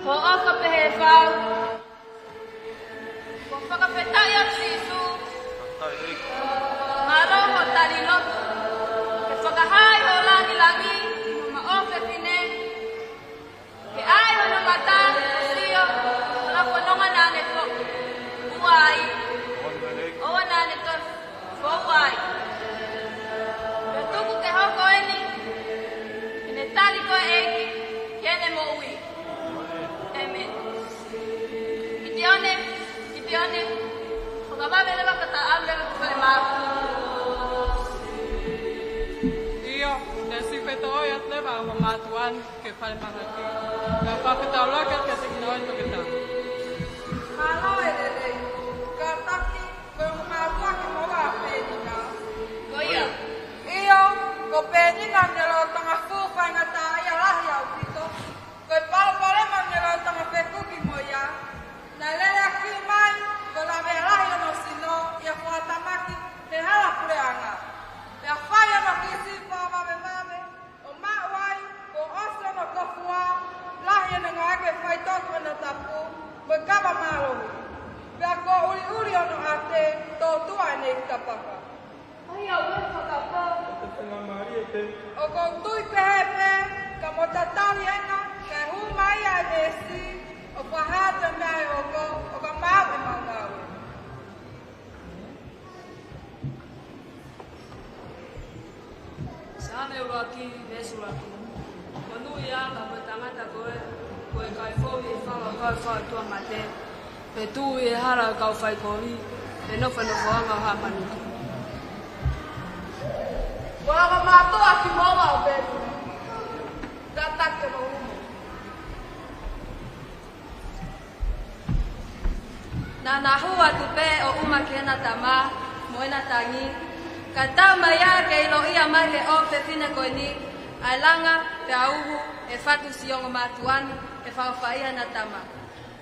hoʻo ʻofa pē he fau. Kuo fakafetaʻi ʻa Sīsū. Mālō hoʻo tali lotu. Ke fakahā ʻi ho langilangi, mo e ʻofefine. Ke ʻai Ongo mātuʻa ni ki he falemahaki. Ka fakataulaka ke te kinoe toketā. Mālō e lelei. Kātaki, ko e ongo mātuʻa kimoua ʻa Pēnina. Ko ia. ʻIo, ko Pēnina ne lolotonga fuʻu faingataʻaʻia lahi ʻaupito. Ko e palopalema ne lolotonga fekuki mo ia. Naʻe lele ʻaki mai, ko e lavea lahi hono sino, ʻi he fakatamaki he hala puleʻanga. Pea fai hono kisi fakavavevave, ʻo maʻu ai, kuo ʻosi hono kofuʻa, lahi ʻene ngāueʻaki e faitoʻo ki hono tapu, mo e kava mālohi. Pea kuo ʻuliʻuli hono ʻatē, tōtuʻa ʻene iku tapaka. ʻAi au e fakapō. Te tenga mālie pē. ʻOku ou tui pehē pē, ka mo tatali ena, kae hū mai ʻa e neesi, ʻo fakahā atu e meʻa ʻe hoko, ʻo ka maʻu ʻemau ngāue. Sione ʻuluaki, veesi ʻuluaki. Monūʻia ka ko e tangata ko ē, ko e kakai fou ʻi he fale ʻo e kau fakaʻotuamate, pe tuʻu ʻi he hala ʻo e kau faikoli, pe nofo he nofoʻanga ʻo haʻa manuki. Ko e ongo mātuʻa kimoua ʻa Pēnina. Kātaki ke mo umo. Naʻa na hū atu pē ʻo ʻuma ki heʻena tama mo ʻena tangi, kae taumaiā ke ʻiloʻi mai ʻe he ʻofefine ko eni ʻa e langa pea uhu ʻe he fatu siʻi ongo mātuʻa ni, ʻe fakaʻofaʻia ʻena tama.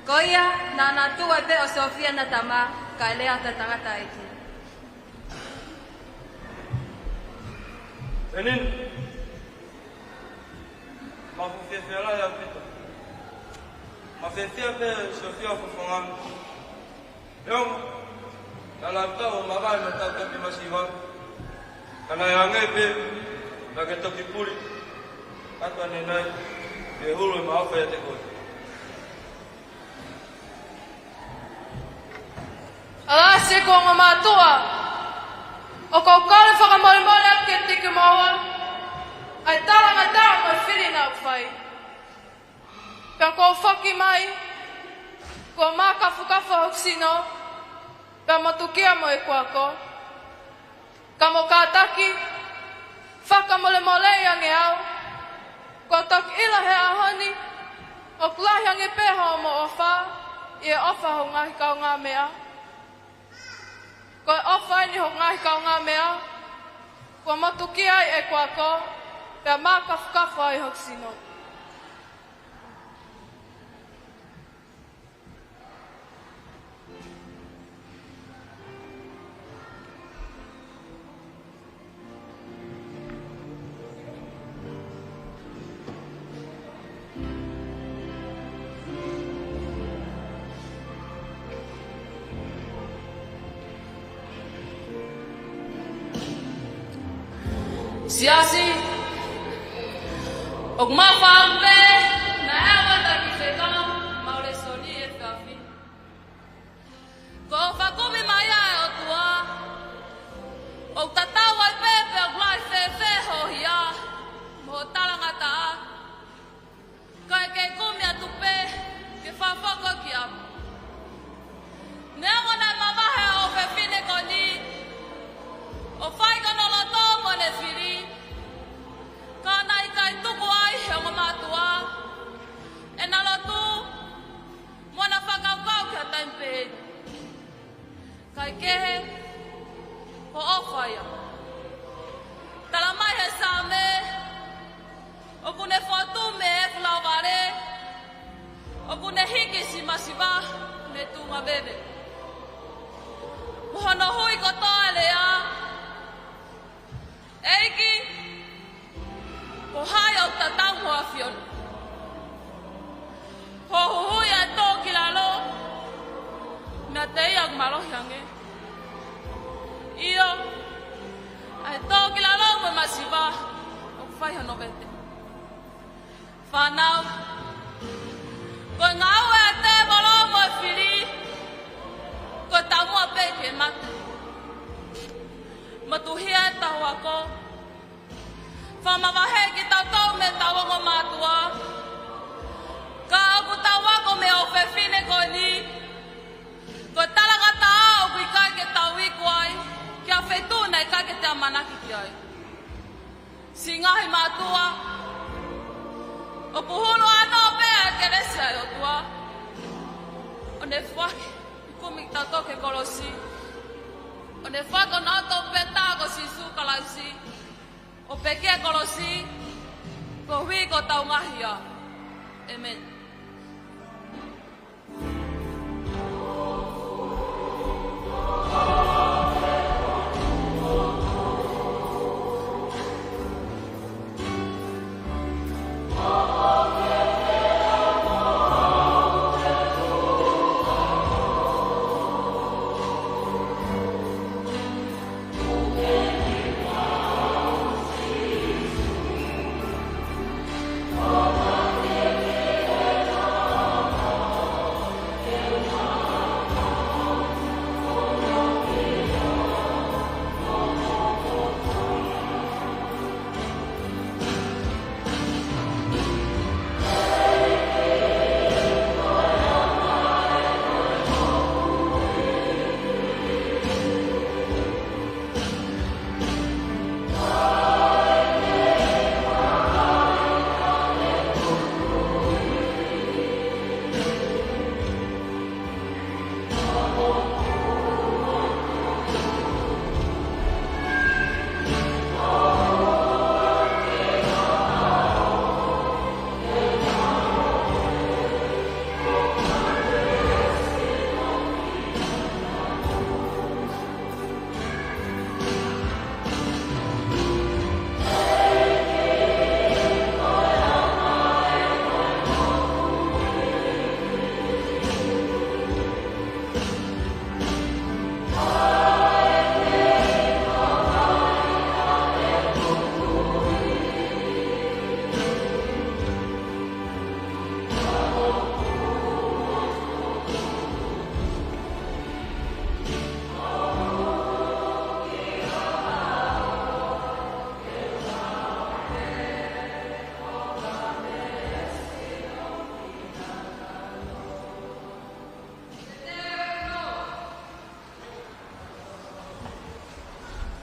Ko ia, naʻa na tuʻu ai pē ʻo siofia ʻena tama, kae lea atu e tangataʻeiki. Pēnina, mau fuʻu fiefia lahi ʻaupito. Mau fiefia pē siofia ho fofonga. Neongo, naʻa lau tau ʻo mavahe mo e tau taʻimasiva. Ka naʻe hangē pē naʻa ke toki puli atu ʻanenai, ke hulu ʻema ʻofa ʻiate koe. Alasi ko e ongo mātuʻa, ʻoku ou kole fakamolemole atu kiate kimoua, ʻa e talangataʻa mo e fili naʻa ku fai. Pea kuo u foki mai, kuo makafukafu hoku sino, pea motukia mo ʻeku ako. Ka mo kātaki, fakamolemoleʻi ange au, kuo u toki ʻilo he ʻaho ni, ʻoku lahi ange pē hoʻomo ʻofa, ʻi he ʻofa hoku ngaahi kaungāmeʻa. Ko e ʻofa eni hoku ngaahi kaungāmeʻa, kuo motukia ai ʻeku ako, pea makafukafu ai hoku sino. Siasi, ʻoku mau fakaʻamu pē, naʻe ʻalu atu ʻa e kiʻi fekau, mau lēsoni he efiafi ni. Ko e fakakumi mai ʻa e ʻOtua, ʻoku tatau ai pē pe ʻoku lahi fēfē hoʻo hia, mo hoʻo talangataʻa. Kae kei kumi atu pē ke fakafoko ki ʻapi. Neongo naʻe mavahe ʻa e ʻofefine ko eni, ʻo fai ki hono loto mo ʻene fili, ka naʻe ʻikai tuku ai ʻe he ongo mātuʻa ʻena lotu mo ʻena fakakaukau ki ha taimi pehē ni. Kae kehe, ko e ʻofa ia. Tala mai he Saame, ʻoku ne fotu mei he fulaʻa vale, ʻoku ne hiki siʻi masiva mei he tuʻunga veve. Mo hono hui kotoa e lea, ʻEiki, ko hai ʻoku tatau mo ho ʻAfiona? Ko hoʻo huhuʻi ʻa e tō ki lalo, meiate ia ʻoku mālohi ange. ʻIo, ʻa e tō ki lalo mo e masiva, ʻoku fai hono vete. Fānau, ko e ngāue ʻa e tēvolo mo e fili, ko e taumuʻa pē ke mate. Motuhia ʻetau ako. Fakamavaheʻi kitautolu mei heʻetau ongo mātuʻa. Ka ʻoku tau ako mei he ʻofefine ko eni, ko e talangataʻa ʻoku ʻikai ke tau iku ai ki ha feituʻu naʻe ʻikai ke te ʻamanaki ki ai. Siʻi ngaahi mātuʻa, ʻOku hulu ʻa e kelesi ʻa e ʻOtua. ʻO ne foaki e kumi kitautolu ki he kolosi. ʻO ne foaki ʻa e tau pē tā ko Sīsū Kalaisi. ʻO pekia kolosi, koeʻuhi ko hotau ngaahi ʻapi. ʻĒmeni.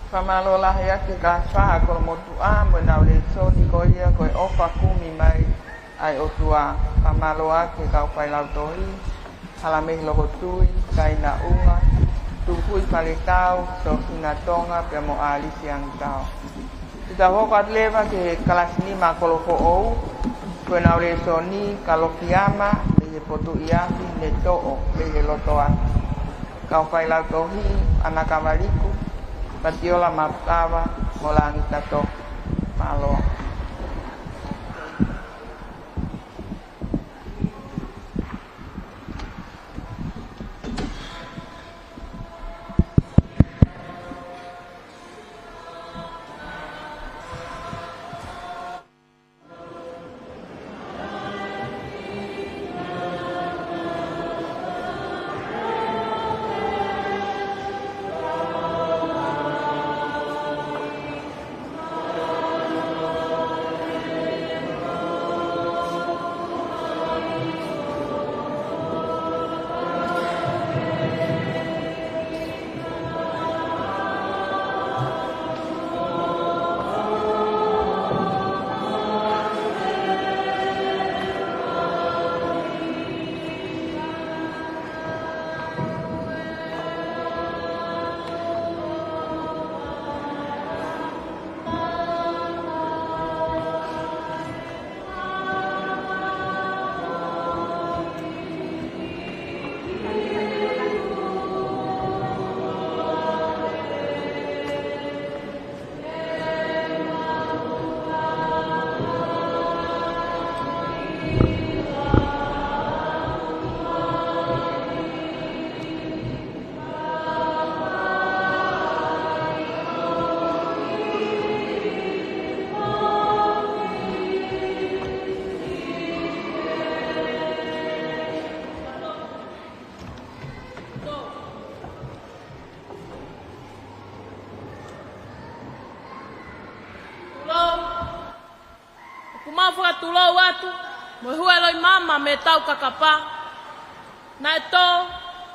Fakamālō lahi ʻaki e kalasi fā ʻa e kolomotuʻa mo ʻenau lēsoni ko ia ko e ʻOfa Kumi Mai ʻa e ʻOtua. Fakamālō ʻaki e kau failautohi, Halamei Lokotui, Kaina ʻUnga, Tukuʻi Faletau, Sofina Tonga, pea mo ʻAlisi Angitao. Te tau hoko atu leva ki he kalasi nima ʻa Kolofoʻou, ko ʻenau lēsoni, Kalokiama mei he Potu ʻi ʻApi, ne toʻo mei he Loto ʻApi. Kau failautohi, ʻAna Kavaliku, Patiola Mapukava, mo Langita Tohi. Mālō. ʻOku mau fakatulou atu mo e huelo ʻi māmani mei he tau kakapa. Naʻe tō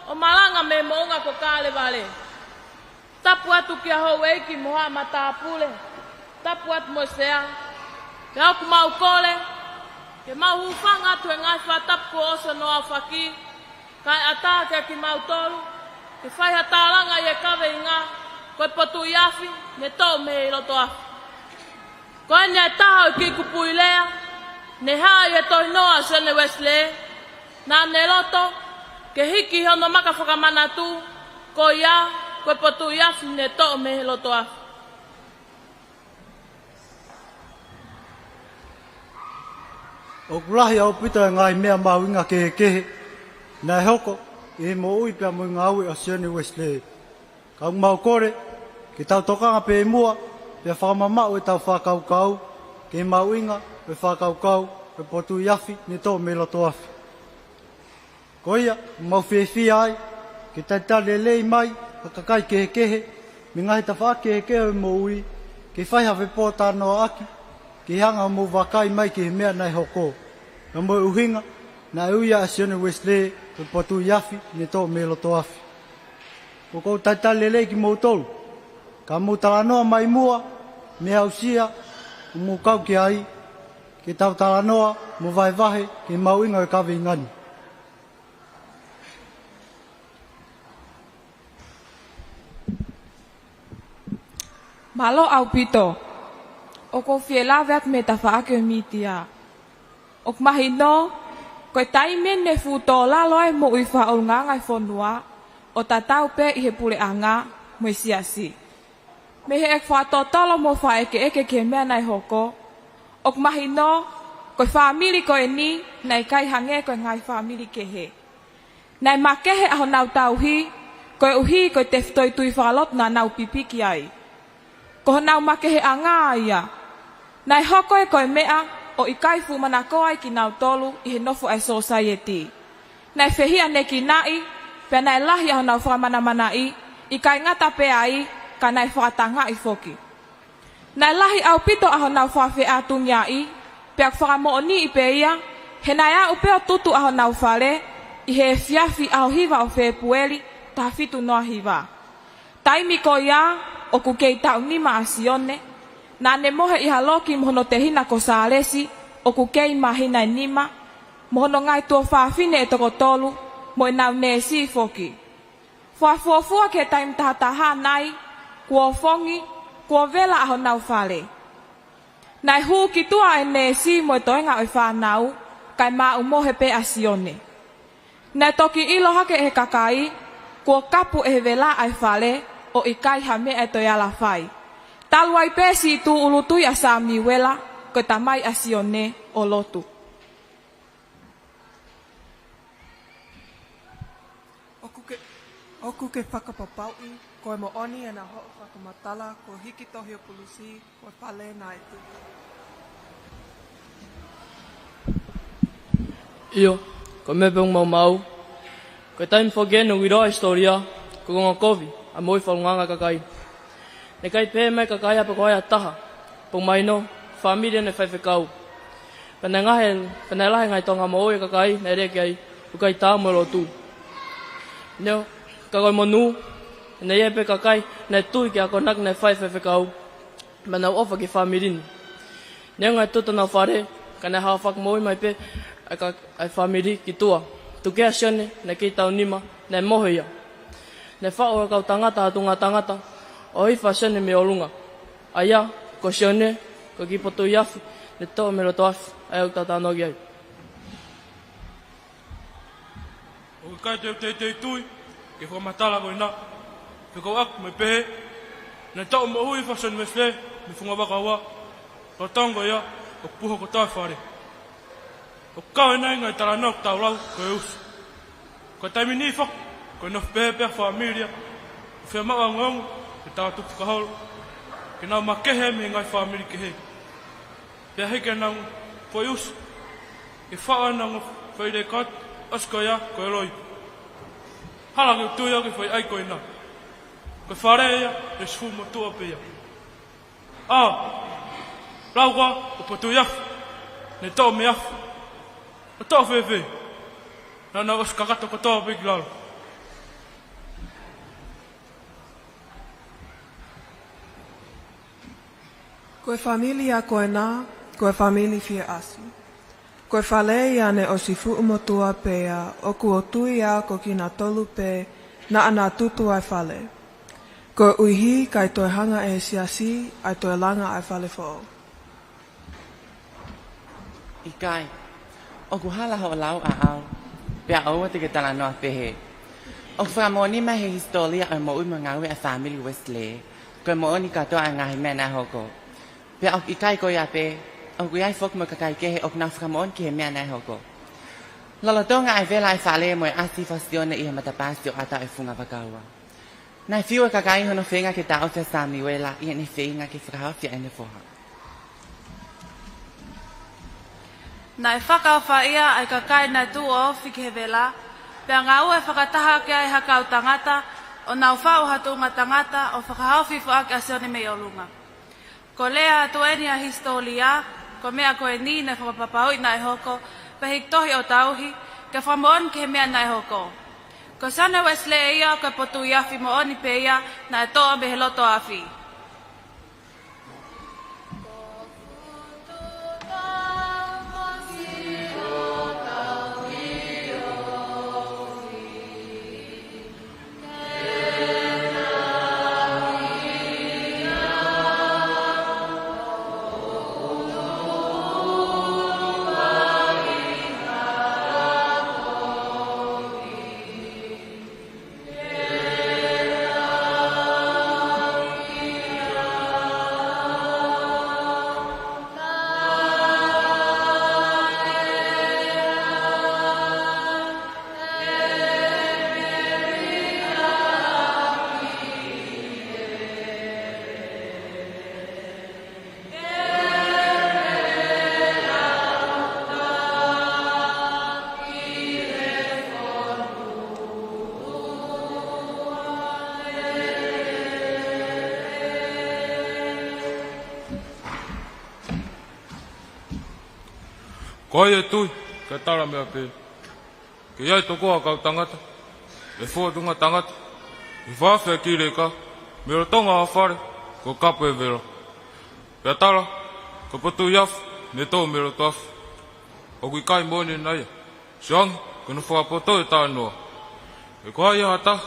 ʻo malanga mei he moʻunga ko Kalevale. Tapu atu kia Houʻeiki mo haʻa matāpule. Tapu atu mo e sea. Pea ʻoku mau kole Ke mau hūfanga atu he ngaahi fakatapu kuo ʻosi hono aofaki, kae ʻatā kiate kimautolu ke fai ha tālanga ʻi he kaveinga, ko e Potuʻi Afi ne toʻo mei loto afi. Ko eni e taha ʻo e kiʻi kupuʻi lea ne hā ʻi he tohinoa ʻa Sione Uesilē, naʻa ne loto ke hiki hono maka fakamanatu, ko ia, ko e Potuʻi Afi ne toʻo mei loto afi. ʻOku lahi ʻaupito e ngaahi meʻa mahuʻinga kehekehe naʻe hoko ʻi he moʻui pea mo e ngāue ʻa Sione Uesilē. Ka ʻoku mau kole ke tau tokanga pē muʻa, pea fakamamaʻu ʻetau fakakaukau ki he mahuʻinga ʻo e fakakaukau ʻo e Potuʻi Afi ne toʻo mei loto afi. Ko ia, mau fiefia ai ke talitali lelei mai ha kakai kehekehe mei he ngaahi tafaʻaki kehekehe ʻo e moʻui, ke fai ha fepōtalanoaʻaki, ke hanga ʻo mou vakai mai ki he meʻa naʻe hoko, pea mo e ʻuhinga naʻe ui ai ʻa Sione Uesilē ko e Potuʻi Afi ne toʻo mei loto afi. ʻOku ou talitali lelei kimoutolu, ka mou talanoa mai muʻa mei he aʻusia ʻoku mou kau ki ai, ke tau talanoa mo vahevahe ki he mahuʻinga ʻo e kaveinga ni. Mālō ʻaupito. ʻOku ou fie lave atu mei he tafaʻaki ʻo e mītia. ʻOku mahino, ko e taimi eni ne fuʻu tō lalo ai e moʻui fakaʻulungaanga ʻo e fonua, ʻo tatau pē ʻi he puleʻanga mo e siasi. Mei heʻeku fakatotolo mo fakaʻekeʻeke ki he meʻa naʻe hoko, ʻoku mahino, ko e fāmili ko eni naʻe ʻikai hangē ko e ngaahi fāmili kehe. Naʻe makehe ʻa honau tauhi koeʻuhi ko e tefitoʻi tui fakalotu naʻa nau pipiki ai. Ko honau makeheʻanga ia. Naʻe hoko ia ko e meʻa ʻoku ʻikai fuʻu manako ai kinautolu ʻi he nofo ʻa e sōsaieti. Naʻe fehiʻanekinaʻi, pea naʻe lahi ʻa honau fakamanamanaʻi, ʻikai ngata pē ai, ka naʻe fakatangaʻi foki. Naʻe lahi ʻaupito ʻa honau fakafeʻātungiaʻi, pea ʻoku fakamoʻoniʻi pē ia, he naʻe aʻu pē ʻo tutu ʻa honau fale ʻi he efiafi ʻaho hiva ʻo Fēpueli, taha fitu noa hiva. Taimi ko ia, ʻoku kei taʻu nima ʻa Sione, naʻa ne mohe ʻi ha loki mo hono tehina ko Sālesi, ʻoku kei māhina ʻe nima, mo hono ngaahi tuofāfine ʻe toko tolu, mo ʻenau neesi foki. Fakafuofua ki he taimi tahataha nai, kuo ofongi, kuo vela ʻa honau fale. Naʻe hū ki tuʻa ʻa e neesi mo e toenga ʻo e fānau, kae maʻu mohe pē ʻa Sione. Naʻe toki ʻilo hake ʻe he kakai, kuo kapu ʻe he vela ʻa e fale, ʻo ʻikai ha meʻa ʻe toe ala fai. Talu ai pē siʻi tūʻulutui ʻa Samiuela, ko e tamai ʻa Sione, ʻo lotu. ʻOku ke, ʻoku ke fakapapauʻi ko e moʻoni ʻena hoʻo fakamatala kuo hiki tohi ʻo Pulusi ko e fale naʻe tuʻu? ʻIo, ko e meʻa pē ʻoku mau maʻu. Ko e taimi foki eni ʻoku ʻiloa ʻi he hisitōlia, ko e konga kovi ʻa e moʻui fakaʻulungaanga ʻa e kakai. Naʻe ʻikai pehē mai ʻe he kakai pe ko hai ha taha, pe ʻoku mahino, fāmili ʻena ʻe faifekau. Pea naʻe ngaahi, pea naʻe lahi e ngaahi tōʻonga moʻui ʻa e kakai naʻe lea ki ai, ʻoku ʻikai taau mo e lotu. Neongo, ka ko e monū, naʻe ʻi ai pē kakai naʻe tui ki he akonaki naʻe fai ʻe he faifekau, pea nau ʻofa ki he fāmili ni. Neongo e tutu honau fale, ka naʻe hao fakamoʻui mai pē ʻa e ka-, ʻa e fāmili ki tuʻa. Tuku kehe ʻa Sione, naʻe kei taʻu nima, naʻe mohe ia. Naʻe faʻu ʻe he kau tangata ha tuʻunga tangata, ʻo hifo ʻa Sione mei ʻolunga. ʻA ia, ko Sione, ko e kiʻi potu afi ne toʻo mei loto afi, ʻa ia ʻoku tau talanoa ki ai. ʻOku ʻikai te u teitei tui ki he fakamatala ko ena. Fekauʻaki mo e pehē naʻe toʻo moʻui ʻa Sione Uesilē mei he funga vaka ua, lolotonga ia ʻoku puha kotoa e fale. ʻOku kau ʻi he ngaahi talanoa ʻoku tau lau ko e usu. Ko e taimi ni foki, ko e nofo pehē pē ʻa e fāmili ia, ʻo fiemaʻu ʻa e ongoongo ʻo e tangata tupu fakaholo, ke nau makehe mei he ngaahi fāmili kehe. Pea hiki ʻenau foʻi usu ke faʻu ʻenau foʻi lēkooti, ʻosi ko ia ko e loi. Hala ke u tui au ki he foʻi ʻai ko ena. Ko e fale ia ʻe sefulu motuʻa pē ia. ʻĀ, lau koā, ko e potu afi ne toʻo mei afi. ʻO toʻo fēfē? Naʻa nau ʻosi kakato kotoa pē ki lalo. Ko e fāmili ia ko ena, ko e fāmili fie ʻasi. Ko e fale ia naʻe ʻosi fuʻu motuʻa pea ʻoku ou tui au ko kinautolu pē naʻa na tutu ʻa e fale. Koeʻuhi ʻikai toe hanga ʻe he siasi ʻo toe langa ʻa e fale foʻou. ʻIkai, ʻoku hala hoʻo lau ʻaʻau, pea ʻoua te ke talanoa pehē. ʻOku fakamoʻoni mai ʻe he hisitōlia ʻo e moʻui mo e ngāue ʻa e fāmili Uesilē, ko e moʻoni kātoa ʻa e ngaahi meʻa naʻe hoko. Pea ʻoku ʻikai ko ia pē, ʻoku ʻi ai foki mo e kakai kehe ʻoku nau fakamoʻoni ki he meʻa naʻe hoko. Lolotonga ʻa e vela ʻa e fale mo e ʻasi fakasione ʻi he matapā sioʻata ʻo e funga vakaua, naʻe fiu e kakai hono feinga ke taʻofi ʻa Samiuela ʻi heʻene feinga ke fakahaofi ʻa ʻene foha. Naʻe fakaʻofaʻia ʻa e kakai naʻe tuʻu ʻo ofi ki he vela, pea ngāue fakataha ki ai ha kau tangata, ʻo nau faʻu ha tuʻunga tangata ʻo fakahaofi foaki ʻa Sione mei ʻolunga. Ko e lea atu eni ʻa e hisitōlia, ko e meʻa ko eni naʻe fakapapauʻi naʻe hoko, pea hiki tohi ʻo tauhi, ke fakamoʻoni ki he meʻa naʻe hoko. Ko Sione Uesilē ia ko e potu afi moʻoni pē ia naʻe toʻo mei he loto afi. Ko ia e tui, ke tala meʻa pē. Ke ʻi ai tokua kau tangata, ʻe fua tuʻunga tangata, ʻi he fakahaofi ʻa e kiʻi leka mei lolotonga ʻa e fale, ko e kapu e vela. Pea tala, ko e potu afi naʻe toʻo mei loto afi. ʻOku ʻikai moʻoni ʻena ia. Sio ange, ko hono fakapoto e talanoa. He ko hai ha taha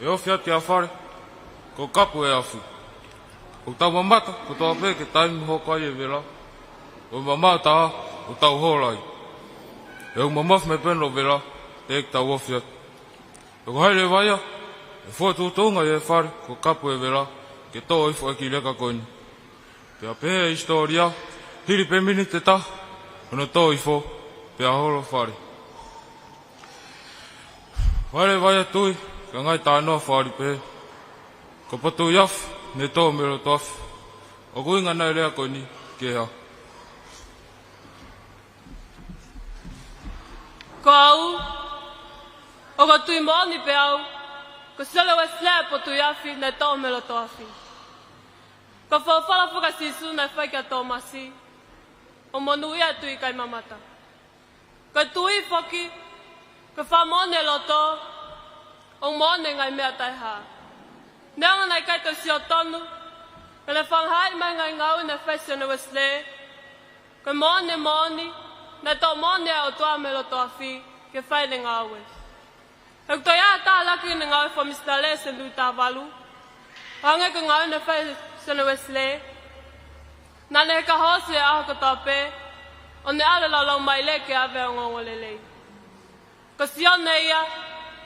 ʻe ofi atu ki ha fale, ko e kapu e afi. ʻOku tau mamata kotoa pē ki he taimi hoko ai e vela, ʻo mamaʻo taha ʻo tau hola ai. He ʻoku mamafa mei pē hono vela, teʻeki tau ofi atu. He ko hai leva ia ʻe fua tuʻutuʻunga ʻi he fale, ko e kapu e vela, ke toʻo hifo e kiʻi leka ko eni. Pea pehē ʻe he hisitōlia, hili pē miniti ʻe taha hono toʻo hifo, pea holo fale. Ko hai leva ia e tui, ka ngali talanoa fāʻofua pē. Ko e potu afi naʻe toʻo mei loto afi. ʻOku ʻuhinga ʻa e lea ko eni ki he hā? Ko au, ʻoku ou tui moʻoni pē au, ko Sione Uesilē e potu afi naʻe toʻo mei loto afi. Ko e folofola foki ʻa Sīsū naʻe fai kia Tōmasi, ʻoku monūʻia e tui ʻikai mamata. Ko e tui foki, ko e fakamoʻoni e loto, ʻoku moʻoni e ngaahi meʻa taʻehā. Neongo naʻe ʻikai toe sio tonu, ka naʻe fakahaaʻi mai e ngaahi ngāue naʻe fai ʻe Sione Uesilē, ko e moʻoni e moʻoni, naʻe toʻo moʻoni ʻa e ʻOtua mei loto afi, ke fai ʻene ngāue. He ʻoku toe ʻi ai e tālaki ʻene ngāue fakamisitale ʻe Sione Tuʻitavalu, hangē ko e ngāue naʻe fai ʻe Sione Uesilē. Naʻa ne heka hoosi he ʻaho kotoa pē, ʻo ne ʻalu ʻo laulaumaʻile ke ʻave ʻa e ongoongolelei. Ko Sione ia,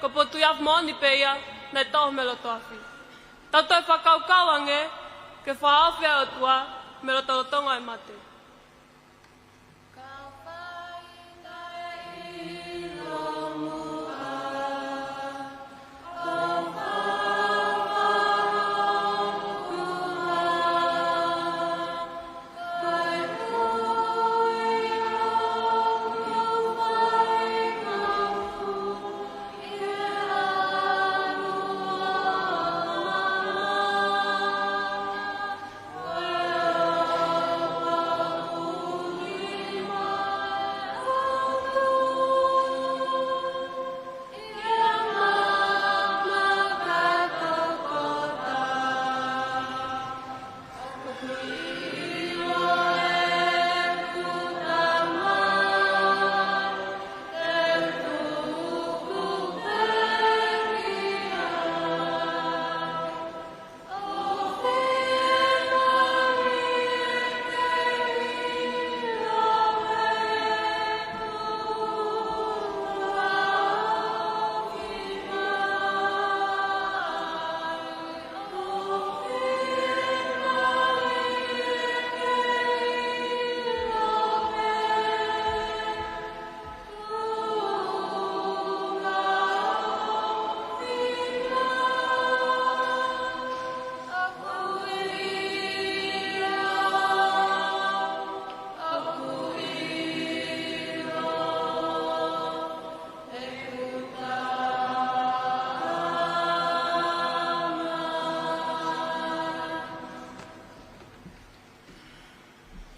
ko e potu afi moʻoni pē ia, naʻe toʻo mei loto afi. Tau toe fakakaukau ange, ki he fakahaofi ʻa e ʻOtua, mei lotolotonga e mate.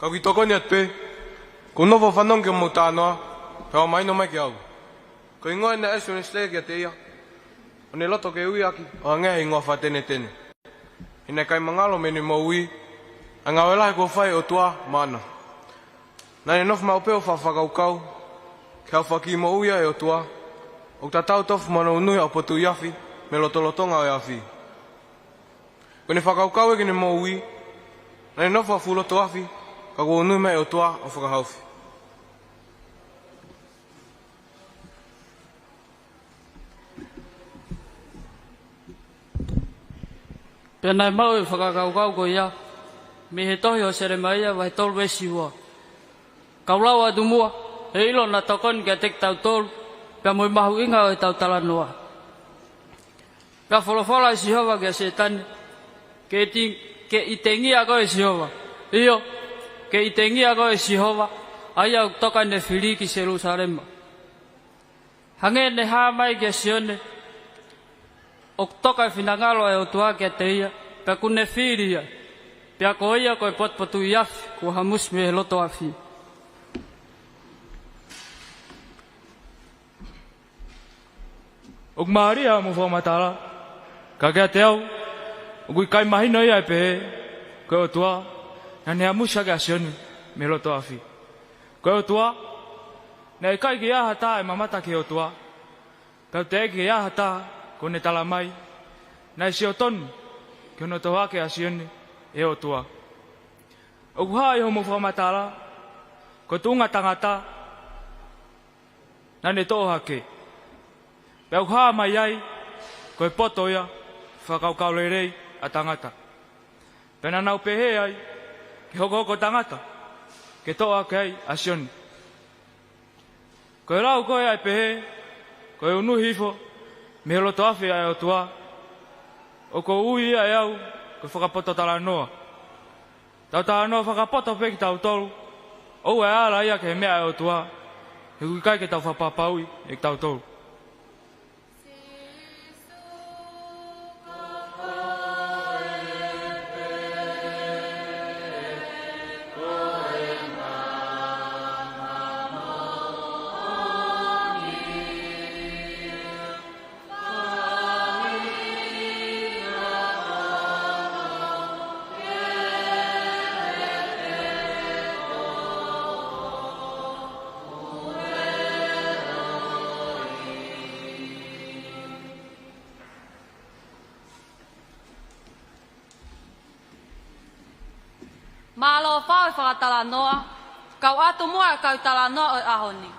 Kau kiʻi tokoni atu pē, ʻoku ou nofo ʻo fanongo ki hoʻomou talanoa, pea ʻoku mahino mai kiate au. Ko e hingoa ʻeni ʻa Ezra Wesley kiate ia, ʻo ne loto ke ui ʻaki, ʻo hangē ha hingoa fakatenetene. He naʻe ʻikai mangalo mei heʻene moʻui ʻa e ngāue lahi kuo fai ʻe he ʻOtua maʻana. Naʻá ne nofo maʻu pē ʻo fakakaukau ki he ʻaho fakakiʻi moʻui ʻa e ʻOtua, ʻoku tatau tofu mo hono unuhi ʻa e potu afi mei he lotolotonga ʻo e afi. Ko ʻene fakakaukau ia ki heʻene moʻui, naʻá ne nofo ʻo fuʻu loto afi, ka kuo unuhi mai ʻe he ʻOtua ʻo fakahaofi. Pea naʻe maʻu e fakakaukau ko ia mei he tohi ʻo Selemaia vahe tolu veesi ua. Kau lau atu muʻa, he ʻilo naʻa tokoni kiate kitautolu, pea mo e mahuʻinga ʻo ʻetau talanoa. Pea folofola ʻe Sihova kia Sētane, ke ʻi-, ke ʻitengia koe ʻe Sihova. ʻIo, ke ʻitengia koe ʻe Sihova, ʻa ia ʻoku toka ʻene fili ki Selūsalema. Hangē ne hā mai kia Sione, ʻoku toka e finangalo ʻo e ʻOtua kiate ia, pea ʻokú ne fili ia, pea ko ia ko e potupotuʻi afi, kuo hamusi mei he loto afi. ʻOku mālie hoʻomou fakamatala, ka kiate au, ʻoku ʻikai mahino ia ʻe pehē, ko e ʻOtua, naʻá ne hamusi ʻaki ʻa Sione mei he loto afi. Ko e ʻOtua, naʻe ʻikai ke ʻi ai ha taha ʻe mamata ki he ʻOtua, pea teʻeki ke ʻi ai ha taha kuó ne talamai, naʻe sio tonu ki hono tohoakiʻi ʻa Sione ʻe he ʻOtua. ʻOku hā ʻi hoʻomou fakamatala, ko e tuʻunga tangata, naʻá ne toʻo hake. Pea ʻoku hā mai ai, ko e poto ia, fakakaukau lelei ʻa tangata. Pea naʻa nau pehē ai, ke hokohoko tangata, ke toʻo hake ai ʻa Sione. Ko e lau ko ē ʻa e pehē, ko e unuhi hifo mei he loto afi ʻa e ʻOtua, ʻoku ou ui ia ʻe au, ko e fakapoto talanoa. Tau talanoa fakapoto pē kitautolu, ʻoua ʻe ala ia ki he meʻa ʻa e ʻOtua, he ʻoku ʻikai ke tau fakapapauʻi ʻe kitautolu. Mālō fau e fakatalanoa, kau ʻatu muʻa e kau talanoa ʻo e ʻaho ni.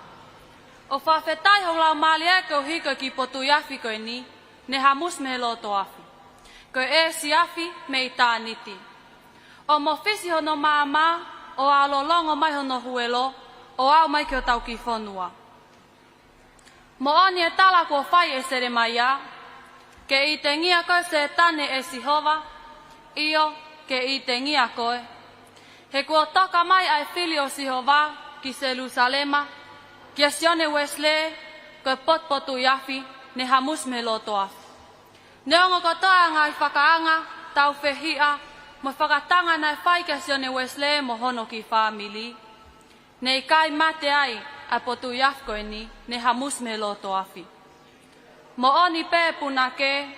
ʻOku fakafetaʻi hoku laumālie koeʻuhi ko e kiʻi potuʻi afi ko eni, ne hamusi mei he loto afi. Ko e ʻēsi afi mei ʻitāniti. ʻO mofisi hono maama, ʻo ʻālōlongo mai hono huelo, ʻo aʻu mai ki hotau kiʻi fonua. Moʻoni e tala kuo fai ʻe Selemaia, ke ʻitengia koe Sētane ʻe Sihova, ʻio, ke ʻitengia koe. He kuo toka mai ʻa e fili ʻo Sihova ki Selūsalema, kia Sione Uesilē, ko e potupotuʻi afi, ne hamusi mei he loto afi. Neongo kotoa e ngaahi fakaanga, tāufehiʻa, mo e fakatanga naʻe fai kia Sione Uesilē mo hono kiʻi fāmili, ne ʻikai mate ai ʻa e potuʻi afi ko eni, ne hamusi mei he loto afi. Moʻoni pē punake,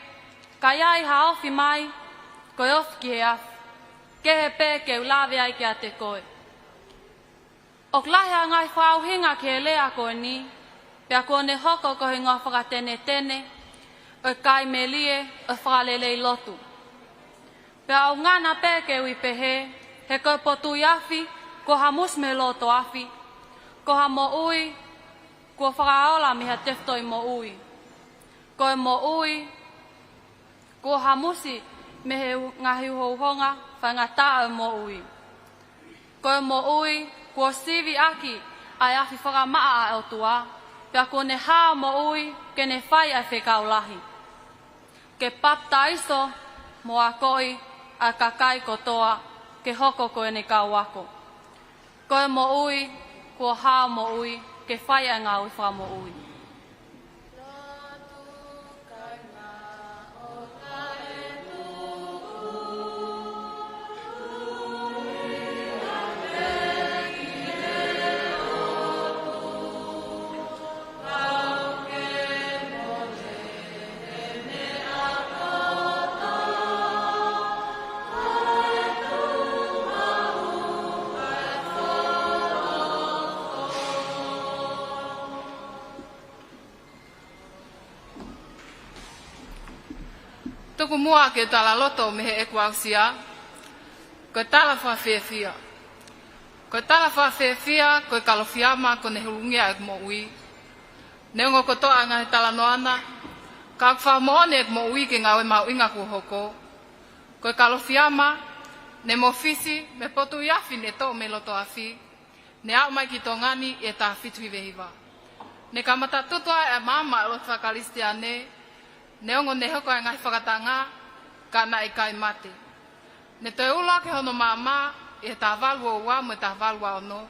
ka ʻi ai ha ofi mai, ko e ofi ki he afi, kehe pē ke u lave ai kiate koe. ʻOku lahi ʻa e ngaahi fakaʻuhinga ki he lea ko eni, pea kuo ne hoko ko e hingoa fakatenetene ʻo e kai melie ʻo e fakalelei lotu. Pea ʻoku ngata pē ke ui pehē, he ko e potuʻi afi, kuo hamusi mei he loto afi, ko ha moʻui, kuo fakaola mei ha tefitoʻi moʻui. Ko e moʻui, kuo hamusi mei he ngaahi uhouhonga faingataʻa ʻo e moʻui. Ko e moʻui, kuo sivi ʻaki ʻa e afi fakamaʻa ʻa e ʻOtua, pea kuo ne hā moʻui ke ne fai ʻa e fekau lahi. Ke papitaiso mo akoʻi ʻa e kakai kotoa ke hoko ko ʻene kau ako. Ko e moʻui, kuo hā moʻui ke fai ʻa e ngāue fakamoʻui. Tuku muʻa ke u talaloto mei heʻeku aʻusia, ko e tala fakafiefia. Ko e tala fakafiefia, ko e Kalofiama kuo ne hulungia ʻeku moʻui. Neongo kotoa e ngaahi talanoa na, ka ʻoku fakamoʻoni ʻeku moʻui ki he ngāue mahuʻinga kuo hoko. Ko e Kalofiama ne mofisi mei he potu ʻi afi ne toʻo mei loto afi, ne aʻu mai ki Tonga ni ʻi he taha fitu hiva hiva. Ne kamata tutu ai e maama ʻo e lotu fakakalisitiane, neongo ne hoko e ngaahi fakatanga, ka naʻe ʻikai mate. Ne toe ʻuluaki hono maama ʻi he taha valu ua ua mo e taha valu ua ono,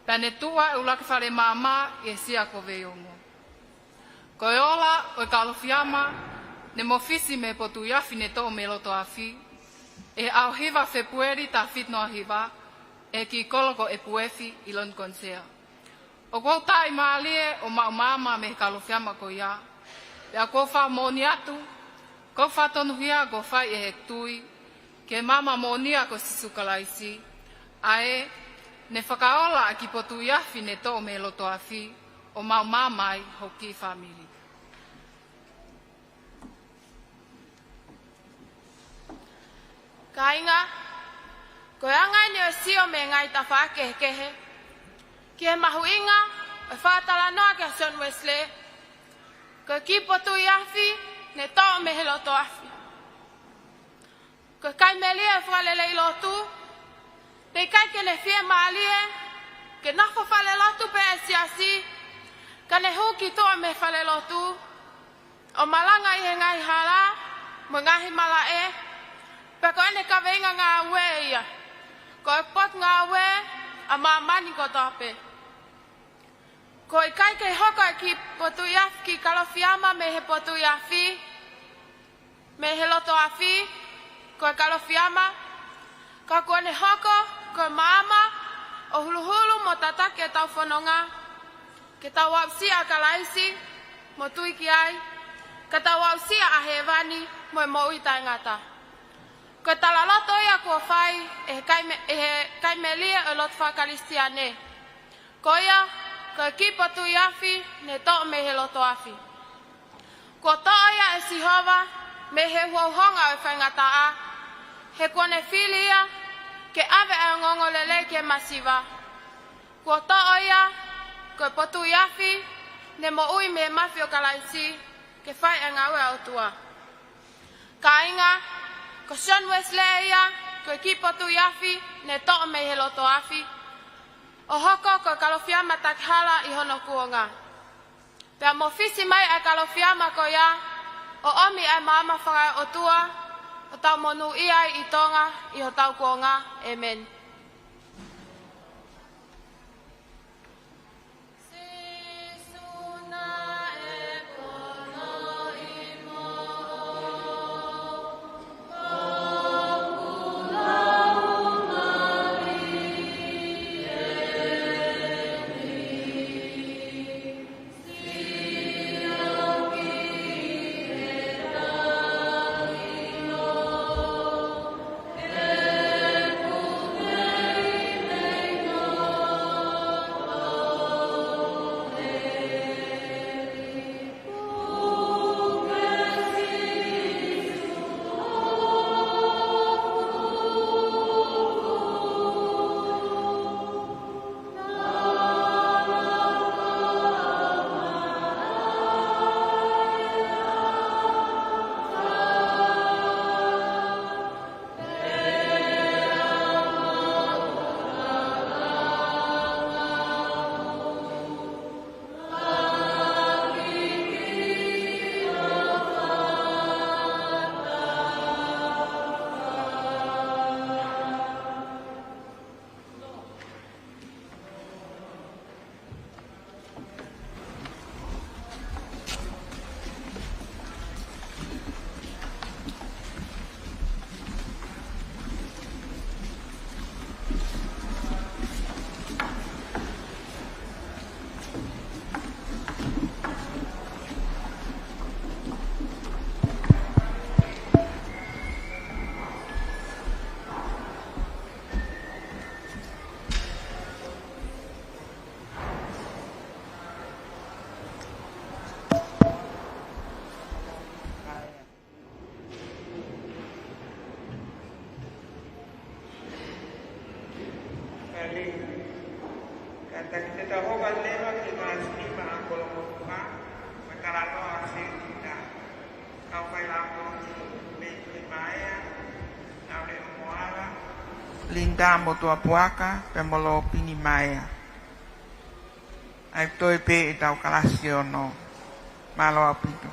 pea ne tuʻu ai e ʻuluaki fale maama ʻi he Sea ko Veiongo. Ko e ola ʻo e Kalofiama ne mofisi mei he potu ʻi afi ne toʻo mei loto afi, ʻi he ʻaho hiva Fepueli taha fitu noa hiva, ʻi he kiʻi kolo ko ʻEpuefi ʻi Longonisea. ʻOku ou taaʻi mālie ʻo maʻu maama mei he Kalofiama ko ia, pea ʻoku ou fakamoʻoni atu, ʻoku ou fakatonuhia ʻoku ou fai ʻi heʻeku tui ki he maama moʻonia ko Sīsū Kalaisi, ʻa ē ne fakaola ʻa e kiʻi potu ʻi afi ne toʻo mei loto afi, ʻo maʻu maama ai hoku kiʻi fāmili. Kāinga, ko e anga eni ʻo e sio mei he ngaahi tafaʻaki kehekehe ki he mahuʻinga ʻo e fakatalanoa kia Sione Uesilē, ko e kiʻi potu ʻi afi ne toʻo mei he loto afi. Ko e kai melie ʻo e fakaleleilotu, pea ʻikai ke ne fiemālie ke nofo falelotu pē ʻa e siasi, ka ne hū ki tuʻa mei he falelotu ʻo malanga ʻi he ngaahi hala mo e ngaahi malaʻe, pea ko ʻene kaveinga ngāue ia ko e potungāue ʻa māmani kotoa pē. Ko e ʻikai ke hoko e kiʻi potu ʻi afi, kiʻi Kalofiama mei he potu ʻi afi, mei he loto afi, ko e Kalofiama, ka kuo ne hoko ko e maama ʻo huluhulu mo tataki ʻetau fononga, ke tau aʻusia ʻa Kalaisi mo tui ki ai, ka tau aʻusia ʻa hēvani mo e moʻui taʻengata. Ko e talaloto ia kuo fai ʻe he kai me-, ʻe he kai melie ʻo e lotu fakakalisitiane. Ko ia, ko e kiʻi potu ʻi afi ne toʻo mei he loto afi. Kuo toʻo ia ʻe Sihova mei he uhouhonga ʻo e faingataʻa, he kuo ne fili ia ke ʻave ʻa e ongoongolelei ki he masiva. Kuo toʻo ia ko e potu ʻi afi ne moʻui mei he mafi ʻo Kalaisi ke fai e ngāue ʻa e ʻOtua. Kāinga, ko Sione Uesilē ia ko e kiʻi potu ʻi afi ne toʻo mei he loto afi, ʻo hoko ko e Kalofiama takihala ʻi hono kuonga. Pea mofisi mai ʻa e Kalofiama ko ia ʻo ʻomi ʻa e maama fakaʻotua ʻo tau monūʻia ai ʻi Tonga ʻi hotau kuonga. ʻĒmeni. Taki te tau hoko atu leva ki he kalasi nima ʻa Kolomotuʻa, mo e talanoa ʻa Sefita. Kau faiako ni, Meitui Maea, Naule Moala, Linda Motuapuaka, pea mo Lopini Maea. ʻA ia ko e toe pē ʻetau kalasi ono. Mālō ʻaupito.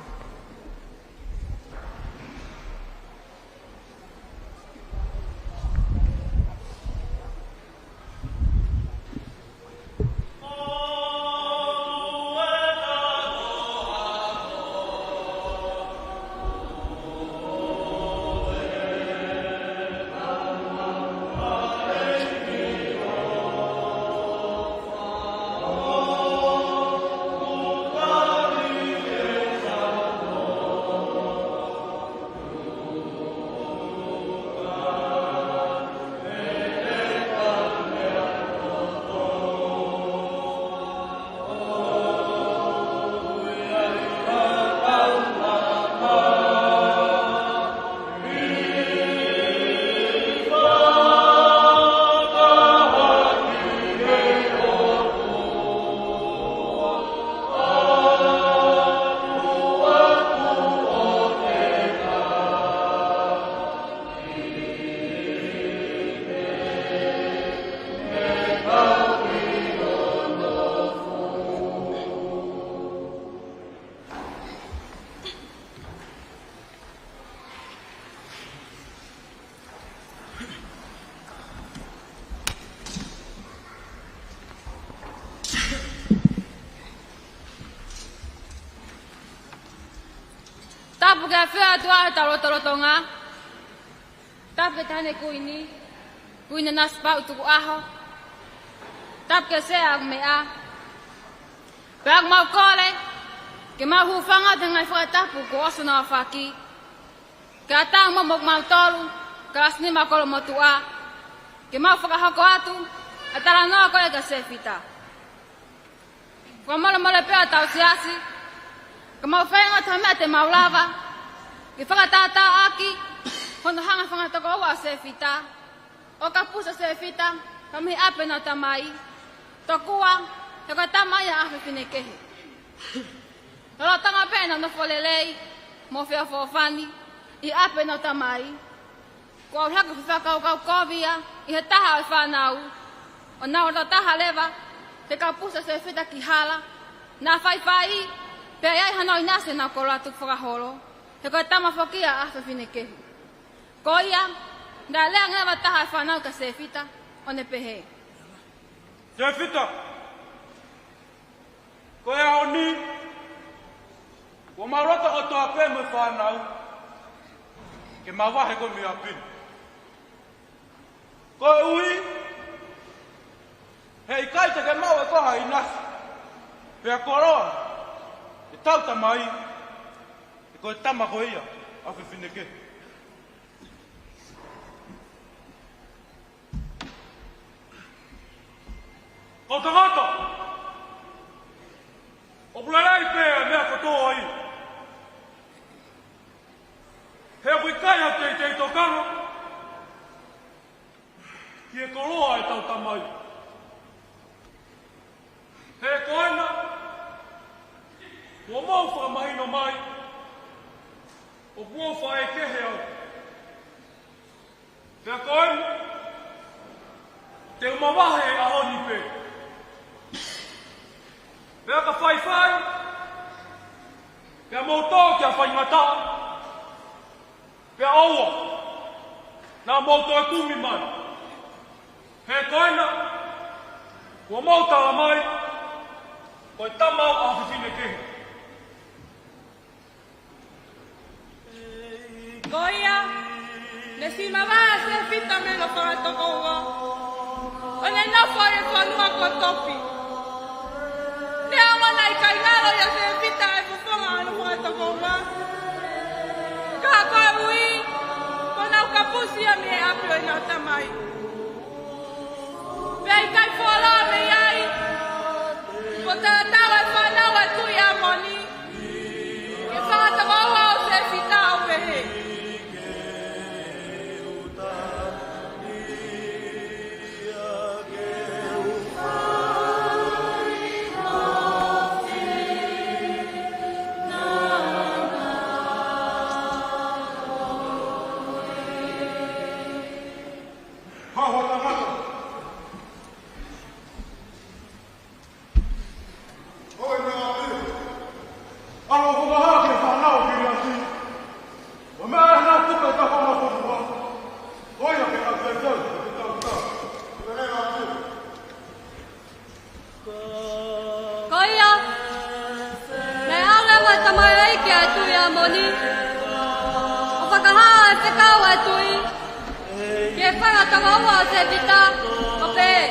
Tapu ki he ʻAfiona ʻOtua ʻi hotau lotolotonga. Tapu ki he Taʻahine Kuini, Kuini Nanasipauʻu Tukuʻaho. Tapu ki he Sea ʻo e Meʻa. Pea ʻoku mau kole ke mau hūfanga atu he ngaahi fakatapu kuo ʻosi hono aofaki, ke ʻatā mo kimautolu, kalasi nima Kolomotuʻa, ke mau fakahoko atu ʻa e talanoa ko ia kia Sefita. Fakamolemole pē ʻa hotau siasi, ka mau feinga atu ha meʻa te mau lava ke fakatātāʻaki hono hanga ʻo fanga tokoua ʻo Sefita, ʻo kapusi ʻa Sefita ka mei he ʻapi ʻo ʻenau tamai, tokua he ko e tama ia ʻa ha fefine kehe. Lolotonga pē ʻenau nofo lelei mo feʻofoʻofani ʻi he ʻapi ʻo ʻenau tamai, kuo aʻu hake ʻo fakakaukau kovi ia ʻi he taha ʻo e fānau, ʻo nau loto taha leva ke kapusi ʻa Sefita ki hala, naʻa faifai, pea ʻi ai hano ʻinasi ʻenau koloa tukufakaholo, he ko e tama foki ia ʻa ha fefine kehe. Ko ia, naʻe lea ange leva ʻa e taha ʻo e fānau kia Sefita, ʻo ne pehē: Sefita, ko e ʻaho ni, kuo mau loto kotoa pē mo e fānau ke mavahe koe mei ʻapi ni. Koeʻuhi he ʻikai te ke maʻu ʻe koe ha ʻinasi pea koloa ʻetau tamai, he ko e tama koe ia ʻa ha fefine kehe. Kau tangata, ʻoku lelei pē ʻa e meʻa kotoa ia. He ʻoku ʻikai ha teitei tokanga ki he koloa ʻetau tamai. He ko ena, kuo mou fakamahino mai ʻoku mou faʻē kehe au. Pea ko ena, te u mavahe he ʻaho ni pē. Pea ka faifai, pea mou tō ki ha faingataʻa, pea ʻoua naʻa mou toe kumi mai. He ko ena, kuo mou tala mai ko e tama au ʻa ha fefine kehe. Ko ia, ne siʻi mavahe ʻa Sefita mei hono fanga tokoua, ʻo ne nofo ʻi he fonua ko Topi. Neongo naʻe ʻikai ngalo ʻia Sefita e fofonga ʻo hono fanga tokoua, ka koeʻuhi kuo nau kapusi ia mei he ʻapi ʻo ʻenau tamai. Pea ʻikai fuoloa mei ai, kuo talatala e fānau ʻa e tuʻi ʻAmoni ki he fanga tokoua ʻo Sefita, ʻo pehē: Kau e tui, ki he fanga tokoua ʻo Sēvita, ʻo pehē: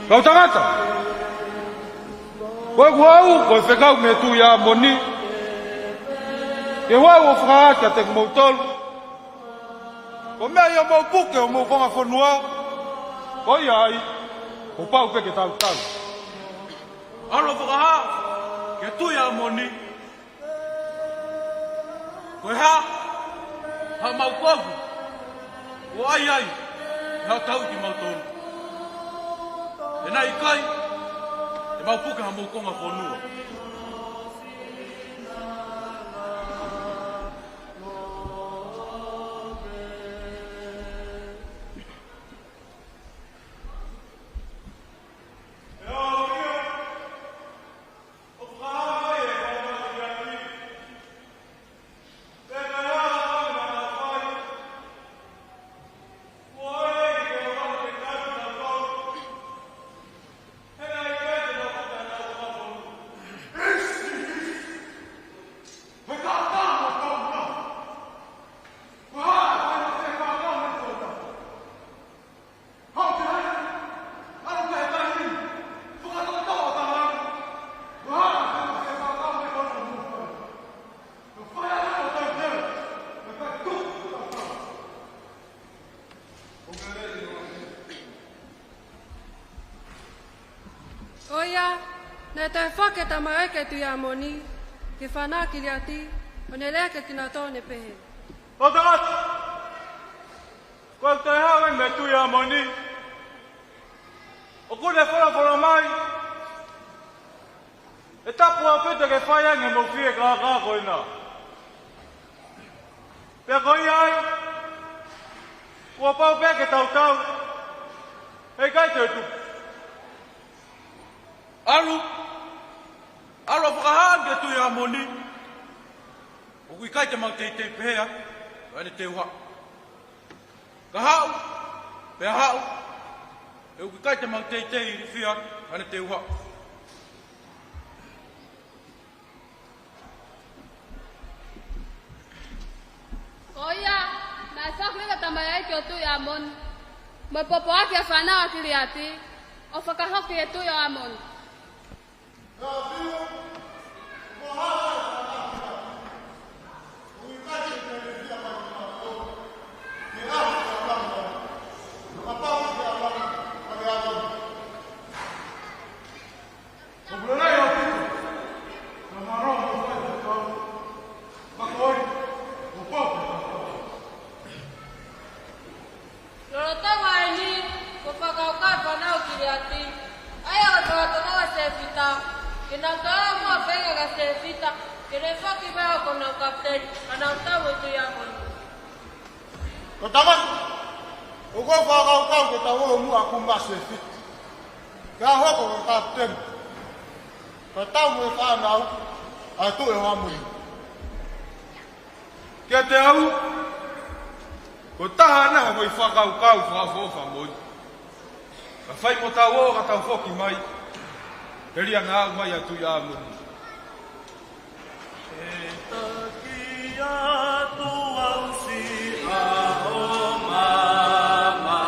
Kau tangata, ko ʻeku ʻalu ko e fekau mei he Tuʻi ʻAmoni, ke u ʻalu ʻo fakahā kiate kimoutolu ko e meʻa ia ʻoku mou puke homou konga fonua, ko ia ai, kuo pau pē ke tautau. ʻAlu ʻo fakahā ki he Tuʻi ʻAmoni, ko e hā haʻamau kovu ʻoku ʻai ai ʻe haʻatau kimautolu. He naʻe ʻikai te mau puke hamou konga fonua. Ko ia, naʻe toe foki e tamaioʻeiki ʻo e Tuʻi ʻAmoni ki he fānau ʻa Kiliati, ʻo ne lea kiate kinautolu ʻo ne pehē: Kau tangata, ko ʻeku toe haʻu mei he Tuʻi ʻAmoni, ʻoku ne folofola mai, ʻe tapu ʻaupito ke fai ange hoʻomou fiekaʻakā ko ena. Pea ko ia ai, kuo pau pē ke tautau, heʻikai toe tupu. ʻAlu, ʻalu ʻo fakahā ki he Tuʻi ʻAmoni, ʻoku ʻikai te mau teitei pehē ʻa ʻene teu haʻu. Ka haʻu pea haʻu, he ʻoku ʻikai te mau teitei ilifia ʻa ʻene teu haʻu. Ko ia, naʻe foki e tamaioʻeiki ʻo e Tuʻi ʻAmoni, mo e pōpoaki ʻa e fānau ʻa Kiliati, ʻo fakahoko ki he Tuʻi ʻo ʻAmoni. Lolotonga eni, kuo fakakaukau e fānau ʻa Kiliati, ʻa ia ko e tokoua ʻo Sēvita, ke nau toe ō mai ʻo feinga kia Sēvita ke ne foki mai ʻo ko honau kapiteni, ka nau tau e Tuʻi ʻAmoni. Kau tangata, ʻoku ou fakakaukau ke tau ō muʻa ʻaku maʻa Sēvita, ke ne hoko ko e kapiteni, kae tau mo e fānau ʻa e Tuʻi ʻAmoni. Kiate au, ko e taha ʻena ʻo e foʻi fakakaukau fakaʻofoʻofa moʻoni. Ka fai mo tau ō ka tau foki mai, telia naʻa aʻu mai ʻa e Tuʻi ʻAmoni. ʻE taki atu au siʻa ʻo mama,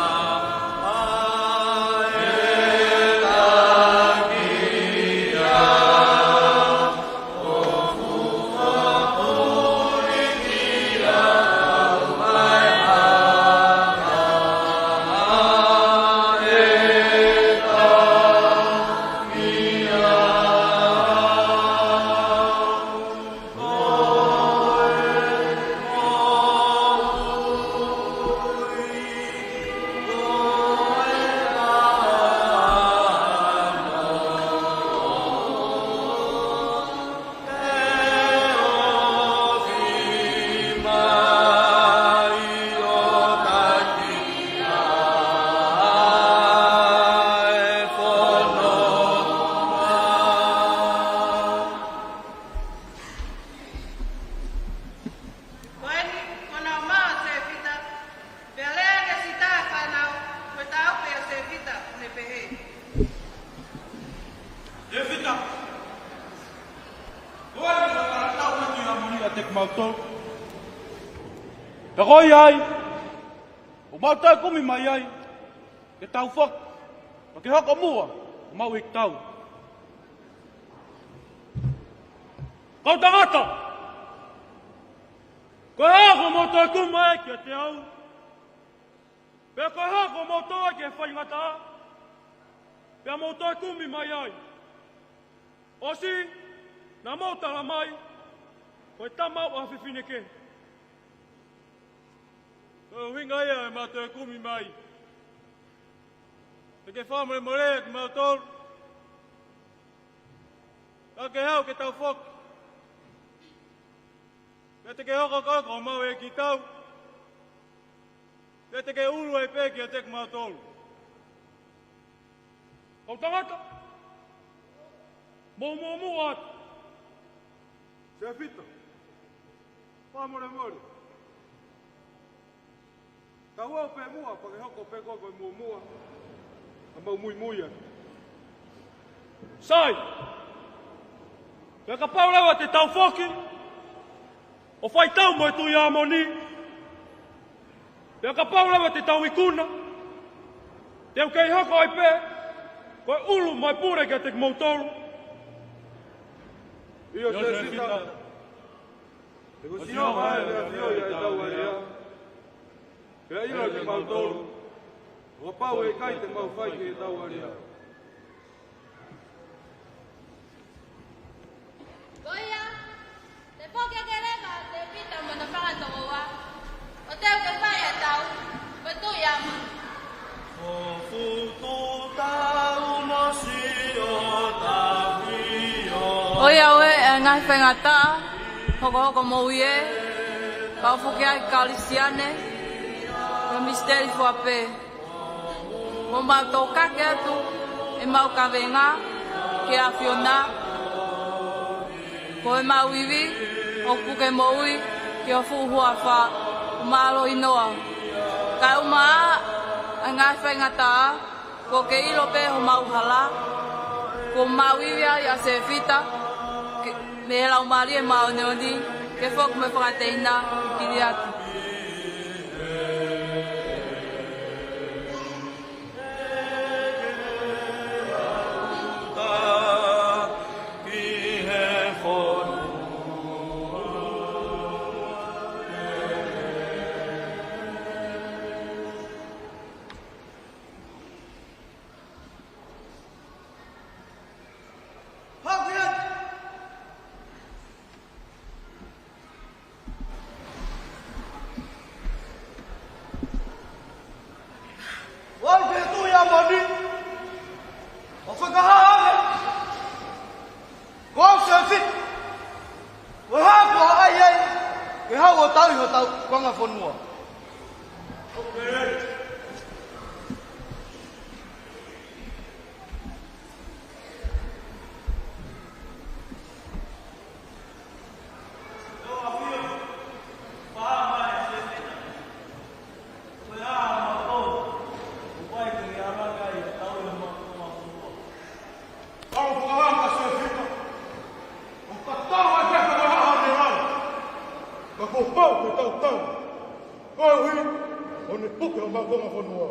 ʻe taki au. kiate kimautolu. Pea ko ia ai, ʻoku mau toe kumi mai ai ke tau foki, pea ke hoko muʻa homau ʻeikitau. Kau tangata, ko e hā kuo mau toe kumi mai ai kiate au? Pea ko e hā kuo mau tō ai ki he faingataʻa, pea mau toe kumi mai ai? ʻOsi naʻa mau tala mai, ko e tama ʻo ha fefine kehe. Ko e ʻuhinga ia ʻemau toe kumi mai. Te ke fakamolemole kimautolu. Ka ke haʻu ke tau foki, pea te ke hoko koe ko homau ʻeikitau. Pea te ke ʻulu ai pē kiate kimautolu. Kau tangata, mou muʻomuʻa atu. Sefita, fakamolemole. Tau ō pē muʻa, pea ke hoko pē koe ko e muʻomuʻa. Ka mau muimui atu. Sai. Pea kapau leva te tau foki ʻo fai tau mo e Tuʻi ʻAmoni, pea kapau leva te tau ikuna, te u kei hoko ai pē ko e ʻulu mo e pule kiate kimoutolu. ʻIo, Sefita. He ko Sihova ʻa ʻene ʻafio ʻi heʻetau alea, pea ʻilo ʻe kimautolu ʻo kapau ʻe ʻikai te mau fai ki heʻetau alea. Ko ia, te u foki hake leva ʻa Sefita mo hono fanga tokoua, ʻo teu ke fai ʻa e tau mo e Tuʻi ʻAmoni. ʻOku futu tau mo sio tau ʻio. ʻOiauē, ʻa e ngaahi faingataʻa hokohoko moʻui ē, pea u foki ai Kalisitiane, ko e misiteli fua pē. Mo mau tokake atu ʻemau kavenga ki he ʻAfiona. Ko ʻemau ivi ʻoku puke moʻui ki ho fuʻu huafa, ʻo mālohi noa. Kae ʻumaʻā ʻa e ngaahi faingataʻa, kuo ke ʻilo pē homau hala. Kuo mau ivi ai ʻa Sefita ke, mei he Laumālie Māʻoniʻoni, ke foki mo e fakateina ki Kiliati. Lau pē Tuʻi ʻAmoni, ʻo fakahā ange, ko au Sefita, ko e hā kuo ʻai ai ke haʻu ʻo tauhi hotau konga fonua. Ka u fakahā kia Sefita, ʻoku tatau ai pē ha fakahā ʻa e ʻEiki. Ka kuo pau ke tau tau. Koeʻuhi, ʻo ne puke homau konga fonua.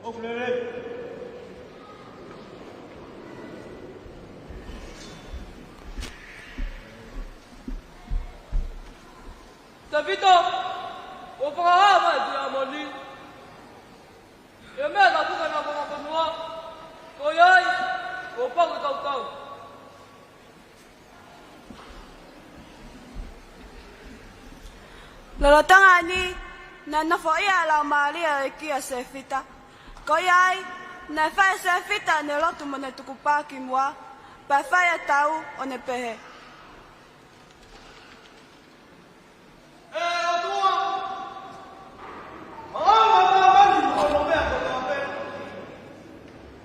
ʻOku lelei. Tēvita, ʻoku fakahā mai ʻe he Tuʻi ʻAmoni ʻa e meʻa naʻa puke ai homau konga fonua. Ko ia ai, kuo pau ke tau tau. Lolotonga ni, naʻe nofoʻia ʻa e Laumālie ʻo e ʻEiki ʻia Sefita. Ko ia ai, naʻe fai ʻe Sefita ʻene lotu mo ʻene tukupā ki muʻa, pea fai ʻa e tau ʻo ne pehē: ʻE ʻOtua, maʻu ʻa māmani mo hono meʻa kotoa pē.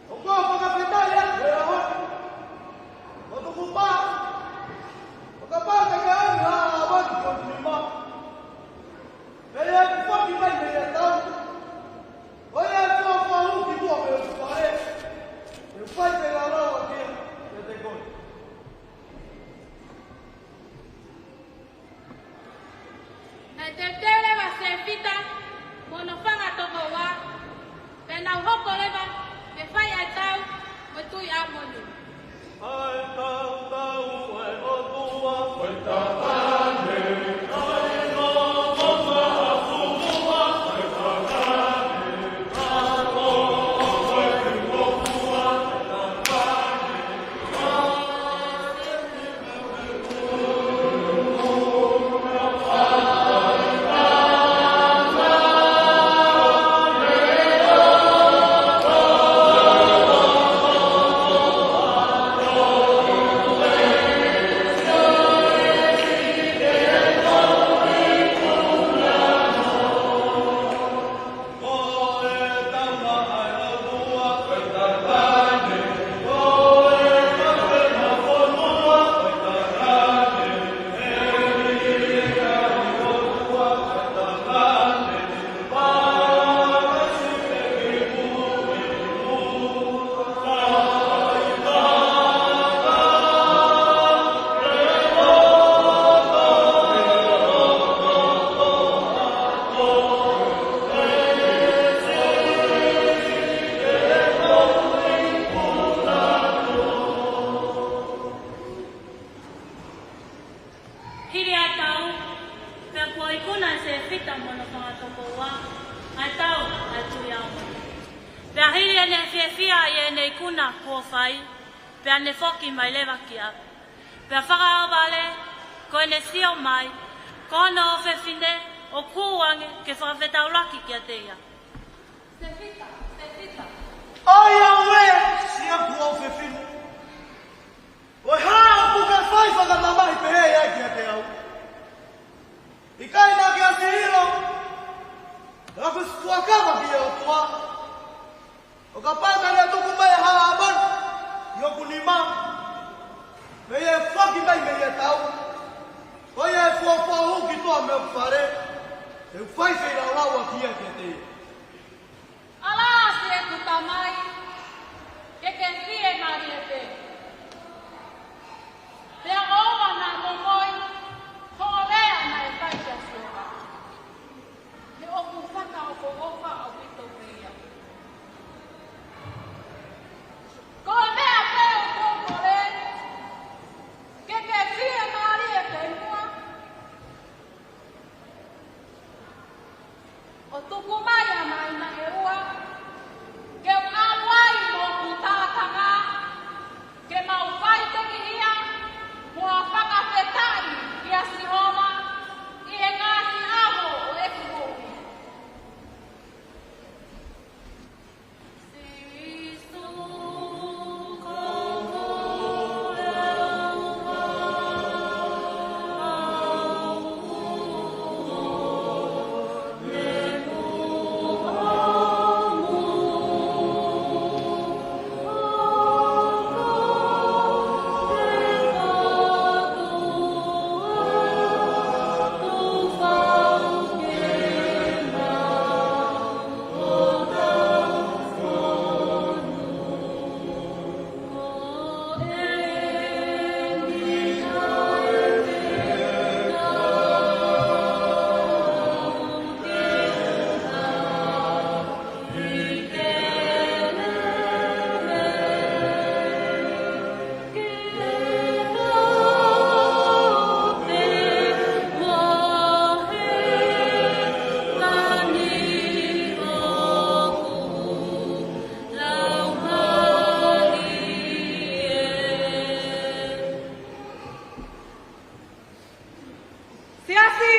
ʻOku ou fakafetaʻi atu he ʻaho ni. ʻOku ou tukupā, ʻo kapau te ke ʻomi ha ʻaho ni ki hoku nima, pea ʻe foki mai mei he tau, ʻo ʻai ʻa e fuofua hū ki muʻa mei hoku fale, ʻe fai pē ʻa e lau ʻa e ʻEiki kiate koe. Teuteu leva ʻa Sefita mo hono fanga tokoua, pea nau hoko leva ke fai ʻa e tau mo e tuʻi ʻAmoni. ʻA e tau, tau ʻa e ʻOtua, ʻa e tau, tau ʻa e ʻOtua, ʻa e tau, tau ʻa e ʻOtua. Hili ʻa e tau, pea kuo ikuna ʻe Sefita mo hono fanga tokoua ʻa e tau ʻa e tuʻi ʻAmoni. Pea hili ʻene fiefia ʻi heʻene ikuna kuo fai, pea ne foki mai leva ki ʻapi. Pea fakaʻohovale, ko ʻene sio mai, ko hono ʻofefine ʻoku hū ange ke fakafetaulaki kiate ia. Sefita, Sefita. ʻOiauē, siʻoku ʻofefine. Ko e hā ʻoku ke fai fakamamahi pehē ai kiate au? ʻIkai naʻa ke ʻasi ʻilo ʻa ʻeku fuakava ki he ʻOtua, ʻo kapau naʻa ne tuku mai ʻa e hala ʻa ʻAmoni ʻi hoku nima, mei he foki mai mei he tau, ko ia ʻe fuofua hū ki tuʻa mei hoku fale, te u fai feilaulau ʻaki ia kiate ia. ʻAlā, siʻeku tamai, ke ke fiemālie pē. Pea ʻoua naʻa momoi hoʻo lea naʻe fai kia Sihova, he ʻoku fakaʻofoʻofa ʻaupito pē ia. Ko e meʻa pē ʻoku ou kole, ke ke fiemālie pē muʻa. ʻO tuku mai ʻa e māhina ʻe ua, ke u ʻalu ai mo hoku tākanga, ke mau faiteliha mo ha fakafetaʻi kia Sihova ʻi he ngaahi ʻaho ʻo ʻeku moʻui. Siasi,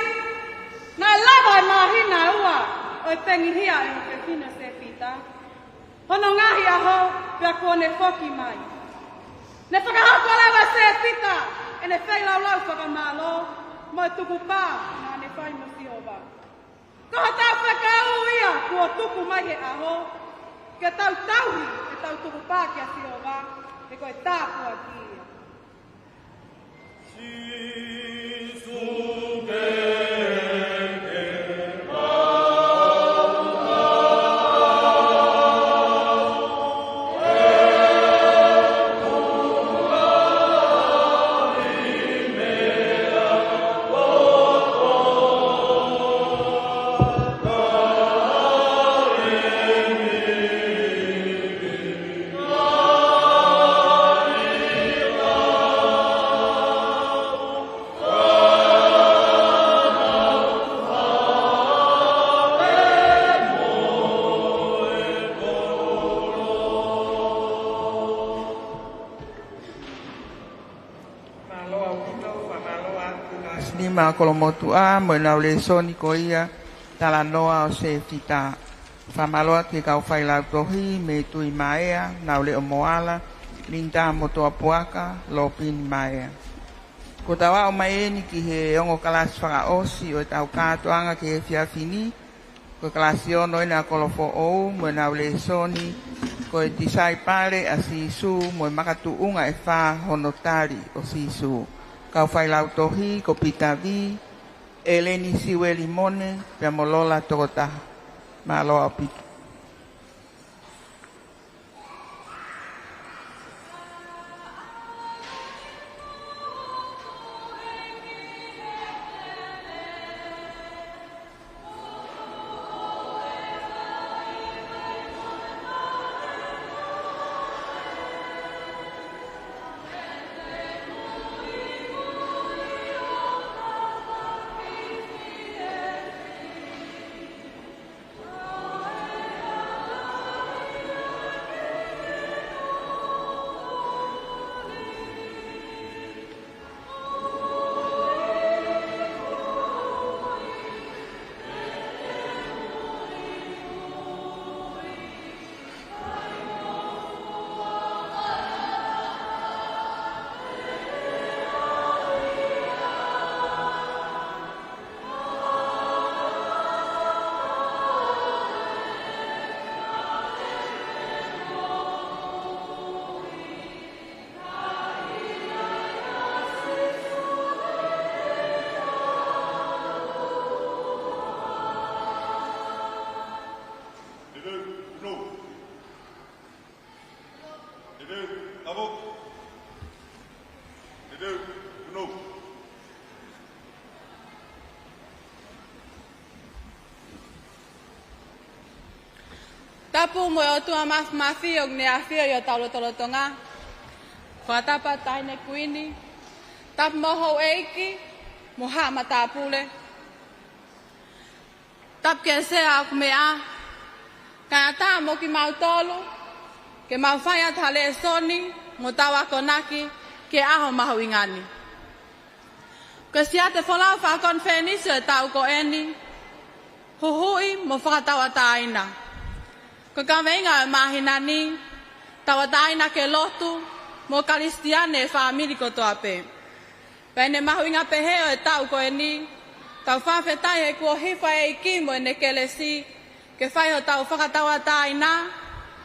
naʻe lava e māhina ʻe ua ʻo e pengihia ʻe he ʻofefine ʻo Sefita, hono ngaahi ʻaho pea kuo ne foki mai. Ne fakahoko leva ʻe Sefita ʻene feilaulau fakamālō mo e tukupā naʻa ne fai mo Sihova. Ko hotau fekau ia kuo tuku mai he ʻaho, ke tau tauhi ʻetau tukupā kia Sihova, he ko e tāpuaki ia. Maʻa Kolomotuʻa mo ʻenau lēsoni ko ia, talanoa ʻo Sefita. Fakamālō atu ki he kau failautohi mei Tuʻimaʻea, Nauleʻo Moala, Linda Motoapuaka, Lopini Maea. Kuo tau aʻu mai eni ki he ongo kalasi fakaʻosi ʻo ʻetau kātoanga ki he efiafi ni, ko e kalasi ono ʻena ʻa Kolofoʻou mo ʻenau lēsoni, ko e Tisaipale ʻa Sīsū mo e makatuʻunga ʻe fā hono tali ʻo Sīsū. Kau failautohi ko Pita Vī, ʻEleni Siueli Mone, pea mo Lola Tokotaha. Mālō ʻaupito. Tapu mo e ʻOtua Māfimafi ʻoku ne ʻafio ʻi hotau lotolotonga. Fakatapu Taʻahine Kuini. Tapu mo houʻeiki mo haʻa matāpule. Tapu ki he sea ʻoku meʻa, kae ʻatā mo kimautolu ke mau fai atu ha lēsoni mo tau akonaki ki he ʻaho mahuʻinga ni. Ko e siate folau fakakonifelenisi ʻo e taʻu ko eni, Huhuʻi mo Fakatauʻatāina. Ko e kaveinga ʻo e māhina ni, Tauʻatāina ke Lotu mo Kalisitiane ʻi he fāmili kotoa pē. Pea ʻi he mahuʻinga pehē ʻo e taʻu ko eni, tau fakafetaʻi he kuo hifo e ʻEiki mo ʻene kelesi ke fai hotau fakatauʻatāina,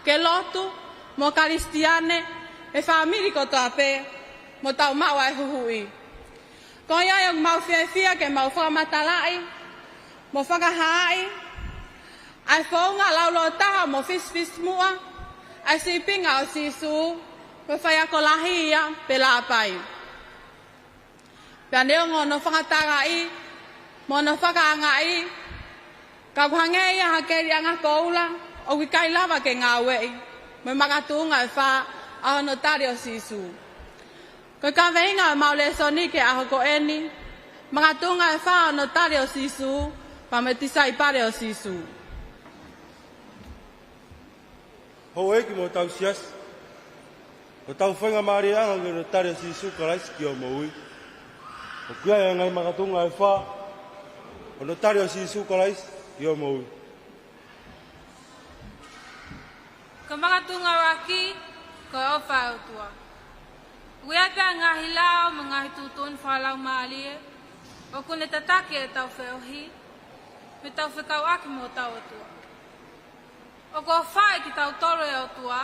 ke lotu mo Kalisitiane ʻi he fāmili kotoa pē, mo tau maʻu ʻa e huhuʻi. Ko ia ai ʻoku mau fiefia ke mau fakamatalaʻi mo fakahaaʻi ʻa e founga laulōtaha mo fisifisimuʻa ʻa e sīpinga ʻo Sīsū, ko e faiako lahi ia pe lāpai. Pea neongo hono fakatangaʻi mo hono fakaangaʻi, ka ʻoku hangē ia ha keliʻanga koula ʻoku ʻikai lava ke ngāueʻi, mo e makatuʻunga ʻe fā ʻa hono tali ʻo Sīsū. Ko e kaveinga ʻo ʻemau lēsoni ki he ʻaho ko eni, makatuʻunga ʻe fā hono tali ʻo Sīsū, pea mo e tisaipale ʻo Sīsū. Houʻeiki mo hotau siasi, ko hotau faingamālieʻanga ki hono tali ʻo Sīsū Kalaisi ki hoʻo moʻui. ʻOku ʻi ai e ngaahi makatuʻunga ʻe fā hono tali ʻo Sīsū Kalaisi ki hoʻo moʻui. Ko e makatuʻunga ʻuluaki, ko e ʻofa ʻa e ʻOtua. ʻOku ʻi ai pē ngaahi lao mo e ngaahi tuʻutuʻuni fakalaumālie ʻoku ne tataki ʻetau feohi, mo ʻetau fekauʻaki mo hotau ʻOtua. ʻOku ʻofaʻi kitautolu ʻe he ʻOtua,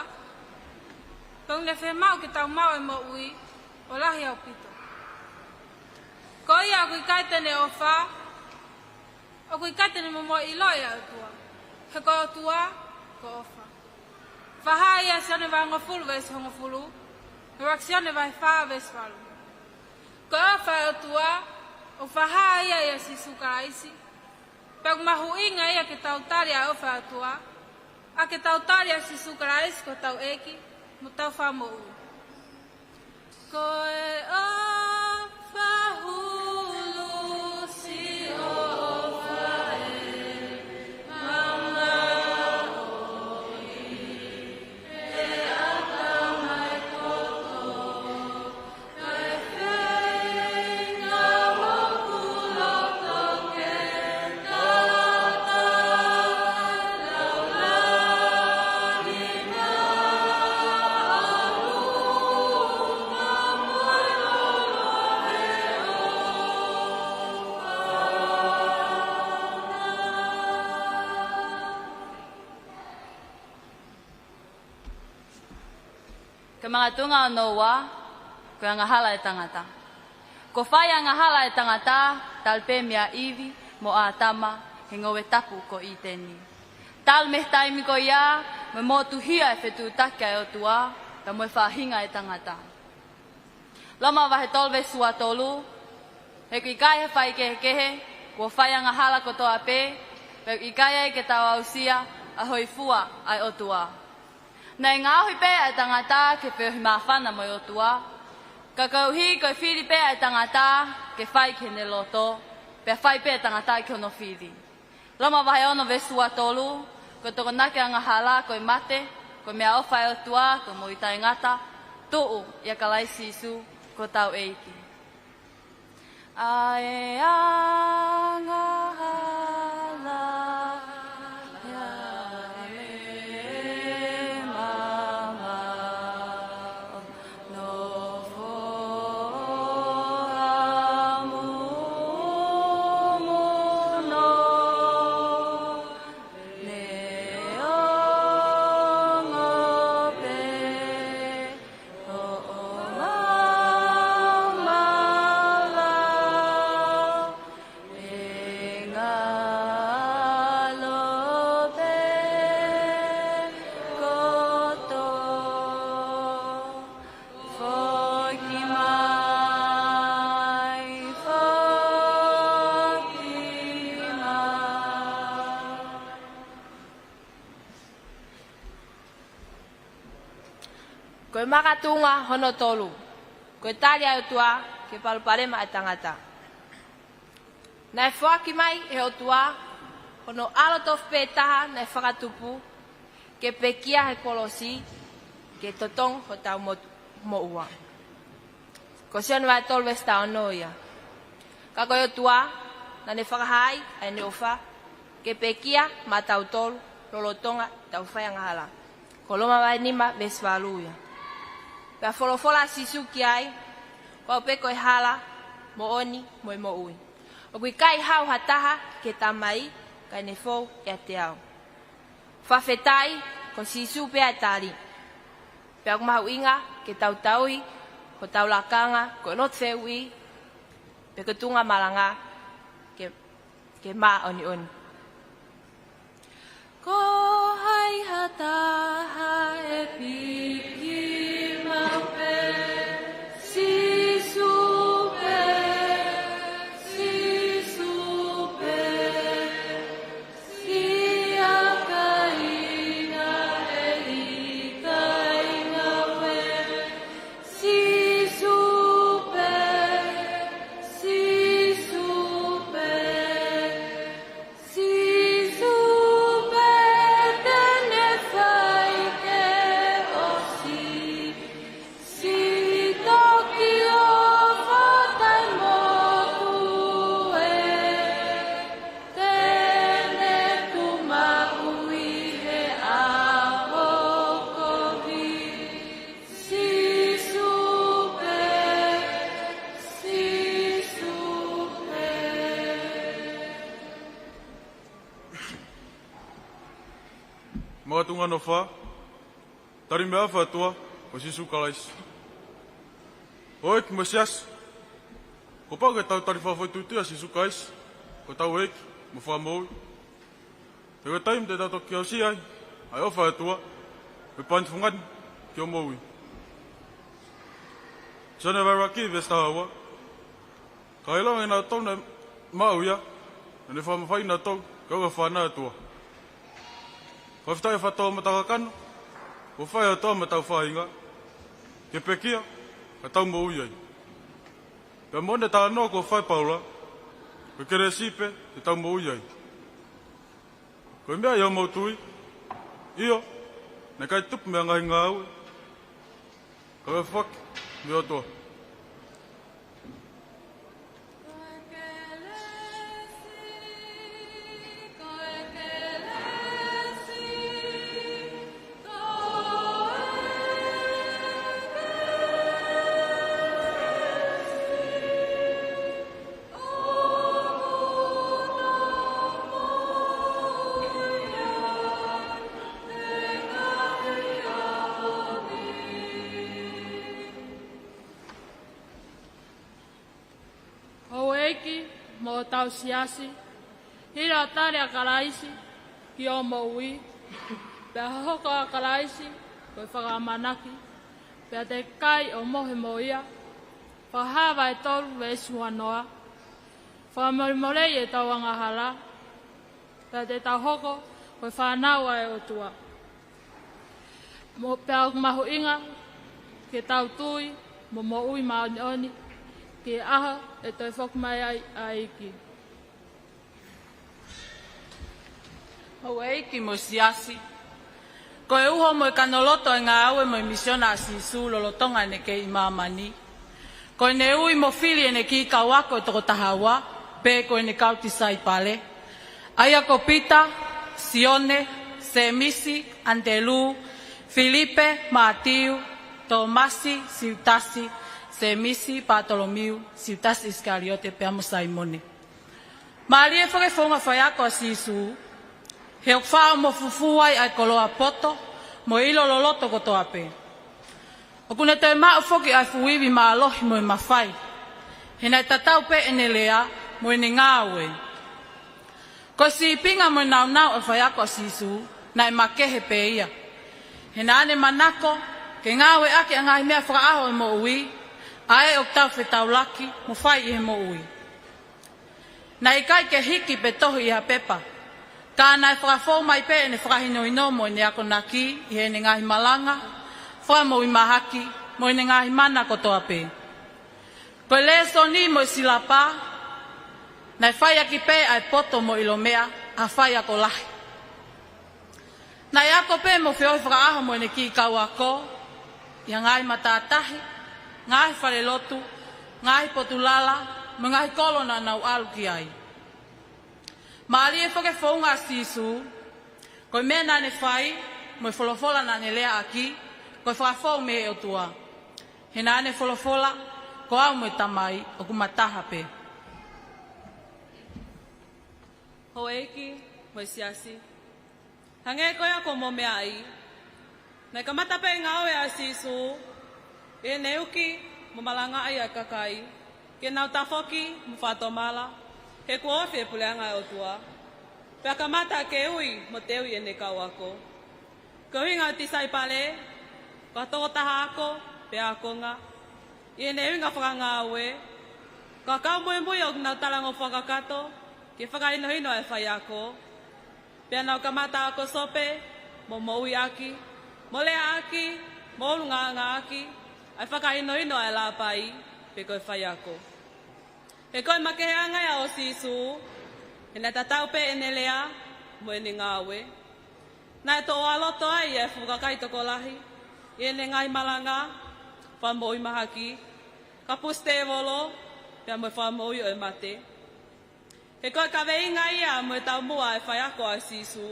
pea ʻoku ne fiemaʻu ke tau maʻu e moʻui ʻo lahi ʻaupito. Ko ia ʻoku ʻikai te ne ʻofa, ʻoku ʻikai te ne momoʻi ʻiloʻi ʻa e ʻOtua. He ko e ʻOtua, ko e ʻofa. Fakahā ia ʻe Sione vahe hongofulu veesi hongofulu, mo e ʻuluaki Sione vahe fā veesi valu. Ko e ʻofa ʻa e ʻOtua, ʻoku fakahā ia ʻia Sīsū Kalaisi. Pea ʻoku mahuʻinga ia ke tau tali ʻa e ʻofa ʻa e ʻOtua, ʻa ke tau tali ʻa Sīsū Kalaisi ko hotau ʻEiki mo hotau Fakamoʻui. Ko e ʻofa hulu siʻo ʻofa ʻe maʻu ʻi he ʻatamai kotoa. Kae feinga hoku Makatuʻunga hono ua, ko e angahala ʻa e tangata. Kuo fai angahala ʻa e tangata, talu pē meia ʻIvi mo ʻĀtama, he ngoue tapu ko ʻĪteni. Talu mei he taimi ko ia, mo e motuhia e fetuʻutaki ʻa e ʻOtua, pea mo e faʻahinga ʻo e tangata. Loma vahe tolu veesi ua tolu, he ʻoku ʻikai ha faikehekehe, kuo fai angahala kotoa pē, pea ʻoku ʻikai ai ke tau aʻusia ʻa e hōifua ʻa e ʻOtua. Naʻe ngaohi pē ʻa e tangata ke feohi māfana mo e ʻOtua, ka koeʻuhi ko e fili pē ʻa e tangata ke fai ki heʻene loto, pea fai pē ʻa e tangata ki hono fili. Loma vahe ono veesi ua tolu, ko e tokonaki angahala ko e mate, ko e meʻaʻofa ʻa e ʻOtua ko e moʻui taʻengata, tuʻu ʻia Kalaisi Sīsū ko hotau ʻEiki. ʻA e angahala ʻa e mama nofo ʻa mumuno. Neongo pē hoʻo maumau lao, ʻe ngalo pē kotoa. Foki mai, foki mai. Ko e makatuʻunga hono tolu, ko e tali ʻa e ʻOtua ki he palopalema ʻa e tangata. Naʻe foaki mai ʻe he ʻOtua hono ʻAlo tofu pē taha naʻe fakatupu, ke pekia he kolosi, ke totongi hotau mo-, moʻua. Ko Sione vahe tolu veesi taha ono ia. Ka ko e ʻOtua, naʻa ne fakahā ai ʻa ʻene ʻofa, ke pekia maʻatautolu lolotonga ʻetau fai angahala. Ko Loma vahe nima veesi valu ia. Pea folofola ʻa Sīsū ki ai, Ko au pē ko e hala, moʻoni, mo e moʻui. ʻOku ʻikai haʻu ha taha ki he Tamai, kae ne fou ʻiate au. Fakafetaʻi, ko Sīsū pē ʻa e tali. Pea ʻoku mahuʻinga ke tau tauhi hotau lakanga, ko e lotu fehuʻi, pe ko e tuʻunga malanga, ke, ke māʻoniʻoni. Ko hai ha taha ʻe piki maʻu pē, Sīsū pē, Sīsū pē. Siʻa kāinga ʻe ʻikai ngāue, Sīsū pē, Sīsū pē, Sīsū pē te ne fai ke ʻosi. Siʻi toki ʻofa taʻemotu ē, te ne tuʻu maʻu ʻi he ʻaho kovi. Sīsū pē, Sīsū pē. Makatuʻunga hono fā, tali meʻaʻofa ʻa e ʻOtua ko Sīsū Kalaisi. Houʻeiki mo e siasi, kuo pau ke tau tali fakafoʻituitui ʻa Sīsū Kalaisi ko hotau ʻEiki mo Fakamoʻui. He ko e taimi te tau toki aʻusia ai ʻa e ʻofa ʻa e ʻOtua, mo e pani fungani ki hoʻo moʻui. Sione vahe ʻuluaki veesi taha ua. Ka ʻilonga ʻa kinautolu naʻe maʻu ia, naʻa ne fakamafaiʻi kinautolu ke hoko ko e fānau ʻa e ʻOtua. Fakafetaʻi ʻa e fakatō matakakano kuo fai ʻe he ʻOtua maʻa hotau faʻahinga, ke pekia, ka tau moʻui ai. Pea moʻoni e talanoa kuo fai ʻe Paula, ko e kelesi pē te tau moʻui ai. Ko e meʻa ʻi hoʻomou tui, ʻio, naʻe ʻikai tupu mei he ngaahi ngāue, ka ko e foaki mei he ʻOtua. kau siasi, hili ʻa e tali ʻa Kalaisi ki hoʻo moʻui, pea hoko ʻa Kalaisi ko e fakaʻamanaki, pea te ke kai ʻo mohe mo ia. Fakahā vahe tolu veesi uanoa. Fakamolemoleʻi ʻetau angahala, pea te tau hoko ko e fānau ʻa e ʻOtua. Mo pea ʻoku mahuʻinga ke tau tui mo moʻui māʻoniʻoni ki he ʻaho ʻe toe foki mai ai ʻa e ʻEiki. Houʻeiki mo e siasi, ko e uho mo e kanoloto ʻo e ngāue mo e misiona ʻa Sīsū lolotonga ʻene kei ʻi māmani, ko ʻene ui mo fili ʻene kiʻi kau ako ʻe toko taha ua, pe ko ʻene kau tisaipale, ʻa ia ko Pita, Sione, Sēmisi, ʻAnitelū, Filipe, Mātiu, Tōmasi, Siutasi, Sēmisi, Pātolomiu, Siutasi ʻIsikaliote, pea mo Saimone. Mālie foki e founga faiako ʻa Sīsū, he ʻoku faʻo mo fufū ai ʻa e koloa poto mo e ʻilo loloto kotoa pē. ʻOku ne toe maʻu foki ʻa e fuʻu ivi mālohi mo e mafai, he naʻe tatau pē ʻene lea mo ʻene ngāue. Ko e sīpinga mo e nāunau ʻo e faiako ʻa Sīsū naʻe makehe pē ia, he naʻa ne manako ke ngāueʻaki ʻa e ngaahi meʻa fakaʻaho ʻo e moʻui, ʻa ē ʻoku tau fetaulaki mo fai ʻi he moʻui. Naʻe ʻikai ke hiki pe tohi ʻi ha pepa, ka naʻe fakafou mai pē ʻene fakahinohino mo ʻene akonaki ʻi heʻene ngaahi malanga, fakamoʻui mahaki, mo ʻene ngaahi mana kotoa pē. Ko e lēsoni mo e silapa, naʻe faiʻaki pē ʻa e poto mo e ʻilo meʻa ʻa e faiako lahi. Naʻe ako pē mo feohi fakaʻaho mo ʻene kiʻi kau ako ʻi ha ngaahi matātahi, ngaahi falelotu, ngaahi potu lala, mo e ngaahi kolo naʻa nau ʻalu ki ai. Mālie foki e founga ʻa Sīsū, ko e meʻa naʻa ne fai mo e folofola naʻa ne leaʻaki, ko e fakafou mei he ʻOtua. He naʻa ne folofola, ko au mo e Tamai ʻoku ma taha pē. Houʻeiki mo e siasi, hangē ko ia kuo mou meaʻi, naʻe kamata pē e ngāue ʻa Sīsū ʻi heʻene uki mo malangaʻi ʻa e kakai ke nau tafoki mo fakatomala he kuo ofi e puleʻanga ʻo e ʻOtua, pea kamata ke ui mo teuʻi ʻene kau ako. Ko e ʻuhinga ʻo e tisaipale, ko ha tokotaha ako pe ākonga, ʻi heʻene ʻuhinga fakangāue, ko ha kau muimui ʻoku nau talangofua kakato ki he fakahinohino ʻa e faiako. Pea nau kamata ako sope, mo moʻuiʻaki, mo leaʻaki, mo ʻulungaangaʻaki ʻa e fakahinohino ʻa e lāpai, pe ko e faiako. He ko e makeheʻanga ia ʻo Sīsū, he naʻe tatau pē ʻene lea mo ʻene ngāue. Naʻe toʻo ʻa loto ai ʻa e fuʻu kakai tokolahi ʻi heʻene ngaahi malanga, fakamoʻui mahaki, kapusi tēvolo, pea mo e fakamoʻui ʻo e mate. He ko e kaveinga ia mo e taumuʻa ʻa e faiako ʻa Sīsū,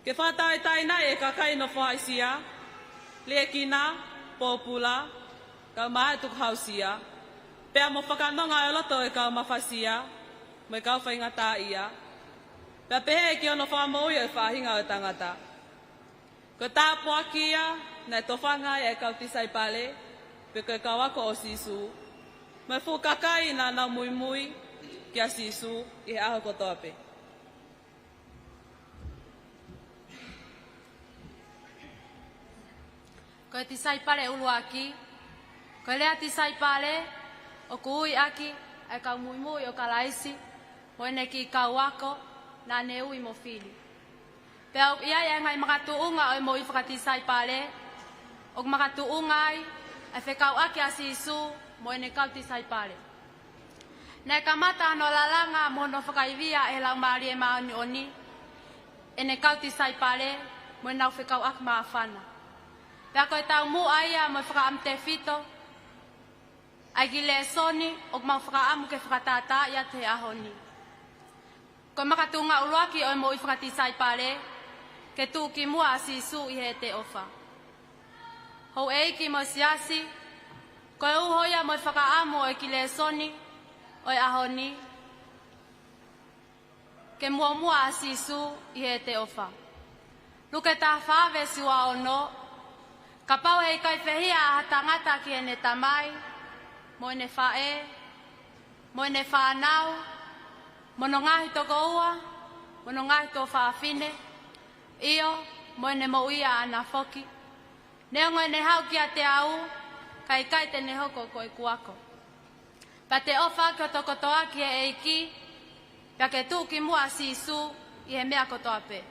ke fakatauʻatāinaʻi e kakai nofo haʻisia, liʻekina, pōpula, kau mahae tukuhausia, pea mo fakanonga ʻo e loto ʻo e kau mafasia mo e kau faingataʻaʻia, pea pehē ki hono fakamoʻui ʻo e faʻahinga ʻo e tangata. Ko e tāpuaki ia naʻe tofanga ai ʻa e kau tisaipale, pe ko e kau ako ʻo Sīsū, mo e fuʻu kakai naʻa nau muimui kia Sīsū ʻi he ʻaho kotoa pē. Ko e tisaipale ʻuluaki, ko e lea tisaipale ʻoku ui ʻaki ʻa e kau muimui ʻo Kalaisi mo ʻene kiʻi kau ako naʻa ne ui mo fili. Pea ʻoku ʻi ai ʻa e ngaahi makatuʻunga ʻo e moʻui fakatisaipale, ʻoku makatuʻunga ai ʻa e fekauʻaki ʻa Sīsū mo ʻene kau tisaipale. Naʻe kamata hono lalanga mo hono fakaivia ʻe he Laumālie Māʻoniʻoni ʻene kau tisaipale mo ʻenau fekauʻaki māfana. Pea ko e taumuʻa ia mo e fakaʻamu tefito ʻa e kiʻi lēsoni ʻoku mau fakaʻamu ke fakatātaaʻi atu he ʻaho ni. Ko e makatuʻunga ʻuluaki ʻo e moʻui fakatisaipale, ke tuʻu ki muʻa ʻa Sīsū ʻi heʻete ʻofa. Houʻeiki mo e siasi, ko e uho ia mo e fakaʻamu ʻo e kiʻi lēsoni ʻo e ʻaho ni, ke muʻomuʻa ʻa Sīsū ʻi heʻete ʻofa. Luke taha fā veesi ua ono, kapau he ʻikai fehiʻa ʻa ha tangata ki heʻene tamai, mo ʻene faʻē, mo ʻene fānau, mo hono ngaahi tokoua, mo hono ngaahi tuofāfine, ʻio, mo ʻene moʻui ʻaʻana foki. Neongo ʻene haʻu kiate au, ka ʻikai te ne hoko ko ʻeku ako. Pea te u ʻofa ʻaki hoto kotoa ki he ʻEiki, pea ke tuʻu ki muʻa ʻa Sīsū ʻi he meʻa kotoa pē.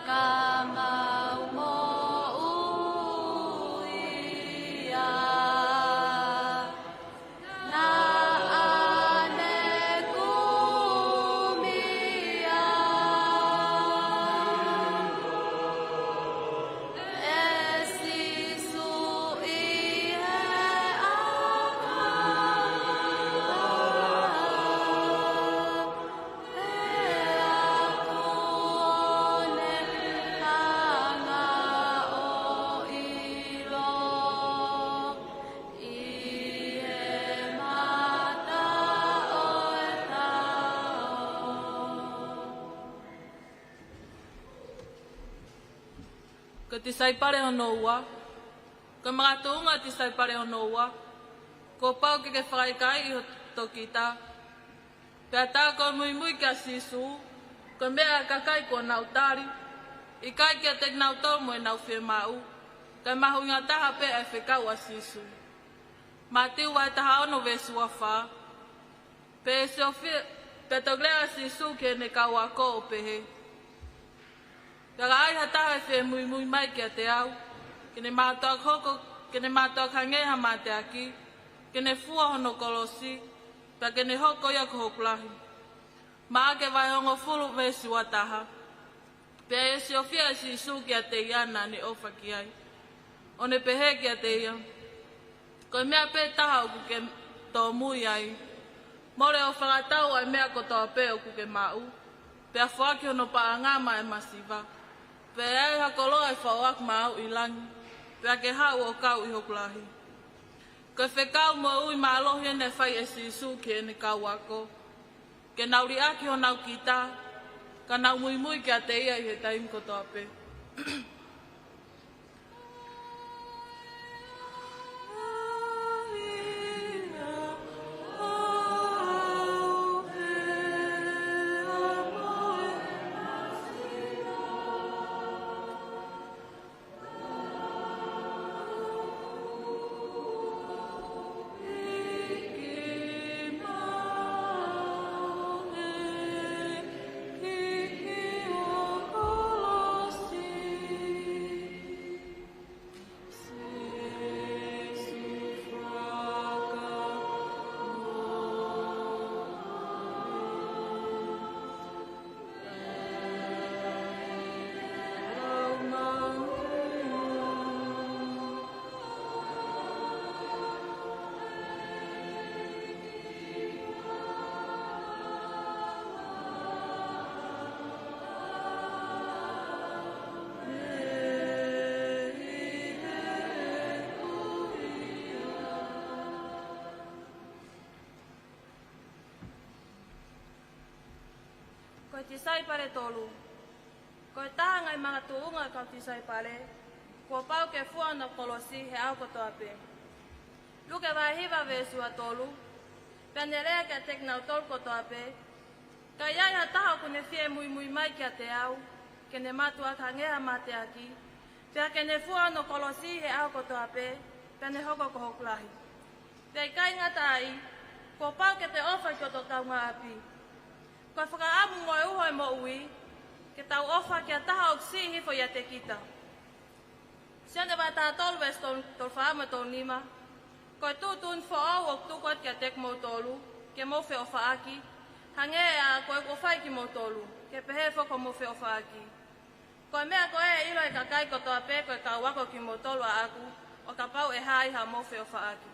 Ka mau moʻui ia. Naʻa ne kumi au ʻe Sīsū ʻi he ʻakau. Ko e tisaipale hono ua. Ko e makatuʻunga tisaipale hono ua, kuo pau ke ke fakaʻikaiʻi hoto kita. Pea tā ko e muimui kia Sīsū, ko e meʻa ʻa e kakai kuo nau tali, ʻikai kiate kinautolu mo ʻenau fiemaʻu, ka e mahuʻinga taha pē ʻa e fekau ʻa Sīsū. Mātiu vahe taha ono veesi ua fā. Pea ʻe siofi-, pea toki lea ʻa Sīsū ki heʻene kau ako ʻo pehē: Pea ka ai ha taha ʻe fie muimui mai kiate au, ke ne mātuʻaki hoko, ke ne mātuʻaki hangē ha mateaki, ke ne fua hono kolosi, pea ke ne hoko ia ko hoku lahi. Maʻake vahe hongofulu veesi ua taha. Pea ʻe siofia ʻe Sīsū kiate ia naʻa ne ʻofa ki ai, ʻo ne pehē kiate ia: Ko e meʻa pē taha ʻoku ke tōmui ai. Mole ʻo fakatau ʻa e meʻa kotoa pē ʻoku ke maʻu, pea foaki hono paʻanga maʻa e masiva, pea ʻe ai ha koloa ʻe fai ʻaki maʻau ʻi langi, pea ke haʻu ʻo kau ʻi hoku lahi. Ko e fekau moʻui mālohi eni naʻe fai ʻe Sīsū ki heʻene kau ako, ke nau liʻaki honau kita, ka nau muimui kiate ia ʻi he taimi kotoa pē. Ko e tisaipale tolu. Ko e taha e ngaahi makatuʻunga ʻo e kau tisaipale, kuo pau ke fua hono kolosi he ʻaho kotoa pē. Luke vahe hiva veesi ua tolu. Pea ne lea kiate kinautolu kotoa pē: Ka ʻi ai ha taha ʻoku ne fie muimui mai kiate au, ke ne mātuʻaki hangē ha mateaki, pea ke ne fua hono kolosi he ʻaho kotoa pē, pea ne hoko ko hoku lahi. Pea ʻikai ngata ai, kuo pau ke te ʻofa ki hoto kaungāʻapi. Ko e fakaʻamu mo e uho ʻo e moʻui, ke tau ʻofa ki ha taha ʻoku siʻi hifo ʻiate kita. Sione vahe taha tolu veesi tolu, tolu fā mo e tolu nima. Ko e tuʻutuʻuni foʻou ʻoku tuku atu kiate kimoutolu, ke mou feʻofaʻaki, hangē ʻa ko ʻeku ʻofa ai kimoutolu, ke pehē foki hoʻomou feʻofaʻaki. Ko e meʻa ko ē ʻe ʻilo ʻe he kakai kotoa pē ko e kau ako kimoutolu ʻaʻaku, ʻo kapau ʻe hā ai haʻamou feʻofaʻaki.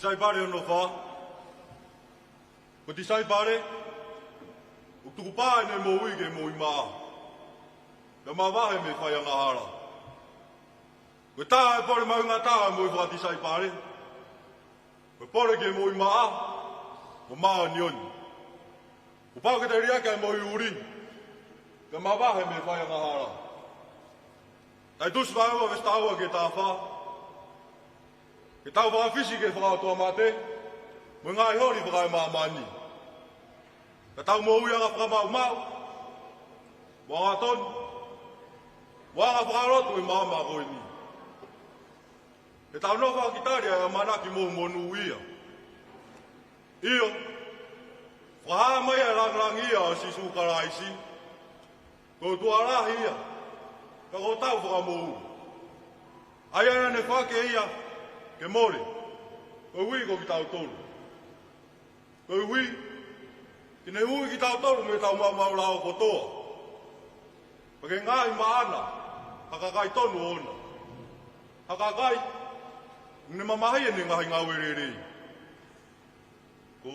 Tisaipale hono fā. Ko e tisaipale ʻoku tukupā ʻene moʻui ke moʻui maʻa, pea mavahe mei he faiangahala. Ko e taha e pole mahuʻinga taha ʻo e moʻui fakatisaipale, ko e pole ke moʻui maʻa mo māʻoniʻoni. Kuo pau ke te liʻaki ʻa e moʻui ʻuli, pea mavahe mei he faiangahala. Taitusi vahe ua veesi taha ua ki he taha fā. Ke tau fakafisi ki he fakaʻotuamate mo e ngaahi holi fakaemāmani, ka tau moʻui anga fakamaʻumaʻu, mo angatonu, mo anga fakalotu ʻi he māmani ko eni. Ke tau nofo ʻaki tali ʻa e ʻamanaki moʻui monūʻia. ʻIo, fakahā mai ʻa e langilangiʻia ʻo Sīsū Kalaisi, ko e ʻOtua lahi ia, ka ko hotau Fakamoʻui. ʻA ia naʻa ne foaki ia ke mole koeʻuhi ko kitautolu, koeʻuhi ke ne ui kitautolu mei heʻetau maumau lao kotoa, pea ke ngaahi maʻana ha kakai tonu ʻoʻona, ha kakai ʻoku ne mamahi ʻene ngaahi ngāue lelei. Ko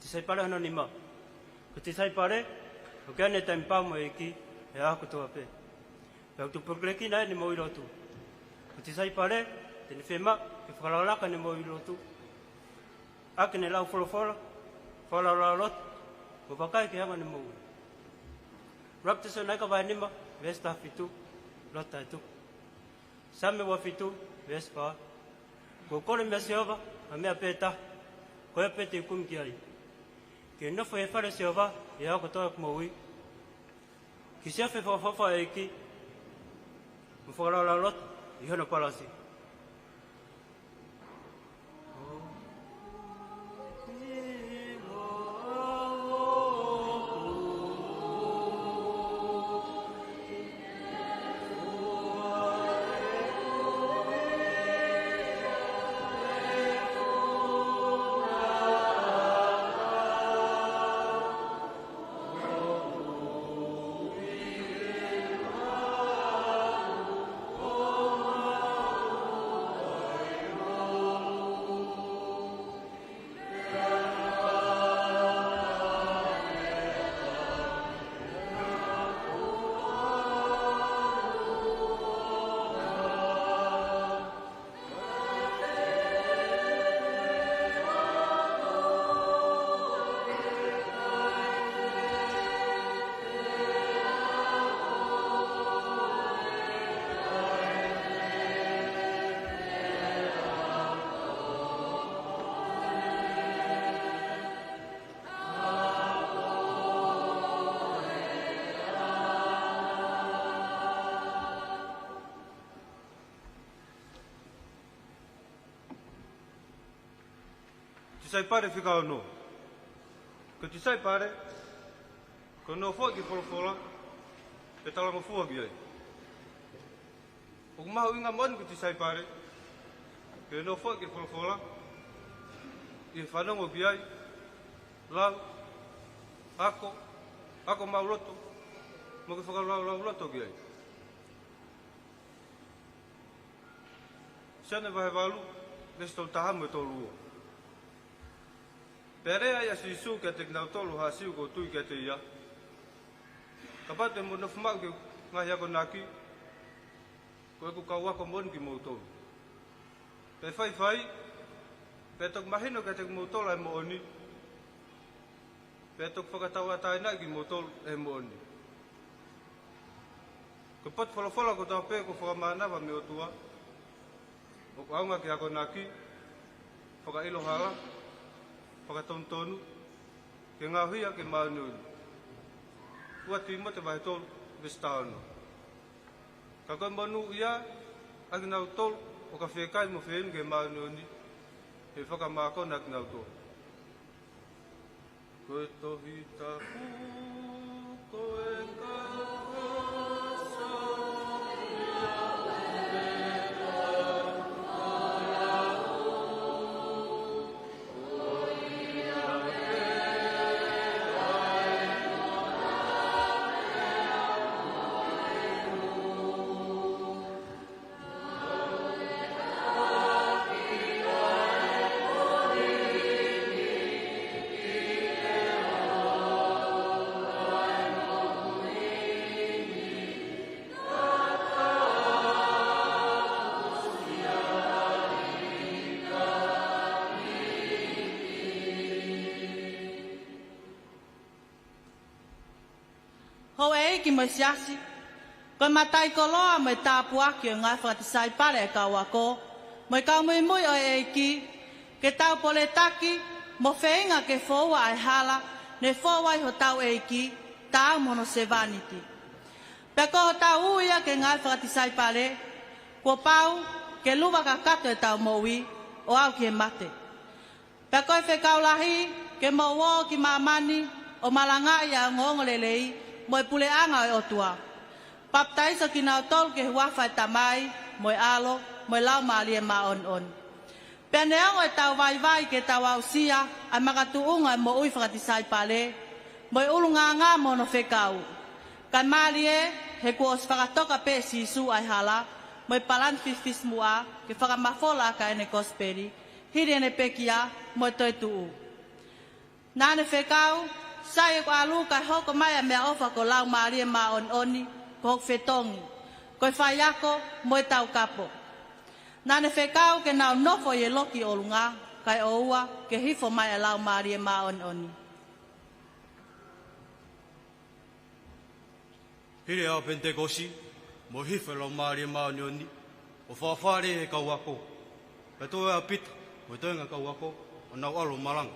Tisaipale hono nima. Ko e tisaipale ʻoku ʻi ai ʻene taimi pau mo e ʻEiki he ʻaho kotoa pē. Pea ʻoku tupu ʻene moʻui lotu. Ko e tisaipale te ne fiemaʻu ke fakalakalaka ʻene moʻui lotu ʻaki ʻene lau folofola, fakalaulauloto, mo vakai ki he anga ʻene moʻui. Ulapu Tesalonaika vahe nima, veesi taha fitu, lotu taʻetuku. Saame ua fitu, veesi fā. Kuo u kole meia Sihova ha meʻa pē taha, ko ia pē te u kumi ki ai, ke u nofo ʻi he fale ʻo Sihova ʻi he ʻaho kotoa ʻo ʻeku moʻui, ke u sio ki he fakaʻofoʻofa ʻo e ʻEiki, mo fakalaulauloto ʻi hono palasi. Tisaipale fika ono. Ko e tisaipale, ko e nofoʻi ki he folofola, pea talangofua ki ai. ʻOku mahuʻinga moʻoni ki he tisaipale ke nofoʻi ki he folofola, ʻi he fanongo ki ai, lau, ako, ako maʻuloto, mo ke fakalaulauloto ki ai. Sione vahe valu, veesi tolu taha mo e tolu ua. Pea lea ai ʻa Sīsū kiate kinautolu ʻoku tui kiate ia: Kapau te mou nofo maʻu ki he ngaahi akonaki, ko ʻeku kau ako moʻoni kimoutolu. Pea faifai, pea toki mahino kiate kimoutolu ʻa e moʻoni. Pea toki fakatauʻatāinaʻi kimoutolu ʻe he moʻoni. Ko e potu folofola kotoa pē kuo fakamānava mei he ʻOtua, ʻoku ʻaonga ki he akonaki, fakaʻilo hala, fakatonutonu, ke ngaohi ʻaki e māʻoniʻoni. Ua Tīmote vahe tolu veesi taha ono. Ka ko e monūʻia ʻa kinautolu ʻoka fiekaia mo feinu ki he māʻoniʻoni, he ʻe fakamākona ʻa kinautolu. Ko e Tohi Tapu, ko e kau Houʻeiki mo e Siasi, ko e mataʻikoloa mo e tāpuaki ʻo e ngāue fakatisaipale ʻa e kau ako, mo e kau muimui ʻo e ʻEiki, ke tau poletaki mo feinga ke foua ʻa e hala ne fou ai hotau ʻEiki, taau mo hono sevāniti. Pea ko hotau ui ia ki he ngāue fakatisaipale, kuo pau ke luva kakato ʻetau moʻui ʻo aʻu ki he mate. Pea ko e fekau lahi, ke mou ō ki māmani ʻo malangaʻi ʻa e ongoongolelei mo e puleʻanga ʻo e ʻOtua. Papitaiso kinautolu ki he huafa ʻo e Tamai, mo e ʻAlo, mo e Laumālie Māʻoniʻoni. Pea neongo ʻetau vaivai ke tau aʻusia ʻa e makatuʻunga ʻo e moʻui fakatisaipale, mo e ʻulungaanga mo hono fekau, kae mālie he kuo ʻosi fakatoka pē ʻe Sīsū ʻa e hala mo e palani fisifisimuʻa ke fakamafola ʻaki ʻa ʻene kosipeli, hili ʻene pekia mo e toetuʻu. Naʻa ne fekau, sai ʻeku ʻalu kae hoko mai ʻa e meʻaʻofa ko e Laumālie Māʻoniʻoni, ko hoku fetongi, ko e faiako mo e taukapo. Naʻa ne fekau ke nau nofo ʻi he loki ʻolunga, kae ʻoua ke hifo mai ʻa e Laumālie Māʻoniʻoni. Hili ʻa e ʻaho Penitekosi, mo e hifo ʻa e Laumālie Māʻoniʻoni, ʻo fāfā lelei he kau ako. Pea toe ʻa Pita mo e toenga kau ako, ʻo nau ʻalu ʻo malanga.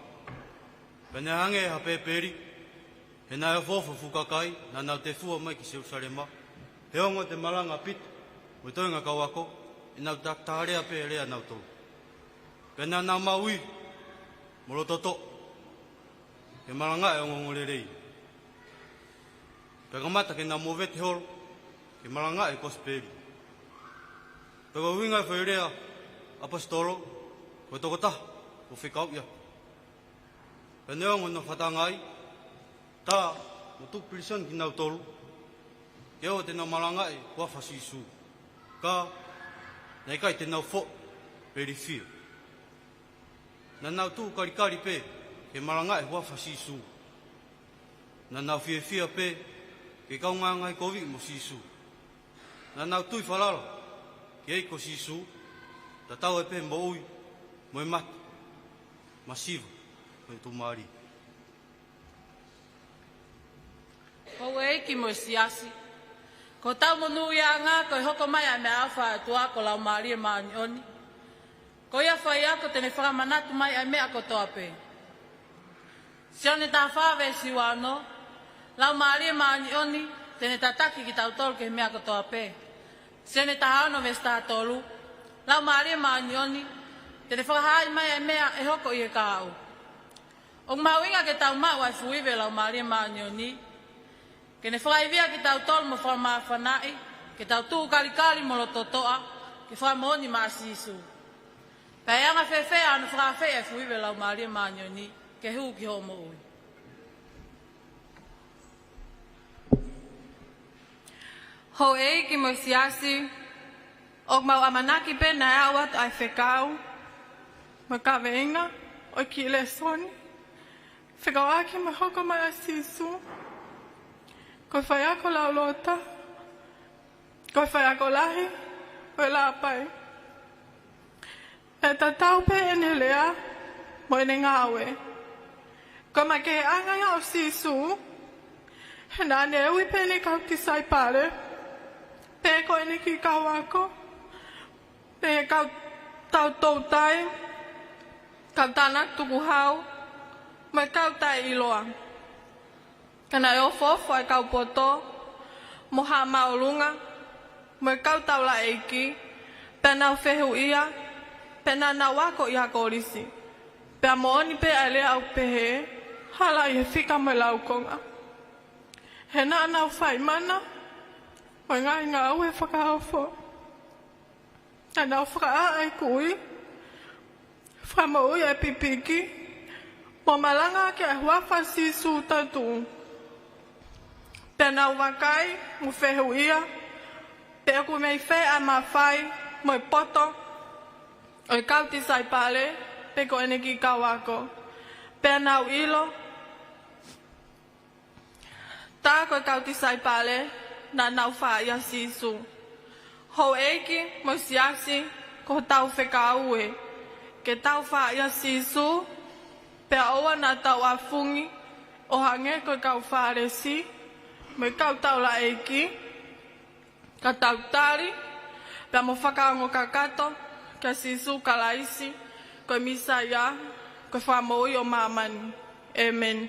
Pea naʻe hangē ha pēpeli, he naʻe ofoofo e fuʻu kakai naʻa nau tefua mai ki Selusalema, he ongo ʻete malanga ʻa Pita mo e toenga kau ako, ʻenau takitaha lea pē ʻa kinautolu. Pea naʻa nau maʻu ʻilo mo lototoʻa ke malangaʻi e ongoongolelei. Pea kamata ke nau movete holo ke malangaʻi e kosipeli. Pea ko e ʻuhinga e foʻi lea ʻa e ʻaposetolo, ko e tokotaha kuo fekauʻi ʻaki. Pea neongo hono fakatangaʻi, tā mo tuku pilīsone kinautolu, ke ʻoua te nau malangaʻi e huafa ʻo Sīsū. Ka naʻe ʻikai te nau foʻi pe ilifia. Naʻa nau tuʻu kalikali pē ke malangaʻi e huafa ʻo Sīsū. Naʻa nau fiefia pē ke kaungā ngaahi koviʻi mo Sīsū. Naʻa nau tui falala ki he ʻEiki ko Sīsū, tatau ai pē moʻui mo e mate, masiva mo e tuʻumālie. Houʻeiki mo e Siasi, ko hotau monūʻiaʻanga ko e hoko mai ʻa e meʻaʻofa ʻa e ʻOtua ko e Laumālie Māʻoniʻoni, ko ia faiako te ne fakamanatu mai ʻa e meʻa kotoa pē. Sione taha fā veesi ua ono, Laumālie Māʻoniʻoni te ne tataki kitautolu ki he meʻa kotoa pē. Sione taha ono veesi taha tolu, Laumālie Māʻoniʻoni te ne fakahaaʻi mai ʻa e meʻa ʻe hoko ʻi he kahaʻu. ʻOku mahuʻinga ke tau maʻu ʻa e fuʻu ivi ʻo e Laumālie Māʻoniʻoni, ke ne fakaivia kitautolu mo fakamāfanaʻi, ke tau tuʻu kalikali mo lototoʻa, ke fakamoʻoni maʻa Sīsū. Pea ʻe anga fēfē hono fakaafeʻi ʻa e fuʻu ivi ʻo e Laumālie Māʻoniʻoni ke hū ki hoʻo moʻui? Houʻeiki mo e Siasi, ʻoku mau ʻamanaki pē naʻe aʻu atu ʻa e fekau mo e kaveinga ʻo e kiʻi lēsoni, fekauʻaki mo e hoko mai ʻa Sīsū ko e faiako laulōtaha, ko e faiako lahi ʻo e Lāpai. ʻE tatau pē ʻene lea mo ʻene ngāue. Ko e makeheʻanga ia ʻo Sīsū, he naʻa ne ui pē ʻene kau tisaipale, pe ko ʻene kiʻi kau ako, pe kau tau toutai, kau tānaki tukuhau, mo e kau taʻeʻiloa. Ka naʻe ofoofo ʻa e kau poto, mo Haʻa Māʻolunga, mo e kau taulaʻeiki, pea nau fehuʻia, pea naʻa nau ako ʻi ha kolisi. Pea moʻoni pē ʻa e lea ʻoku pehē, hala ʻi he fika mo e laukonga. He naʻa nau fai mana, mo e ngaahi ngāue fakaofo. Naʻa nau fakaʻā ʻa e kui, fakamoʻui ʻa e pipiki, mo malangaʻaki ʻa e huafa ʻo Sīsū tautuʻu. Pea nau vakai, mo fehuʻia, pe ʻoku mei fē ʻa e mafai, mo e poto, ʻo e kau tisaipale, pe ko ʻene kiʻi kau ako. Pea nau ʻilo, tā ko e kau tisaipale, naʻa nau fāʻia Sīsū. Houʻeiki mo e siasi, ko hotau fekau ē, ke tau fāʻia Sīsū, pea ʻoua naʻa tau ʻafungi, ʻo hangē ko e kau Fālesi, mo e kau taulaʻeiki, ka tau tali, pea mo fakaongo kakato, kia Sīsū Kalaisi, ko e Mīsaia, ko e Fakamoʻui ʻo māmani. ʻĒmeni.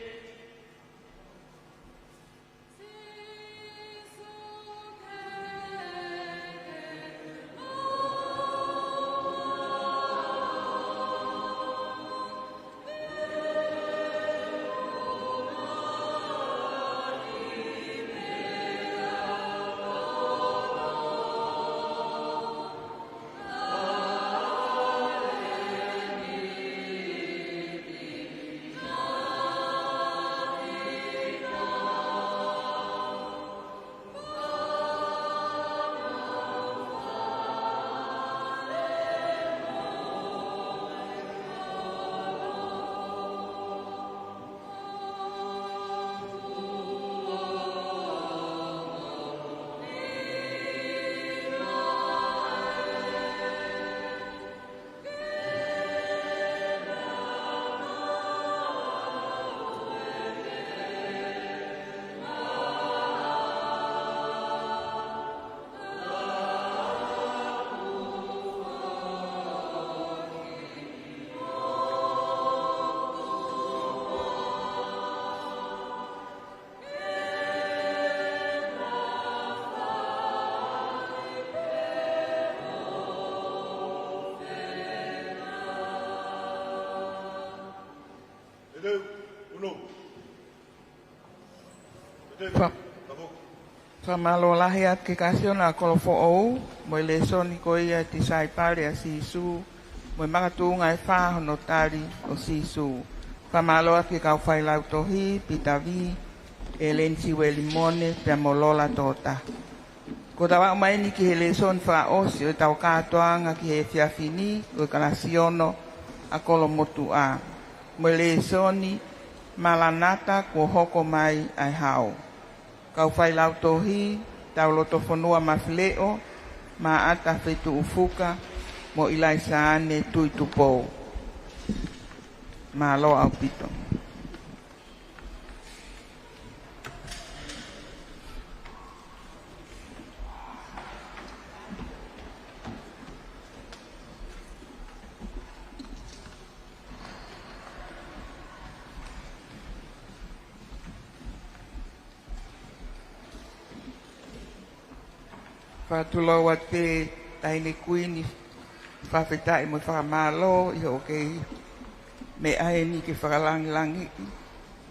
Fa-, fakamālō lahi atu ki he Kasiona ʻa Kolofoʻou, mo e lēsoni ko ia ʻa e tisaipale ʻa Sīsū, mo e makatuʻunga ʻe fā hono tali ʻo Sīsū. Fakamālō atu ki he kau failautohi, Pita Vī, ʻEleni Siueli Mone, pea mo Lola Toʻotaha. Ko ʻetau aʻu mai eni ki he lēsoni fakaʻosi ʻo ʻetau kātoanga ki he efiafi ni, ko e kalasi ono ʻa Kolomotuʻa. Mo e lēsoni Malanata, kuo hoko mai ʻa e hao. Kau failautohi, Taulotofonua Mafileʻo, Maʻata Fetuʻufuka, mo ʻIlaisaane Tuʻitupou. Mālō ʻaupito. Fakatulou atu pē Taʻahine Kuini, fakafetaʻi mo e fakamālō ʻi hoʻo kei meʻa heni ke fakalāngilangiʻi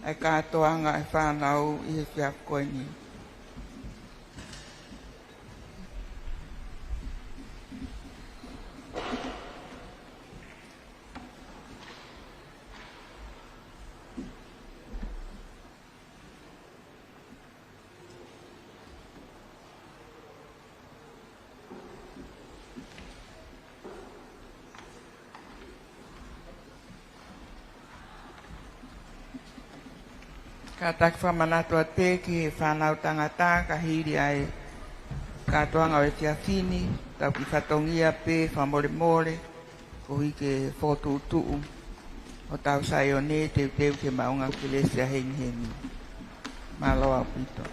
ʻa e kātoanga ʻa e fānau ʻi he efiafi ko eni. Kātaki fakamanatu atu pē ki he fānau tangata, ka hili ʻa e kātoanga ʻo e efiafi ni, tau kiʻi fatongia pē fakamolemole, koeʻuhi ke fokotuʻutuʻu ʻo tau Saione, teuteu ke maʻu ʻa e kelesi ʻa e hengihengi. Mālō ʻaupito.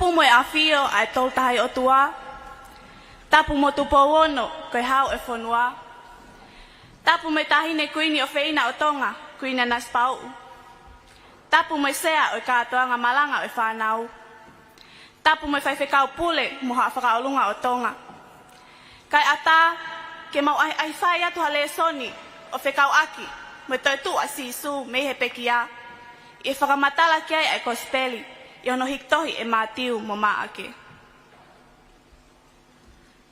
Tapu mo e ʻafio ʻa e Tolu Tahaʻi ʻOtua. Tapu mo Tupou Ono, ko e hau ʻo e fonua. Tapu mo e Taʻahine Kuini ʻofeina ʻo Tonga, Kuini Nanasipauʻu. Tapu mo e Sea ʻo e Kātoanga Malanga ʻo e Fānau. Tapu mo e Faifekau Pule mo Haʻa Fakaʻolunga ʻo Tonga. Kae ʻatā ke mau ʻahiʻahi fai atu ha lēsoni ʻo fekauʻaki mo e toetuʻu ʻa Sīsū mei he pekia, ʻi he fakamatala ki ai ʻa e Kosipeli ʻi hono hiki tohi ʻe Mātiu mo Maʻake.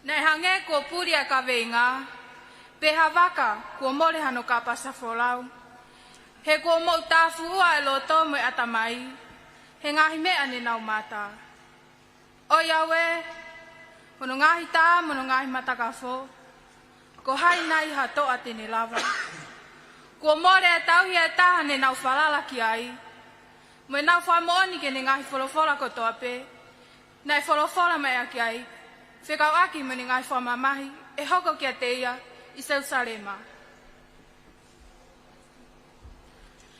Naʻe hangē kuo puli ʻa e kaveinga, pe ha vaka kuo mole hano kapa safolau. He kuo moʻutāfuʻua ʻa e loto mo e ʻatamai he ngaahi meʻa ne nau mata. ʻOiauē, hono ngaahi tā mo hono ngaahi matakafo, ko hai nai ha toʻa te ne lava? Kuo mole ʻa e tauhi ʻa e taha ne nau falala ki ai, mo ʻenau fakamoʻoni ki heʻene ngaahi folofola kotoa pē naʻe folofola mai ʻaki ai, fekauʻaki mo ʻene ngaahi fakamamahi ʻe hoko kiate ia ʻi Selūsalema.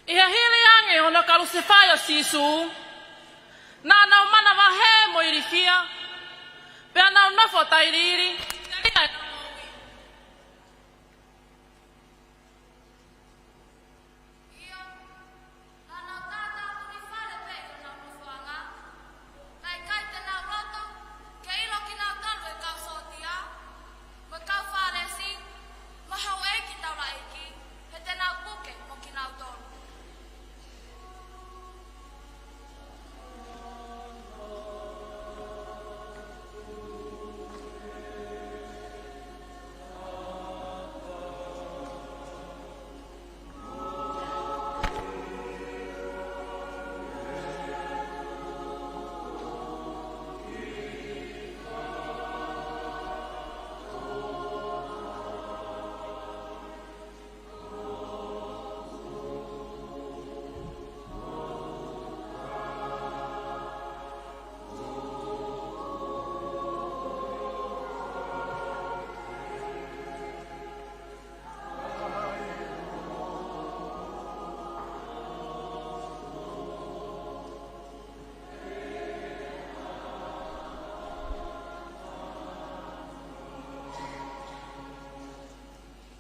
ʻI he hili ange hono kalusefai ʻo Sīsū, naʻa nau manavahē mo ilifia, pea nau nofo tailiili, telia ʻenau moʻui. ʻIo, naʻa nau tātāpuni fale pē ʻi honau nofoʻanga, naʻe ʻikai te nau loto ke ʻilo kinautolu ʻe he kau sōtia, mo e kau Fālesi, mo e houʻeiki taulaʻeiki, he te nau puke mo kinautolu.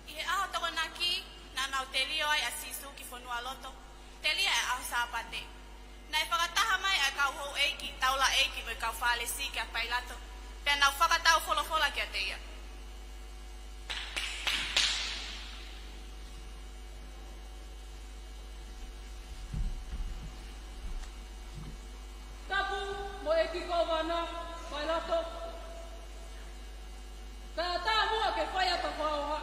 ʻI he ʻaho Tokonaki, naʻa nau telio ai ʻa Sīsū ki fonualoto, telia ʻa e ʻaho Sāpate. Naʻe fakataha mai ʻa e kau houʻeiki taulaʻeiki mo e kau Fālesi kia Pailato, pea nau fakatau folofola kiate ia. Tapu mo e ʻEiki Kōvana, Pailato. Kae ʻatā muʻa ke fai atu ha fakahohaʻa.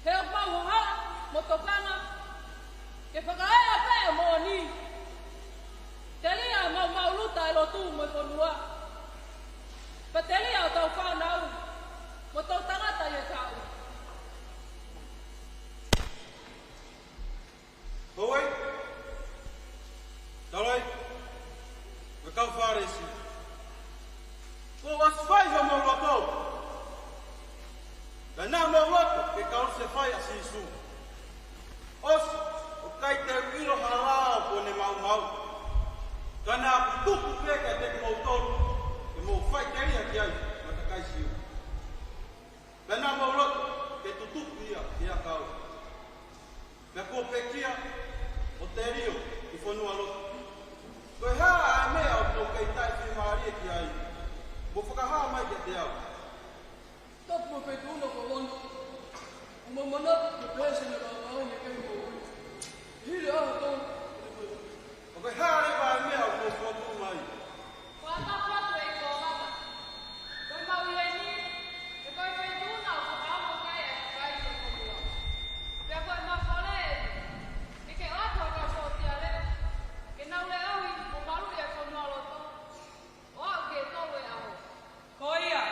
He ʻoku mau hohaʻa mo tokanga ke fakaeʻa pē ʻa e moʻoni. Telia ʻemau maʻuluta ʻa e lotu mo e fonua. Pea telia hotau fānau mo hotau tangata ʻi he taʻu. Houʻeiki, taulaʻeiki, mo e kau Fālesi. Kuo ʻosi fai homou loto. Pea naʻa mou loto ke kalusefai ʻa Sīsū. ʻOsi, ʻoku ʻikai te u ʻilo ha lao kuo ne maumau. Ka naʻa ku tuku pē kiate kimoutolu, ke mou faʻiteliha ki ai, mo e kakai Siu. Pea naʻa mou loto ke tutuku ia ki he ʻakau. Pea kuo pekia ʻo telio ki fonualoto. Ko e hā ʻa e meʻa ʻoku mou kei taʻefiemālie ki ai? Mou fakahā mai kiate au. Tapu mo e feituʻu na ko Lono. ʻOku mau manatu ki he peesi naʻe kau mai ke mou ui. Hili ʻaho tolu. ʻOku hā leva ʻa e meʻa ʻoku mou fokotuʻu mai? Ko e tapu atu ʻEiki Kōvana. Ko ʻemau ʻi heni, he ko e feituʻu na ʻoku fakaongo ki ai ʻa e kakai ʻo e fonua. Pea ko ʻemau kole eni, ke ke ʻoatu ha kau sōtia leva, ke nau leʻohi mo maluʻi ʻa e fonualoto, ʻo aʻu ki he tolu ʻo e ʻaho. Ko ia,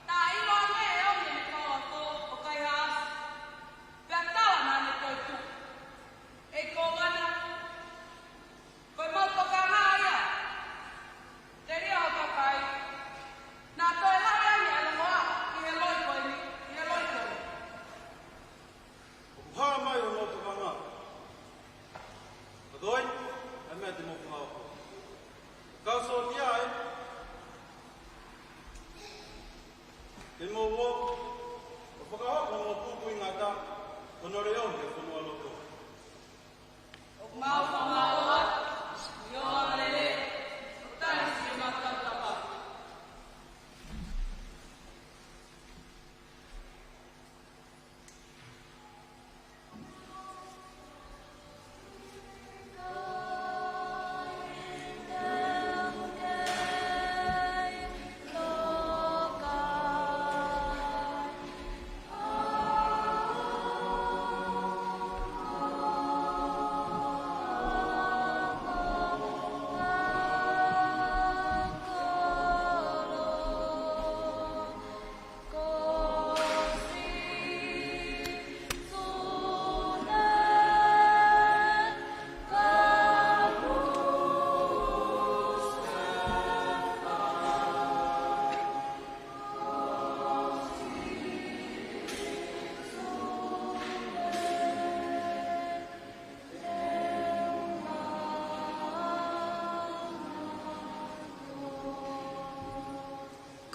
naʻa ʻiloange ʻe he ʻomi ʻene koloa ʻo Kaihaʻasi, pea tala naʻa ne toetuʻu. ʻEiki Kōvana, ko ʻemau tokanga ia. Telia ho kakai. Naʻa toe lave ange ʻa e longoaʻa ʻi he loi ko eni, ʻi he loi ko eni. ʻOku hā mai hoʻomou tokanga. Ka ko e hā ʻa e meʻa te mou fakaʻofoʻofa? Kau sōtia ē, ke mou ō ʻo fakahoko hoʻomou pupuʻi ngata, hono leʻohi e fonualoto. ʻOku mau fakamālō atu, ʻio ʻa lele, ʻo tali siʻi matautapa.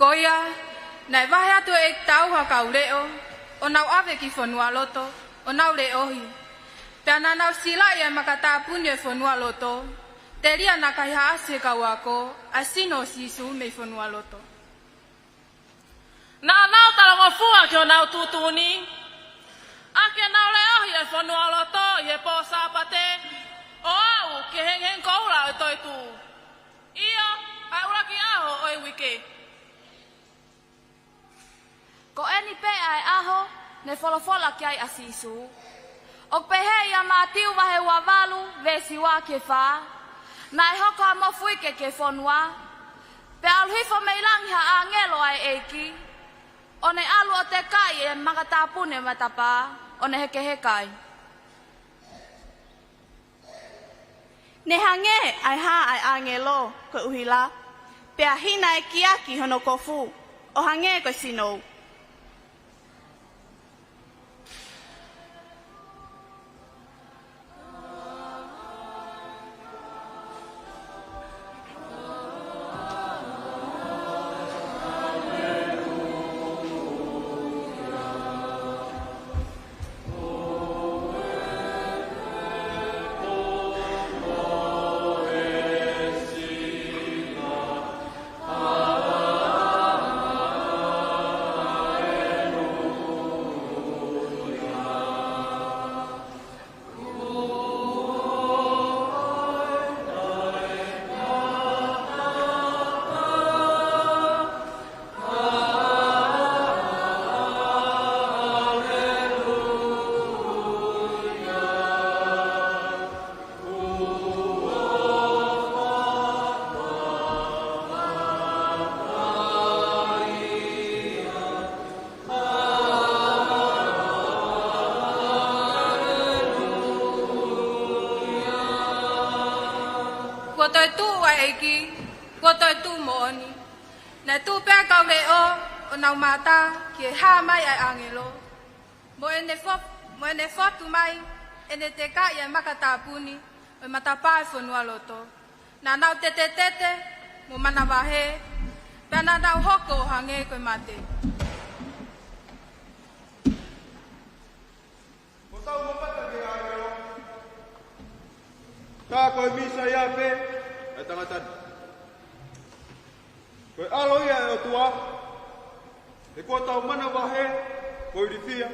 Ko ia, naʻe vahe atu ʻe he ʻEiki ha kau leʻo, ʻo nau ʻave ki fonualoto, ʻo nau leʻohi. Pea naʻa nau silaʻi e makatāpuni e fonualoto, telia naʻa kaihaʻasi he kau ako ʻa e sino ʻo Sīsū mei fonualoto. Naʻa nau talangofua ki honau tuʻutuʻuni, ʻa ke nau leʻohi e fonualoto ʻi he pō Sāpate, ʻo aʻu ki he hengihengi koula ʻo e toetuʻu. ʻIo, ʻa e ʻuluaki ʻaho ʻo e uike. Ko eni pē ʻa e ʻaho ne folofola ki ai ʻa Sīsū. ʻOku pehē ʻia Mātiu vahe ua valu, veesi ua ki he fā: Naʻe hoko ha mofuike ki he fonua, pea ʻalu hifo mei langi ha ʻāngelo ʻa e ʻEiki, ʻo ne ʻalu ʻo tekaʻi e makatāpuni ʻo e matapā, ʻo ne hekeheka ai. Ne hangē ʻa e hā ʻa e ʻāngelo ko e ʻuhila, pea hina e kiaki hono kofu, ʻo hangē ko e sinou. Kuo toetuʻu ʻa e ʻEiki, kuo toetuʻu moʻoni. Naʻe tuʻu pē ʻa e kau leʻo ʻo nau mātā ki he hā mai ʻa e ʻāngelo, mo ʻene fo-, mo ʻene fotu mai ʻene tekaʻi e makatāpuni ʻo e matapā ʻo e fonualoto. Naʻa nau tetetete mo manavahē, pea naʻa nau hoko ʻo hangē ko e mate. Ko tau mamata ki he ʻāngelo, ka ko e Mīsaia pē ʻa e tangata ni. Ko e ʻAlo ia ʻo e ʻOtua, he kuo tau manavahē mo ilifia,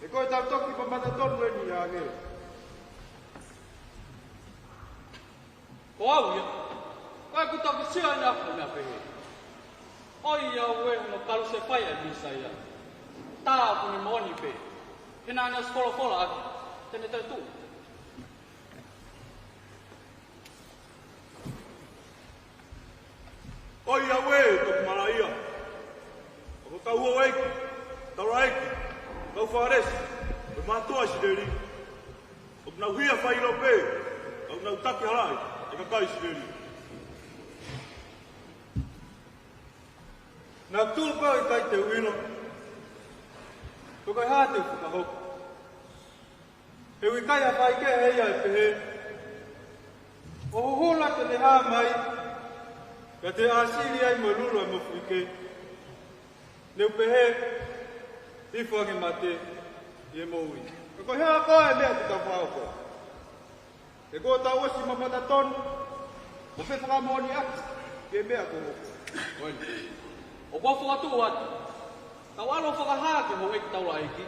he ko e tau toki mamata tonu eni ʻa e ʻāngelo. Ko au ia, ko ʻeku toki sio ʻene ako ʻo ne pehē: ʻOiauē hono kalusefai ʻa e Mīsaia. Tā ʻoku ne moʻoni pē, he naʻa ne ʻosi folofola ʻaki te ne toetuʻu. ʻOiauē, toki malaʻia ʻa e kau houʻeiki, taulaʻeiki, kau Fālesi, mo e mātuʻa ʻIsileli. ʻOku nau hia failo pē, ʻoku nau takihalaʻi e kakai ʻIsileli. Naʻa ku tuʻu pē ʻo ʻikai te u ʻilo pe ko e hā te u fakahoko. He ʻoku ʻikai ha faikehe ia ʻe pehē, ʻO huhula te ne hā mai, pea te ʻāsili ai mo e lulu ʻa e mofuike. Ne u pehē, hifo ange mate ʻi he moʻui. Ka ko e hā koā e meʻa te tau fakahoko? He kuo tau ʻosi mamata tonu, ʻo fefakamoʻoniʻaki ki he meʻa kuo hoko. Ko eni. ʻOku ou fokotuʻu atu, tau ʻalu ʻo fakahā ki he houʻeiki taulaʻeiki,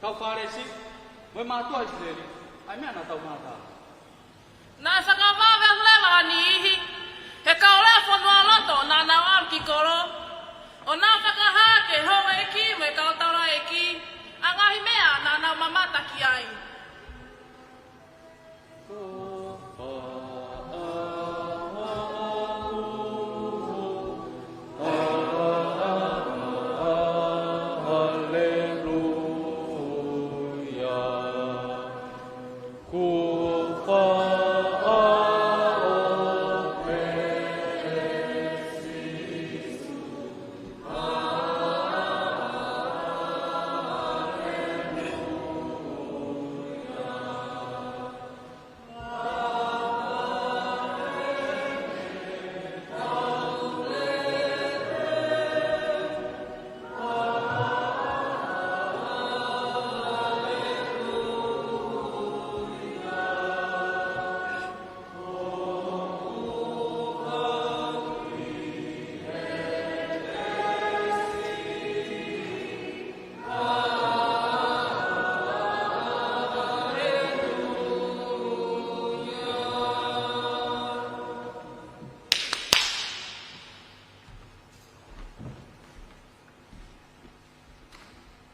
kau Fālesi, mo e mātuʻa ʻIsileli, ʻa e meʻa naʻa tau mamata. Naʻe fakavave atu leva ha niʻihi he kau lea fonualoto naʻa nau ʻalu ki kolo, ʻo nau fakahā ki he houʻeiki mo e kau taulaʻeiki ʻa e ngaahi meʻa naʻa nau mamata ki ai.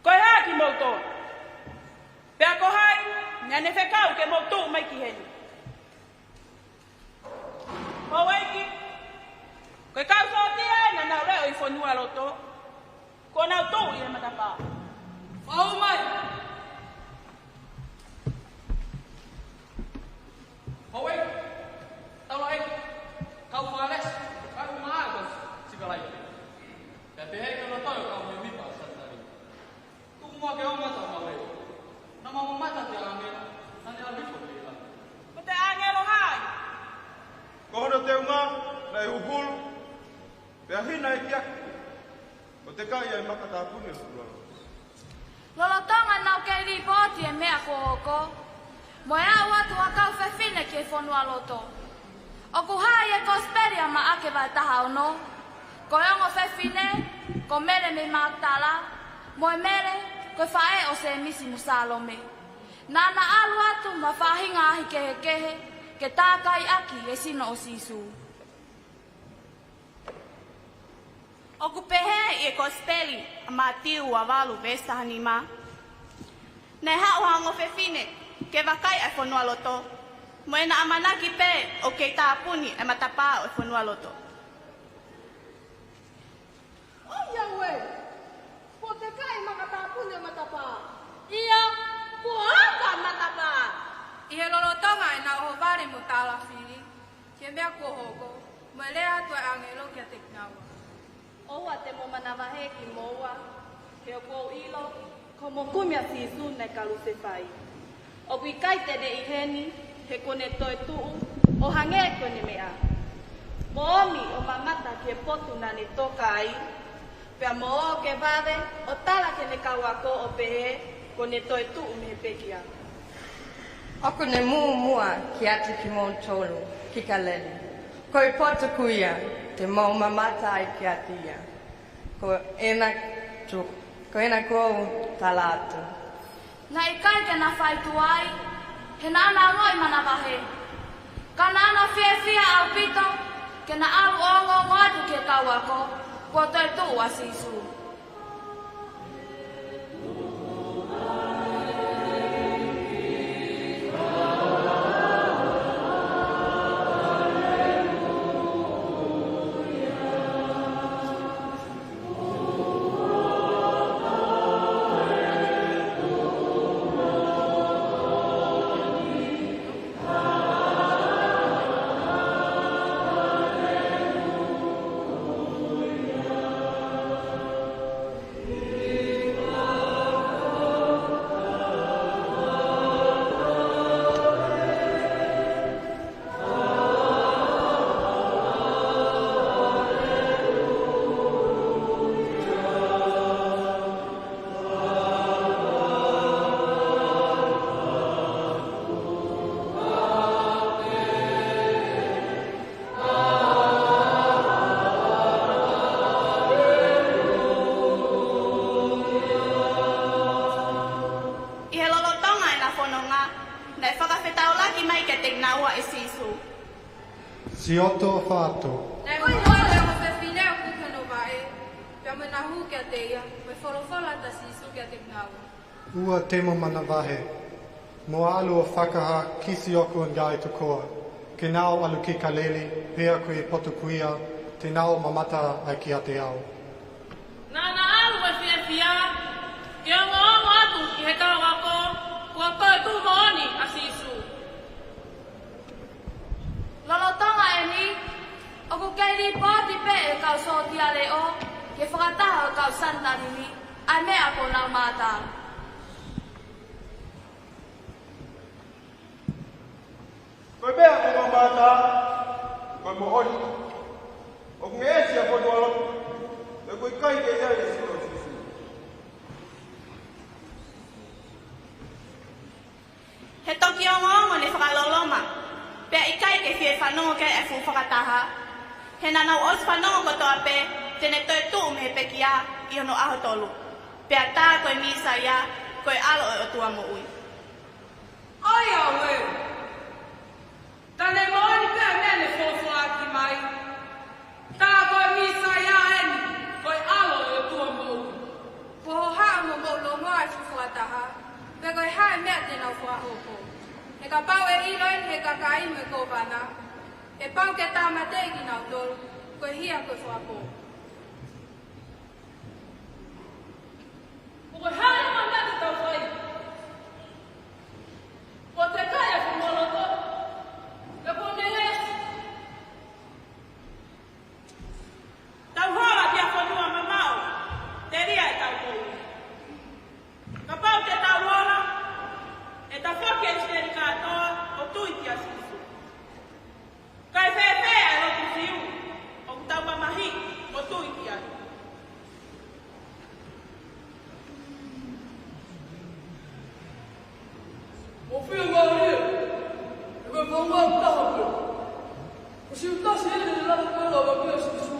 Ko e hā kimoutolu? Pea ko hai naʻa ne fekau ke mou tuʻu mai ki heni? Houʻeiki, ko e kau sōtia ē naʻa nau leʻo ʻi fonualoto, kuo nau tuʻu ʻi he matapā. Fou mai! Houʻeiki, taulaʻeiki, kau Fālesi, kau maʻa ko Sipelaia. Pea pehē ki he loto ʻo e kau mēmipa ʻo Sanitalima. Tuku muʻa ke ʻomai ʻetau ngāue. Naʻa mau mamata ki he ʻāngelo, naʻa ne ʻalu hifo mei langi. Ko e ʻāngelo hai? Ko hono teunga naʻe huhulu, pea hina ʻekiaki, ʻo tekai ʻa e maka tāpuni ʻo e fonualoto. Lolotonga ʻenau kei lipooti e meʻa kuo hoko, mo e aʻu atu ha kau fefine ki he fonualoto. ʻOku hā ʻi he Kosipeli ʻa Maʻake vahe taha ono, ko e ongo fefine, ko Mele mei Makitala, mo e Mele, ko e faʻē ʻo Sēmisi mo Sālome. Naʻa na ʻalu atu mo ha faʻahinga ahi kehekehe, ke tākaiʻaki e sino ʻo Sīsū. ʻOku pehē ʻi he Kosipeli ʻa Mātiu vahe valu veesi taha nima: Naʻe haʻu ha ongo fefine ke vakai ʻa e fonualoto, mo ʻena ʻamanaki pē ʻoku kei tāpuni ʻa e matapā ʻo e fonualoto. ʻOiauē, kuo tekai e maka tāpuni ʻo e matapā. ʻIo, kuo ʻauha e matapā. ʻI he lolotonga ʻenau ʻohovale mo tālafili ki he meʻa kuo hoko, mo e lea atu ʻa e ʻāngelo kiate kinaua: ʻOua te mou manavahē kimoua, he ʻoku ou ʻilo ko hoʻomou kumi ʻa Sīsū naʻe kalusefai. ʻOku ʻikai te ne ʻi heni, he kuo ne toetuʻu ʻo hangē ko ʻene meʻa. Mou omi ʻo mamata ki he potu naʻa ne toka ai, pea mou ō ke vave ʻo tala ki heʻene kau ako ʻo pehē, kuo ne toetuʻu mei he pekia. ʻOku ne mumuʻa kiate kimoutolu ki Kāleli. Ko e potu ko ia te mou mamata ai kiate ia, ko ʻena tu-, ko ʻena kuo u tala atu. Naʻe ʻikai ke na fai tuai, he naʻa na ongoʻi manavahē. Ka naʻa na fiefia ʻaupito ke na ʻalu ʻo ongoongo atu ki he kau ako, kuo toetuʻu ʻa Sīsū. ʻe Sīsū. Siʻoto ʻo fātu. Naʻe moʻoni ʻa e ongo fefine ʻoku ʻi hono vaʻe, pea mo ʻena hū kiate ia, mo e folofola ʻa Sīsū kiate kinaua. ʻOua te mou manavahē, mou ʻalu ʻo fakahā ki siʻoku ngaahi tokoua, ke nau ʻalu ki Kāleli, pea ko e potu ko ia te nau mamata ai kiate au. Naʻa na ʻalu mo e fiefia, ke ongoongo atu ki he kau ako, kuo toe tuʻu moʻoni ʻa Sīsū. Lolotonga ʻeni, ʻoku kei lipooti pē ʻe he kau sōtia leʻo ki he fakataha ʻo e kau Sanitalimi ʻa e meʻa kuo nau mātā. Ko e meʻa kuo mau mātā, ko e moʻoni. ʻOku ngeʻesi ʻa e fonua lotu, he ʻoku ʻikai ke ʻi ai ha sino ʻo Sīsū. He toki ongoongo ne fakaloloma, pea ʻikai ke fie fanongo ki ai ʻa e fuʻu fakataha. He naʻa nau ʻosi fanongo kotoa pē te ne toe tuʻu mei he pekia ʻi hono ʻaho tolu, pea tā ko e Mīsaia, ko e ʻAlo ʻo e ʻOtua moʻui. ʻOiauē, ka ne moʻoni pē ʻa e meʻa ne folofola ʻaki mai, tā ko e Mīsaia eni, ko e ʻAlo ʻo e ʻOtua moʻui. Kuo hohaʻa mo mou longoaʻa ʻa e fuʻu fakataha, pe ko e hā e meʻa te nau fakahoko. He kapau ʻe ʻilo eni ʻe he kakai mo e kōvana, ʻe pau ke tāmateʻi kinautolu, ko e hia ko e fakapō. Ko e hā e meʻa te tau fai? Kuo tekai ʻa e fonua loto, pea kuo ngeʻesi. Tau hola ki ha fonua mamaʻo, telia ʻetau moʻui. Kapau te tau ola, ʻe tafoki ʻa ʻIsileli kātoa ʻo tui kia Sīsū. Kae fēfē ʻa e lotu Siu ʻoku tau mamahiʻi mo tui ki ai? Mou fiemālie, he ko e fonua ʻoku taha pē. Ko Siutasi eni ne lava ke lava kia Sīsū.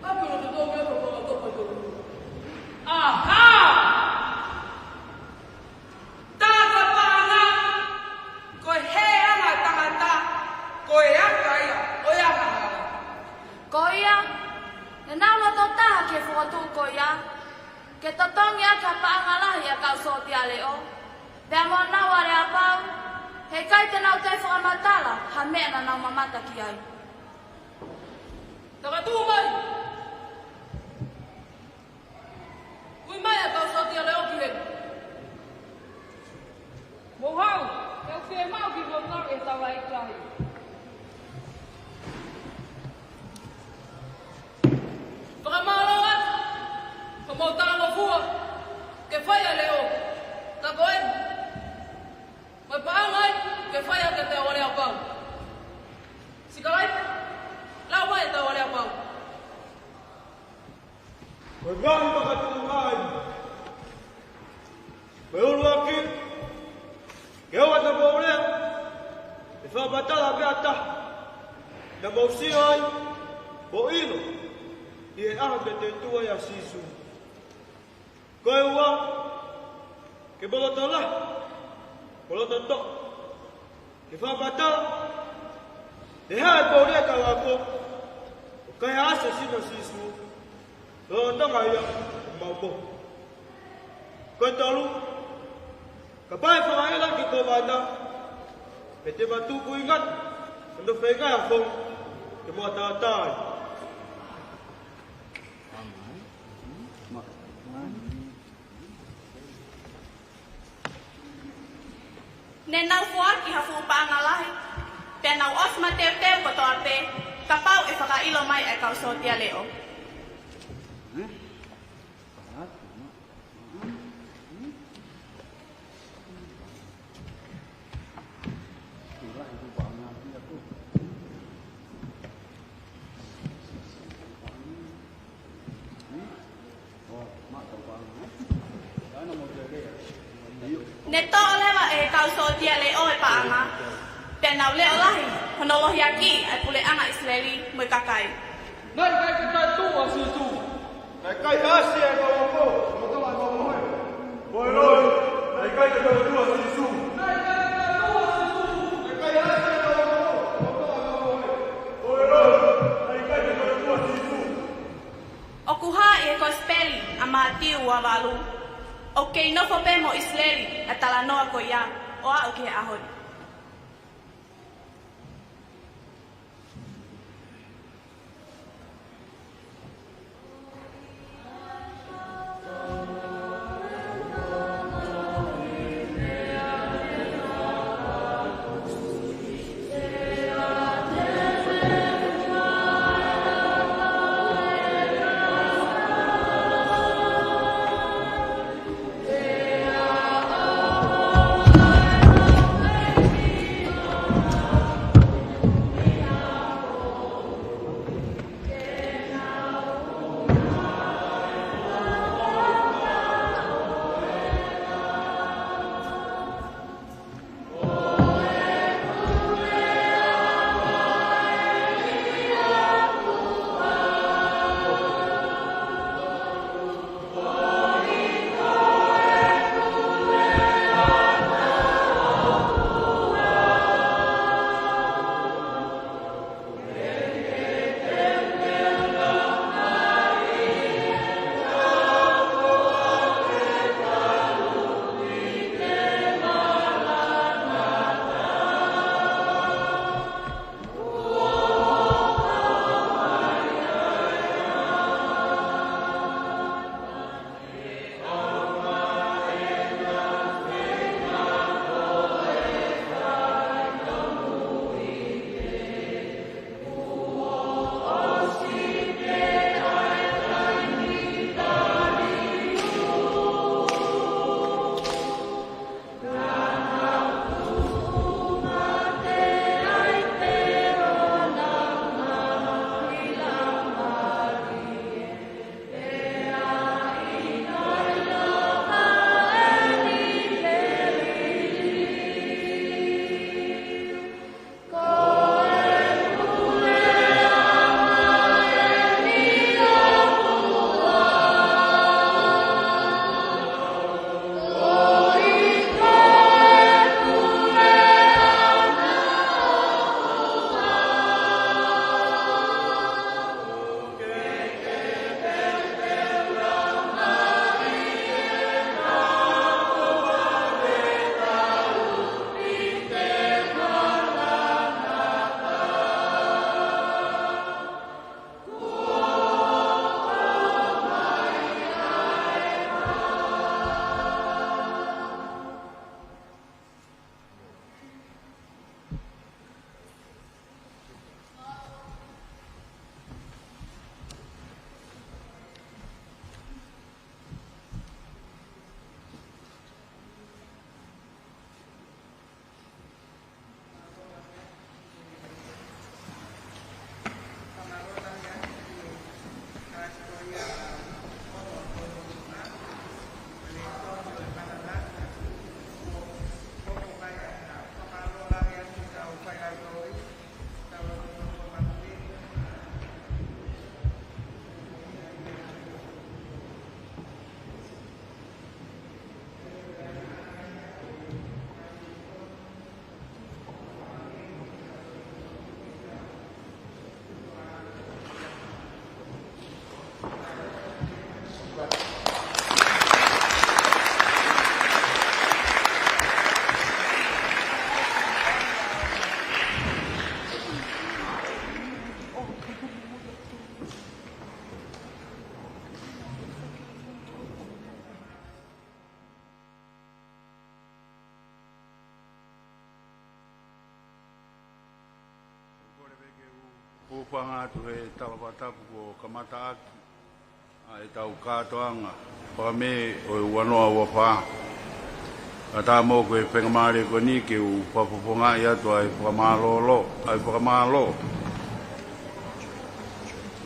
ʻA e kolo te tō mea ka whakatopa i tō. ʻAhā! Tā ko e paʻanga, ko e hē ange ʻa e tangata, ko e anga ia ʻo e angahala. Ko ia, naʻa nau loto taha ki he fokotuʻu ko ia, ke totongi ʻaki ha paʻanga lahi ʻa e kau sōtia leʻo, pea mo honau aleapau, he ʻikai te nau toe fakamatala ha meʻa naʻa nau mamata ki ai. Takatuʻu mai! Ui mai ʻa e kau sōtia leʻo ki heni. Mou haʻu, he ʻoku fiemaʻu kimoutolu ʻe he taulaʻeiki lahi. Fakamālō atu, ko homou talangofua ke fai ʻa e leʻo, ka ko eni, mo e paʻanga ia ke fai ʻaki ʻetau aleapau. Sikalaipe, lau mai ʻetau aleapau. Ko e ngaahi makatuʻunga eni. Ko e ʻuluaki, ke ʻoua naʻa mou lea ʻe fakamatala ha meʻa ʻe taha naʻa mou sio ai mo ʻilo ʻi he ʻaho te ne tuʻu ai ʻa Sīsū. Ko e ua, ke mou loto lahi, mou loto toʻa, ke fakamatala, ʻe hā e poʻuli ʻa e kau ako, ʻo kaihaʻasi e sino ʻo Sīsū, lolotonga ia ʻemau mohe. Ko e tolu, kapau ʻe fakaʻilo ki he kōvana, pea te ma tukuingata hono feinga ʻa e fonua ke mou ʻataʻatā ai. Ne nau foaki ha fuʻu paʻanga lahi, pea nau ʻosi mateuteu kotoa pē, kapau ʻe fakaʻilo mai ʻa e kau sōtia leʻo. Ne toʻo leva ʻe he kau sōtia leʻo e paʻanga, pea nau leʻolahi hono lohiakiʻi ʻa e puleʻanga ʻIsileli mo e kakai. Naʻe ʻikai ke toe tuʻu ʻa Sīsū. Naʻe kaihaʻasi ʻa e kau ako, mo tala ʻa e kau mohe. Ko e loi, naʻe ʻikai ke toe tuʻu ʻa Sīsū. Naʻe ʻikai ke toe tuʻu ʻa Sīsū. Naʻe kaihaʻasi ʻa e kau ua valu. ʻOku kei nofo pē mo ʻIsileli ʻa e talanoa ko ia ʻo aʻu ki he ʻaho ni. Kole pē ke u hūfanga atu he tala fakatapu kuo kamataʻaki ʻa ʻetau kātoanga fakamē ʻo e ua noa ua fā. Kae ʻatā mo e faingamālie ko eni ke u fakafofongaʻi atu ʻa e fakamālō, ʻa e fakamālō.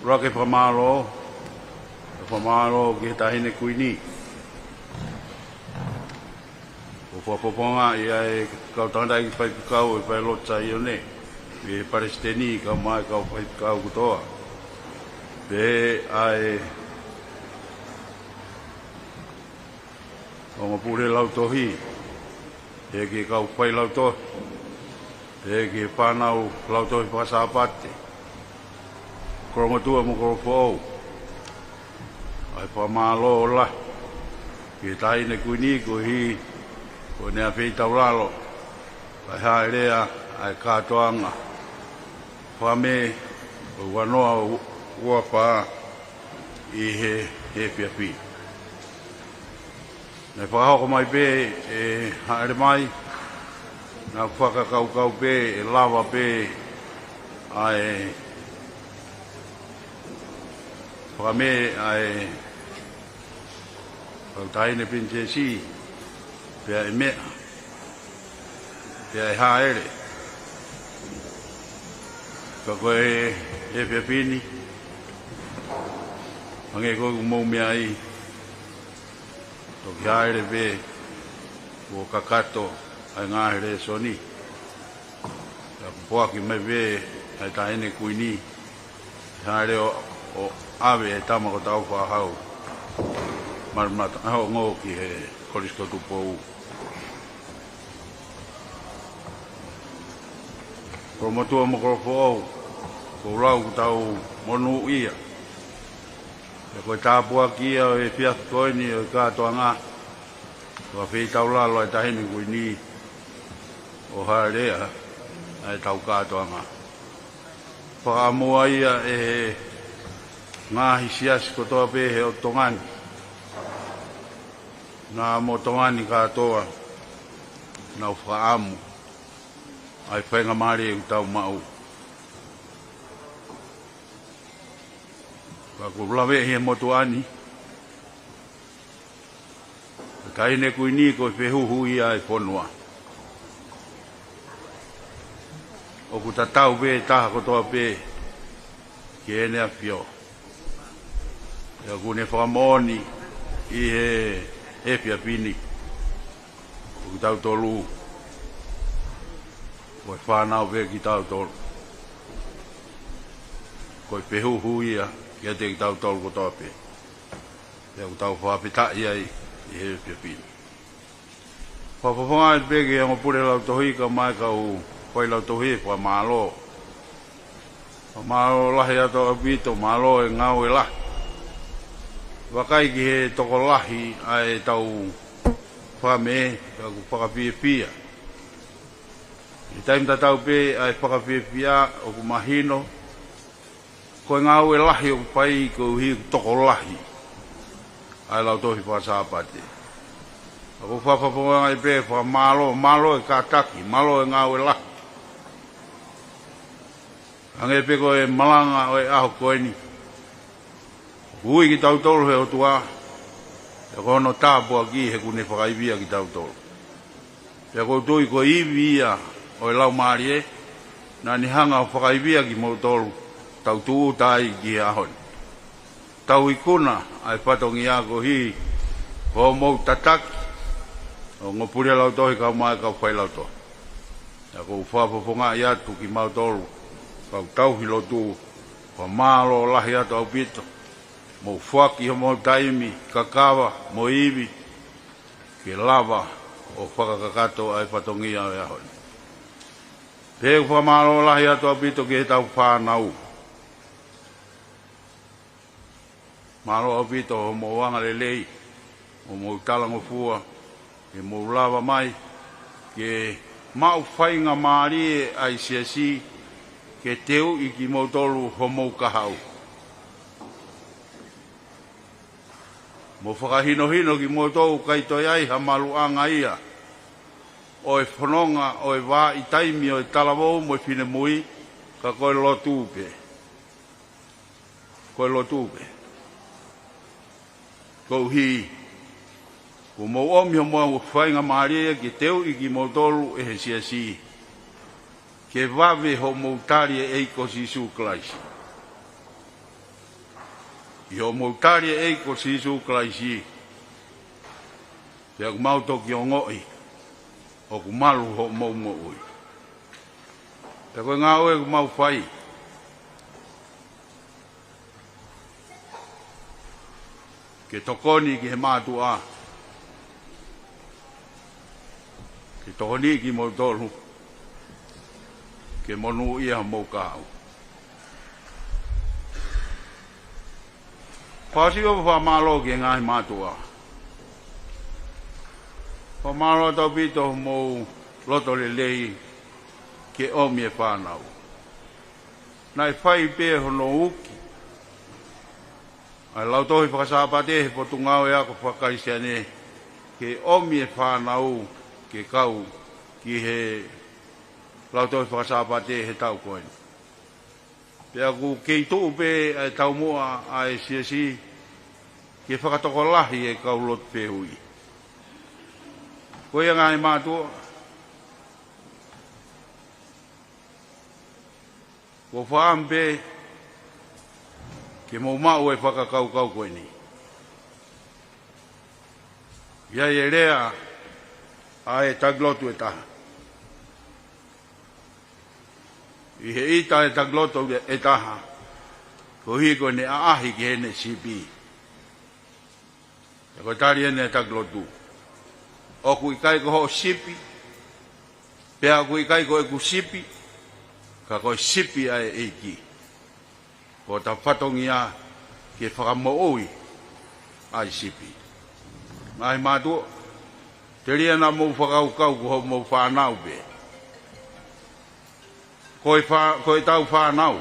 ʻUluaki fakamālō, fakamālō ki he Taʻahine Kuini. ʻOku fakafofongaʻi ʻa e kau tangataʻeiki faifekau ʻo e Falelotu Saione, ʻa e Palesiteni, kae ʻumaʻā e kau faifekau kotoa. Pea ʻa e ongo pule lautohi, pea ki he kau failautohi, pea ki he fānau lautohi faka-Sāpate, kolomotuʻa mo kolofoʻou, ʻa e fakamālō lahi. Ki he Taʻahine Kuini, koeʻuhi ko ʻene feitaulalo, kae hāʻele ʻa e kātoanga Fakamē ʻo e ua noa ua fā ʻi he, he efiafi. Naʻe fakahoko mai pē ʻe hāʻele mai, naʻa ku fakakaukau pē ʻe lava pē ʻa e Fakamē ʻa e Kau Taʻahine Pilinisesi, pea ʻe meʻa, pea ʻe hāʻele. Ka ko e efiafi ni, hangē ko ʻeku mou meaʻi, toki hāʻele pē kuo kakato ʻa e ngaahi lēsoni. Pea kuo foaki mai pē ʻa e Taʻahine Kuini, hāʻele ʻo, ʻo ʻave e tama ko Tāufaʻāhau Malimata ʻAhoʻongo ki he Kolisi ko Tupou. Kolomotuʻa mo Kolofoʻou, ko e lau ʻoku tau monūʻia. Pea ko e tāpuaki ia ʻo e efiafi ko eni ʻo e kātoanga, ko e feitaulalo ʻa e Taʻahine Kuini ʻo hāʻele ʻa ʻetau kātoanga. Fakaʻamu ia ʻe he ngaahi siasi kotoa pē he ʻotu Tonga ni, na mo Tonga ni kātoa, nau fakaʻamu ʻa e faingamālie ʻoku tau maʻu. Ka ʻoku laveʻi he motuʻa ni, Taʻahine Kuini, ko e fehuhu ia ʻa e fonua. ʻOku tatau pē taha kotoa pē ki heʻene ʻAfio. Pea ʻoku ne fakamoʻoni ʻi he efiafi ni, ko kitautolu ko e fānau pē kitautolu. Ko e fehuhu ia kiate kitautolu kotoa pē. Pea ʻoku tau fakafetaʻi ai ʻi he efiafi ni. Fakafofongaʻi pē ki he ongo pule lautohi kae ʻumaʻā e kau failautohi e fakamālō. Fakamālō lahi atu ʻaupito, mālō e ngāue lahi. Vakai ki he tokolahi ʻa ʻetau Fakamē, pea ʻoku fakafiefia. ʻI he taimi tatau pē ʻa e fakafiefia, ʻoku mahino ko e ngāue lahi ʻoku fai koeʻuhi ʻoku tokolahi ʻa e lautohi Fakasāpate. ʻOku fakafofongaʻi pē fakamālō, mālō e kātaki, mālō e ngāue lahi. Hangē pē ko e malanga ʻo e ʻaho ko eni, ʻoku ui kitautolu he ʻOtua, pea ko hono tāpuaki he ʻoku ne fakaivia kitautolu. Pea ʻoku ou tui ko e ivi ia ʻo e Laumālie, naʻa ne hanga ʻo fakaivia kimoutolu, tau tūʻuta ai ki he ʻaho ni. Tau ikuna ʻa e fatongia koeʻuhi ko hoʻomou tataki, ongo pule lautohi kae ʻumaʻā e kau failautohi. Pea ʻoku ou fakafofongaʻi atu kimautolu, kau tauhi lotu, fakamālō lahi atu ʻaupito, mou foaki homou taimi, kakava, mo e ivi, ke lava ʻo fakakakato ʻa e fatongia ʻo e ʻaho ni. Pea ʻoku fakamālō lahi atu ʻaupito ki heʻetau fānau. Mālō ʻaupito hoʻomou angalelei, hoʻomou talangofua, ke mou lava mai ke maʻu faingamālie ʻa e siasi ke teuʻi kimoutolu homou kahaʻu. Mo fakahinohino kimoutolu ʻoku ʻikai toe ʻi ai ha maluʻanga ia ʻo e fononga ʻo e vahaʻa taimi ʻo e talavou mo e finemui, ka ko e lotu pē. Ko e lotu pē. Koeʻuhi kuo mou ʻomi homou faingamālie ke teuʻi kimoutolu ʻe he siasi ke vave hoʻomou tali e ʻEiki ko Sīsū Kalaisi. ʻI hoʻomou tali e ʻEiki ko Sīsū Kalaisi, pea ʻoku mau toki ongoʻi ʻoku malu hoʻomou moʻui. Pea ko e ngāue ʻoku mau fai ke tokoni ki he mātuʻa, ke tokoniʻi kimoutolu, ke monūʻia homou kahaʻu. Fakaʻosi ʻoku ou fakamālō ki he ngaahi mātuʻa. Fakamālō ʻaupito hoʻomou loto lelei ke ʻomi e fānau. Naʻe fai pē hono uki ʻa e lautohi fakasāpate he Potungāue Ako Fakakalisitiane ke ʻomi e fānau ke kau ki he lautohi fakasāpate he taʻu ko eni. Pea ʻoku kei tuʻu pē ʻa e taumuʻa ʻa e siasi ke fakatokolahi e kau lotu fehuʻi. Ko ia ngaahi mātuʻa, ʻoku ou fakaʻamu pē ke mou maʻu e fakakaukau ko eni. ʻI ai e lea ʻa e taki lotu ʻe taha. ʻI he ʻita e taki lotu ʻe taha, koeʻuhi ko ʻene ʻaʻahi ki heʻene sipi. Pea ko e tali eni e taki lotu: ʻOku ʻikai ko hoʻo sipi, pea ʻoku ʻikai ko ʻeku sipi, ka ko e sipi ʻa e ʻEiki. Ko hota fatongia ke fakamoʻui ʻa e sipi. Ngaahi mātuʻa, telia naʻa mou fakakaukau ko hoʻomou fānau pē. Ko e fā-, ko ʻetau fānau,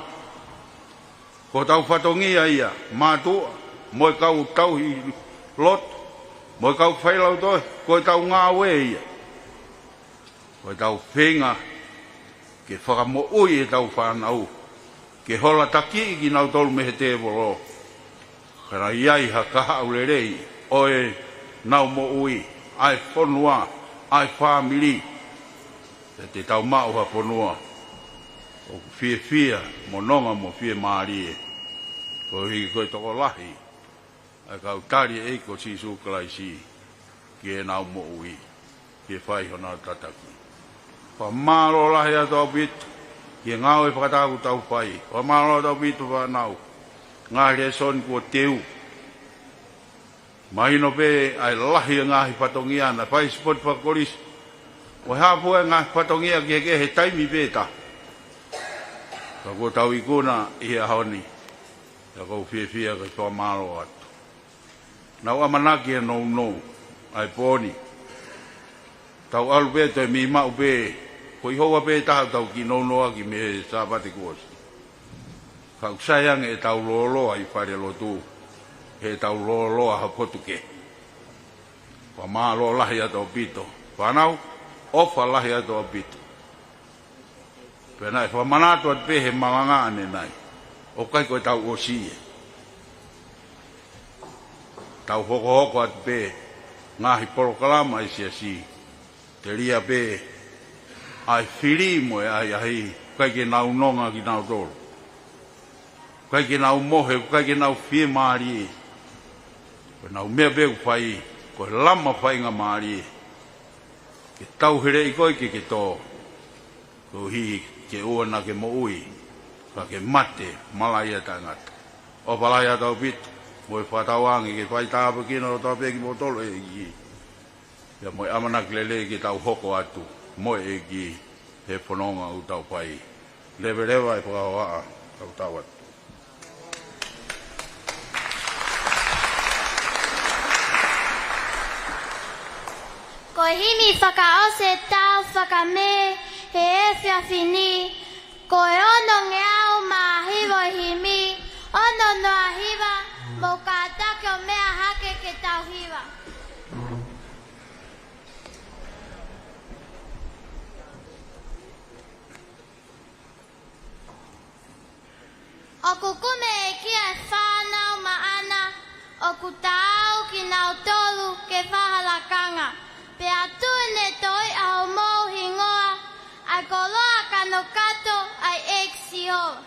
ko hotau fatongia ia, mātuʻa, mo e kau tauhi lotu, mo e kau failautohi, ko ʻetau ngāue ia. Ko ʻetau feinga ke fakamoʻui ʻetau fānau, ke hola takiʻi kinautolu mei he tēvolo, ka nau ʻi ai ha kahaʻu lelei ʻo ʻenau moʻui, ʻa e fonua, ʻa e fāmili. Pea te tau maʻu ha fonua ʻoku fiefia, mo nonga, mo fiemālie, koeʻuhi ko e tokolahi ʻa e kau tali e ʻEiki ko Sīsū Kalaisi ki heʻenau moʻui, ke fai honau tataki. Fakamālō lahi atu ʻaupito ki he ngāue fakataha kuo tau fai. Fakamālō atu ʻaupito fānau, ngaahi lēsoni kuo teu. Mahino pē ʻa e lahi e ngaahi fatongia naʻe fai sipoti fakakolisi. ʻOku hā pē e ngaahi fatongia kehekehe he taimi pē taha. Ka kuo tau ikuna ʻi he ʻaho ni. Pea ʻoku ou fiefia ke fakamālō atu. Naʻa ku ʻamanaki he nounou ʻa e pō ni, tau ʻalu pē toe mei maʻu pē, ko e houa pē taha tau kiʻi nounou ʻaki mei he Sāpate kuo ʻosi. Ka ʻoku sai ange ʻetau lōloa ʻi falelotu, heʻetau lōloa ha potu kehe. Fakamālō lahi atu ʻaupito. Fānau, ʻofa lahi atu ʻaupito. Pea naʻe fakamanatu atu pē he malanga ʻanenai, ʻoku ʻikai ko ʻetau ʻosi ia. Tau hokohoko atu pē ngaahi polokalama ʻa e siasi. Telia pē ʻa e fili mo e ʻahiʻahi, ʻikai ke nau nonga kinautolu. ʻIkai ke nau mohe, ʻikai ke nau fiemālie. Ko ʻenau meʻa pē ʻoku fai, ko e lama faingamālie ke tauheleʻi koe ke ke tō, koeʻuhi ke ʻoua naʻa ke moʻui, ka ke mate malaʻia taʻengata. ʻOfa lahi atu ʻaupito, mo e fakatauange ke fai tāpuekina ʻo tāpuekina kimoutolu ʻe he ʻEiki. Pea mo e ʻamanaki lelei ke tau hoko atu mo e ʻEiki he fononga ʻoku tau fai. Leveleva e fakahohaʻa, tau tau atu. Ko e himi fakaʻosi ʻetau fakamē he efiafi ni, ko e onongeau mā hiva ʻo e himi, ono noa hiva, mou kātaki ʻo meʻa hake ke tau hiva. ʻOku kumi ʻe he ʻEiki ʻa e fānau maʻana, ʻoku taau kinautolu ke fai ha lakanga. Pea tuʻu ʻene toiʻa homou hingoa, ʻa e koloa kanokato ʻa e ʻEiki Sihova.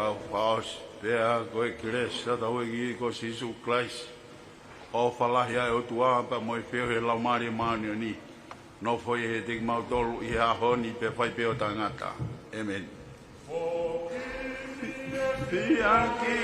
Tau fakaʻosi pea ko e kelesi ʻa hotau ʻEiki ko Sīsū Kalaisi, ʻofa lahi ʻa e ʻOtua pea mo e feohi ʻa e Laumālie Māʻoniʻoni, nofoʻia ʻiate kimautolu ʻi he ʻaho ni pea fai pē ʻo taʻengata. ʻĒmeni. Fiefia ki